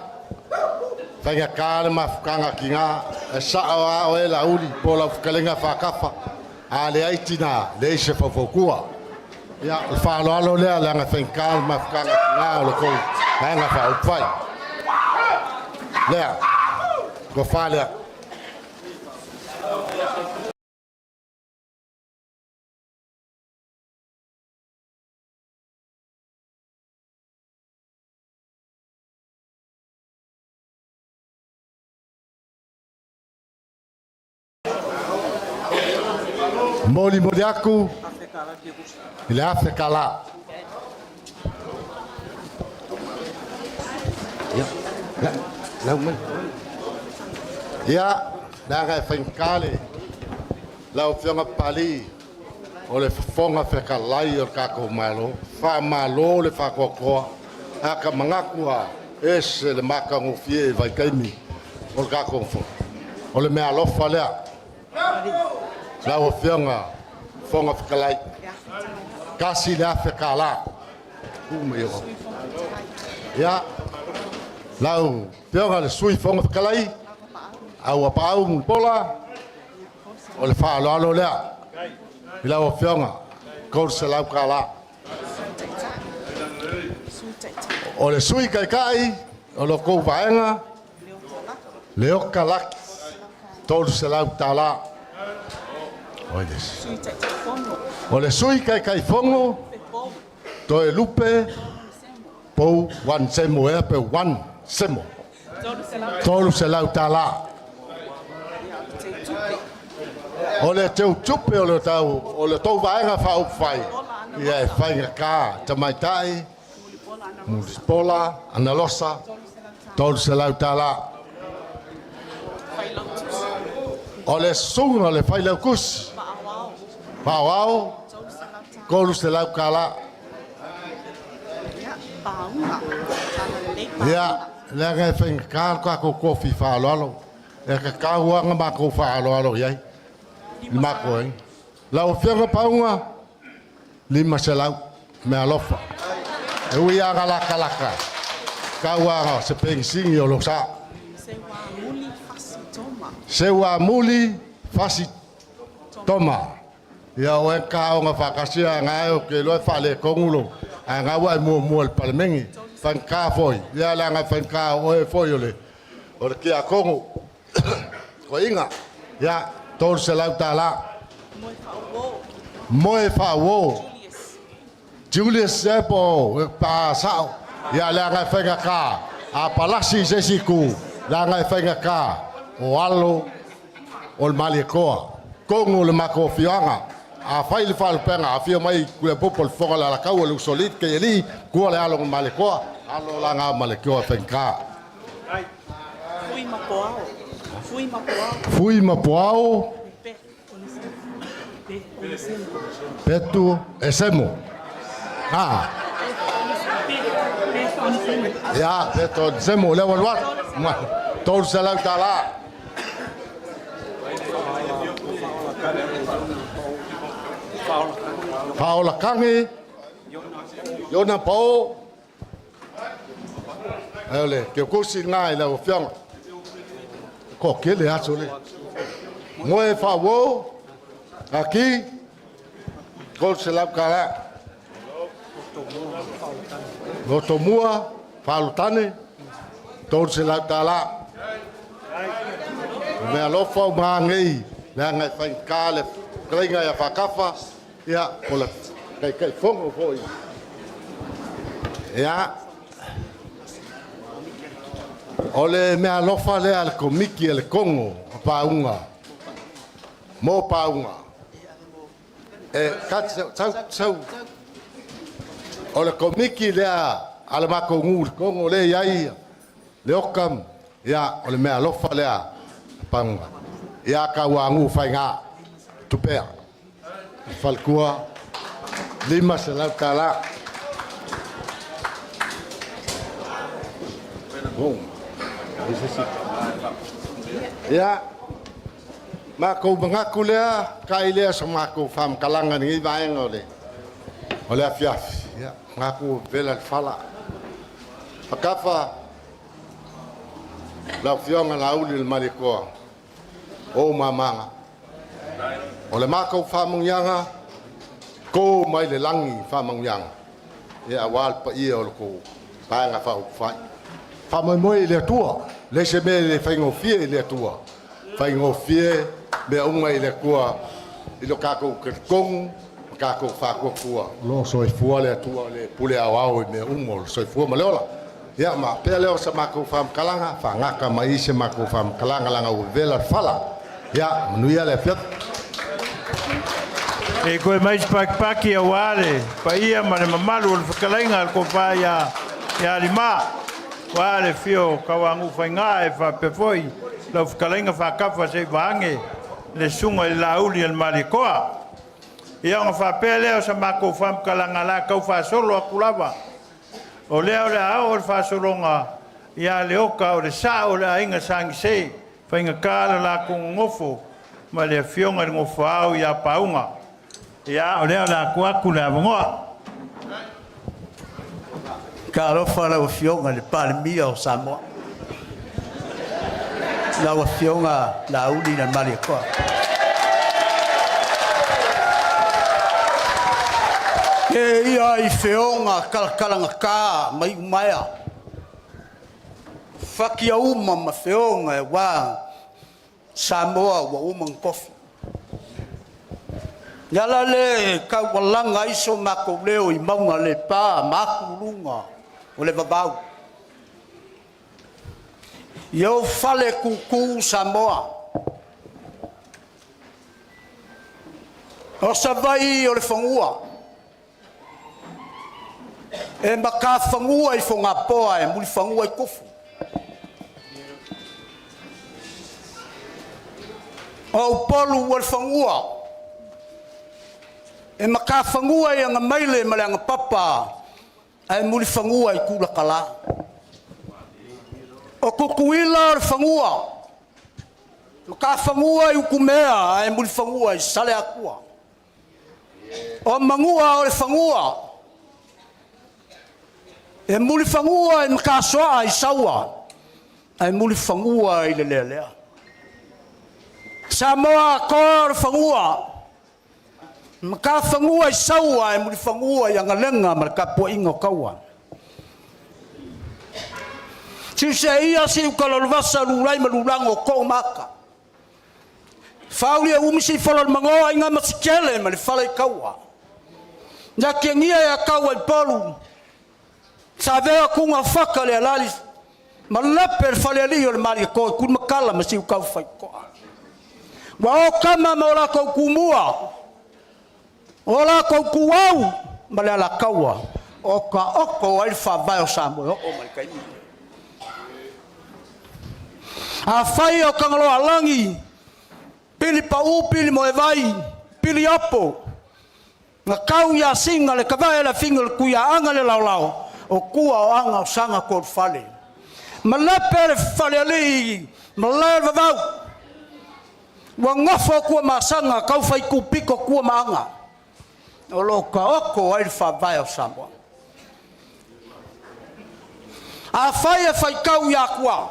S16: faigata le mafutaga a tina, e sao lava oe Laauli po o lau fetalaiga Faatafa, a leai tina, leai se faufautua. Ia, o le faaaloalo lea, leaga e faigata le mafutaga a tina o le tou Vaega Faaupufai. Lea, tofa lea. Molimoli atu i le $1,000. Ia, ia, lau mai. Ia, leaga e faigata le lau Afioga Papalii, o le Fofoga Fetalai o le tatou Malo, faamalo le faatoatoa. A ta manatu lava, e ese le matagofie i vaitaimi o le tatou Fono. O le meaalofa lea, lau Afioga Fofoga Fetalai, $1,000. Tuu mai Ia, lau Afioga i le Sui Fofoga Fetalai, Auapaau Mulipola, o le faaaloalo lea i lau Afioga, $300. O le Sui Taitai o lo outou Vaega, Leota Laki, $300. O le Sui Taitaifono, Toelupe Pou Semo ea pe One Semo, $300. O le teutupe o le tau o le tou Vaega Faaupufai, ia e faigata tamaitai Mulipola Analosa, $300. O le susuga o le Failautusi Faaoao, $300. Ia, leaga e faigata le tatou tofi faaaloalo, e tatau lava ona matou faaaloalo i ai i matou ai. Lau Afioga Pauga, 500 meaalofa. E ui lava na latalata, tau lava se penisini o lo sa. Seuamuli Fasi Toma. Ia o e kaoga faatasi a gae o ke iloa e faaletonu lo ae ga ua e muamua i le Palemene. Faigata foi, ia leaga e faigata o oe foi o le tiakono toeaina. Ia, $300. Moe faauo. Julius Sepo pa sao. Ia leaga e faigata. A palasi i se isi itu, leaga e faigata o alo o le Malietoa. Tonu o le matou afioaga. A fai le faalupega, afio mai Tuliaupupu o le Fofoga o le Alataua, le Usoalii, Keialii, tua le alo o le Malietoa, alo la nga Malietoa e faigata.
S11: Fui ma Poao. Fui ma Poao.
S16: Fui ma Poao. Petu Esemo. Ah. Ia, Petu Esemo, lea ua alu atu. $300. Faaolakagi, Iona Pao. Ai o le teutusi lena i lau Afioga. Ko kele aso le. Moe faauo, aki, $300. Lotomua, Faalotane, $300. O mea alofa o magei, leaga e faigata le fetalaiga ia Faakafa, ia, o le Taitaifono foi. Ia, o le mea alofa lea a le komiti a le Kogo a Pauga, mo Pauga. E, sau, sau, sau. O le komiti lea a le matou nuu le Kogo lea i ai le oka, ia, o le mea alofa lea a Pauga. Ia, tauagu faiga, tupea. Faletua, $500. Bon. Ia, matou manatu lea, kai lea sa matou faamatalaga lenei vaega o le afiafi. Ia, manatu vela le fala. Fakafa, lau Afioga Laauli le Malietoa, o mamaga. O le matou faamanuiaga, to mai le lagi faamanuiaga. Ia, aua le paia o le tou Vaega Faaupufai. Faamoemoe i le Atua, le se mea le faigofie i le Atua. Faigofie mea uma i le Atua, i lo tatou talitonu ma tatou faatuatua. O lo o soifua le Atua, le pule aoao i mea uma o le soifua ma le ola. Ia, ma pea lea o sa matou faamatalaga, faagata mai se matou faamatalaga leaga ua vevela le fala. Ia, manuia le afiafi.
S14: E koe mai se pakipaki auā le paia ma le mamalu o le fetalaiga a le Tofa ia Lima, uā le afio o Tauanuufaiga e faapea foi lau fetalaiga Faakafa se'i vaage le susuga i le Laauli a le Malietoa. Ia ona faapea lea o sa matou faamatalaga la tau faasolo atu lava. O lea o le a oo le faasologa ia Leota o le sao o le aiga Sa Gise, faigata le latou nonofo ma le afioga i le Nofoao ia Pauga. Ia o lea o le a tuu atu le avanoa.
S17: Talofa lau Afioga i le Palemia o Samoa, lau Afioga Laauli Malietoa. E ia i feoga talatalagata ma iumaea, fatia uma ma feoga aua Samoa ua uma ona tofi. O le ala lea e taualaga ai so matou leo i mauga le pa ma atuluga o le vavau. Ia ou fale tutu Samoa, o Savaii o le fanua, e matafanua i Fogapoa e mulifanua i Tufu. O Upolu o le fanua, e matafanua i Agamaile ma le Agapapa ae mulifanua i Tulakala. O Tutuila o le fanua, matafanua i Utumea ae mulifanua i Saleatua. O Manua o le fanua, e mulifanua i Matasoa i Saua ae mulifanua i le Lealea. Samoa atoa o le fanua, matafanua i Saua ae mulifanua i Agalega ma le tapuaiga o Taua. Siuseia siu talaluvasa lulai ma lulago o too ma ata. Fauli e umi si folo le magoa i ngā masikele ma le fale i taua. Nga kengia e akau ai polu, sa vea kunga whaka le alali, ma lepe le fale ali o le mali e koe, kuri makala ma siu kau whai koa. Wa o kama ma o la kou kumua, o la kou kuau, ma le ala kaua, o ka oko ai le whavae o Samoa o o mai kaimi. A whai o kangaloa langi, pili pa u, pili mo e vai, pili apo, nga kau ia singa le kavae la finga le kuia anga le lao o kua o anga o sanga ko fale. Ma lepe le fale ali, ma le vavau. Ua ngofo kua masanga, kau whai kupiko kua maanga. O lo ka oko ai le whavae o Samoa. A whai e whai kau ia kua.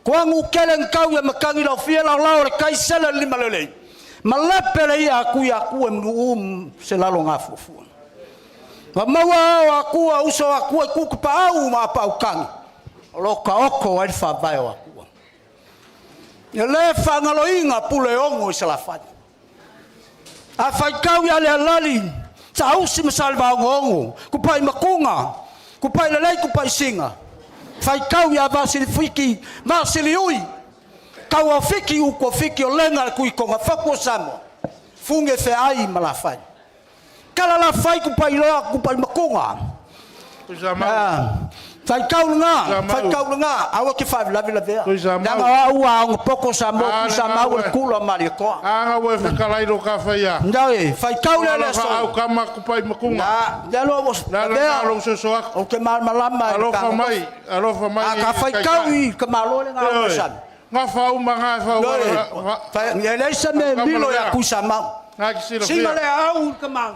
S17: Kua ngu kele ngkau e makangi lau fia lau lau le kai sele lima lelei. Ma lepe le ia aku ia aku e mnu se lalo ngā fuafua. Ma maua o akua uso akua i kuku pa au ma pa ukangi. O lo ka oko ai le whavae o akua. Ia le whangaloinga pule ongo i salafai. A whai kau ia le alali, sa usi ma salva ongo ongo, kupai makunga, kupai lelei, kupai singa. Whai kau ia vasili fiki, vasili ui, kau o fiki uko fiki o lenga le kui konga faku o Samoa. Funge fe ai ma la whai. Kala la whai kupai loa, kupai makunga. Whai kau ngā, whai kau ngā, awa ki whai lavi lavea. Nanga au a ongo poko Samoa, ku Samoa le kula mali koa.
S7: Anga ue whakalairo ka whaia.
S17: Ndai, whai kau le le so.
S7: Au kama kupai makunga.
S17: Na, le lo o
S7: La la lo so so aku.
S17: O te malmalama.
S7: Alofa mai, alofa mai.
S17: A ka whai kau i ka malo le ngā o sami.
S7: Ngā whau ma ngā whau.
S17: Ia leisa me milo ia ku Samoa.
S7: Ngā ki sila
S17: Singa le au ka mau.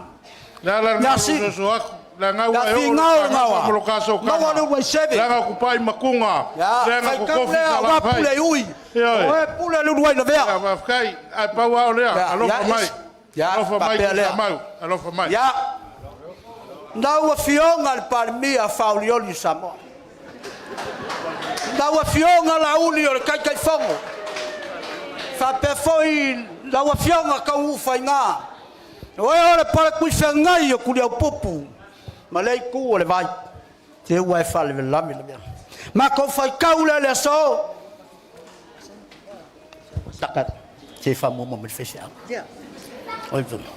S7: La la ngā so so aku. La ngau
S17: La
S7: e o
S17: fingao ngawa.
S7: lo kaso kama.
S17: Maua le uai seve.
S7: La ngau kupai makunga.
S17: Ya,
S7: La ngau
S17: whai kau
S7: kukofi
S17: lea,
S7: sa
S17: wa
S7: la whai.
S17: pule ui.
S7: Ioe.
S17: O e pule lulu ai lavea.
S7: Ya, whai, ai pau au lea.
S17: Ya,
S7: Alofa
S17: ya,
S7: mai.
S17: ya,
S7: Alofa mai
S17: papea
S7: ku
S17: lea.
S7: Samoa. Alofa mai.
S17: Ya. Nau afioga le Palemia faolioli o Samoa. Lau afioga Laauli o le Taitaifono. Faapea foi lau afioga Tauufaiga. O e o le palekui feagai o Tuliaupupu ma le itu o le vai. Te ua e faalavelave lavea. Matou faitau lea le aso. Taka te faamuamua ma le faifeau. Oi vama.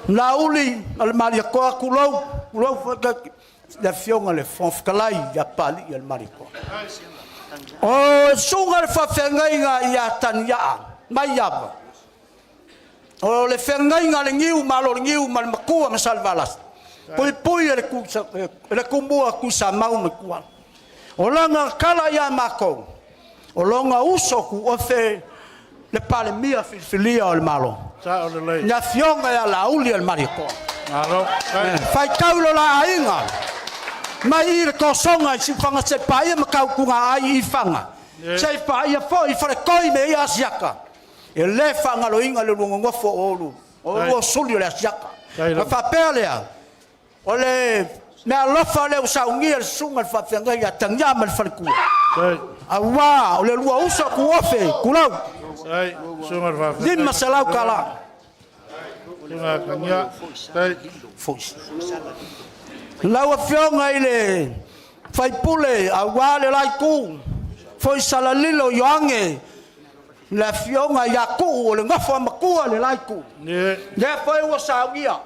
S17: Laauli o le Malietoa tulou, tulou foi le afioga le Fofoga Fetalai ia Papalii o le Malietoa. O susuga le faafeagaiga ia Taniaa mai Ava. O le feagaiga le niu malo le niu ma le matua ma Salevalasi. Puipui e le tumua Tuisamau ma Ituala. O lana tala ia matou, o lona uso tuofe le Palemia filifilia o le Malo.
S7: Sa o le lei.
S17: Le afioga ia Laauli o le Malietoa.
S7: Malo.
S17: Faitau lo la aiga. Mai i le tosoga i Siufaga seia paia Matautuga ai i Faga, seia paia foi i Faletoi me ia Asiata. E lē faagaloina le lua nonofo o olu o lua suli o le asiata. Na faapea lea, o le meaalofa lea ua saunia le susuga i le faafeagai ia Tagia ma le faletua, auā o le lua uso tuofe, tulou, $500 tala. Lau Afioga i le Faipule auā le la itu, Foisalalilo Ioange, le afioga ia Tuu o le nofo a matua i le la itu, lea foi ua saunia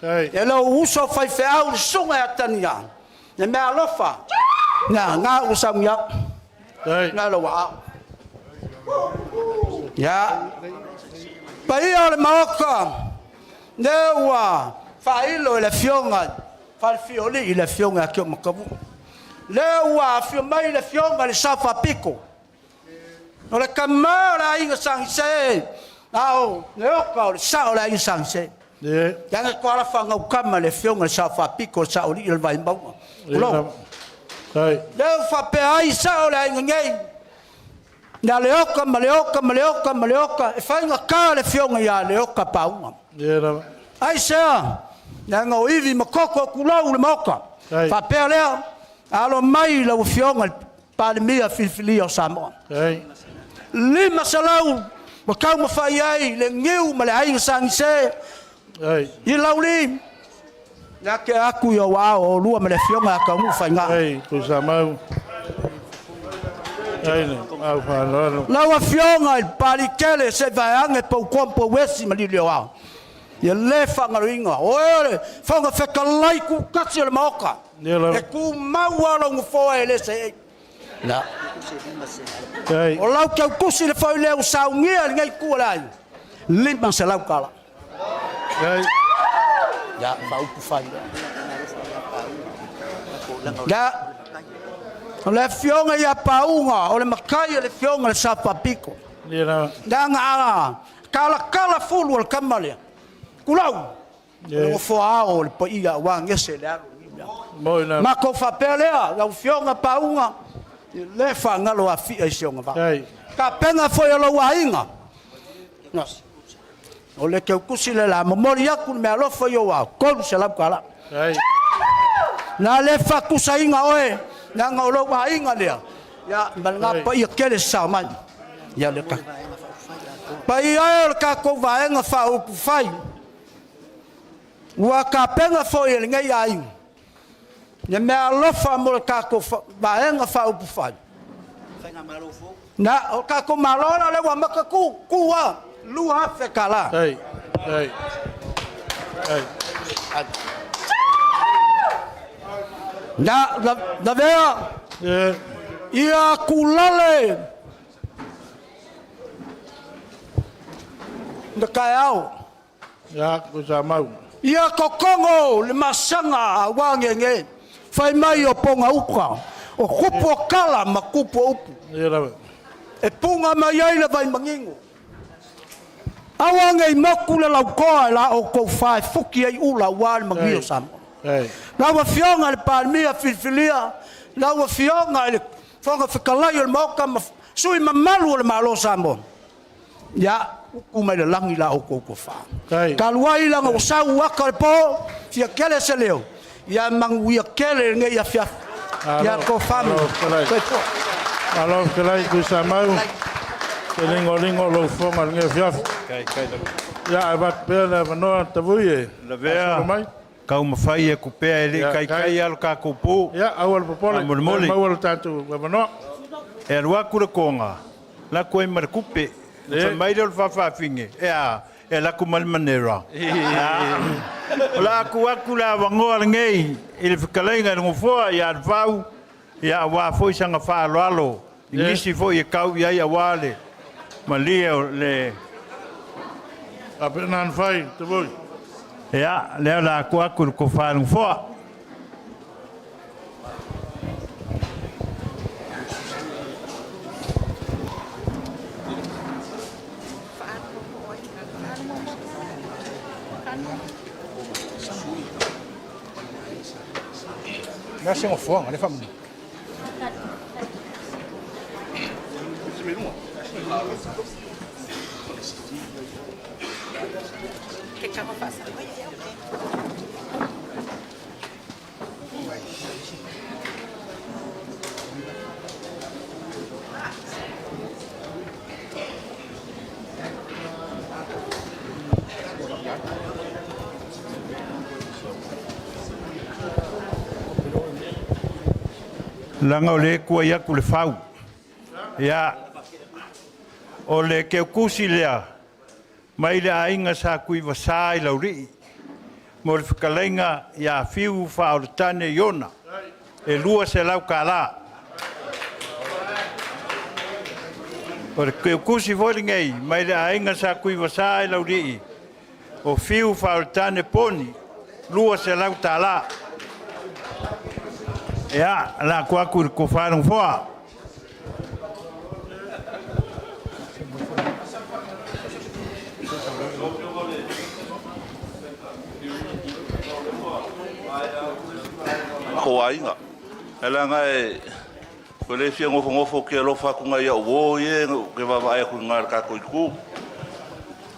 S17: e lou uso faifeau le susuga ia Tania le meaalofa na na ua saunia na lou aao. Ia paia o le Maota, lea ua faailo e le afioga Falefiaolii le afioga ia Toomatamu'a, lea ua afio mai le afioga i le Sao Faapito, o le tamā o le aiga Sagise, a o Leota o le sao o le aiga Sagise. Leaga Tuala faagaukama le afioga i le Sao Faapito, le saoolii o le Vaimauga. Tulou. Lea ua faapea ai sao o le aiga nei, ia Leota ma Leota ma Leota ma Leota, e faigata le afioga ia Leota Pauga. Aisea? Leaga o ivi ma toto, tulou le Maota. Faapea lea, alo mai lau afioga i le Palemia filifilia o Samoa. 500 ua taumafai ai le niu ma le aiga Sagise i Lauli, ia te atu i ou ao olua ma le afioga ia Taunuu Faiga. Lau afioga i le Palikele, se vaeage poutoa ma pouesi ma lilioao, ia lē faagaloina oe o le Fofoga Fetalai tutasi o le Maota, e tumau lava lou nofoa e lē seei. O lau teutusi le foi lea ua saunia i lenei itu o le aiga, $500 tala. Ia faaupu fai lea. O le afioga ia Pauga, o le matai o le afioga i le Sao Faapito. Leaga a talatala fulu o le tama lea, tulou, o le nofoa ao o le paia aua gese le alu. Matou faapea lea, lau afioga Pauga, e lē faagalo afia i si ona vaa. Tapena foi o lou aiga. O le teutusi le la momoli atu le meaalofa i ou ao, $300 tala. Na le faatusaina oe, leaga o lou aiga lea, ia ma lena paia tele sao mai. Ia le ta. Paia e o le tatou vaega faaupufai, ua tapena foi e lenei aiga le meaalofa mo le tatou vaega faaupufai. Na, o tatou malo la lea ua amata tu, tu a, 2,000 tala. Na, lavea, ia tulale le taeao. Ia totogo le masaga aua gege, fai mai o poga uta, o tupu o tala ma tupu o upu. E puga mai ai le vai manino. Aua nei motu le lautoa e la outou fa e fuki ai ula aua le manuia o Samoa. Lau Afioga i le Palemia filifilia, lau Afioga i le Fofoga Fetalai o le Maota ma sui mamalu o le Malo o Samoa, ia utu mai le lagi la outou tofa. Talu ai laga ua sau aka o le po, fia tele se leo, ia manuia tele lenei afiafi. Ia tofa ma soifua.
S7: Malo fetalai Tuisamau, te ligoligo lou fofoga i lenei afiafi. Ia, ae avatu pea le avanoa Tavui e
S14: Lavea
S7: faasolo mai.
S14: Taumafai atu pea e le i taitai lava lo tatou pu.
S7: Ia, aua le popole,
S14: Faamolemole.
S7: maua le tatou avanoa.
S14: E alu atu le toga, lako ai ma le tupe. Fai mai lea o le faafafine, e a, e alu atu ma le manera. O le a tuu atu le avanoa lenei i le fetalaiga i le Nofoa ia Lefau, ia aua foi saga faaaloalo i nisi foi e tau i ai aua le malie o le...
S7: Faapena ona fai, Tavui.
S14: Ia, lea o le a tuu atu i le tofa i le Nofoa.
S10: Le a se gofoaga le faamanino.
S14: Laga o lē kuai atu le fau. Ia, o le keukusi lea mai le aiga sa Tuivasā i Laulii mo le fetalaiga ia Fiu Faaoletane Iona e 200 tala. O le keukusi foi lenei mai le aiga sa Tuivasā i Laulii o Fiu Faaoletane Poni 200 tala. Ia, lako atu i le tofa i le Nofoa.
S2: Ko aiga. E leaga e ua le fia nofonofo ou te alofa atu nai au uo ia ou te vaavaai atu i ina i le tatou itu.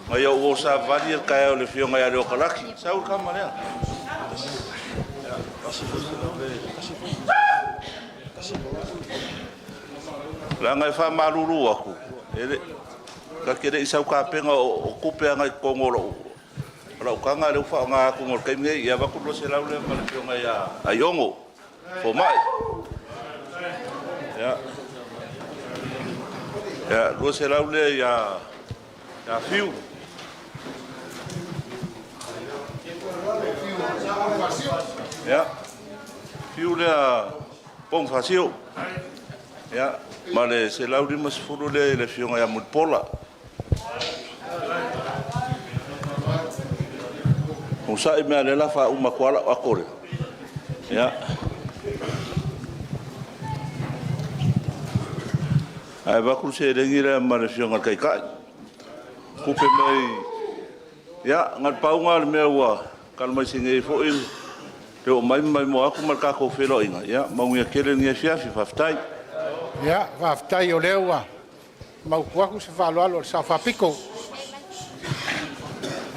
S2: Nai au uo savavali ia le taeao i le afioga ia Leota Laki. Sau le tama lea. Leaga e faamalulu atu, e le, ta te le i sau tapena o tupe agai i totonu o lou o lau taga lea ua faaaoga atu mo le taimi nei. Ia avatu le 200 lea ma le afioga ia Aiono Fomai. Ia, ia 200 lea ia ia Fiu. Ia, Fiu lea Pong Fasio. Ia, ma le 150 lea i le afioga ia Mulipola. Onosai mea lea o le a faauma atu lava lau ato lea. Ia. Ae avatu le seleni lea ma le afioga i le Taitai. Tupe mai... Ia, na o le pau lena o le mea ua talamaisini ai foi le oo mai ma maimoa atu ma le tatou feiloaiga. Ia, manuia tele lenei afiafi. Faafetai.
S10: Ia, faafetai o lea ua mautu atu se faaaloalo a le Sao Faapito.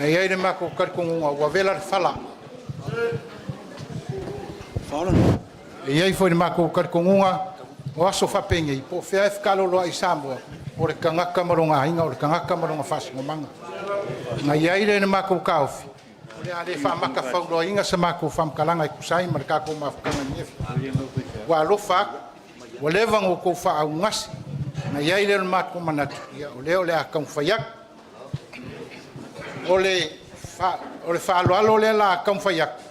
S10: E i ai le matou talitonuga ua vela le fala. E i ai foi le matou talitonuga o aso faapenei po o fea e fekaloloai i Samoa, o le tagata ma lona aiga, o le tagata ma lona faasinomaga. Na i ai lea i le matou taofi, o le a le faamatafauloaina sa matou faamatalaga e tusa ai ma le tatou mafutaga i lenei afiafi. Ua alofa atu, ua leva ona outou faaaaogagase, na i ai lea o le matou manatu, ia o lea o le a taumafai atu. O le faaaloalo lea o le a taumafai atu,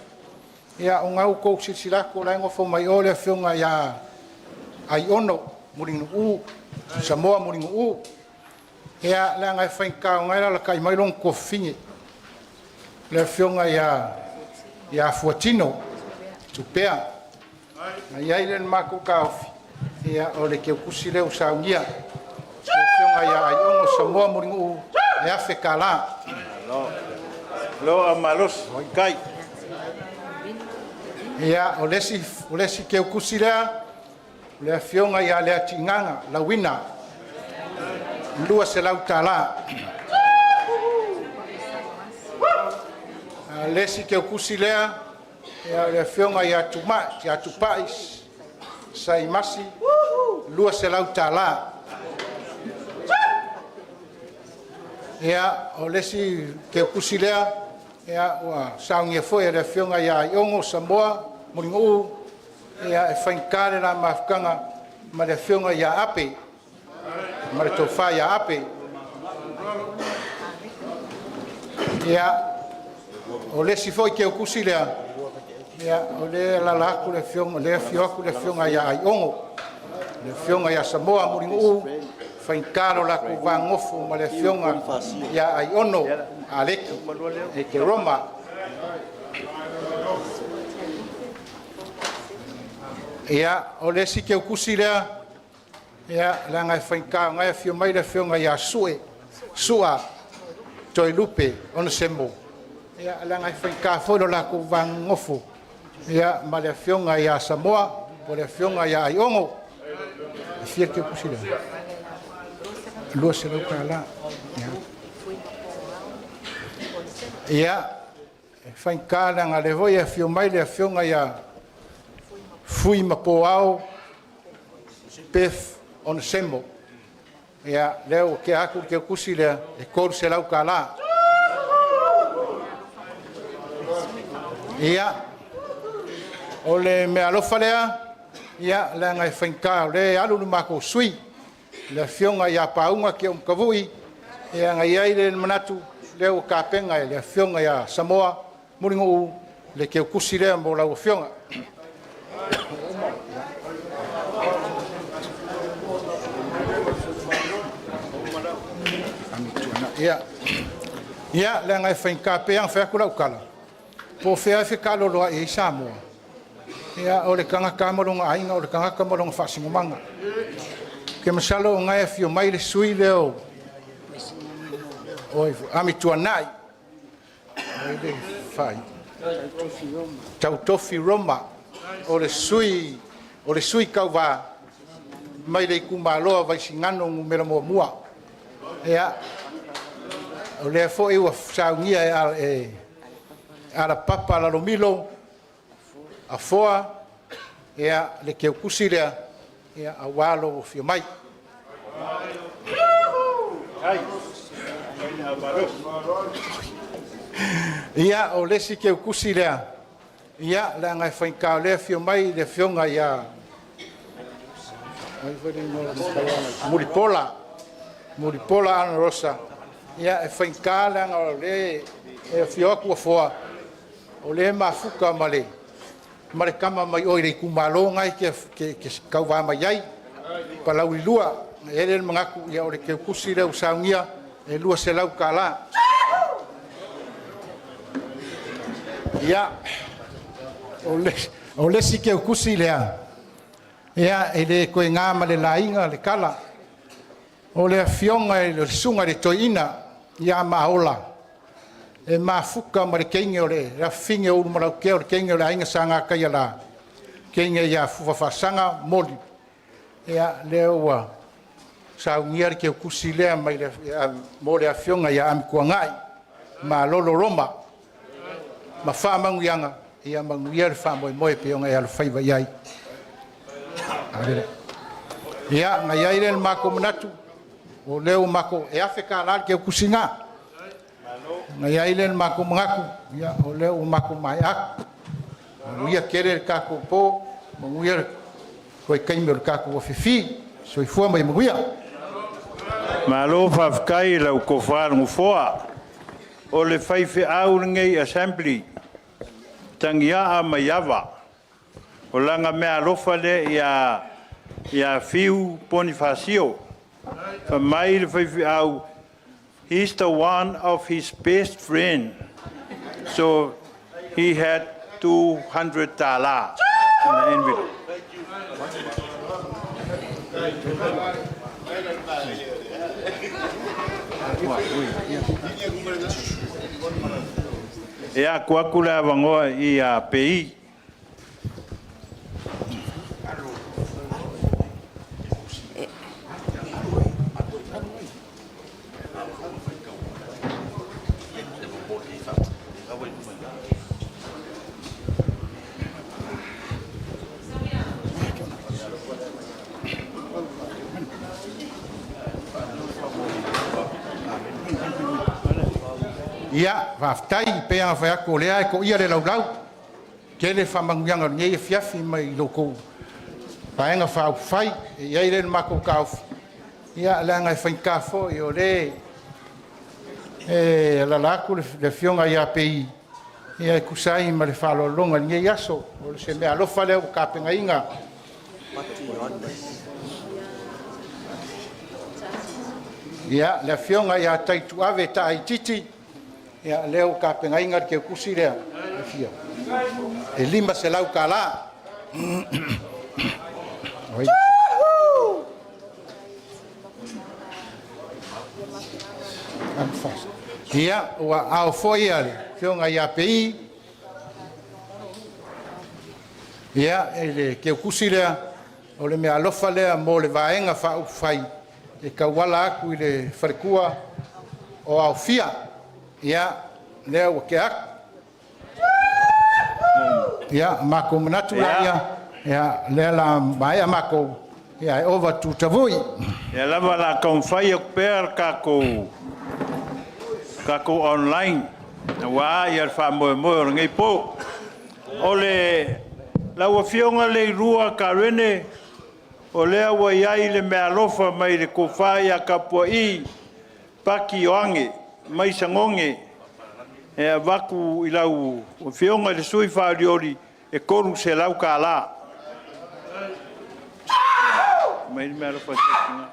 S10: ia o lena ua outou silasila atu o la e nofo mai o le afioga ia Aiono Mulinuu, Samoa Mulinuu, ia leaga e faigata o lena e alaalatai mai lona tuafafine, le afioga ia Fuatino Tupea. Na i ai lea o le matou taofi, ia o le teutusi lea ua saunia. Le afioga ia Aiono Samoa Mulinuu e $1,000.
S14: Lo a malosi, kai.
S10: Ia, o le isi teutusi lea, o le afioga ia Leatigaga Lauina, $200. A le isi teutusi lea, ia, o le afioga ia Tumai, ia Tupai Saimasi, $200. Ia, o le isi teutusi lea, ia, ua saunia foi e le afioga ia Aiono Samoa Mulinuu, ia, e faigata le la mafutaga ma le afioga ia Ape, ma le tofa ia Ape. Ia, o le isi foi teutusi lea, ia, o lea e alaala atu le afioga, o lea e afio atu le afioga ia Aiono, le afioga ia Samoa Mulinuu, faigata lo latou vanonofo ma le afioga ia Aiono Aleki e te Roma. Ia, o le isi teutusi lea, ia, leaga e faigata o lena e afio mai le afioga ia Sue, Sua Toelupe Onesemo, ia, leaga e faigata foi lo latou vanonofo Ia ma le afioga ia Samoa po o le afioga ia Aiogo. E fia le keukusi lea? $200. Ia. Ia, e faigata leaga o lea foi e afio mai le afioga ia Fui ma Poao Beth Onesemo. Ia, lea ua tea atu le keukusi lea e $300. Ia, o le meaalofa lea, ia, leaga e faigata o lea e alu le matou sui, le afioga ia Pauga Keomatavui, ia na i ai le manatu, lea ua tapena e le afioga ia Samoa Mulinuu le keukusi lea mo lau afioga. Ia, ia leaga e faigata pei lava ona fai atu lau tala, po o fea lava e fetaaloloai ai Samoa, ia o le tagata lava ma lona aiga, o le tagata ma lona faasinomaga. Ou te masalo o lena e afio mai le sui lea o Amituanai, Tautofi Roma, o le sui tauva mai le itumalo a Vaisigano Nu.1. Ia, o lea foi ua saunia e Alapapa Lalomilo Afoa ia, le keukusi lea, ia, aua lou afio mai. Ia, o le isi keukusi lea, ia, leaga e faigata o lea e afio mai le afioga ia Mulipola, Mulipola Anarosa, ia, e faigata leaga o lea e afio atu Afoa, o lea e mafuta ma le tama mai o i le itumalo lena e te tauva mai ai, Palauli 2. E i ai le manatu, ia, o le keukusi lea ua saunia e $200. Ia, o le isi keukusi lea, ia, e le toe na ma le laina le tala, o le afioga i le susuga i le Toeaina ia Maola, e mafuta ma le teine o le afafine o Ulumalautea, o le teine o le aiga Sa Gataiala, teine ia Fufafaasaga Moli, ia, lea ua saunia le keukusi lea mai le, mo le afioga ia Amituanai Malolo Roma ma faamanuiaga, ia manuia le faamoemoe pei ona e alofaiva i ai. Ia, na i ai lea o le matou manatu, o lea ua matou, e $1,000 le keukusi lena. Na i ai lea o le matou manatu, ia, o lea ua matou maea atu. Manuia tele le tatou po, manuia le toe taimi o le tatou afiafi. Soifua ma ia manuia.
S14: Malo faafetai i lau tofa i le Nofoa. O le faifeau lenei Assembly, Tagiaa Maiava. O lana meaalofa lea ia Fiu Ponifasio. Fai mai le faifeau, he's the one of his best friend. So he had 200 tala in the envelope. Ia, tuu atu le avanoa ia Pei.
S10: Ia, faafetai, pei ona fai atu o lea e toia le laulau. Tele faamanuiaga o lenei afiafi mai lo outou Vaega Faaupufai. E i ai lea o le matou taofi, ia, leaga e faigata foi o lea e alaala atu le afioga ia Pei, ia e tusa ai ma le faaaloaloga i lenei aso. O se meaalofa lea ua tapenaina. Ia, le afioga ia Taituave Taaititi, ia, lea ua tapenaina le keukusi lea, e fia, e $500. Oi. Ia, ua ao foi le afioga ia Pei. Ia, i le keukusi lea, o le mea alofa lea mo le Vaega Faaupufai e tauala atu i le faletua o Aofia. Ia, lea ua tea atu. Ia, matou manatu laia, ia, lea la maea matou, ia ae ova tu tavui.
S14: Ia lava la taumafai atu pea le tatou online aua le faamoemoe o lenei po. O le lau Afioga Leilua Kalena, o lea ua i ai le meaalofa mai le tofa ia Tapuai Pati Ioane mai Sagoge e avatu i lau Afioga i le sui faaolioli e $300. Aumai le meaalofa a si tina.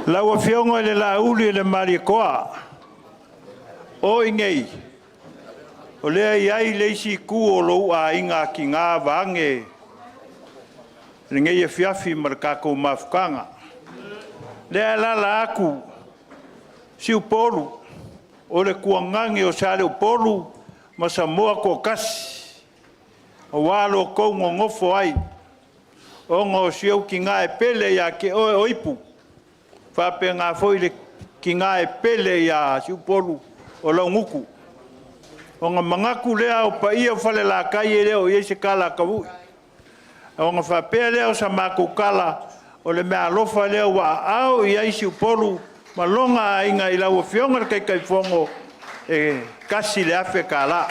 S14: Lau Afioga i le Laauli ma le Malietoa, o i inei, o lea e i ai le isi itu o lou aiga atiga vaeane lenei afiafi ma le tatou mafutaga. O lea e alaala atu Siupolu, o le tuagane o Saleupolu ma Samoa toatasi, aua lo outou nonofo ai, ona o si ou tina e pele ia te oe o Ipu, e faapena foi le tina e pele ia Siupolu o Laugutu. Ona manatu lea o paia o Falelatai, e le oo i ai se tala a Tavui. Ona faapea lea o sa matou tala, o le meaalofa lea ua aao i ai Siupolu ma lona aiga i lau Afioga i le Taitaifono, e $1,000. Faafetai.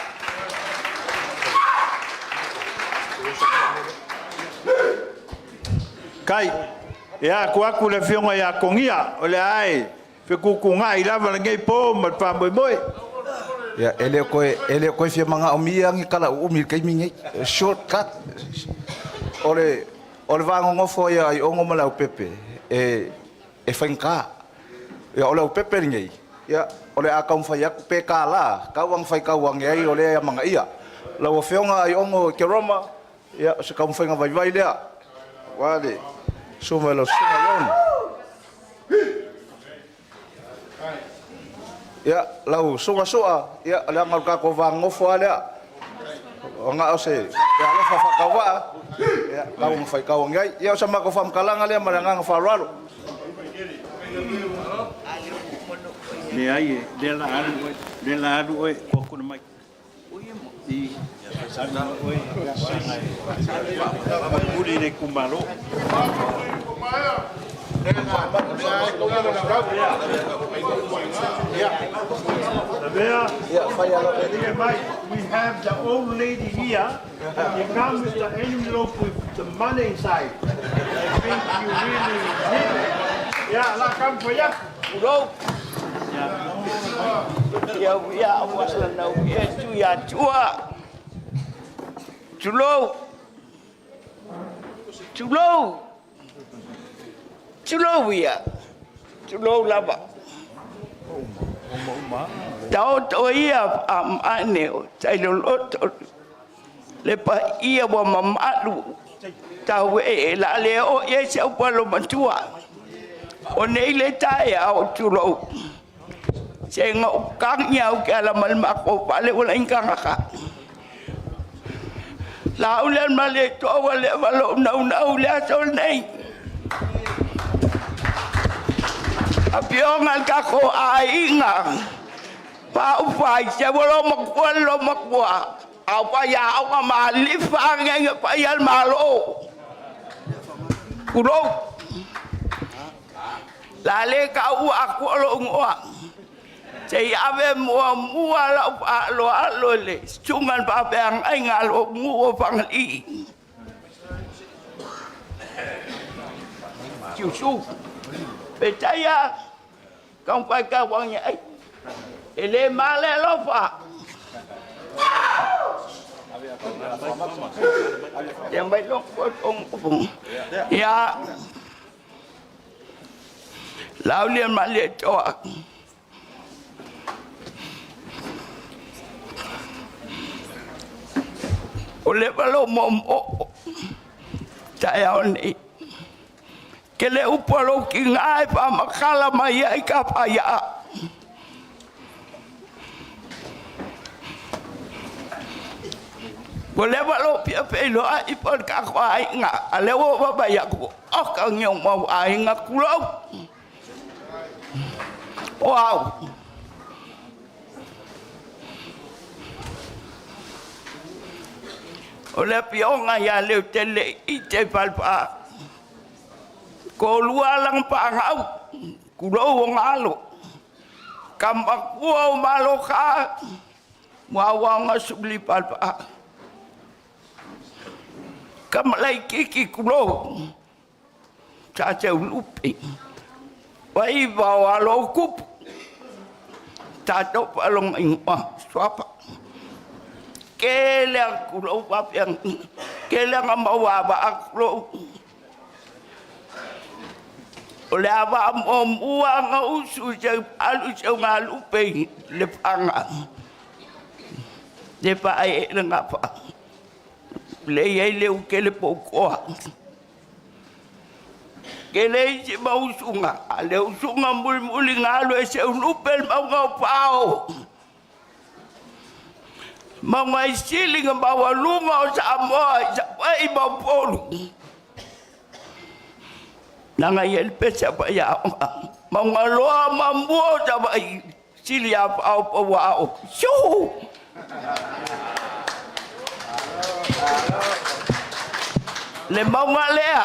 S14: Ia tuu atu i le Afioga ia Togia, o lea e fetuutuunai lava lenei po ma le faamoemoe.
S18: Ia, e le o toe fia manaomia ni tala uumi i le taimi lenei. Short cut. O le va nonofo ai o Aiono ma Leaupepe, e faigata. Ia, o Leaupepe lenei, ia, o le a taumafai atu pe $1, tau lava ina faitau ane ai o lea e amanaia. Lau Afioga Aiono Keroma, ia, o se taumafaiga vaivai lea, aua le susu mai o lau susuga Aiono. Ia, lau susuga Sua, ia, leaga o le tatou va nonofo lava lea. Na o se alofa faatauvaa, ia, tau ina faitau ane ai. Ia, o sa matou faamatalaga lea ma le agaga faaaloalo.
S14: Leai, o lea o le a alu oe, tuu mai i, alu oe e momoli i le itumalo. Lavea, we have the old lady here. You come with the envelope with the money inside. I think you really need it. Yeah, la come for you.
S19: Tulou. Ia ia ua na ia tu ia tua. Tulou. Tulou. Tulou ia. Tulou lava. Taoto ia amane o tailoloto le paia ua mamalu tau e la le o i se upalo matua. O nei le taeao tulou. Se ngau kang iau ke ala mal mako pale wala ingkangaka. La ule male to wale walo nau nau le asol nei. Apionga kako ainga. Pa upai se walo makua lo makua. Au pa ya au ma malifa nge pa ya malo. Kulo. La le ka u aku lo ngoa. Se i ave mua mua lau pa lo alo le sungan pa pe ang ai nga lo ngu o pangali. Siu Pe taia kaung pai ka wang ai. E le male lo fa. Yang baik lo ong ong. Ya. Lau lian ma le toa. O le valo mo mo. Tai au nei. Ke le upu a lou kigā e faamakala mai ai ka faiaa. Ua leva lou fia feiloai po o le tatou aiga, a lea ua ou vaavaai atu, oka ni ou mau aiga, tulou. O au? O le afioga ia Leutele i te Falefa, toalua ala na fanau, tulou ona alo, ka matua o Maloka, muaua suli Falefa. Ka malaikiki tulou, sa te ulupe, wai vao alo kupu, tātou whalonga ingoa, suapa. Ke le aku lou wapea, ke le nga maua wa aku lou. O le ava mo mua nga usu se alu se nga lupe le panga. Le pa e le nga pa. Le ia le u ke le poukoa. Ke le isi ma usunga, a le usunga muli muli nga alu e se ulupe le maunga o pao. Maunga i sili nga maualuga o Samoa i sa wai mau polu. Nanga ia le pese pa ia onga. Maunga loa ma mua o sa wai sili a pao pa wao. Shoo! Le maunga lea.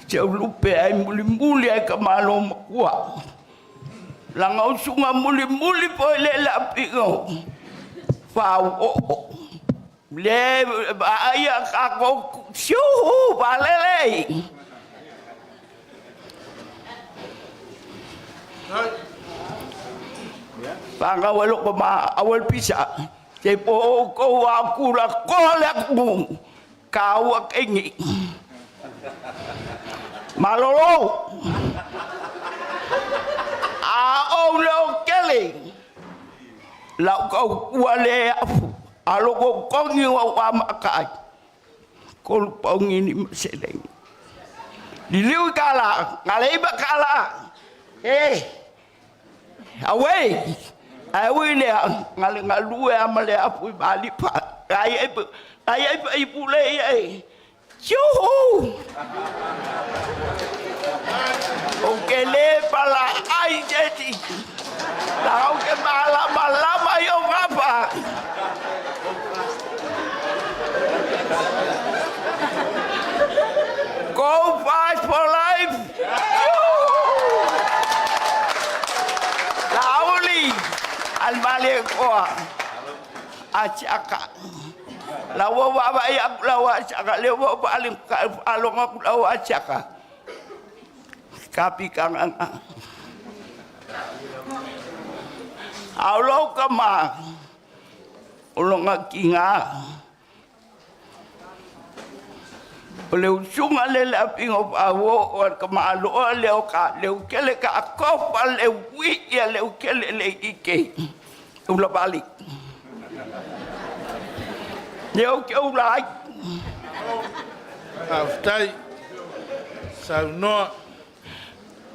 S19: Se ulupe ai muli muli ai ka malo makua. Langa usunga muli muli po le la pingo. Fau o. Le aia ka ko siu valele. Panga walo ko ma awal pisa. Te po ko aku la ko le aku. Kau kengi. Malolo. A o le o kele. Lau kau kua le afu. Alo ko kongi wa wa makai. Kolu paungi ni maseleng. Liliu kala, ngalei ba kala. Eh. Away. Away le ngale ngalue amale afu i malipa. Ai ai ai ai ai pule ai. Yuhu! O ke le pala ai jeti. La o ke mala malama yo ngapa. Go fight for life. Yuhu! Lauli al male koa. Achaka. La wa wa wa ya la wa chaka le wa pa aling ka alonga ku la wa chaka. Kapi kang ang. Aulo ka ma. Ulonga kinga. O le usunga le la pingo pa wo o ka ma lo le o ka le u kele ka kopa le wi ya le u kele le ike. Ula bali. Le o ke ula ai.
S7: Faafetai. Saunoa.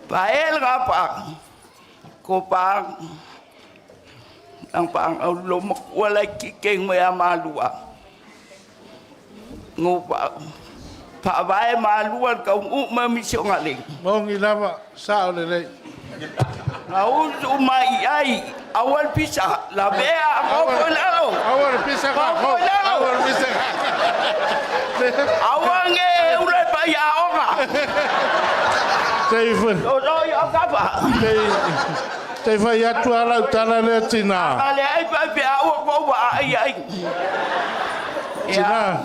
S19: Pa el ga pa. Ko pa ang pa ang lo makuala ki ke mo ya malua. Ngo pa pa vai malua ka u ma mi se ngale.
S7: Mongi lava sao le lei.
S19: Na usu mai ai awal pisa la bea ko ko lalo.
S7: Awal pisa ka ko. Awal pisa ka.
S19: Awange ule pa ya onga.
S7: Tei fai.
S19: O no ya ka pa.
S7: Tei tei fai atu ala utala le tina.
S19: Ale ai pa pe au ko wa ai ai.
S7: Tina.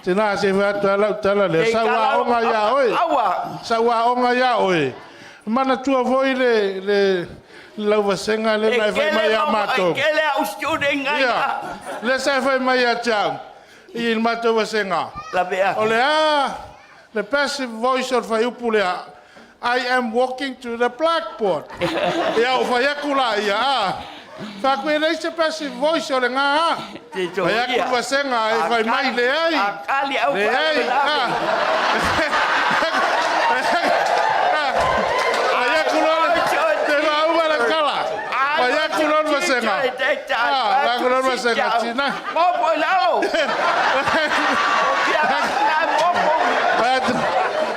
S7: Tina se fai atu ala utala le sa wa onga ia oi.
S19: Awa.
S7: Sa wa onga ia oi. Mana tua foi le le lauvasenga le nai fai mai a matou.
S19: E kele au student ngai.
S7: Ia. Le sa fai mai a tiau. I le matou vasenga.
S19: La bea.
S7: O le a le passive voice o le faiupu lea. I am walking to the blackboard. Ia o fai aku la ia a. Fa koe lei se passive voice o le ngā a. Fai aku le vasenga e fai mai le ai.
S19: Akali au
S7: Le ai.
S19: pa.
S7: Ah. vasega. Lago le vasega tina.
S19: Mopo i lalo.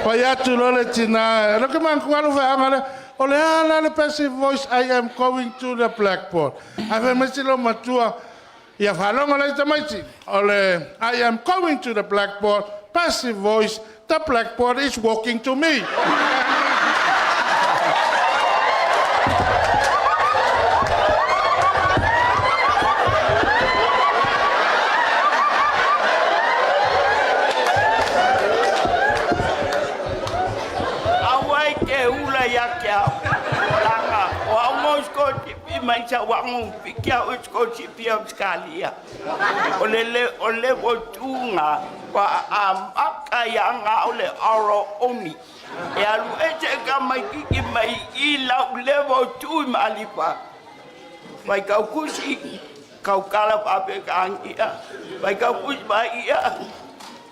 S7: Fai atu loa le tina, le ke manku alu feaga lea, o le a la le passive voice, I am going to the blackboard. Ae fai mai si lou matua, ia faalogo lea i tamaiti, o le I am going to the blackboard, passive voice, the blackboard is walking to me.
S19: Aua e te ula ia te au. Langa, o au mo skotipi mai sa wangu piki au skotipi au skalia. O le le o le o tunga wa a maka ia nga o le aro oni. E alu e te ka mai kiki mai i lau le o tu i malipa. Mai kau kusi, kau kala pape ka angia. Mai kau kusi mai ia.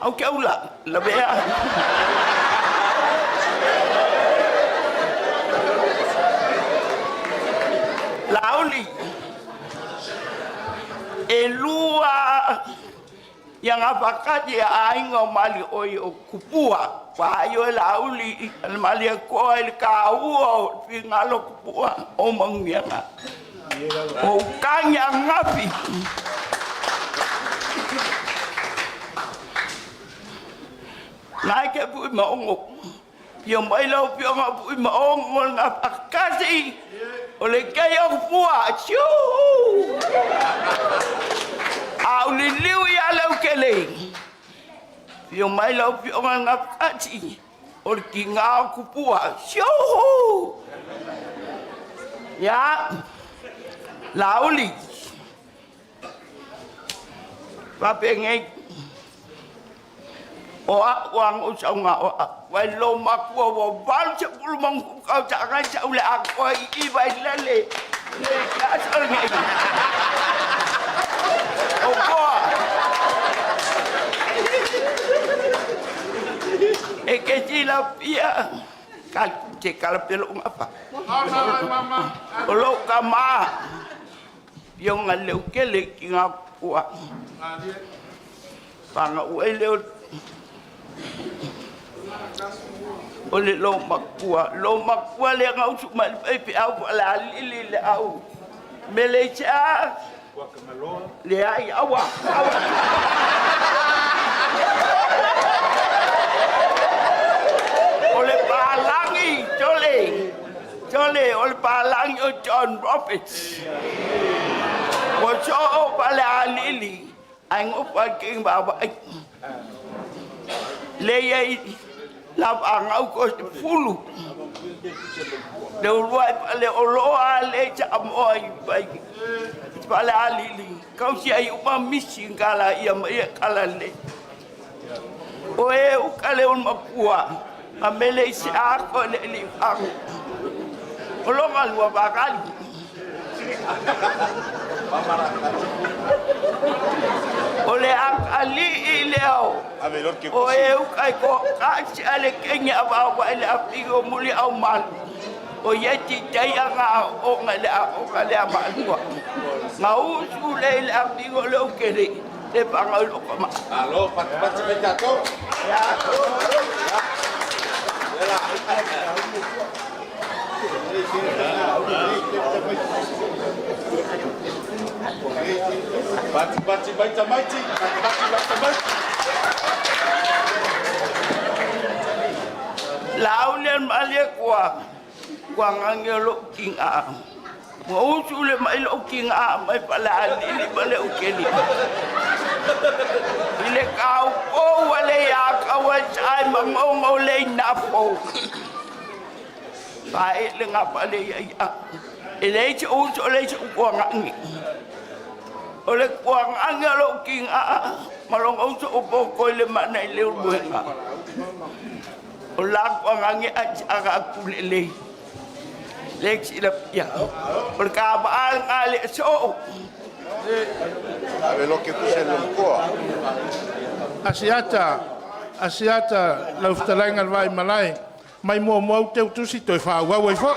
S19: Au ke ula, la bea. Lauli, e lua ia ngā whakati a ainga o mali oi o kupua. Wha ai o e lauli, le mali e koa i le ka ua o whingalo kupua o mangianga. O kangi a ngapi. Ngai ke pui maongo. Pio mai lau pio ngā pui maongo ngā whakati. O le kei o kupua. Siu! A uli liu ia lau ke lei. Pio mai lau pio ngā whakati. O le ki ngā o kupua. Siu! Ia, lauli. Pape ngei. O a uang o sau ngā o a. Wai lo makua wa walu se pulu mangu kau ta ngai sa ule a koa i i vai lele. Le ka sa ngei. O koa. E ke tila pia. Ka te kala pelo ngapa. O lo ka ma. Pio ngā leu kele ki ngā kua. Panga ue leo. O le lo makua. Lo makua le ngau su mai pe pe au pa la lili le au. Mele cha. Le ai awa. Awa. O le palangi tole. Tole o le palangi o John Roberts. O so o pa le lili. Ai ngo pa ki ba ba. Le ia la ngau ko te fulu. Le ulua pa le oloa le cha mo ai pai. Pa le alili. Kau si ai uma misi ngala ia mai kala le. O e u kale un makua. A mele isi ako le li angu. O longa lua bakali. O le akali i leo. O e ukai ko kasi ale kenya awa ile apigo muli au malu. O ye ti tai anga o ngale a o ngale a malua. Nga usu le ile apigo le ukele. Le panga lo kama.
S2: Alo, pati pati me tato.
S19: Ya.
S2: Pati pati mai tamaiti. Pati pati mai tamaiti.
S19: Laule malie kua kua ngange lo kinga. Mo usu le mai lo kinga mai pala lili bale ukeli. Ile kau ko wale ya ka wa chai mango mo le nafo. Pa e le ngapa le ya ya. Ele che usu le che kua ngange. O le kua ngange lo kinga. Malong usu o ko le mana le ubuenga. O la kua ngange a aga kulele. Lek sila ya. O le ka ba al le so.
S1: Ave lo ke kuse lo koa.
S7: Asiata, asiata lau fetalaiga le vaai malae mai muamua au teutusi toe faaauau ai fo'i.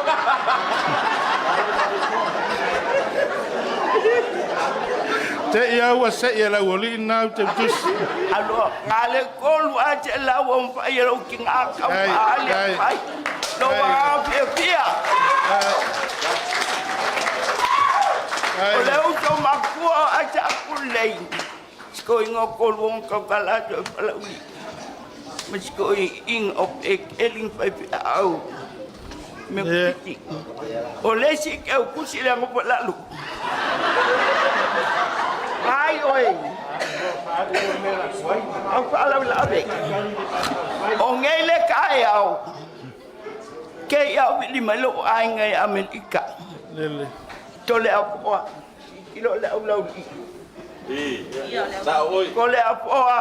S7: Te i au ua se'i e le aualii lena au teutusi.
S19: Alo, ngale kolu a te lau o mwhai e lau ki ngā kau maali a whai. Lo wa fia fia. O le uto makua a te aku lei. Siko inga kolu o kau kalato e palauli. Ma siko inga o pe keling whai pe au. Me piti. O le si ke au kusi le anga palalu. Ai oe. Au whaalau lave. O ngei le kae au. Ke i au vili mai lo ainga i Amerika.
S7: Lele.
S19: Tole au poa. I lo le au lau i. Ko le au poa.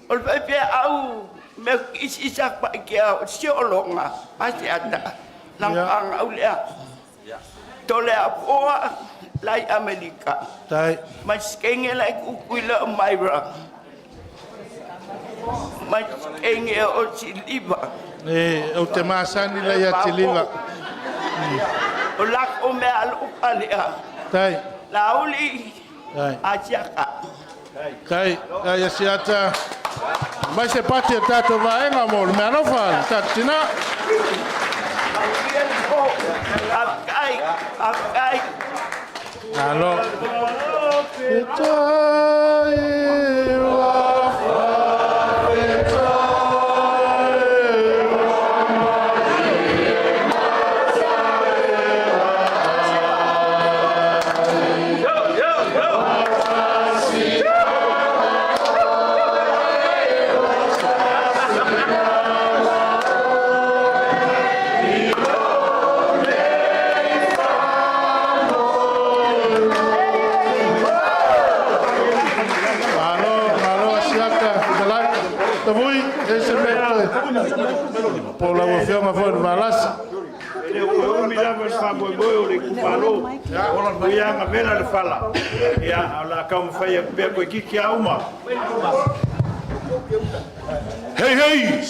S19: O le whai au me isi isa pa i ke au si o longa. Ase ata. Lang anga au lea. Tole au poa lai Amerika.
S7: Tai.
S19: Ma skenge lai kukuila o Myra. Ma skenge o Siliva.
S7: E, o te masani la ia Tiliva.
S19: O lako mea alo palea.
S7: Tai.
S19: Lauli.
S7: Tai.
S19: Asiaka.
S7: Tai, tai Asiata. Mai se pati o tātou vaenga mo le mea alofa, le tātou tina.
S19: Akai, akai.
S7: Alo. Tai wa Malo, malo Asiata, fetalai. Tavui, e se mea toe. Po lau afioga foi le Valasi.
S14: E le o umi lava le faamoemoe o le itumalo. O ia gavela le fala. Ia, o le a taumafai atu pea koe kiki a uma.
S1: Hei hei!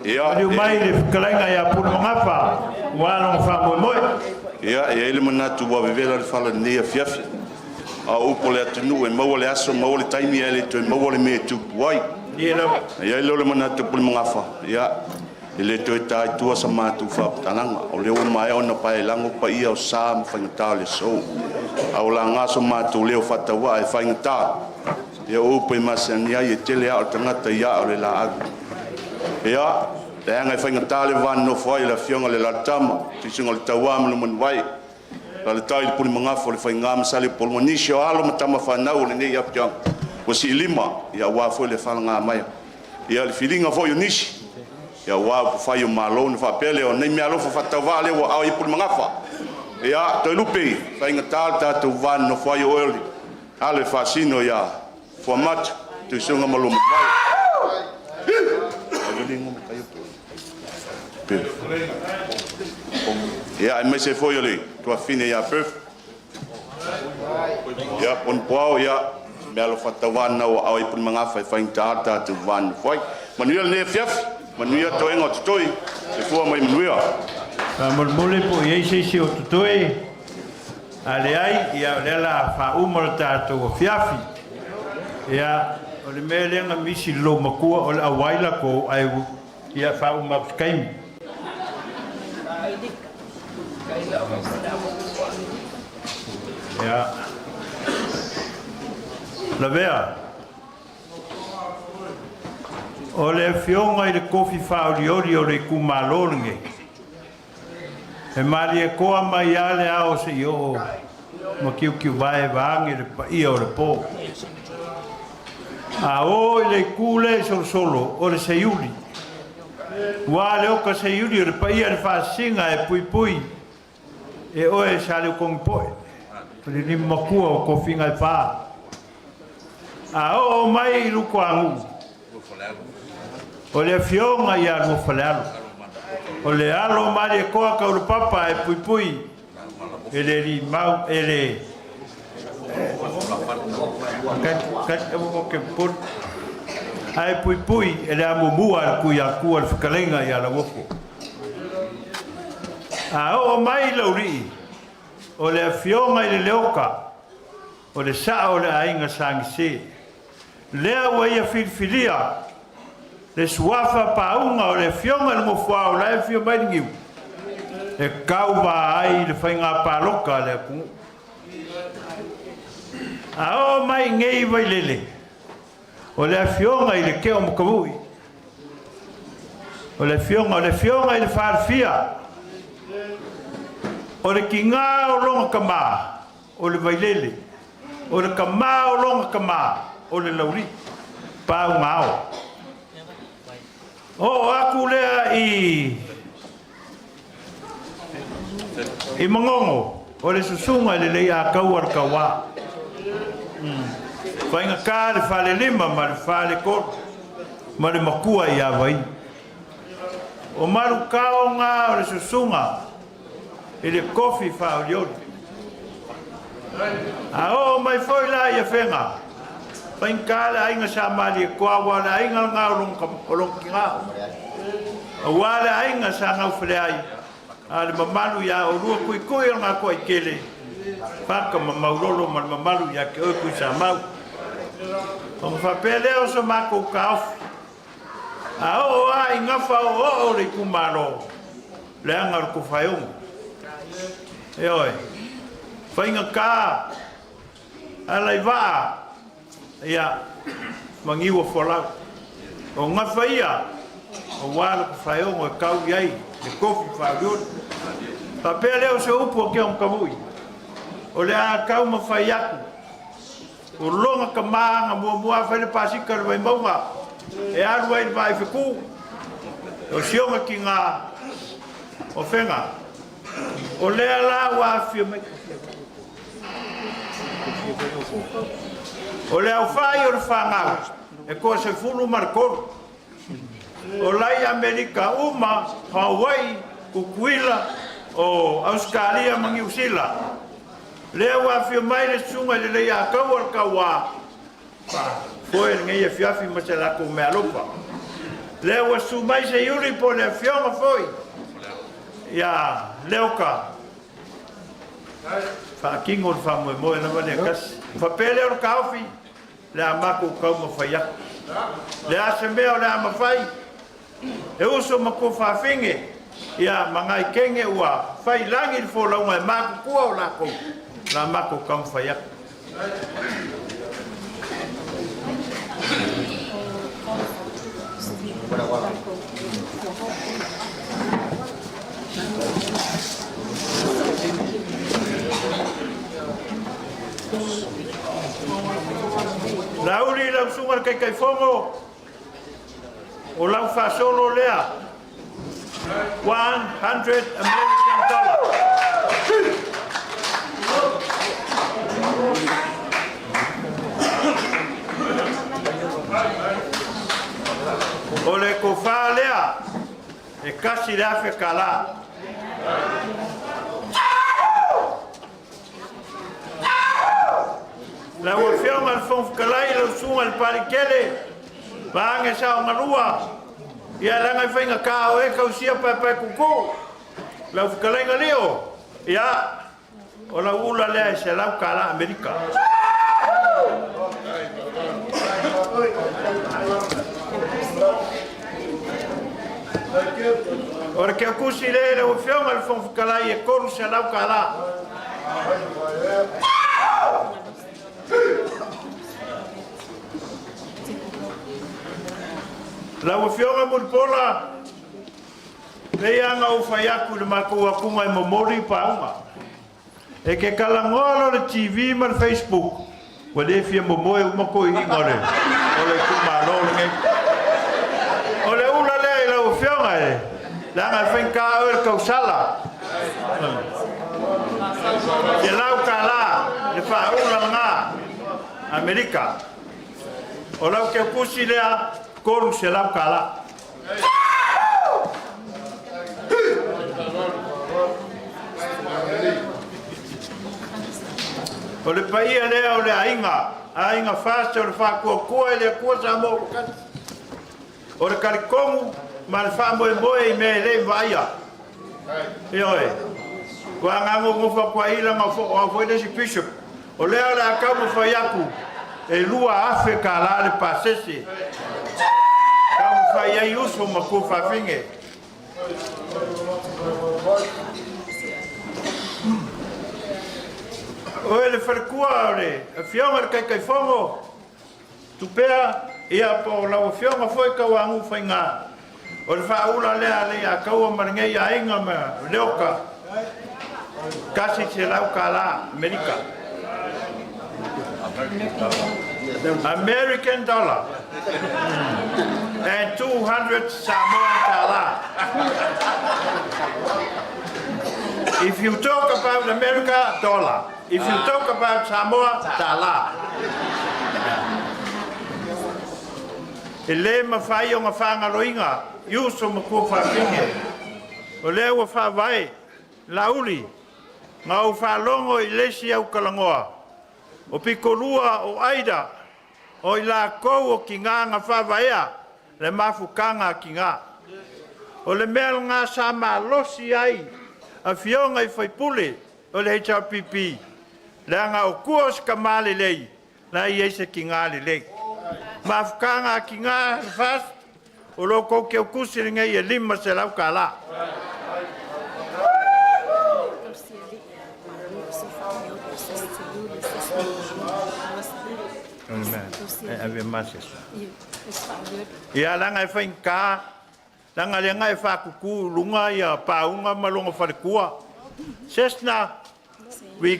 S14: Ia, Maliu mai le fetalaiga ia Pulemagafa ua lona faamoemoe.
S1: Ia, e i ai le manatu ua vevela le fala i lenei afiafi. A o upu a le atunuu, e maua le aso, maua le taimi ae le toe maua le mea e tupu ai. E i ai lea o le manatu o Pulemagafa, ia, e le toe ta i tua sa matou faaputalaga. O lea ua maea ona paelago paia o sa ma faigata o le aso. A ua laga so matou leo faatauvaa e faigata, ia o upu e masani ai, e tele aa o le tagata i aa o le laau. Ia, leaga e faigata le va nonofo ai o le Afioga i le Alalatama, Tuisuga o le Tauā ma Lumanuvae, Alaalatai le Pulemagafa o le Faiga ma Saleupolu ma nisi o alo ma tama fanau o lenei afioaga ua siilima, ia aua foi le falagamaea. Ia le filiga foi o nisi, ia aua upufai o Malo ona faapea lea, o nei meaalofa faatauvaa lea ua ao ai Pulemagafa. Ia, Toelupe, faigata le tatou va nonofo ai o oe o le alo e faasino ia Fuamatu, Tuisuga ma Luamanuvae. Ia, aemaise foi o le tuafafine ia Perth. Ia, Ponapoao, ia, meaalofa tauvaa lena ua ao ai Pulemagafa e faigata le tatou va nonofo ai. Manuia lenei afiafi, manuia toega o totoe, soifua ma ia manuia.
S14: Faamolemole po o i ai se isi o totoe. A leai, ia o lea o le a faauma le tatou afiafi. Ia, o le mea lea na misi i le loomatua o le auai latou ae ia faauma atu se taimi. Ia. Lavea. O le afioga i le tofi faaolioli o le itumalo lenei. E malie toa mai lava le ao seia oo ma kiukiuvae vaeane le paia o le po. A o i le itu lea i Solosolo, o le seiuli. Ua le oka seiuli o le paia i le faasisiga e puipui e oe Saleutogipoe, o le lima matua o tofiga e fa. A oo mai i Lutoanu'u, O le afioga ia Luafalealo, o le alo o Malietoa Taulapapa e puipui e le alii mau e le ae puipui e le amomua a le Tuiatua le fetalaiga ia Lauofo. A oo mai i Laulii, o le afioga i le Leoka. O le sa'o o le aiga Sa Gise, lea ua ia filifilia le suafa pauga o le Afioga i le Nofoa o la e afio mai le Niu e tauva ai i le faiga palota a le atunuu. A oo mai i nei i Vailele, o le Afioga i le Teo Matavu'i, o le Afioga, o le Afioga i le Falefia, o le tiga o lona tama, o le Vailele, o le tama o lona tama, o le Laulii, Paugaao. Oo aku lea i i Manono, o le susuga i le Leiataua le Tauā. Faigata le falelima ma le faletolu ma le matua ia Vaini. O Malutaoga o le susuga i le tofi faaolioli. A oo mai foi la i Afega, faigata le aiga Sa Malietoa aua o le aiga lena o lona tina, aua le aiga Sa Gaufeleai, a le mamalu ia oulua Tuitui o le Gatoaitele, Paka ma Maulolo ma le mamalu ia te oe Tuisamau. Ona faapea lea o so matou taofi, A oo lava i gafa oooo o le itumalo, leaga o le tofaeono. Ioe. Faigata ala i vaa, ia, ma niu o folau. O gafa ia, aua le tofaeono e tau i ai le tofi faaolioli. Faapea lea o se upu a Keonatavui, o le a taumafai atu O lona tama na muamua fai le pasika i le Vaimauga e alu ai i le vaa i Feku, o si ona tiga o Fega. O lea la ua afifio mai. O le aofai o le fanau e toa 13. O lai Amerika uma, Hawaii, Tutuila, o Ausetalia ma Niu Sila. Lea ua afio mai le Susuga i le Leiataua o le Tauā, faafoe lenei afiafi ma se latou meaalofa. Lea ua susu mai se iuli po o le afioga foi ia Leoka, faatino le faamoemoe lava lea tasi. Faapea lea o le taofi, le a matou taumafai atu. Le a se mea o le a mafai e uso ma tuafafine, ia ma nai teine ua fai i lagi le folauga e matutua o latou, o le a matou taumafai atu. Laauli lau susuga i le Taitaifono, o lau faasolo lea 100 American dollar. O le tofa lea e $1,000 tala. Lau Afioga i le Fofoga Fetalai, lau Susuga i le Palikele, vaage saogalua, ia leaga e faigata o e tausia paepae tutu. Lau fetalaiga Lio, ia, o lau ula lea e $100 Amerika. O le keukusi lea i lau Afioga i le Fofoga Fetalai e $300. Lau Afioga Mulipola, pei lava ona ou fai atu i le matou atuga e momoli paauga. E ke talanoa loa le TV ma le Facebook, ua le fia momoe uma toeaiina o le o le itumalo lenei. O le ula lea i lau Afioga e leaga e faigata oe le tausala. $100 le faaula lena Amerika. O lau teukusi lea $300. O le paia lea o le aiga, aiga FAST o le Faatuatua i le Atua Samoa ua tasi. O le talitonu ma le faamoemoe i mea e le i vaaia. Ioe. Ua nonofo atu ai ila na o au foi le isi bishop. O lea o le a taumafai atu e $2,000 le pasese. Taumafai ai uso ma tuafafine. Oe le faletua o le Afioga i le Taitaifono, Tupea, ia po o lau Afioga foi Tauanu'u Faiga, o le faaula lea a Leiataua ma lenei aiga ma Leota, $100 Amerika. American dollar and 200 Samoan tala. If you talk about America, dollar. If you talk about Samoa, tala. E le mafai ona faagaloina i uso ma tuafafine. O lea ua faavae, Laauli, na ou faalogo i le isi autalagoa, o pitolua o Aida, o i latou o tiga na faavaea le mafutaga a tiga. O le mea lena sa malosi ai afioga i faipule o le HRPP, leaga o tua o se tama lelei, la e i ai se tiga lelei. Mafutaga a tiga le FAST, o lo outou teutusi lenei e $500. Ia leaga e faigata, leaga lea e faatutu i luga ia pauga ma lona faletua. Cessna, we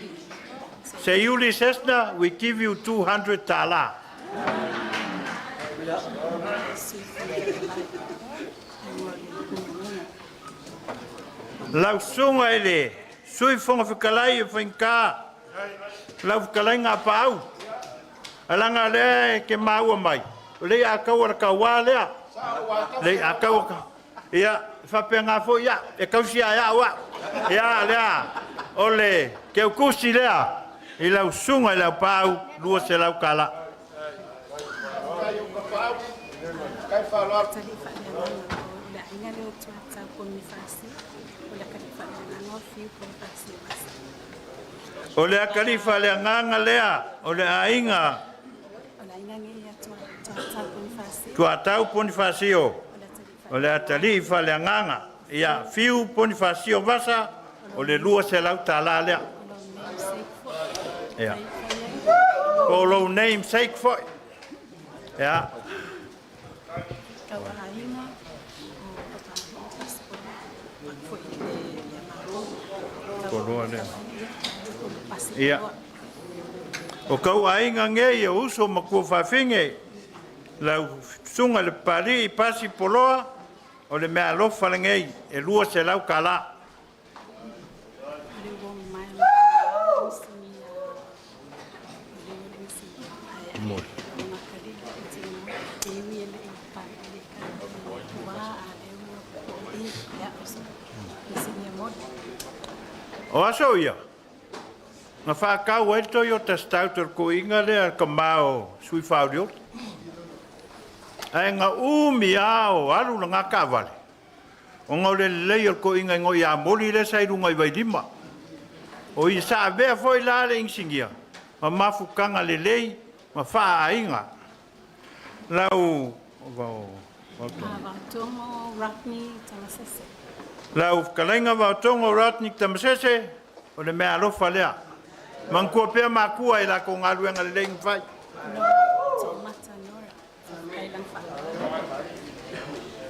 S14: Seiuli Cessna, we give you 200 tala. Lau susuga i le Sui Fofoga Fetalai e faigata lau fetalaiga a Paau, leaga lea e te maua mai, o le ia taua le tauā lea, le ia taua, ia faapena foi au, e tausi lava e au au. Ia lea, o le teutusi lea i lau susuga i le Aupaau, $200. O le atalii faaleagaga lea o le aiga Tuatau Ponifasio, o le atalii faaleagaga, ia Fiu Ponifasio Vasa, o le $200 lea. Ia. Po o lou namesake foi. Ia. Poloa lea. Ia. O kou aiga nei o uso ma tuafafine, lau susuga i le Papalii Pasi Poloa, o le meaalofa lenei e $200. O aso ia, na whakau ai le Toyota Stout o le koiga lea ka ma o sui whaoriori. Ae nga umi a o alu na ngā kaavale. Ona o le lelei o le toeaina i ngoi amoli lea sa i luga i Vailima. O ia sa avea foi la le inisinia ma mafutaga lelei ma faaaiga. Lau Lau fetalaiga Vaotogo Rodney Tamasese, o le meaalofa lea. Manatua pea makua i latou galuega lelei na fai.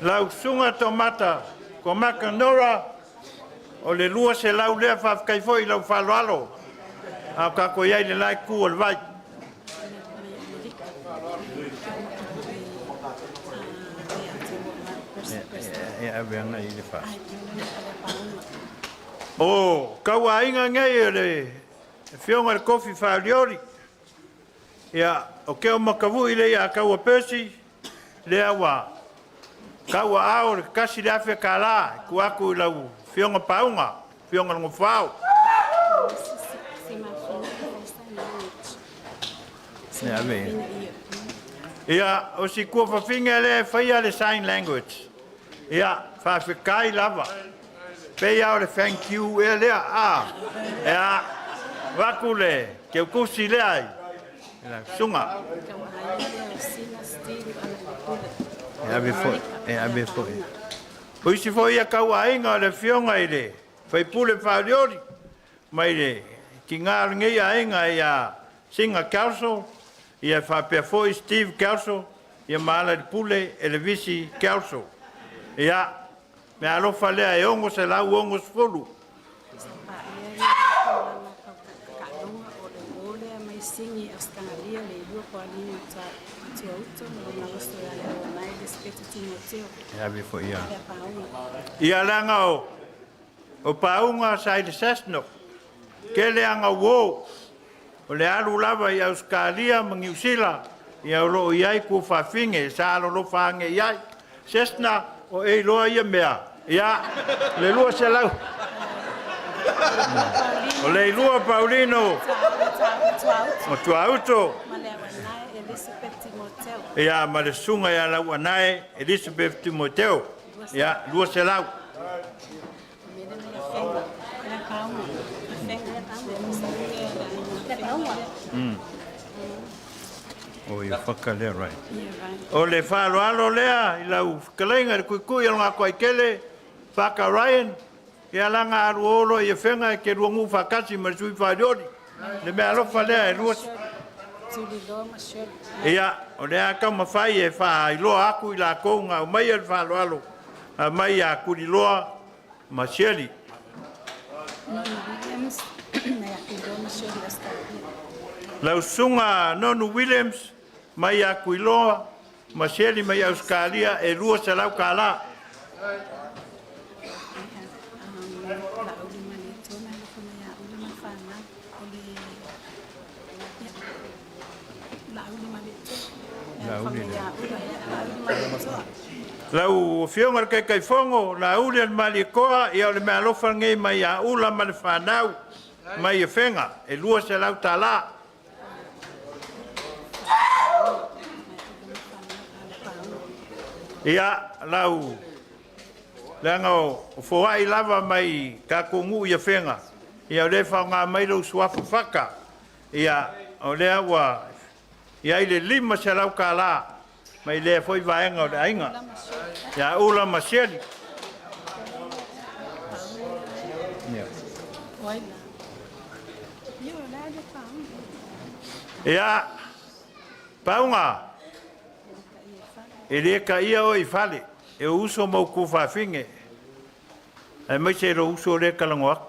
S14: Lau susuga Tomata Komaka Nora, o le 200 lea, faafetai foi i lau faaaloalo, a o tatou i ai i le la itu o le vai. O tauaiga nei o le Afioga i le Kofi Faaolioli, Ia, o Keo Matavu'i lea ia Taua Percy, lea ua tau aao le $1,000 e tuu atu i lau Afioga Pauga, Afioga i le Nofo-ao. Ia, o si tuafafine lea e faia le sign language. Ia, faafetai lava. Pei lava o le thank you ea lea, a? Ia, avatu le... Keukusi lea i lau susuga. E ave foi, e ave foi. O isi foi ia tauaiga o le afioga i le faipule faaolioli mai le tiga o lenei aiga ia Siga Kelso, ia faapea foi Steve Kelso, ia ma Alaalipule Elevisi Kelso. Ia, meaalofa lea e $660. E ave foi ia. Ia leaga o o pauga sa i le Cessnock, tele aga uo, o le alu lava i Ausetalia ma Niu Sila, ia o lo o i ai tuafafine sa alolofa ane i ai. Cessna o e iloa ia mea, ia le 200. O le ilua Paulino o Tuauto. Ia ma le susuga ia Lauanae Elizabeth Timoteo. Ia 200. O ia whaka lea, right. O le faaaloalo lea i lau fetalaiga i le tuitui o le Gatoaitele, Whaka Ryan, ia laga alu o loa i Afega e te lua nuu faatasi ma le sui faalioli. Le mea alofa lea e lua. Ia, o lea taumafai e faailoa atu i latou na aumaia le faaaloalo mai ia Tuliloa ma Shirley. Lau susuga Nonu Williams mai ia Tuiloa ma Shirley mai Ausetalia e $200. Lau Afioga i le Taitaifono, Laauli Malietoa, ia o le meaalofa lenei mai ia Ula ma le fanau mai Afega, e $200. Ia, lau leaga o foai lava mai tatou nuu i Afega, ia o lea e faaaoga mai lou suafa Faka, ia o lea ua i ai le $500 mai lea foi vaega o le aiga. Ia Ula ma Sieli. Ia, pauga, e le taia oe i fale, e ou uso ma ou tuafafine, aemaise lou uso lea e talanoa atu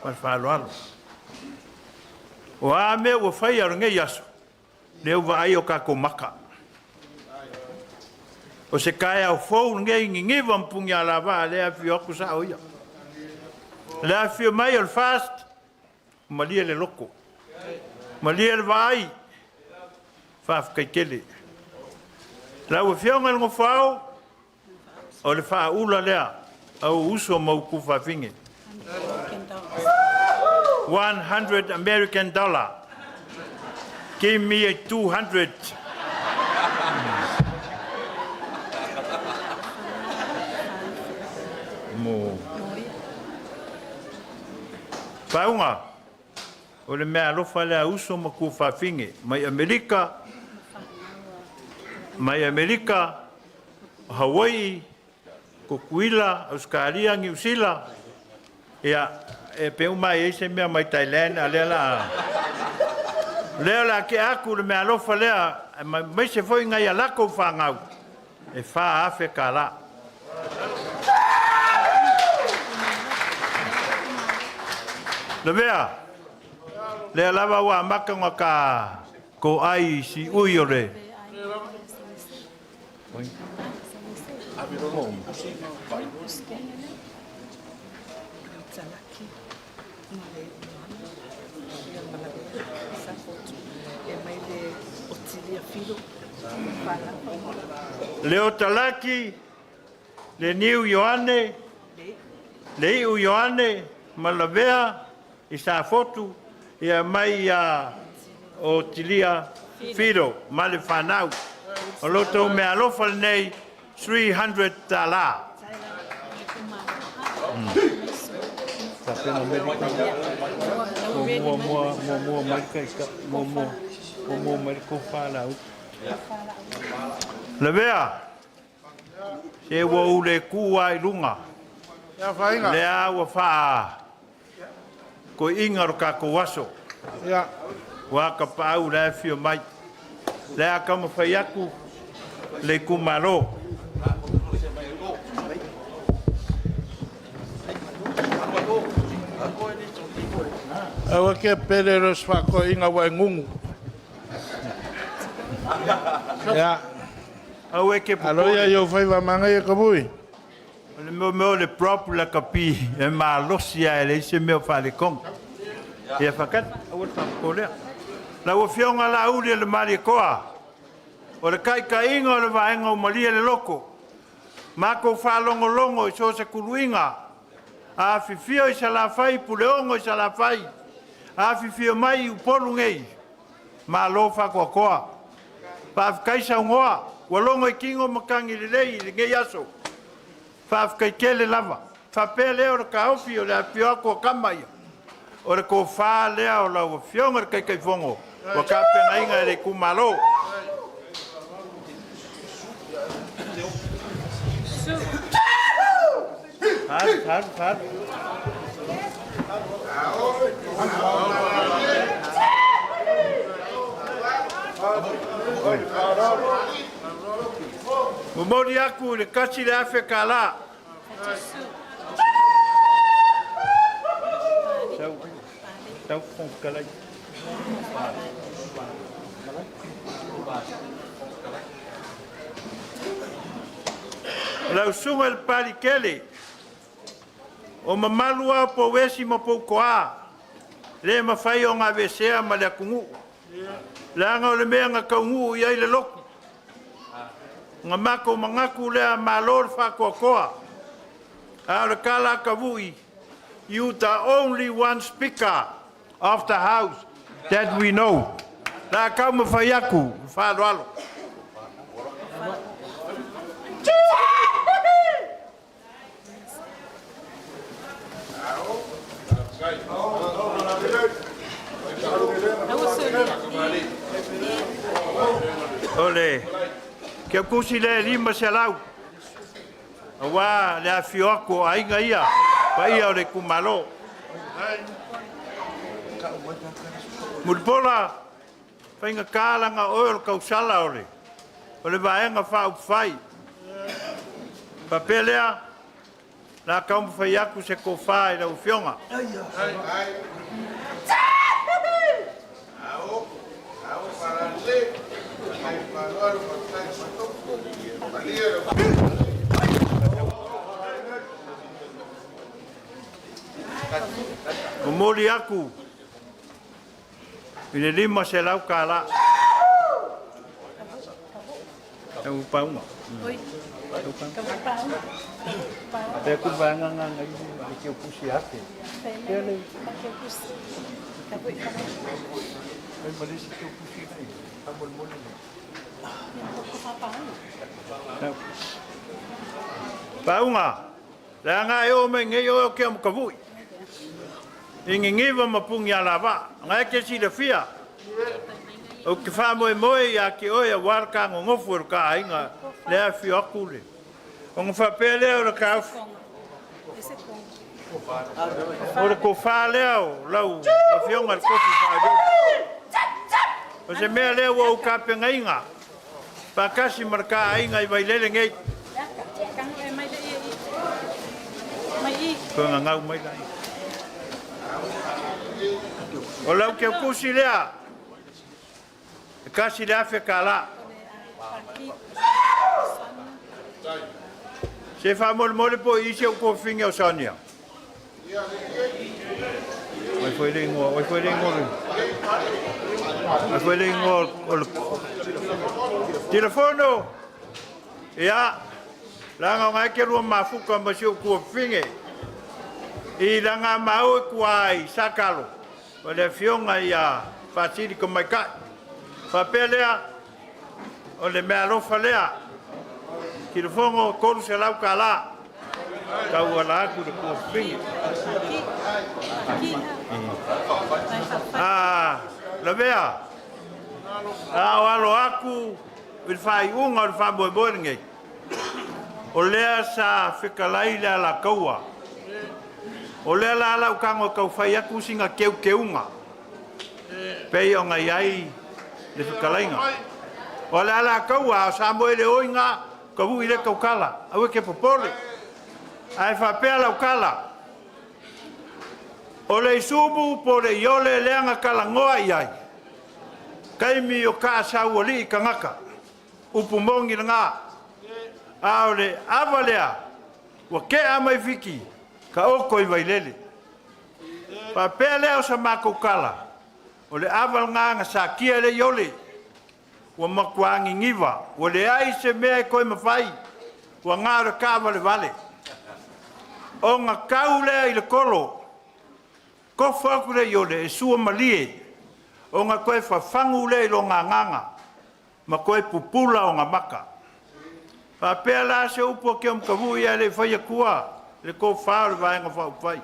S14: ma le faaaloalo. O a mea ua faia o lenei aso, lea ua vaai o tatou maka. O se taeao fou lenei i Niniva ma Punialavaa lea e afifio atu sao ia. Le afifio mai o le FAST, malie le loto, malie le vaai, faafetai tele. Lau Afioga i le Nofoao, o le faaula lea a ou uso ma ou tuafafine. 100 American dollar. Give me a 200. Mo. Pauga, o le mea alofa lea uso ma tuafafine mai Amerika, mai Amerika, Hawaii, Tutuila, Ausetalia, Niu Sila, ia, e pe uma ai se mea mai Thailand, a lea la lea o le a tea atu le mea alofa lea, aemaise foi nai a latou fanau, e $4,000. Lavea, lea lava ua amata ona ta toai i siui o le Leo Talaki, le Niu Ioane, le Iu Ioane ma Lavea i Safotu, ia mai ia o Tilia Fido ma le fanau. O lo outou meaalofa lenei $300.
S12: Muamua, muamua mai le Taitai, muamua, muamua mai le Tofa Laauli.
S14: Lavea, se ua ou le tu lava i luga, lea ua faa toeaiina lo tatou aso. Ua tapaau la e afio mai. Lea taumafai atu le itumalo.
S7: Aua ke pele ro se faatoeaiga ua e gugu. Ia.
S14: Aua e te
S7: Alo ia i ou faiva manaia ka vui.
S14: O le mea o le prop lakapi e malosi lava e leai se mea o faaletonu. Ia faatali, aua le faapopoleina. Lau Afioga Laauli o le Malietoa, o le taitaiga o le vaega ua malie le loto, matou faalogologo i so o se tuluiga, afifio i Salafai, Puleono i Salafai, afifio mai i Upolu nei, malo faatoatoa. Faafetai saunoa, ua logo i tino matagi lelei i lenei aso. Faafetai tele lava. Faapea lea o le taofi o le afifio atu o tama ia, o le tofa lea o lau Afioga i le Taitaifono ua tapenaina e le itumalo. Momoli atu i le $1,000. Tau Fofoga Fetalai. Lau susuga i le Palikele, o mamalu lava o Pouesi ma Poutoa, le mafai ona aveesea ma le atunuu, leaga o le mea na taunuu i ai le lotu. Na matou manatu lea, malo le faatoatoa. A o le tala a Tavui, you the only one speaker of the house that we know. La taumafai atu, faaaloalo. O le tiakusi lea e 500 aua le afifio atu o aiga ia, paia o le itumalo. Mulipola, faigata laga oe o le tausala o le o le Vaega Faaupufai. Faapea lea, la taumafai atu se tofa i lau Afioga. Momoli atu i le $500. Tau paunga. Pea ku vaega ngā ngai le keu pusi ake. Pea le. Ai malisi keu pusi nei. Hamol moli nei. Paunga. Leaga e oo mai nei oe o Keamukavui. I Niniva ma Punialavaa. Na e te silafia. Ou te faamoemoe ia te oe aua le kagogofo e lo ta aiga le afifio atu le. Ona faapea lea o le taofi. O le tofa lea o lau Afioga i le Kofi Faaolioli. O se mea lea ua ou tapenaina faatasi ma le ta aiga i Vailele nei. Toe gagau mai la. O lau teukusi lea, e $1,000. Se faamolemole po i isi ou tofiga o Sonia. Oi foi le ingoa, oi foi le ingoa. Oi foi le ingoa o le telefono. Ia, laga o ngai ke lua mafuka ma si ou tuafine. I laga mau e kua ai sakalo. O le afioga ia Faasili Tamaitai. Faapea lea, o le mea alofa lea. Kilofono $300. Tauala atu i le tuafafine. A lavea, a o alo atu i le faaiuga o le faamoemoe lenei, o lea sa fetalai le Alataua. O lea la lau tago e tau fai atu sina teuteuga pei ona i ai le fetalaiga. O le Alataua, a o Samoa e le o i ina, tavui le tautala, aua e te popole. Ae faapea lau tala, o le isumu po o le iole lea na talanoa i ai, taimi o taasaualii tagata, upu moni lena. A o le ava lea, ua tea mai Fiti, taoto i Vailele. Faapea lea o sa matou tala, o le ava lena na satia e le iole, ua matua niniva, ua leai se mea e toe mafai, ua na o le taavalevale. Ona tau lea i le tolo, tofo atu le iole e sua malie, ona toe fafagu lea i lona agaga, ma toe pupula ona maka. Faapea la se upu a Keomatavu'i ae le i fai atua le tofa o le Vaega Faaupufai.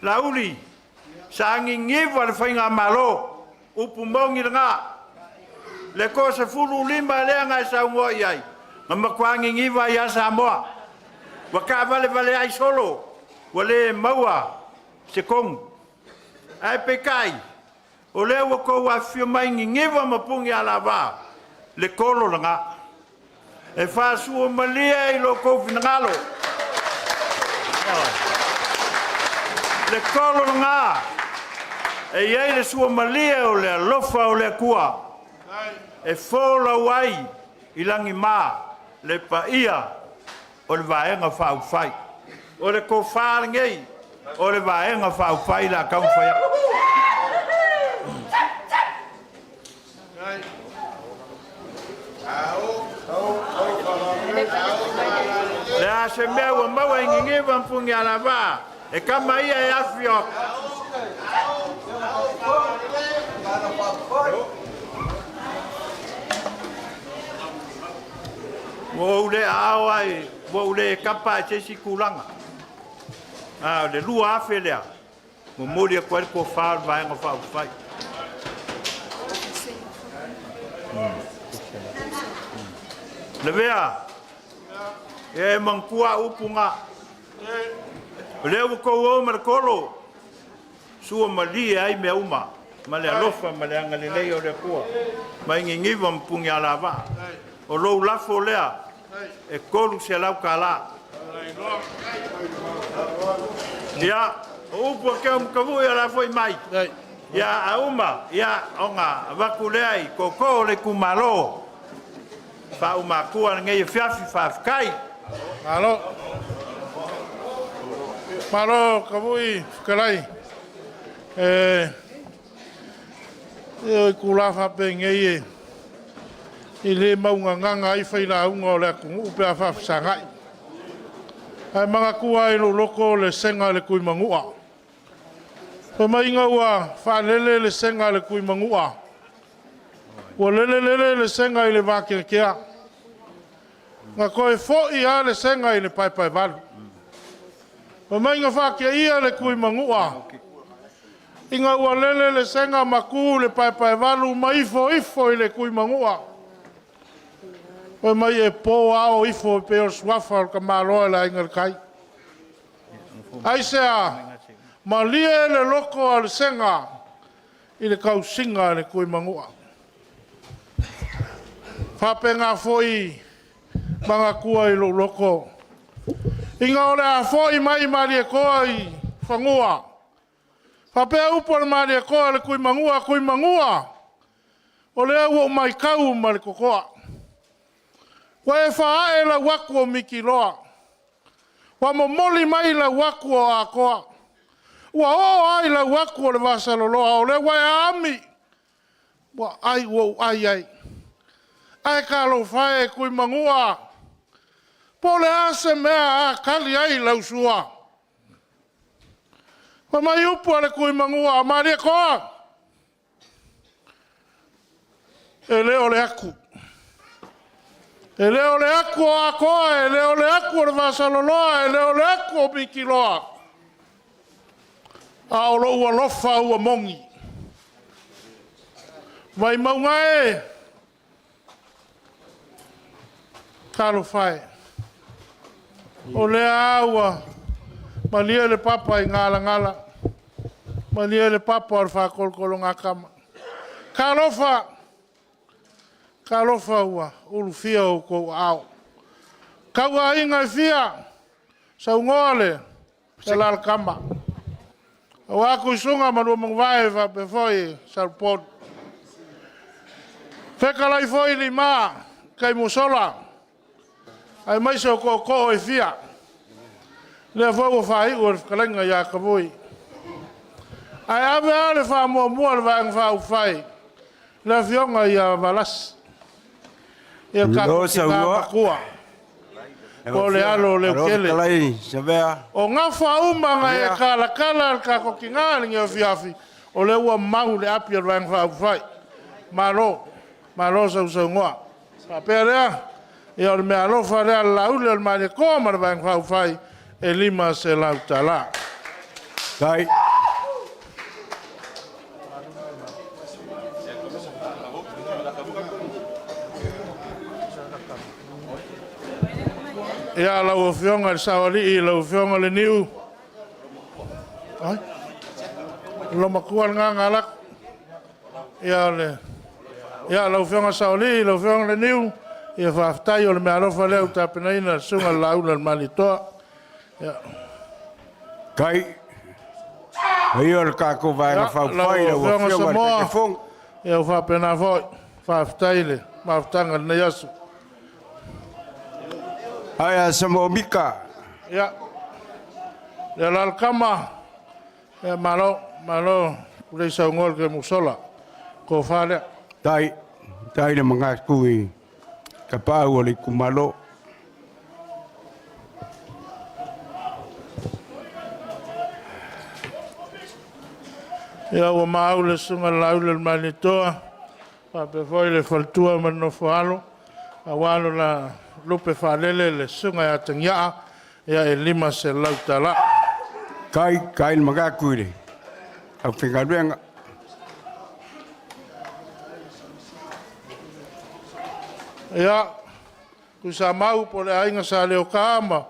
S14: Laauli, sa niniva le faigamalo, upu moni lena. Le 25 lea na e saunoa i ai, na matua niniva ai lava Samoa. Ua taavalevale ai solo, ua le maua se tonu. Ae peitai, o lea ua tou afifio mai niniva ma Punialavā, le tolo lena. E faasua malie i lo outou finagalo. Le tolo lena, e i ai le sua malie o le alofa o le Atua, e folau ai i lagima le paia o le Vaega Faaupufai. O le tofa lenei o le Vaega Faaupufai o le a taumafai atu. Le a se mea ua maua i Niniva ma Punialavaa, e tama ia e afifio atu. Ua ou le aao ai, ua ou le tapa i se isi tulaga. A o le 2,000 lea, momoli atu ai le tofa o le Vaega Faaupufai. Lavea, e manatua au upu na. O lea ua tou o ma le tolo, sua malie ai mea uma, ma le alofa ma le agalelei o le Atua, mai Niniva ma Punialavaa. O lou lafo lea, e $300. Ia, o upu a Keomatavu'i o le a foi mai. Ia, a uma, ia, ona avatu lea i tootoo o le itumalo. Faauma atua lenei afiafi, faafetai.
S7: Malo. Malo Tavui fetalai. E o itula faapenei e e le maugagaga ai failauga o le atunuu pe a faafesagai. Ae manatua ai i lou loto le sega a le Tuimanua. Fai mai ina ua faalele le sega a le Tuimanua, ua lele lele le sega i le vakeakea, na toe foi lava le sega i le paepaevalu. Fai mai na faateia le Tuimanua, ina ua lele le sega ma tu i le paepaevalu ma ifoifo i le Tuimanua. Fai mai e po ao ifo e pei o le suafa o le tamaloa i le Aiga i le Tai. Aisea? Malie le loto a le sega i le tausiga a le Tuimanua. Faapena foi manatua i lou loto, ina o le a foi mai Malietoa i fanua, faapea upu a le Malietoa i le Tuimanua, Tuimanua, o lea ua ou matau ma le totoa, ua e faaae lau atu o Mitiloa, ua momoli mai lau atu o Akoa, ua oo lava i lau atu o le Vasaloloa, o lea ua e aami, ua ai ua ou ai ai. Ae talofa e Tuimanua, po o le a se mea a tali ai lau sua? Fai mai upu a le Tuimanua, Malietoa, e le o le atu. E le o le atu o Akoa, e le o le atu aku o le vasaloloa, e le o le aku o Mitiloa, a o lou alofa ua mogi. Vaimauga e, talofa e, o lea ua malie le papa i galagala, malie le papa o le faatolotologatama. Talofa, talofa ua ulufia outou aao. Tau aiga e fia, saunoa le alalatama, aua Tuisuga ma Luamanuvae faapea foi Salepolu. Fetalai foi Lima Taimiusola aemaise o tootoo e fia. O lea foi ua faaiu e le fetalaiga ia Tavui. Ae ave lava le faamuamua a le Vaega Faaupufai i le afioga ia Valasi. Ia le tatou tina matua, po o le alo o Leutele. O gafa uma na e talatala le tatou tina i lenei afiafi, o lea ua mau i le api a le Vaega Faaupufai. Malo, malo sausaunoa. Ona faapea lea, ia o le meaalofa lea a le Laauli ma le Malietoa ma le Vaega Faaupufai e $500.
S6: Tai.
S7: Ia, lau Afioga i le Saoalii lau Afioga Leniu, ai, o le loomatua lena na alu atu. Ia, lau Afioga i le Saoalii lau Afioga Leniu, ia faafetai o le meaalofa lea ua tapenaina e le Susuga i le Laauli a le Malietoa. Ia.
S6: Tai. Paia o le tatou Vaega Faaupufai
S7: Lau
S6: lau
S7: Afioga
S6: Afioga i le
S7: Samoa,
S6: Taitaifono.
S7: ia ua faapena foi, faafetai i le mafutaga i lenei aso.
S6: Aia Samoa Mika.
S7: Ia, le alalatama, ia malo, malo tulei saunoa i le taimi ua sola, tofa lea.
S6: Tai, tai le magatu i tapaau o le itumalo.
S7: Ia ua maau le susuga i le Laauli o le Malietoa, faapea foi le faletua ma le nofo a alo, aua le la lupe faalele le susuga ia Tagiaa, ia e $500.
S6: Tai, tai le magatu i le aufaigaluega.
S7: Ia, Tuisamau po o le Aiga Sa Leota ma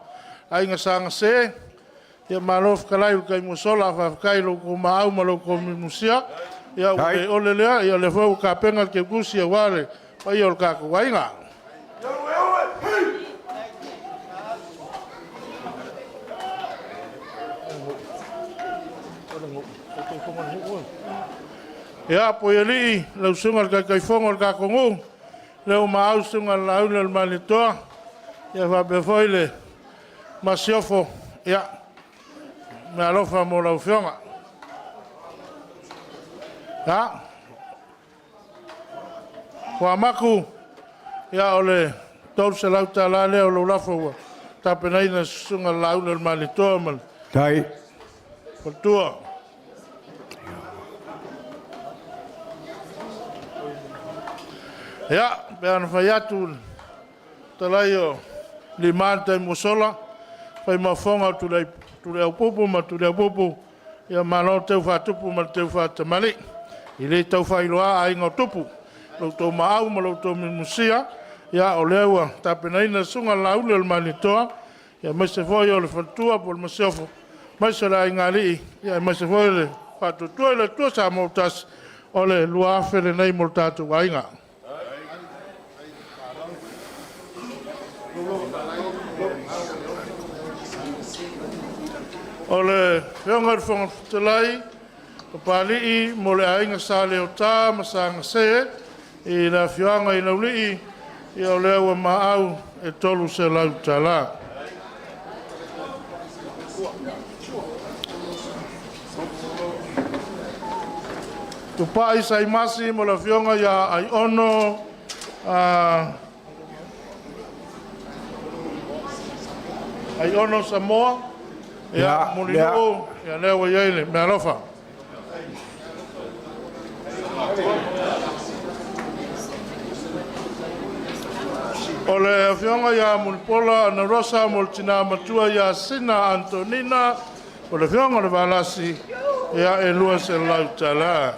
S7: Aiga Sa Gase, ia malo fetalai i le taimi ua sola, faafetai i lo outou maau ma lo outou mulimulisia. Ia ua le ole lea, o lea foi ua tapena le teutusi aua le paia o le tatou aiga. Ia, Puialii, lau susuga i le Taitaifono o le tatou nuu, lea ua maau le susuga i le Laauli ma le Malietoa, ia faapea foi le Masiofo, ia, meaalofa mo lau Afioga. Ia, Fuamatu, ia o le $300 lea o lou lafo ua tapenaina e le susuga i le Laauli ma le Malietoa ma le
S6: Tai.
S7: faletua. Ia, pei ona fai atu le fetalai o Lima i le taimi ua sola, fai ma fofoga o Tuliaupupu ma Tuliaupupu, ia malo le teu faatupu ma le teu faatamalii. E le tau faailoa aiga o tupu, lo outou maau ma lo outou mulimulisua, ia o lea ua tapenaina e le susuga i le Laauli ma le Malietoa, aemaise foi o le faletua po o le masiofo, aemaise o le aigaalii, aemaise foi o le Faatuatua i le Atua Samoa ua tasi, o le $2,000 lenei mo le tatou aiga. O le Afioga i le Fofoga Fetalai, Papalii mo le Aiga Sa Leota ma Sa Gase i le afioaga i Laulii, ia o lea ua maau e $300. Tupai Saimasi mo le Afioga ia Aiono Aiono Samoa, ia, Mulinuu, ia lea ua i ai le meaalofa. O le afioga ia Mulipola Anarosa mo le Tina Matua ia Sina Antonina, o le afioga o le Valasi, ia e $200.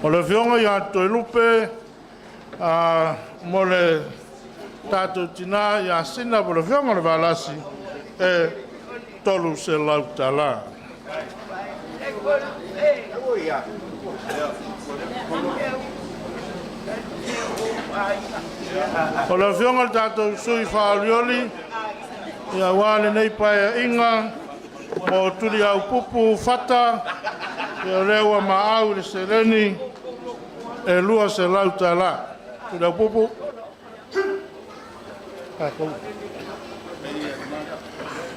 S7: O le afioga ia Toelupe mo le tatou tina ia Sina po o le afioga o le Valasi, e $300. O le afioga i le tatou sui faaolioli, ia aua lenei paeaiga mo Tuliaupupu Fata, ia o lea ua maau le seleni e $200. Tuliaupupu.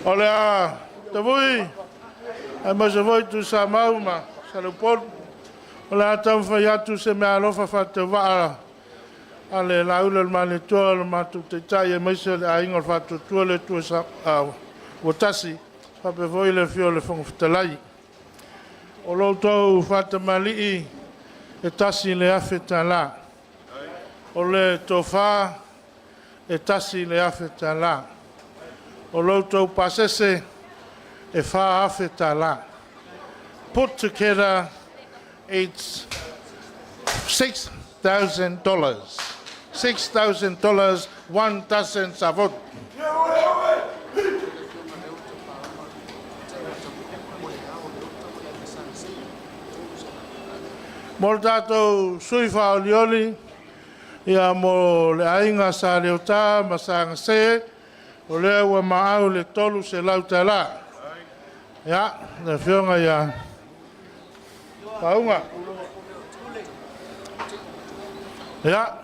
S7: O le a tavui aemaise foi Tuisamau ma Saleupolu, o le a taumafai atu se meaalofa faatauvaa a le Laulu o le Malietoa, lo matou Taitai aemaise o le Aiga o le Faatuatua le Atua ua Tasi, faapea foi le afio o le Fofoga Fetalai. O lo outou faatamalii e $1,000. O le tofa e $1,000. O lo outou pasese e $4,000. Put together, it's $6,000. $6,000, one dozen savot. Mo le tatou sui faaolioli, ia mo le aiga Sa Leota ma Sa Gase, o lea ua maau le $300. Ia, le afioga ia Pauga. Ia,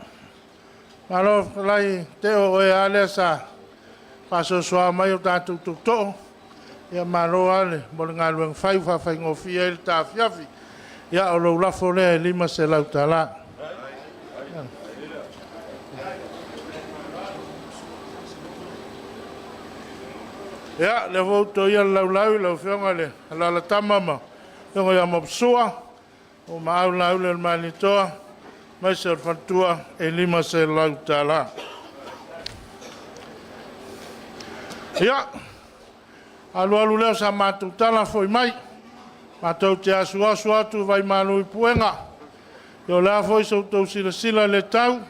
S7: malo fetalai Teo, o oe lava lea sa faasoasoa mai o tatou tootoo. Ia malo lava mo le galuega fai ua faafaigofie ai le ta afiafi. Ia, o lou lafo lea e $500. Ia, o lea foi ua toia le laulau i lau Afioga i le Alalatama ma le Afioga ia Maposua, ua maau le lauli a le Malietoa, aemaise o le faletua, e $500. Ia, alualu lea o sa matou tala, foi mai matou te asuasu atu vaimalu i puega, o le a foi sa outou silasila i le tau,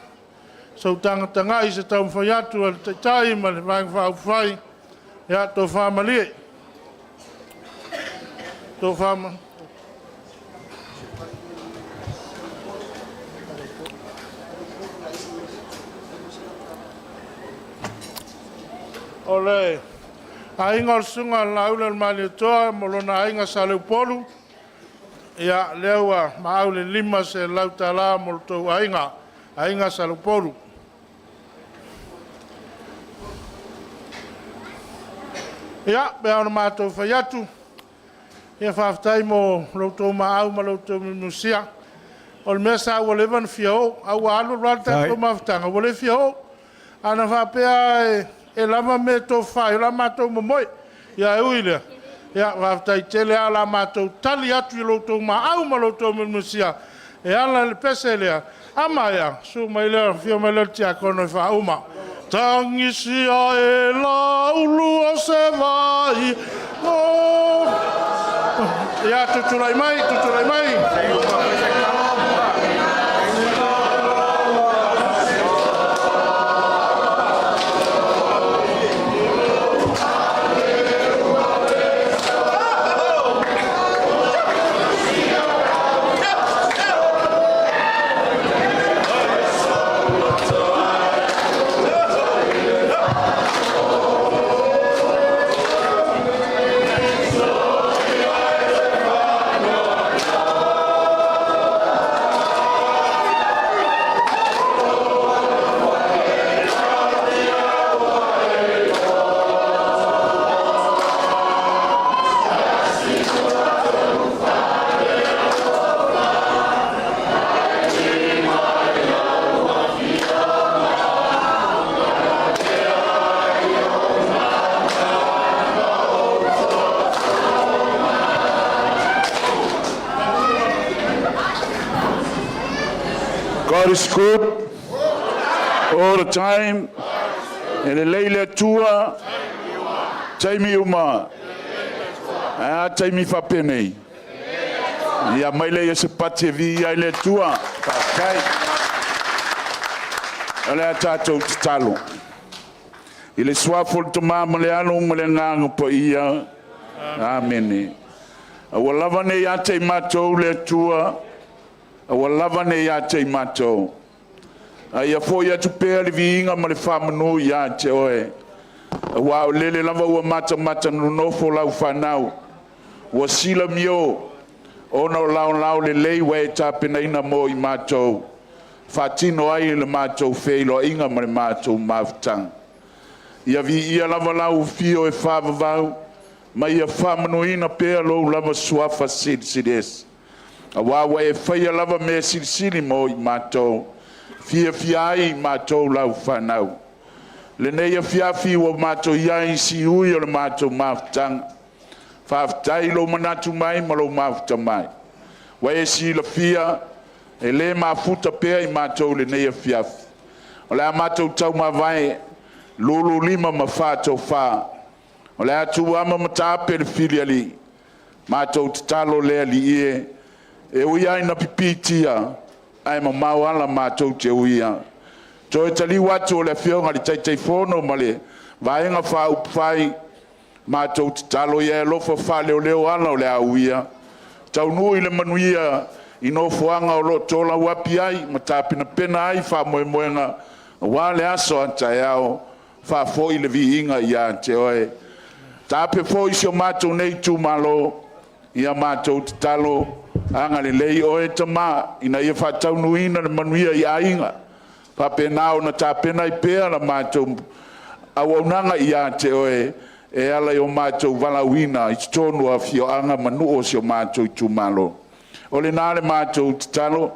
S7: se utaga tagai i se taumafai atu a le Taitai ma le Vaega Faaupufai, ia tofa malie, tofa malie. O le aiga o le Susuga a le Laauli ma le Malietoa ma lona aiga Sa Leupolu, ia, lea ua maau le $500 mo le tou aiga, aiga Sa Leupolu. Ia, pei ona matou fai atu, ia faafetai mo lo outou maau ma lo outou mulimulimusia. O le mea sa ua leva ona fia o, ae ua alu alu lava le tatou mafutaga ua le fia o. Ana faapea lava e lava mea e tofafa ai, o le a matou momoe. Ae ui i lea, ia faafetai tele lava o le a matou tali atu i lo outou maau ma lo outou mulimulimusia e ala i le pese lea. A maea, susu mai lea, afio mai lea o le tiakono e faauma. Tagisia e laulu o se vai. Ia tutulai mai, tutulai mai.
S8: God is good all the time. E lelei le Atua taimi uma. Ae a taimi faapenei? Ia mai lea ia se pati e viia ai le Atua. Faafetai. O le a tatou tatalo. I le suafa o le Tama ma le Alo ma le Agaga Paia. Amene. Aua lava ne i ia te i matou le Atua, aua lava ne i ia te i matou. A ia foi atu pea le viiga ma le faamanu ia te oe. Aua o lele lava ua matamata nonofo lau fanau. Ua silamio ona o laolao lelei ua e tapenaina mo i matou. Faatino ai le matou feiloaiga ma le matou mafutaga. Ia viia lava lau afio e faavavau, ma ia faamanuina pea lou lava suafa silisili ese. Aua ua e faia lava mea silisili mo i matou, fiafia ai i matou lau fanau. Lenei afiafi ua matou i ai i siui o le matou mafutaga. Faafetai i lou manatu mai ma lou mafuta mai. Ua e silafia e le mafuta pea i matou i lenei afiafi. O le a matou taumavae, lulu lima ma faatofa. O le a tuuama mataape le filialii. Matou tatalo lea alii e, e ui lava ina pipiitia, ae mamao ala matou te uia. Toe taliu atu o le Afioga i le Taitaifono ma le Vaega Faaupufai, matou tatalo ia e alofa faaleoleo ala o le a uia, taunuu i le manuia i nofoaga o lo o tolauapi ai ma tapenapena ai faamoemoega aua le aso a taeao, faafoi le viiga ia te oe. Taape foi si o matou nei itumalo, ia matou tatalo, agalelei oe Tama ina ia faataunuuina le manuia i aiga, faapena ona tapena ai pea la matou auaunaga ia te oe e ala i o matou valaauina i totonu o afioaga ma nuu o si o matou itumalo. O lena le matou tatalo,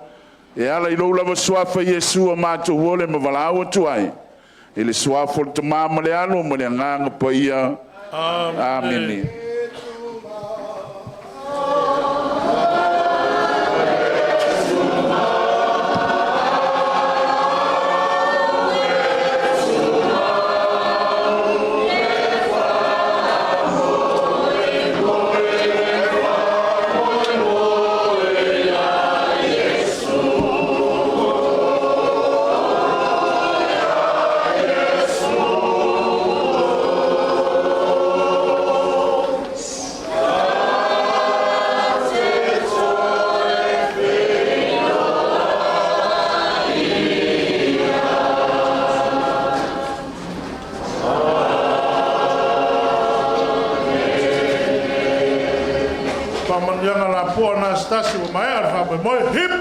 S8: e ala i lou lava suafa Iesu a matou ole ma valaau atu ai, i le suafa o le Tama ma le Alo ma le Agaga Paia. Amene.
S7: Faamanuiaga lapoa na se tasi ua maea le faamoemoe. Hip!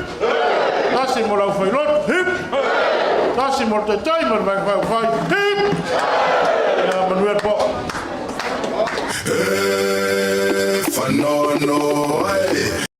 S7: Tasi mo lau failotu. Hip! Tasi mo le taitai ma le Vaega Faaupufai. Hip! Ia manuia le po.
S1: E whanoano ai.